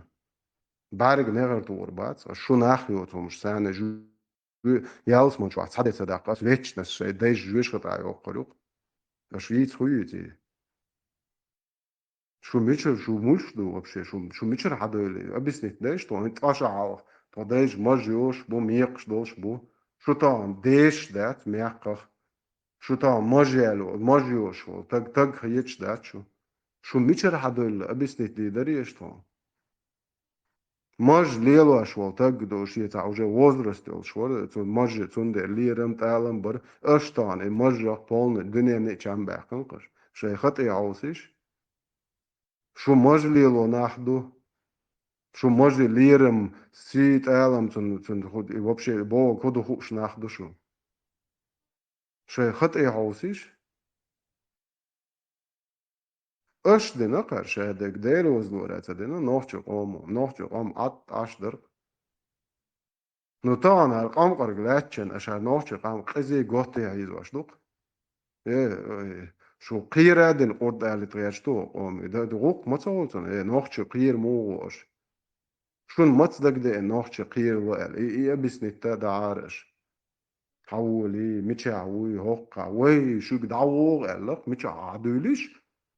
БӀаьрга негӀар тухур бац, ас шу нах йоцу хӀумаш царна жу-, ялсаман чохь цхьа де ца даккха, ас вечность шайн дайша жоьжахати йоккхур ю-кх. Аш йийца хӀун йийций? Шу мичара, шу муьлш ду вообще? Шу, шу мичара хьадойла? Объяснить дайша тхо, хӀинца тӀаьша хьалха. Тхо дайша маж йолуш бу, мекхаш долуш бу. Шу тахана дешаш дац мехках. Шу тахана маж яьлла, маж йолуш волу таг, таг хеташ дац шу. Шу мичара хьадевлла, объяснить дийр дарий аша тхуна? Маж лелош волу таг ду, шен цхьа уже возраст йолуш вара, цу мажа, цундела лерам, тӀалам бара, аша тахана и мажах полный дуьненна а чам баьккхина кхаш. Шайн хатӀе хьовсийша. Шу мажа лело нах ду. Шу мажа лерам, сий, тӀалам цунна, цунна ху-, и вообще боху хӀу ду хууш нах ду шу. Шайн хатӀе хьовсийша. Аша дина кхара шадерг, Дела вазлора ца дина, нохча къомо, нохча къам Ӏад Ӏаш дара. Ну, тахана хӀара къамкъарг лаьттачун, аша хӀара нохча къам къизий готте хьийзош ду-кх. Э, ой, шу кхера а дина къурд алита гӀерташ ду хӀокху къоме. Да, да, гӀуллакх ма ца гӀо цунна, э, нохча кхера муха гӀо аша? Шуна маца дагадеана нохча кхера ву аьлла? И, и объяснить а дӀахьара аша. Хьан волий, мичахь вуй, хӀокхахь? Вай, шуьга дӀавогӀу аьлла-кх, мичахь Ӏа дуьйлиш?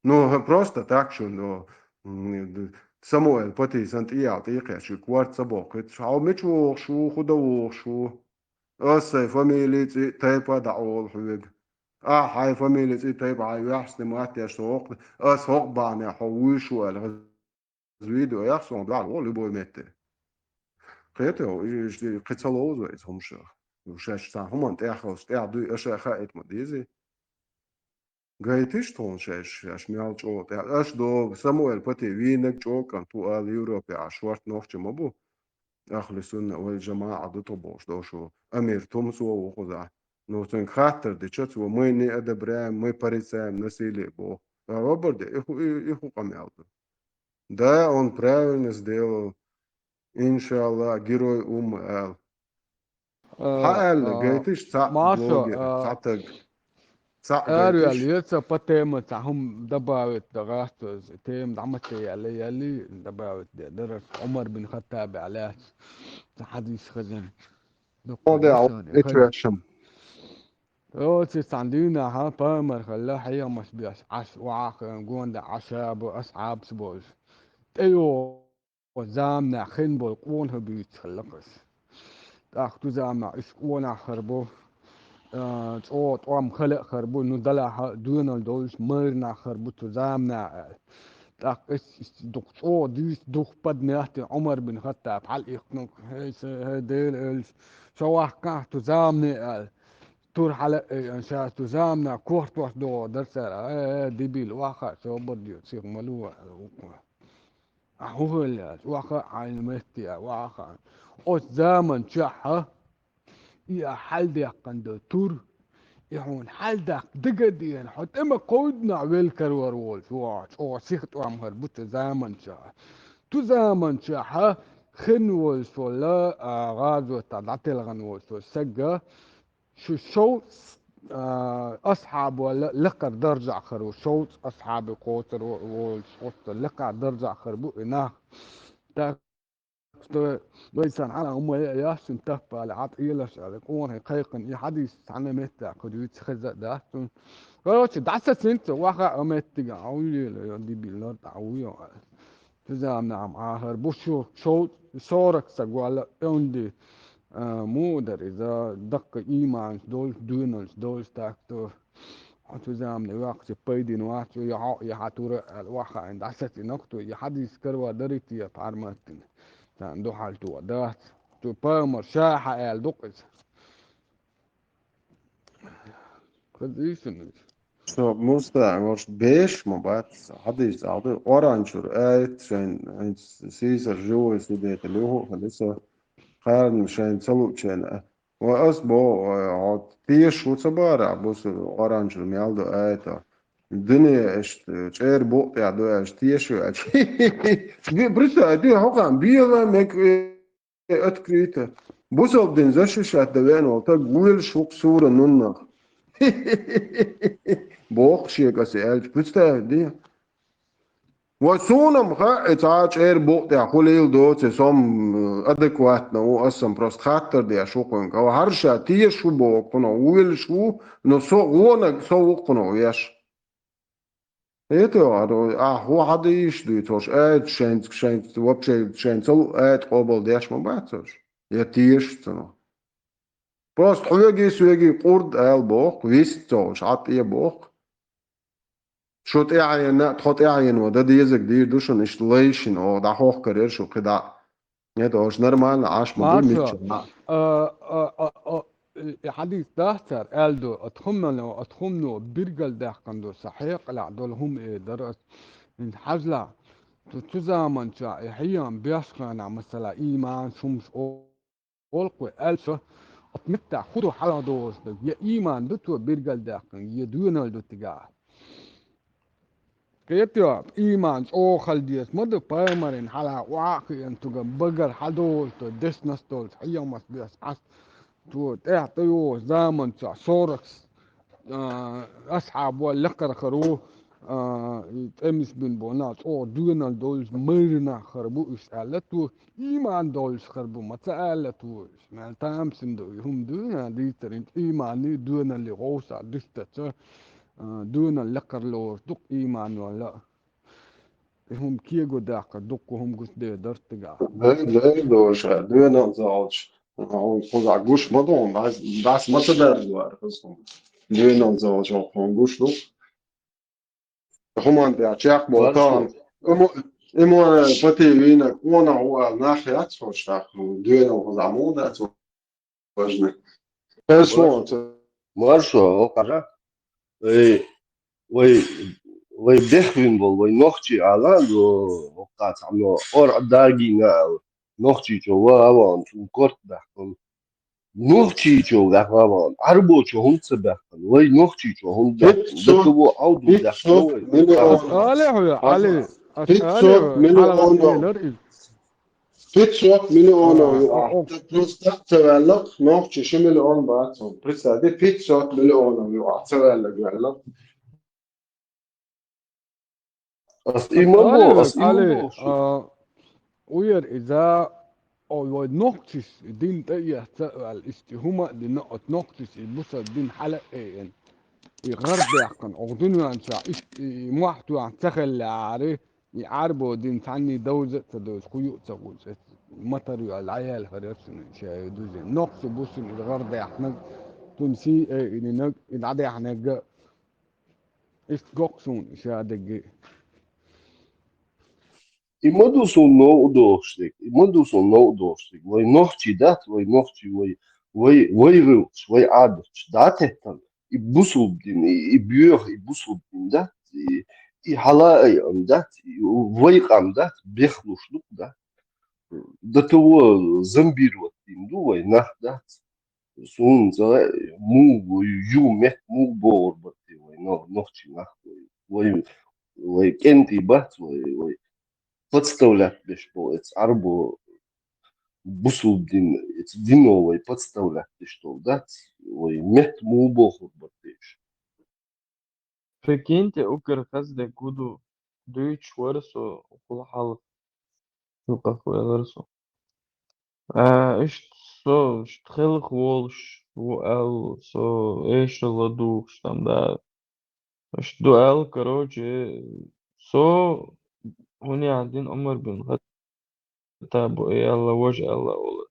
Ну, просто так шуна, ну, м, Самуэл Пати санна тӀеяла тӀекхетча, шуьга корта ца боккхуьйтуш, хьо мича вогӀуш ву, хӀун дан вогӀуш ву? Ас сайн фамилия, цӀе, тайпа а дӀаолу хьоьга. Ахьа хьайн фамилия, цӀе, тайпа хьайн юьхьанца ма аттеш, со хӀокху, ас хӀокху бахьанехь хьо вуьйш ву аьлла, хӀаза видео яхь суна, дуьхьал вон любой метте. Кхетий хьо, и, и, и, кхин ца ловзо иза хӀумаш. Шаьш цхьана хӀуманна тӀехь хилча, тӀехь дуй, аша а хаийта ма дезий. Гайтиш тхуна шаьш, шаьш мел чӀогӀа тӀехь. Аша догӀу, Самуэл Пати вийнарг чӀогӀа кӀант ву ала Европехь, шорта нохча ма бу. Ахьлу сунна вал жамаӀа ду тхо бохуш долуш ву. Амир Тумсо ву кхузахь. Ну, цуьнга хаттар дича, цо: «Мы не одобряем, мы порицаем насилие», боху. А вабарде, и хӀу, и, и хӀу къамел ду? Да, он правильно сделал. Иншалла, герой умы ала. Хьан аьлла, гайтиш цхьаъ Маша, блогер, а, цхьа таг. Цхьаъ гайтиш. Арвел, яца по теме цхьа хӀума добавить дан гӀац, тема дӀа ма те яьлла, яьлли добавить де. Дара Ӏумар бин Хаттабехь лаьцна цхьа хьадис хазина. О, да, эчвешам. Оцу цхьана дийнахьа пайхамар хилла, хьехамаш беш Ӏаш, охьа а хиъна, гонда Ӏаш а бу, асхьабаш болуш. ТӀейогӀу заманахь хин болу къонахий буьйцуш хилла-кх аса. ТӀаккха ту заманахь уьш къонах хир бу, а, чӀогӀа тӀом хала а хир бу, ну, делахь а доьналла долуш майра нах хир бу ту заманахь аьлла. ТӀаккха ас, ас дукха чӀогӀа дуьйцу, дукха поднять дина Ӏумар бин Хаттаб хьалаиккхина, хӀей, са, хӀей, Дела элча, со ваккхахь ту замане аьлла. Тур хьала а айина, ша ту заманахь кортош догӀу дара цара, э, э, дебил, охьахаа, собар де, сиха ма ло аьлла вукхо. Ахьа хӀун хилла аьлча, охьахаа хьайна метте, охьахаа. Оцу заман чохь а и ахьа хьалдаьккхина ду тур, и хьуна хьалдаккха дага а деана, хьо тӀе ма кховдинахь велла карор волчу вогӀу, чӀогӀа сиха тӀом хир бу цу заман чохь а. Ту заман чохь а хин волуш волу, а, гӀазотехь дӀателхина волуш волу сага, шу шовзткъа, а, асхьаб валла лакхара даржахь хир ву, шовзткъа асхьабе кхочур волуш, оццул лакхара даржахь хир бу и нах. Так что вай сан хьалха хӀума яьлла, яьссина таппале, хьан тӀелаш аьлла, къонахий кхайкхина, и хьадис цхьана меттехь кху дуьйцу хеза а дац цунна. Короче, дӀасацийна цо, охьа а меттигахь, хьан вуьйла, йо, дибилла, тӀаьхьа вуй, йо, аьлла. Цу заманахь ма хир бу шу шовзткъа, сорок саг валла, онди, а, муха дара иза, даккха ийманаш долуш, доьналлаш долуш, так что хьо цу заманахь ваккхача пайдина вац, я хьо, я хьан тура аьлла, охьахаийна дӀасацийна-кх цо, и хьадис карор дарий те, пхьарматтина. Царна дуьхьал тоха дац. Цу пайхамар ша хьааьлла ду-кх иза. Хазийшина иза. Со, Муста, может, беш ма бац, хьадийса Ӏалду, Къуръан чуьра аят шайн, хӀинца сийсара живой свидетель юху а хили со, кхарна шайна ца луучу хенахь. Ва ас боху, ой, хьо тешаш ву ца бара, бусу Къуръан чуьра мел ду аята. Дуьне иштта чӀера букъ тӀехь ду аьлча, тешаш ву аьлча. Представь, дуьне хьокхам бела мег открыто. Бусалба дин защищать дан веана волу таг велаш ву-кх сура нуннах. Боху шега аса аьлча, представь, де. Ва суна-м хаьа, и цхьа а чӀера букъ тӀехь хӀун лийла доцу, со-м адекватно ву, аса-м просто хаттар деш ву кхуьнга. Ва хӀара ша тешаш ву боху кхунах, велаш ву, но со гӀонаг, со ву кхунах веш. Это, а, хӀун хьадийша дуьйцу, хӀорш аят шайнца, шайнца, вообще шайна ца лу аят къобал деш ма бац хӀорш. Я тешаш цунах. Просто хьоьгий, соьгий къурд аьлла боху, вист ца волуш, Ӏа тӀе боху. Шу тӀаьхьена, тхо тӀаьхьено дан дезарг дийр ду шуна, иштта лайшина оха дӀахьохкарера шу кхидӀа. Нет, ош нормально, Ӏаш ма ду, Маршо, мичча. а, а, а, а, и хьадис дац цара аьлла ду, ат хумнано, ат хумно биргал даьккхина ду, сан хьекъалехь долу хӀума э дара ас. ХӀинца хьажалахь, цу, цу заманчохь и хьехам беш хенахь, масала, ийман, шумаш, о-, олу-кх вай аьлла со, оцу меттехь хӀун ду хьалха долуш дерг, я ийман ду цо биргал даьккхина, я доьналла ду цигахь. Кхетий, ийман чӀогӀа хила деза ма ду, пайхамарийн хьалха охьа а хиъна, цуьнга багара хьадолуш ду, дешнаш долчу хьехамаш беш Ӏаш, цо тӀаьхьа тӀейогӀучу заманчохь сорок а, асхьабо лекхара хир ву, а, и тӀемаш бина болу нах чӀогӀа доьналла долуш, майра нах хир бу уьш аьлла цо, ийман долуш хир бу ма ца аьлла цо уьш. Мел тамашийна ду и хӀума ду, а, дийцарийн ийманний доьналлий гӀовсахь дуьстаца, а, доьналла лекхара лоруш ду-кх ийман валла. И хӀума кего даккха, дуккха хӀума гуш де дара цигахь. Лай, лай, доша, доьналла зовлуш. Хьуна кхузахь гуш ма ду, дас, дас ма ца даржа вара хӀусам. Доьналла зовлуш, хьуна гуш ду. ХӀуманна тӀехь чекх болу тахана. Иму-, иму пати вийна, къонах ву аьлла, нах яц хьо шаьш, доьналла хӀузахь муха дац важна. Маршо, хӀокхара. Эй, вай, вай бехвин болу, вай нохчий ала, но, хӀокхаца, но, ор дагийна ала. Нохчийчо ва а ваан, цунна корта баьхкина. Нохчийчо ваьхна а ваан, Ӏарбочо хӀунда ца баьхкина? Вай нохчийчо хӀунда баьхкина? Дан ду во Ӏовду баьхкина вай. Ас алехь ве, Али, ас алехь ве, хьалха миллион. Пятьсот миллионов юкъахь. Просто ца ваьлла, нохчий ши миллион бац. Представь, пятьсот миллионов юкъахь ца ваьлла, ваьлла. Ас и ма бо, ас и ма бо. А, уьйр иза, о, вай нохчаш дин тӀеэца а ваьлла, иштта хӀума а дина, оцу нохчаш и бусалба дин хьала а эина. И гӀар даьккхина, оха дуьнен чохь иштта и мохь тоьхна ца хиллехьара, и Ӏарбо дин цхьанний довза а ца довза, кху юа а ца гӀуьрту, ма тара йоьлла, дӀаяьлла хӀара яра цуьнан ша ю дуьзина. Нохча бусина иза гӀар даьккхинарг, цунна сий а айинарг, и дӀадаьхьнарг а, иштта гоккху суна ша дерг а. И ма ду суна новкъа дохуш дерг, и ма ду суна новкъа дохуш дерг. Вай нохчий дац, вай нохчий, вай, вай, вай гӀиллакхаш, вай Ӏадаташ дӀа а теттина. И бусулба дин, и, и боьха, и бусулба дин дац, и, и хьала а айъан дац, и вай къам дац, бехлуш ду дац. До того зомбировать дин ду вай нах дац. Суна ца лаьа, муха ю метта муха богӀур бара те вай но-, нохчий нах вай. Вай, вай кӀентий бац вай, вай подставлять беш бо эца Ӏарбо бусулба дин, эца дино вай подставлять деш долу дац, вай метта муха бохур бара те уьш. Прикиньте, укхар хаза де гуду дуьйцуш вара со, укхул хьалха. Юкъах ваьллара со. А, иштта со, иштта хелха волуш ву аьлла, со эшалла духуш там да. Иштта ду аьлла, короче, со хӀунда дина Ӏумар бин Хаттабу, э, аьлла, важа аьлла, ола.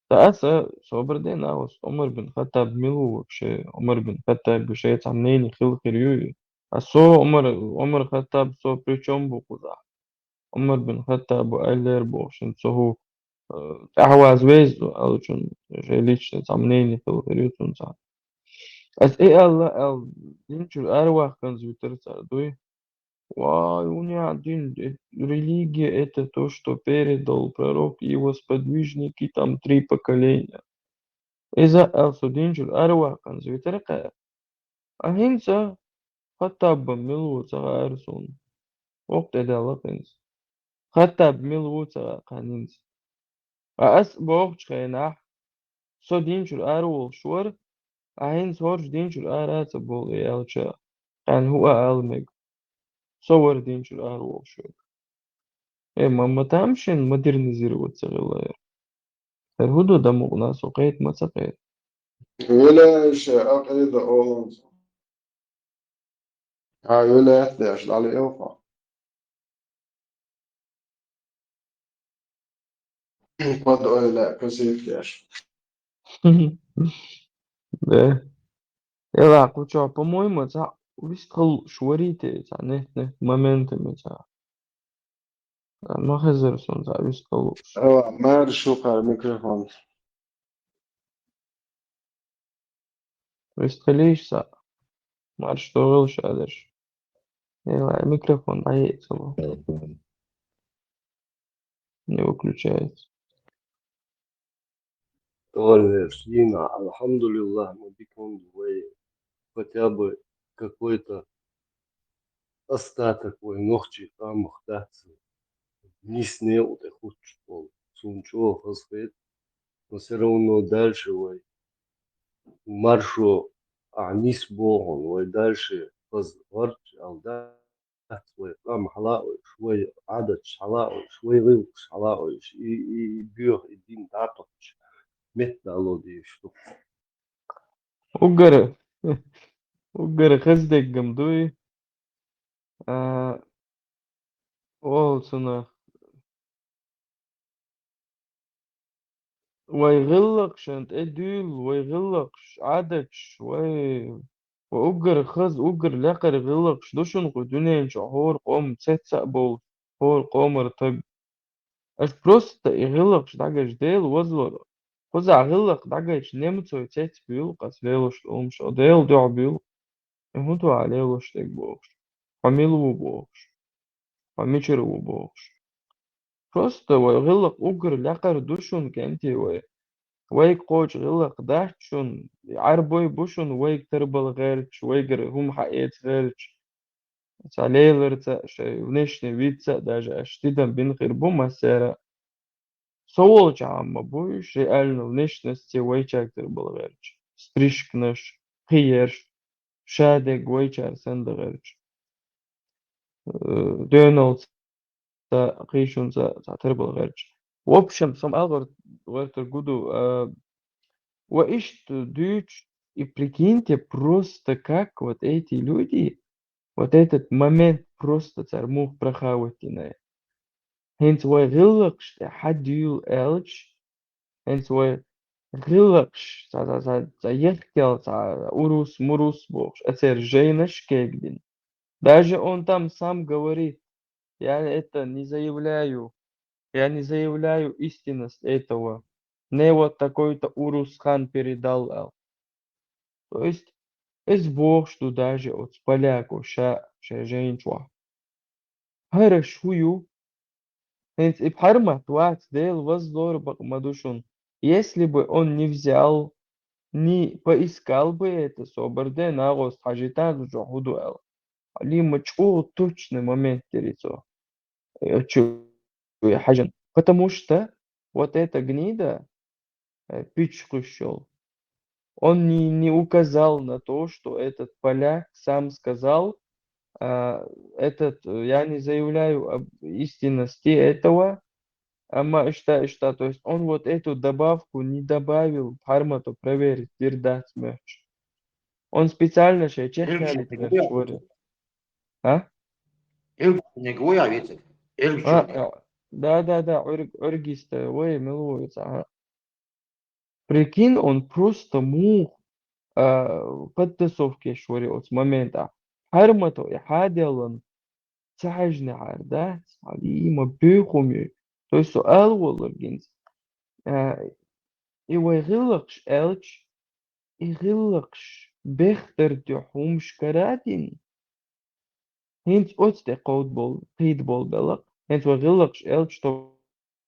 Ткъа аса собар де нахус, Ӏумар бин Хаттаб мила ву вообще? Ӏумар бин Хаттаб шайца мнение хила хир ю. А со Ӏумар, Ӏумар Хаттаб со при чём бу кхузахь? Ӏумар бин Хаттабу аьллера боху шин цо хӀу, э, тӀаьхьаваз веза ду аьллачун, шайн личный цхьа мнение хила хир ю цунца. Аса и аьлла, аьлла, динчуьра араваккханза витар цара дуй. Вай, у меня дин, э, религия — это то, что передал пророк и его сподвижники, там, три поколения. Иза аьлла, со динчуьра араваккханза витар кхаьа. А хӀинца Хаттабба мила ву ца хаьара суна. Вокху тӀе даьлла хӀинца. Хаттаб мила ву ца хаьа хӀинца. А ас бохучу хенахь, со динчуьра араволуш вара, а хӀинца хӀорш динчуьра ара а ца болу, и аьлча, кхаьна хӀу а ала мега. Со вара динчуьра араволуш верг. Э, ма, ма тамашийна модернизировать ца хилла яра. ХӀара хӀу ду, дан мукъна со кхета ма ца кхета? Вилаша акъида оланца. А, вилаят деш, дали илха. Под ойла, косит деш. Да. Эла, кхучо, по-моему, цхьа вист хала шварите, цхьа нет, нет, моментами цхьа. А, ма хезар сон цхьа вист хала. Эла, мар шухар микрофон. Вист хилийша цхьа. Марш догӀийла шадарш. Эла, микрофон дӀаеъцало. Не выключается. Товарищ Дина, алхьамдулиллах, ма диканду вай хотя бы какой-то остаток вай нохчий къамах дац. Нийса некъа тӀе хӀуттуш болу. Цунна чӀогӀа хазахета, но всё равно дальше вай маршо ахь нисбо хьуна, вай дальше хаза гӀорч аьлла дац, вай къам хьалаойш, вай Ӏадаташ хьалаойш, вай гӀиллакхаш хьалаойш, и, и, и боьха, и дин дӀатохча, меттадало дезаш ду. Уггар, уггар хаза деггам дуй. А, олу цунах. Вай гӀиллакхашна тӀе дуьйла, вай гӀиллакхаш, Ӏадаташ, вай, вай уггар хаза, уггар лекхара гӀиллакхаш ду шуна кху дуьнен чохь хӀора къоман цецъа а болуш, хӀора къомара таг. Аша просто и гӀиллакхаш дӀагайча, Дела вазлора. Кхузахь гӀиллакх дӀагайча, немцой цецбуьйлу, къас лелош долу хӀума шо Дела дуьхьа буьйлу. И хӀун ду ахь лелош дерг бохуш? Хьо мила ву бохуш? Хьо мичара ву бохуш? Просто вай гӀиллакх уггар лекхара ду шуна, кӀентий вай. Вайга кхочу гӀиллакх дац шуна, и Ӏарбой бу шуна вайга тарбала гӀерташ, вайгара хӀума хьаэца гӀерташ. Цхьа леларца, шайн внешний видца а даже аша тидам бина хир бу массара. Со волчохь ма бу уьш, реально внешностьца вайчаьрга тарбала гӀерташ. Стрижканаш, кхиерш, шадерг вайчара санна дан гӀерташ. Э, доьналца, кхийшунца цхьа тарбала гӀерташ. В общем, со ма ала гӀер-, гӀертарг хӀун ду, а, ва иштта дуьйцуш, и прикиньте, просто как вот эти люди, вот этот момент просто цара муха прохавать дина. ХӀинца вай гӀиллакхаш тӀе хьадуьйла аьлча, хӀинца вай гӀиллакхаш, цхьа, цхьа, цхьа, цхьа ехкел, цхьа урус-мурус бохуш, а церан жайнаш кегдина. Даже он там сам говорит: «Я это не заявляю, я не заявляю истинность этого. Мне вот такой-то урус хан передал», аьлла. То есть, иза бохуш ду даже оцу поляко ша шайн жайна чохь. ХӀара шу ю? ХӀинца и пхьармат вац, Дела вазлора бакъ ма ду шуна. Если бы он не взял, не поискал бы это, собар де, нагӀост хьажийтан ду чохь хӀун ду аьлла. Хьалима чӀогӀа точный момент дери цо. Э, чу хьажан. Потому что вот эта гнида, э, пичкхуьш йолу, он не, не указал на то, что этот поляк сам сказал, а, этот, э, я не заявляю об истинности этого, амма ишта, ишта, то есть он вот эту добавку не добавил, пхьармато проверить дир дац моьттуш. Он специально шайн чекхъялийта гӀерташ вара. А? Эльгру не гуя вециг. Эльгру А, чуьнга. А, да, да, да, Ӏуьрг-, Ӏуьргиста вай мила ву вица, ага. Прикинь, он просто муха, а, подтасовка еш вари оцу моментахь. Пхьармато и хьаделлан ца хьаьжнехьара, да? Цхьа има буьйху хӀума ю. То есть со ала волларг хӀинца, а, и вай гӀиллакхаш аьлча, и гӀиллакхаш бехдар дуьхьа хӀумаш карадина, хӀинца оцу тӀе кховда болу, кхийда болу белла, хӀинца вай гӀиллакхаш аьлча, чтобы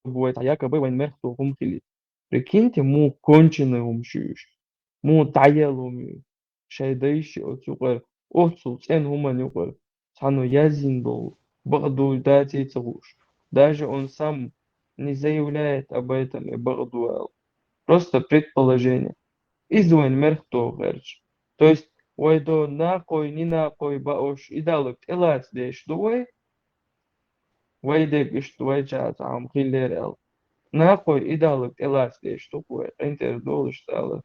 вай цхьа якобы вайн мехкахо хӀума хили. Прикиньте, муха конченый хӀума шу ю уьш, муха дӀаелла хӀума ю. Шайн дайши оцу юкъара, оццул цӀена хӀуманна юкъара, цхьанна яздина долу, бакъ ду, даций ца хууш. Даже он сам не заявляет об этом, и бакъ ду аьлла. Просто предположение. Иза вайн мерх тоху гӀерташ. То есть, вай до накъой, не накъой баош идаллаг тӀелаца деш ду вай? Вай дерг иштта вайчара цхьа хӀума хиллера аьлла. Накъой идаллаг тӀелаца деш ду-кх вай, къинтӀера долуш ца аьлла.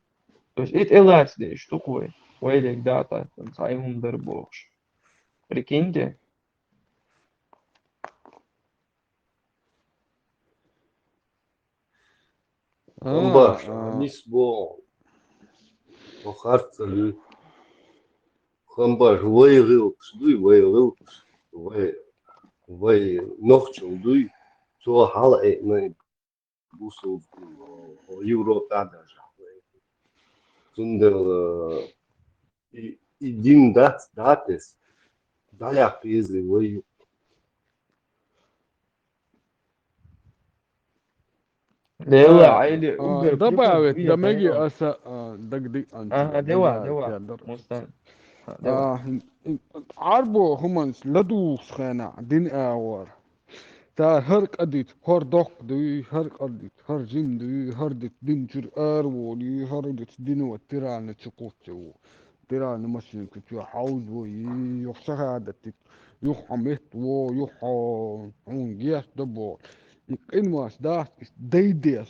То есть, и тӀелаца деш ду-кх вай, вай дерг дӀа а таттана, цхьа и хӀума дара бохуш. Прикиньте. Амма, а, нисбо. Хо харц ца дуй. Хамбар вай гӀиллакхаш дуй, вай гӀиллакхаш, вай, вай нохчал дуй. Цо хьал айъна бусул Европа даже. Цундела и, и дин дац, датес, даляхъ изли вай. Дела, а, айли а, угар добавить, пример да меги яхай. Аса, а, дагди анча. Ага, дела, дела, дела. Мустан. А, дела. А, ин, ин, Ӏарбо хӀуманаш ладувгӀаш хенахь дин агӀор. Цара хӀара кӀа дитт, хӀара доккха дуй, хӀара кӀа дитт, хӀара жима дуй, хӀара дитт дин чуьра араволий, хӀара дитт дино тирана чу кхуьтту. Тирана машинка чу хьовзавой, юха шахӀадат дитт, юха хьо меттаво, юха хьо хьуна гечдо боху. И къинойш дац, и дайдеш.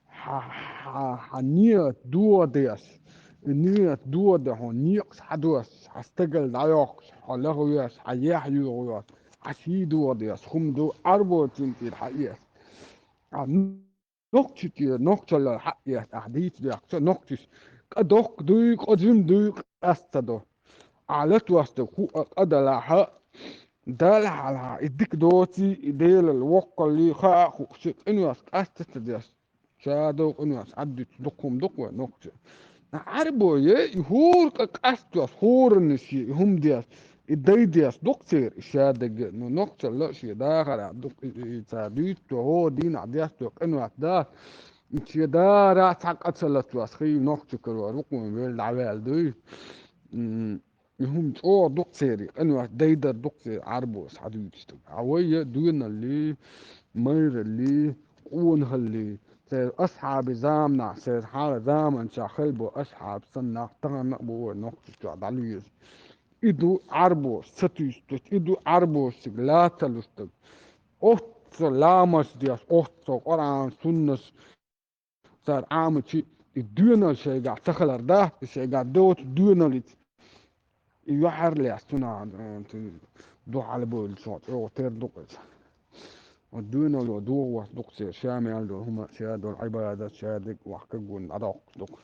Хьан, хьан, хьан ният дохадеш. И ният дохаде хьуна некъаш хьадоссаш, хьан стагал дӀайохкуш, хьо лахвеш, хьан яхь йоьгӀош, хьан ший дохадеш. ХӀума ду Ӏарбочун тӀера хьан эца. Ахьа нохчи тӀера, нохчалла хьан эца, ахьа дийца дехча, нохчиш кӀа доккха дуй, кӀа жима дуй, къаста ца до. Ахьа латош дерг хӀуъа кӀа далахь а, Далла хьалха, и дика доций, и Делал воккхаллий, хаа а хууш, ши къинойш къаста ца деш. Ша дов къинойш Ӏаддуьтуш дукха хӀума ду-кх вай нохча. Ӏарбо е, и хӀора кӀа къастош, хӀоранна шен и хӀума деш, и дайдеш ду-кх церан и шадерг а. Ну, нохчалла а шен дахарехь ду-кх и, и, и цара дуьйцу, хӀора дийнахь деш, цо къинойш дац. И шен дара цхьа кӀа ца латош, хи нохча карор ву-кх вайн велла дӀаваьлла дуй. М, И хӀума чӀогӀа ду-кх церан, къинойш дайдар ду-кх церан Ӏарбоша хьадуьйцуш дерг. Хьан вай а доьналлий, майраллий, къонахаллий, церан асхьабий заманахь, церан хьалха заманчохь хилла болу асхьабаш санна нах тахана а бу вай нохчашчохь дӀалоьцуш. И ду Ӏарбоша ца туьйсуш дерг, и ду Ӏарбоша цига ла ца луш дерг. Оццул ламаз деш, оццул Къуръан, суннаш, цара Ӏамачи, и доьналла шайгахь ца хилар дац, и шайгахь доцу доьналлица. И юьхьар лаьцна цунах, э, цу дуьхьал бевлла чохь чӀогӀа тера ду-кх иза. Оцу доьналло догӀу вац ду-кх церан, ша мел долу хӀума, ша долу Ӏибадат, ша дерг вахка гун дӀадоккхуш ду-кх.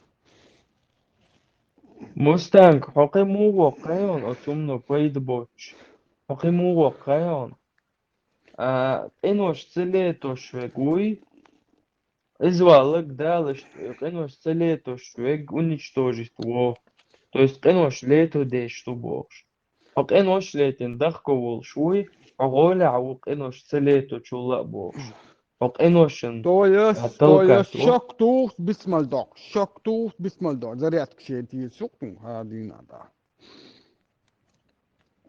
Мустанг, хьо кхин муха воккху хьуна, оцу хӀумано пайда боцуш? Хьо кхин муха воккху хьуна? А, къинош ца летош верг вуй, иза валлаг Дала къинош ца летош верг уничтожить во. То есть къинош лето деш ду бохуш. Хьо къинош летина дахка волуш вуй, хьо гӀолехь ву къинош ца леточул а бохуш. Хьо къиношан То есть, то есть, отталкаш ву. Шок тухуш бисмал доккхуш, шок тухуш бисмал доккхуш. Зарядка шен тешаш ду-кх хӀара дийнахь тӀехь.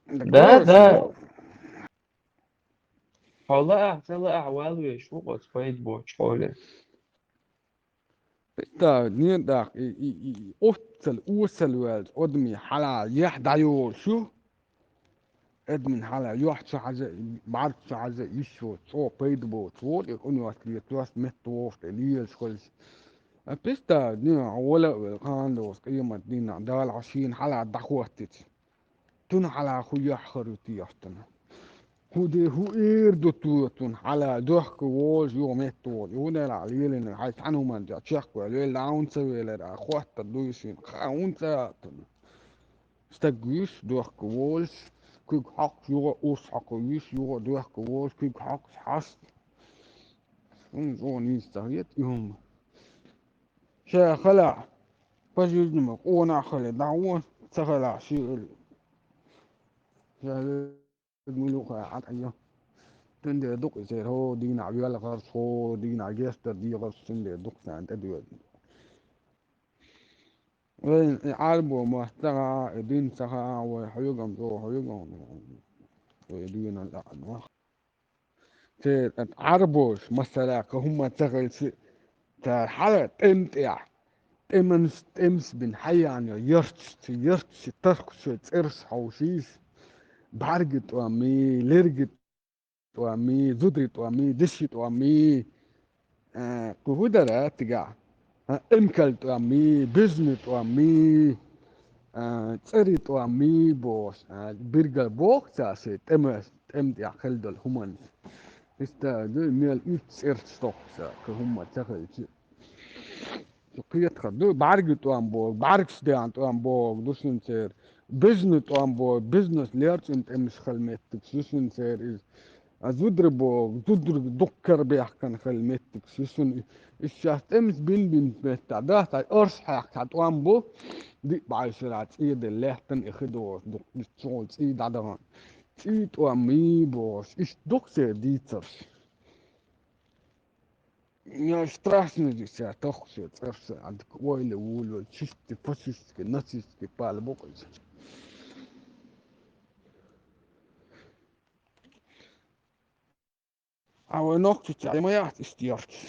Да, да. Хьо лаахь, ца лаахь, вала веш ву оцу пайда боцчу хьоле. Итта, нен даккха, и, и, и, и, оццал осал ваьлча, одами хьала яхь дӀайолуш ю. Эдмин хьала йохь чу хьажа, бӀарг чу хьажа, йиш йоцу, чӀогӀа пайда боцу. Вот и къинойш летош, метта вогӀуш тӀе лелаш хуьлуш. А писта, нен, вала а вела, кхана доцу къемат дийнахь, Дала хьо шена хьала дӀахӀоттийча. Цунна хьала хӀун яхь хир ю техьа цунна? ХӀун де, хӀун эр ду цо цунна хьала? Дохка волуш, юха метта волуш. ХӀун делахь лелийнарг хьайн цхьана хӀуманна чекхваьлла, велла а хӀунда ца велара, а хоттар дуй шена, хаа хӀунда ца аьлла цунна? Стаг вуьйш, дохка волуш, куьг хьокхуш, юха урс хьокхуьйш, юха дохка волуш, куьг хьокхуш, хьаста. ХӀунда чӀогӀа нийса ца хета и хӀума? Ша хала, по жизни ма къонах хала, дӀагӀо, ца хала, ши хала. Ша муьлуха хьан тӀе йо. Цундела ду-кх иза, хӀо дийнахь велхарш, хӀо дийнахь гечдар дехарш, цундела ду-кх царна тӀедоьдна. Вайн и Ӏарбо мотт ца хаьа, и дин ца хаьа, вай хьоьгам чӀогӀа хьоьгам. Вай дуьйна лаьа. Церан Ӏарбоша, масала, кхин хӀумма ца хилча, цара хьала тӀем тӀехь, тӀеман, тӀемас бина хьаяьхна йо ярташ, цу ярташи тархаши цӀераш хьовшийша, бӀаьрги тӀом, лерги тӀом, зударий тӀом, деши тӀом, а, кху хӀун дара тигахь? А, эмкал тӀом, бежни тӀом, а, цӀери тӀом бохуш, а, биргал боху цара шайн тӀемас, тӀем тӀехь хила долу хӀуманаш. Иштта дуй, мел уьтту цӀераш тохуш, кхин хӀумма ца хилча. Кхетар ду, бӀаргий тӀом богӀу, бӀаргаш ден тӀом богӀу ду шуна церан. Бизнес тӀом богӀу, бизнес лерчӀина тӀемаш хила меттигаш ю шуна церан иза. А зударий богӀу, зударий дуккха кара баьккхина хила меттигаш ю шуна. Иштта тӀемаш бин-бин меттехь дац, хьайн оршах хьаькхча тӀом бу, диъ бӀаьшера цӀе дина лаьттан и хи доцуш, дукха иштта чугӀа цӀий дӀадахана. ЦӀий тӀом мий бохуш, иштта дукха церан дийцарш. Я страшно здесь, я тоху шен цӀерш, а дика ойла вуьйло, чисти фашистский, нацистский пала бу-кх иза. А вай нохчича ма яц иштта ярташ.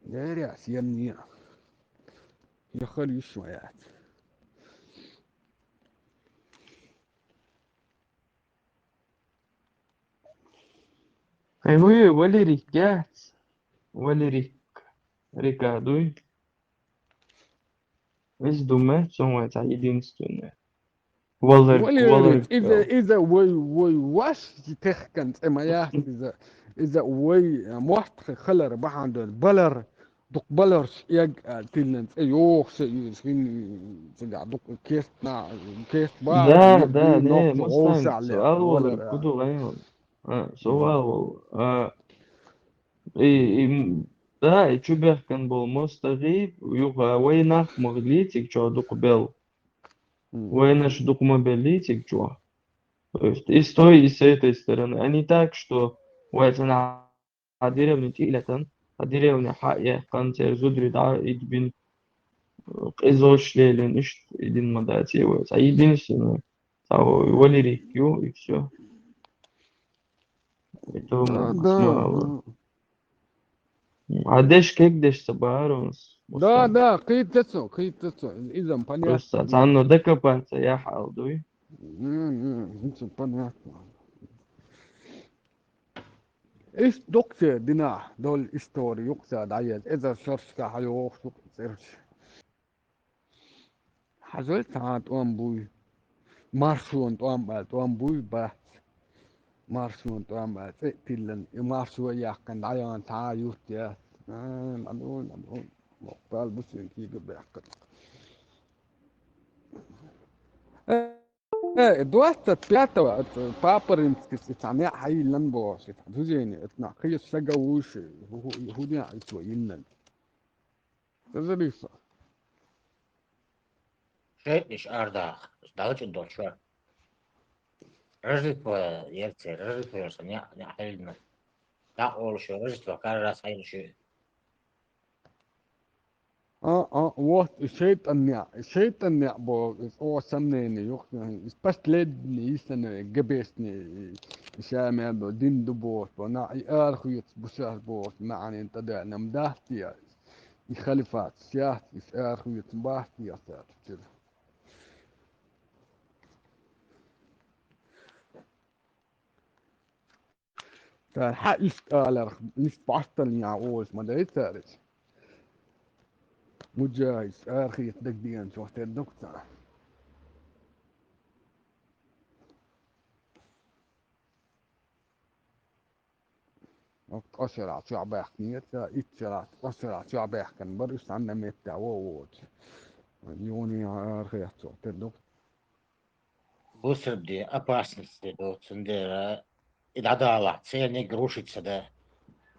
Дерригаш, ен не. Я хар йиш ма яц. Ай, вуй, Валерик яц. Валерик. Рика дуй. Иза ду ма, цо вай цхьа единственная. Валерик, Валерик, Валерик, иза, да. Иза вай, вай ваш техкан цӀе ма яц, иза, иза вай, а, мотт хи хилар бахьана долу балар. Дукха баларш эг, а, тиллина цӀе йохуш а иза хин, цигахь дукха керт на, керт бахьа, Да, и, да, и не, нохчо мустанг, вовшахь со ле, алвалар, валар, а. Куду гӀайвал. А, со Да. Валвал. А, и, и, м, да, и чу бехкан болу мостагӀий, юха вай нах ма хилий цига чохь дукха бел. М. Вайнаш дукха ма беллий цига чохь. То есть и с той, и с этой стороны. А не так, что вай цхьана хьан деревня тӀе а лаьттан, хьан деревня хьа а яьккхина, церан зударий дӀа а идбина, къизалш лелийна, иштта и дина ма дац и вай. Цхьа единственный, цхьа Валерик ю, и всё. Это Да, ма, да, ма, да. А деш кегдеш ца баарунс. Да, да, кхийтта цо, кхийтта цо. Иза-м понятно. Просто цхьанна докопаться яхьал дуй. Не, не, это понятно. Иштта дукха церан динахь долу истори юкъа ца дӀаеза, эзар шерашкахь йохуш ю-кх цераш. Хьажал цхьа тӀом буй. Маршонан тӀом аьлла тӀом буй, бац. Маршонан тӀом аьлла цӀе а тиллина, и маршо а яьккхина дӀаяхана цхьа а юрт яц. А, ма ду, ма ду. Мохк Дала бу шен кийга баьккхина. Э, двадцать пятого, это, Папа Римский, и цхьа неӀ хьайиллина бохуш, и цхьа движение, это нах кхечу сага вуйш, хӀу-, хӀу-, хӀу-, хӀу-, хӀу-, хӀу-, хӀу-, хӀу-, Ца зулийса. ШайтӀанаш арадаха, далчӀун долчу. Рождество яра церан, Рождество яра сан, неӀ, неӀ хьайиллина. ДӀакъовлуш ю, Рождество карарас хьайиллуш ю. А, а, вот, и шайтӀан неӀ, и шайтӀан неӀ боху, и оха сомнение юкъа, и последний, и санна, габешный, и ша мел бо, дин ду боху, бо, на, и арахоьцуш бу шаьш боху, маьӀнийн тӀедеана ма дац те. И халифат сяц, и арахоьцуш бац яц цара. Цара хьан иштта аларх, иштта бӀаьсталла ян олуш ма дай цара иза. Муджахидаш арахеца дагадеанчохь тера ду-кх цара. Оцу ткъа шарахь чохь баьхкинера, итт шарахь, ткъа шарахь чохь баьхкина бара, уьш цхьанна меттехь вон а воцуш. Юха арахецчо тера ду-кх. Бусалба дин опасность де ду, цундела и дӀадалахь, церниг рушиться да.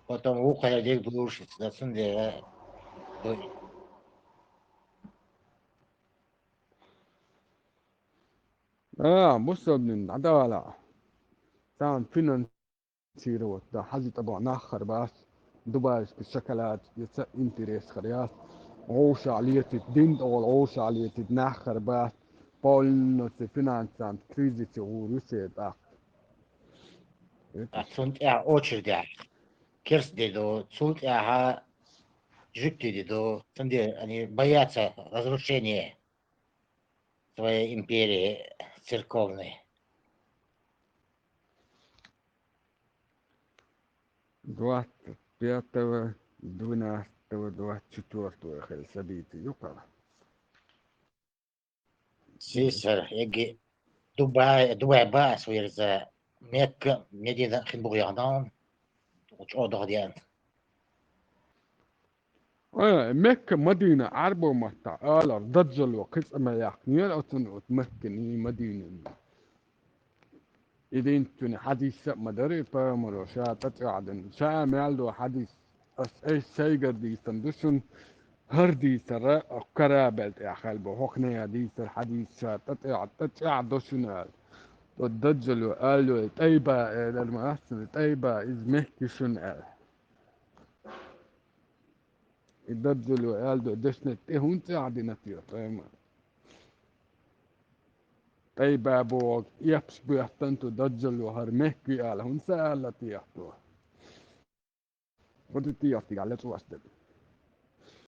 Потом вукхарниг дуршиться да, цундела ду и. А, бусалба дин дӀадалахь. Царна финан сировать дан хьажа тӀебан нах хир бац, дубайский шоколад, и ца интерес хир яц, гӀовшахь летийта, дин тӀехула гӀовшахь летийта нах хир бац, полностью финансовый кризисе гӀур ю церан тӀаккха. А цунна тӀехь очередь, керста де ду, цул тӀаьхьа жуьгти де ду, цундела они боятся разрушения своей империи церковной. Двадцать пятого двенадцатого двадцать четвёртого хила событие юкъа. Сийсара, эгги Дубай, Дубай баьс вирза, Мекка, Медина хин бугӀа яхна, чӀо дохадеана. Мекка, Мадина Ӏарбой маттахь алар, Даджало кхин цӀа ма яьккхинера оцунна оцу Мекканий, Мадинаний. И динцуни хьадис а ма дарий, пайхамаро ша тӀе чӀагӀдина. Ша мел ду хьадис, ас айса сайгара дийцина ду шуна, хӀара дийцар а, кху карабел тӀехь хилла бу, хӀокхунна дийцар хьадис ша тӀе чӀагӀ-, тӀе чӀагӀдо шуна аьлла. Тхо Даджало аьлла, ТӀайба элар ма аьлла цунна, ТӀайба иза Мекка ю шуна аьлла. И Даджало аьлла ду, дешнаш тӀе хӀунда чӀагӀдина те, тхо ма. ТӀайба боху эпаш боьттина тхо, Даджало хӀара Мекка ю аьлла, хӀунда ца аьлла техьа тхо? ХӀун ду техьа, тӀехь лечкъош дерг?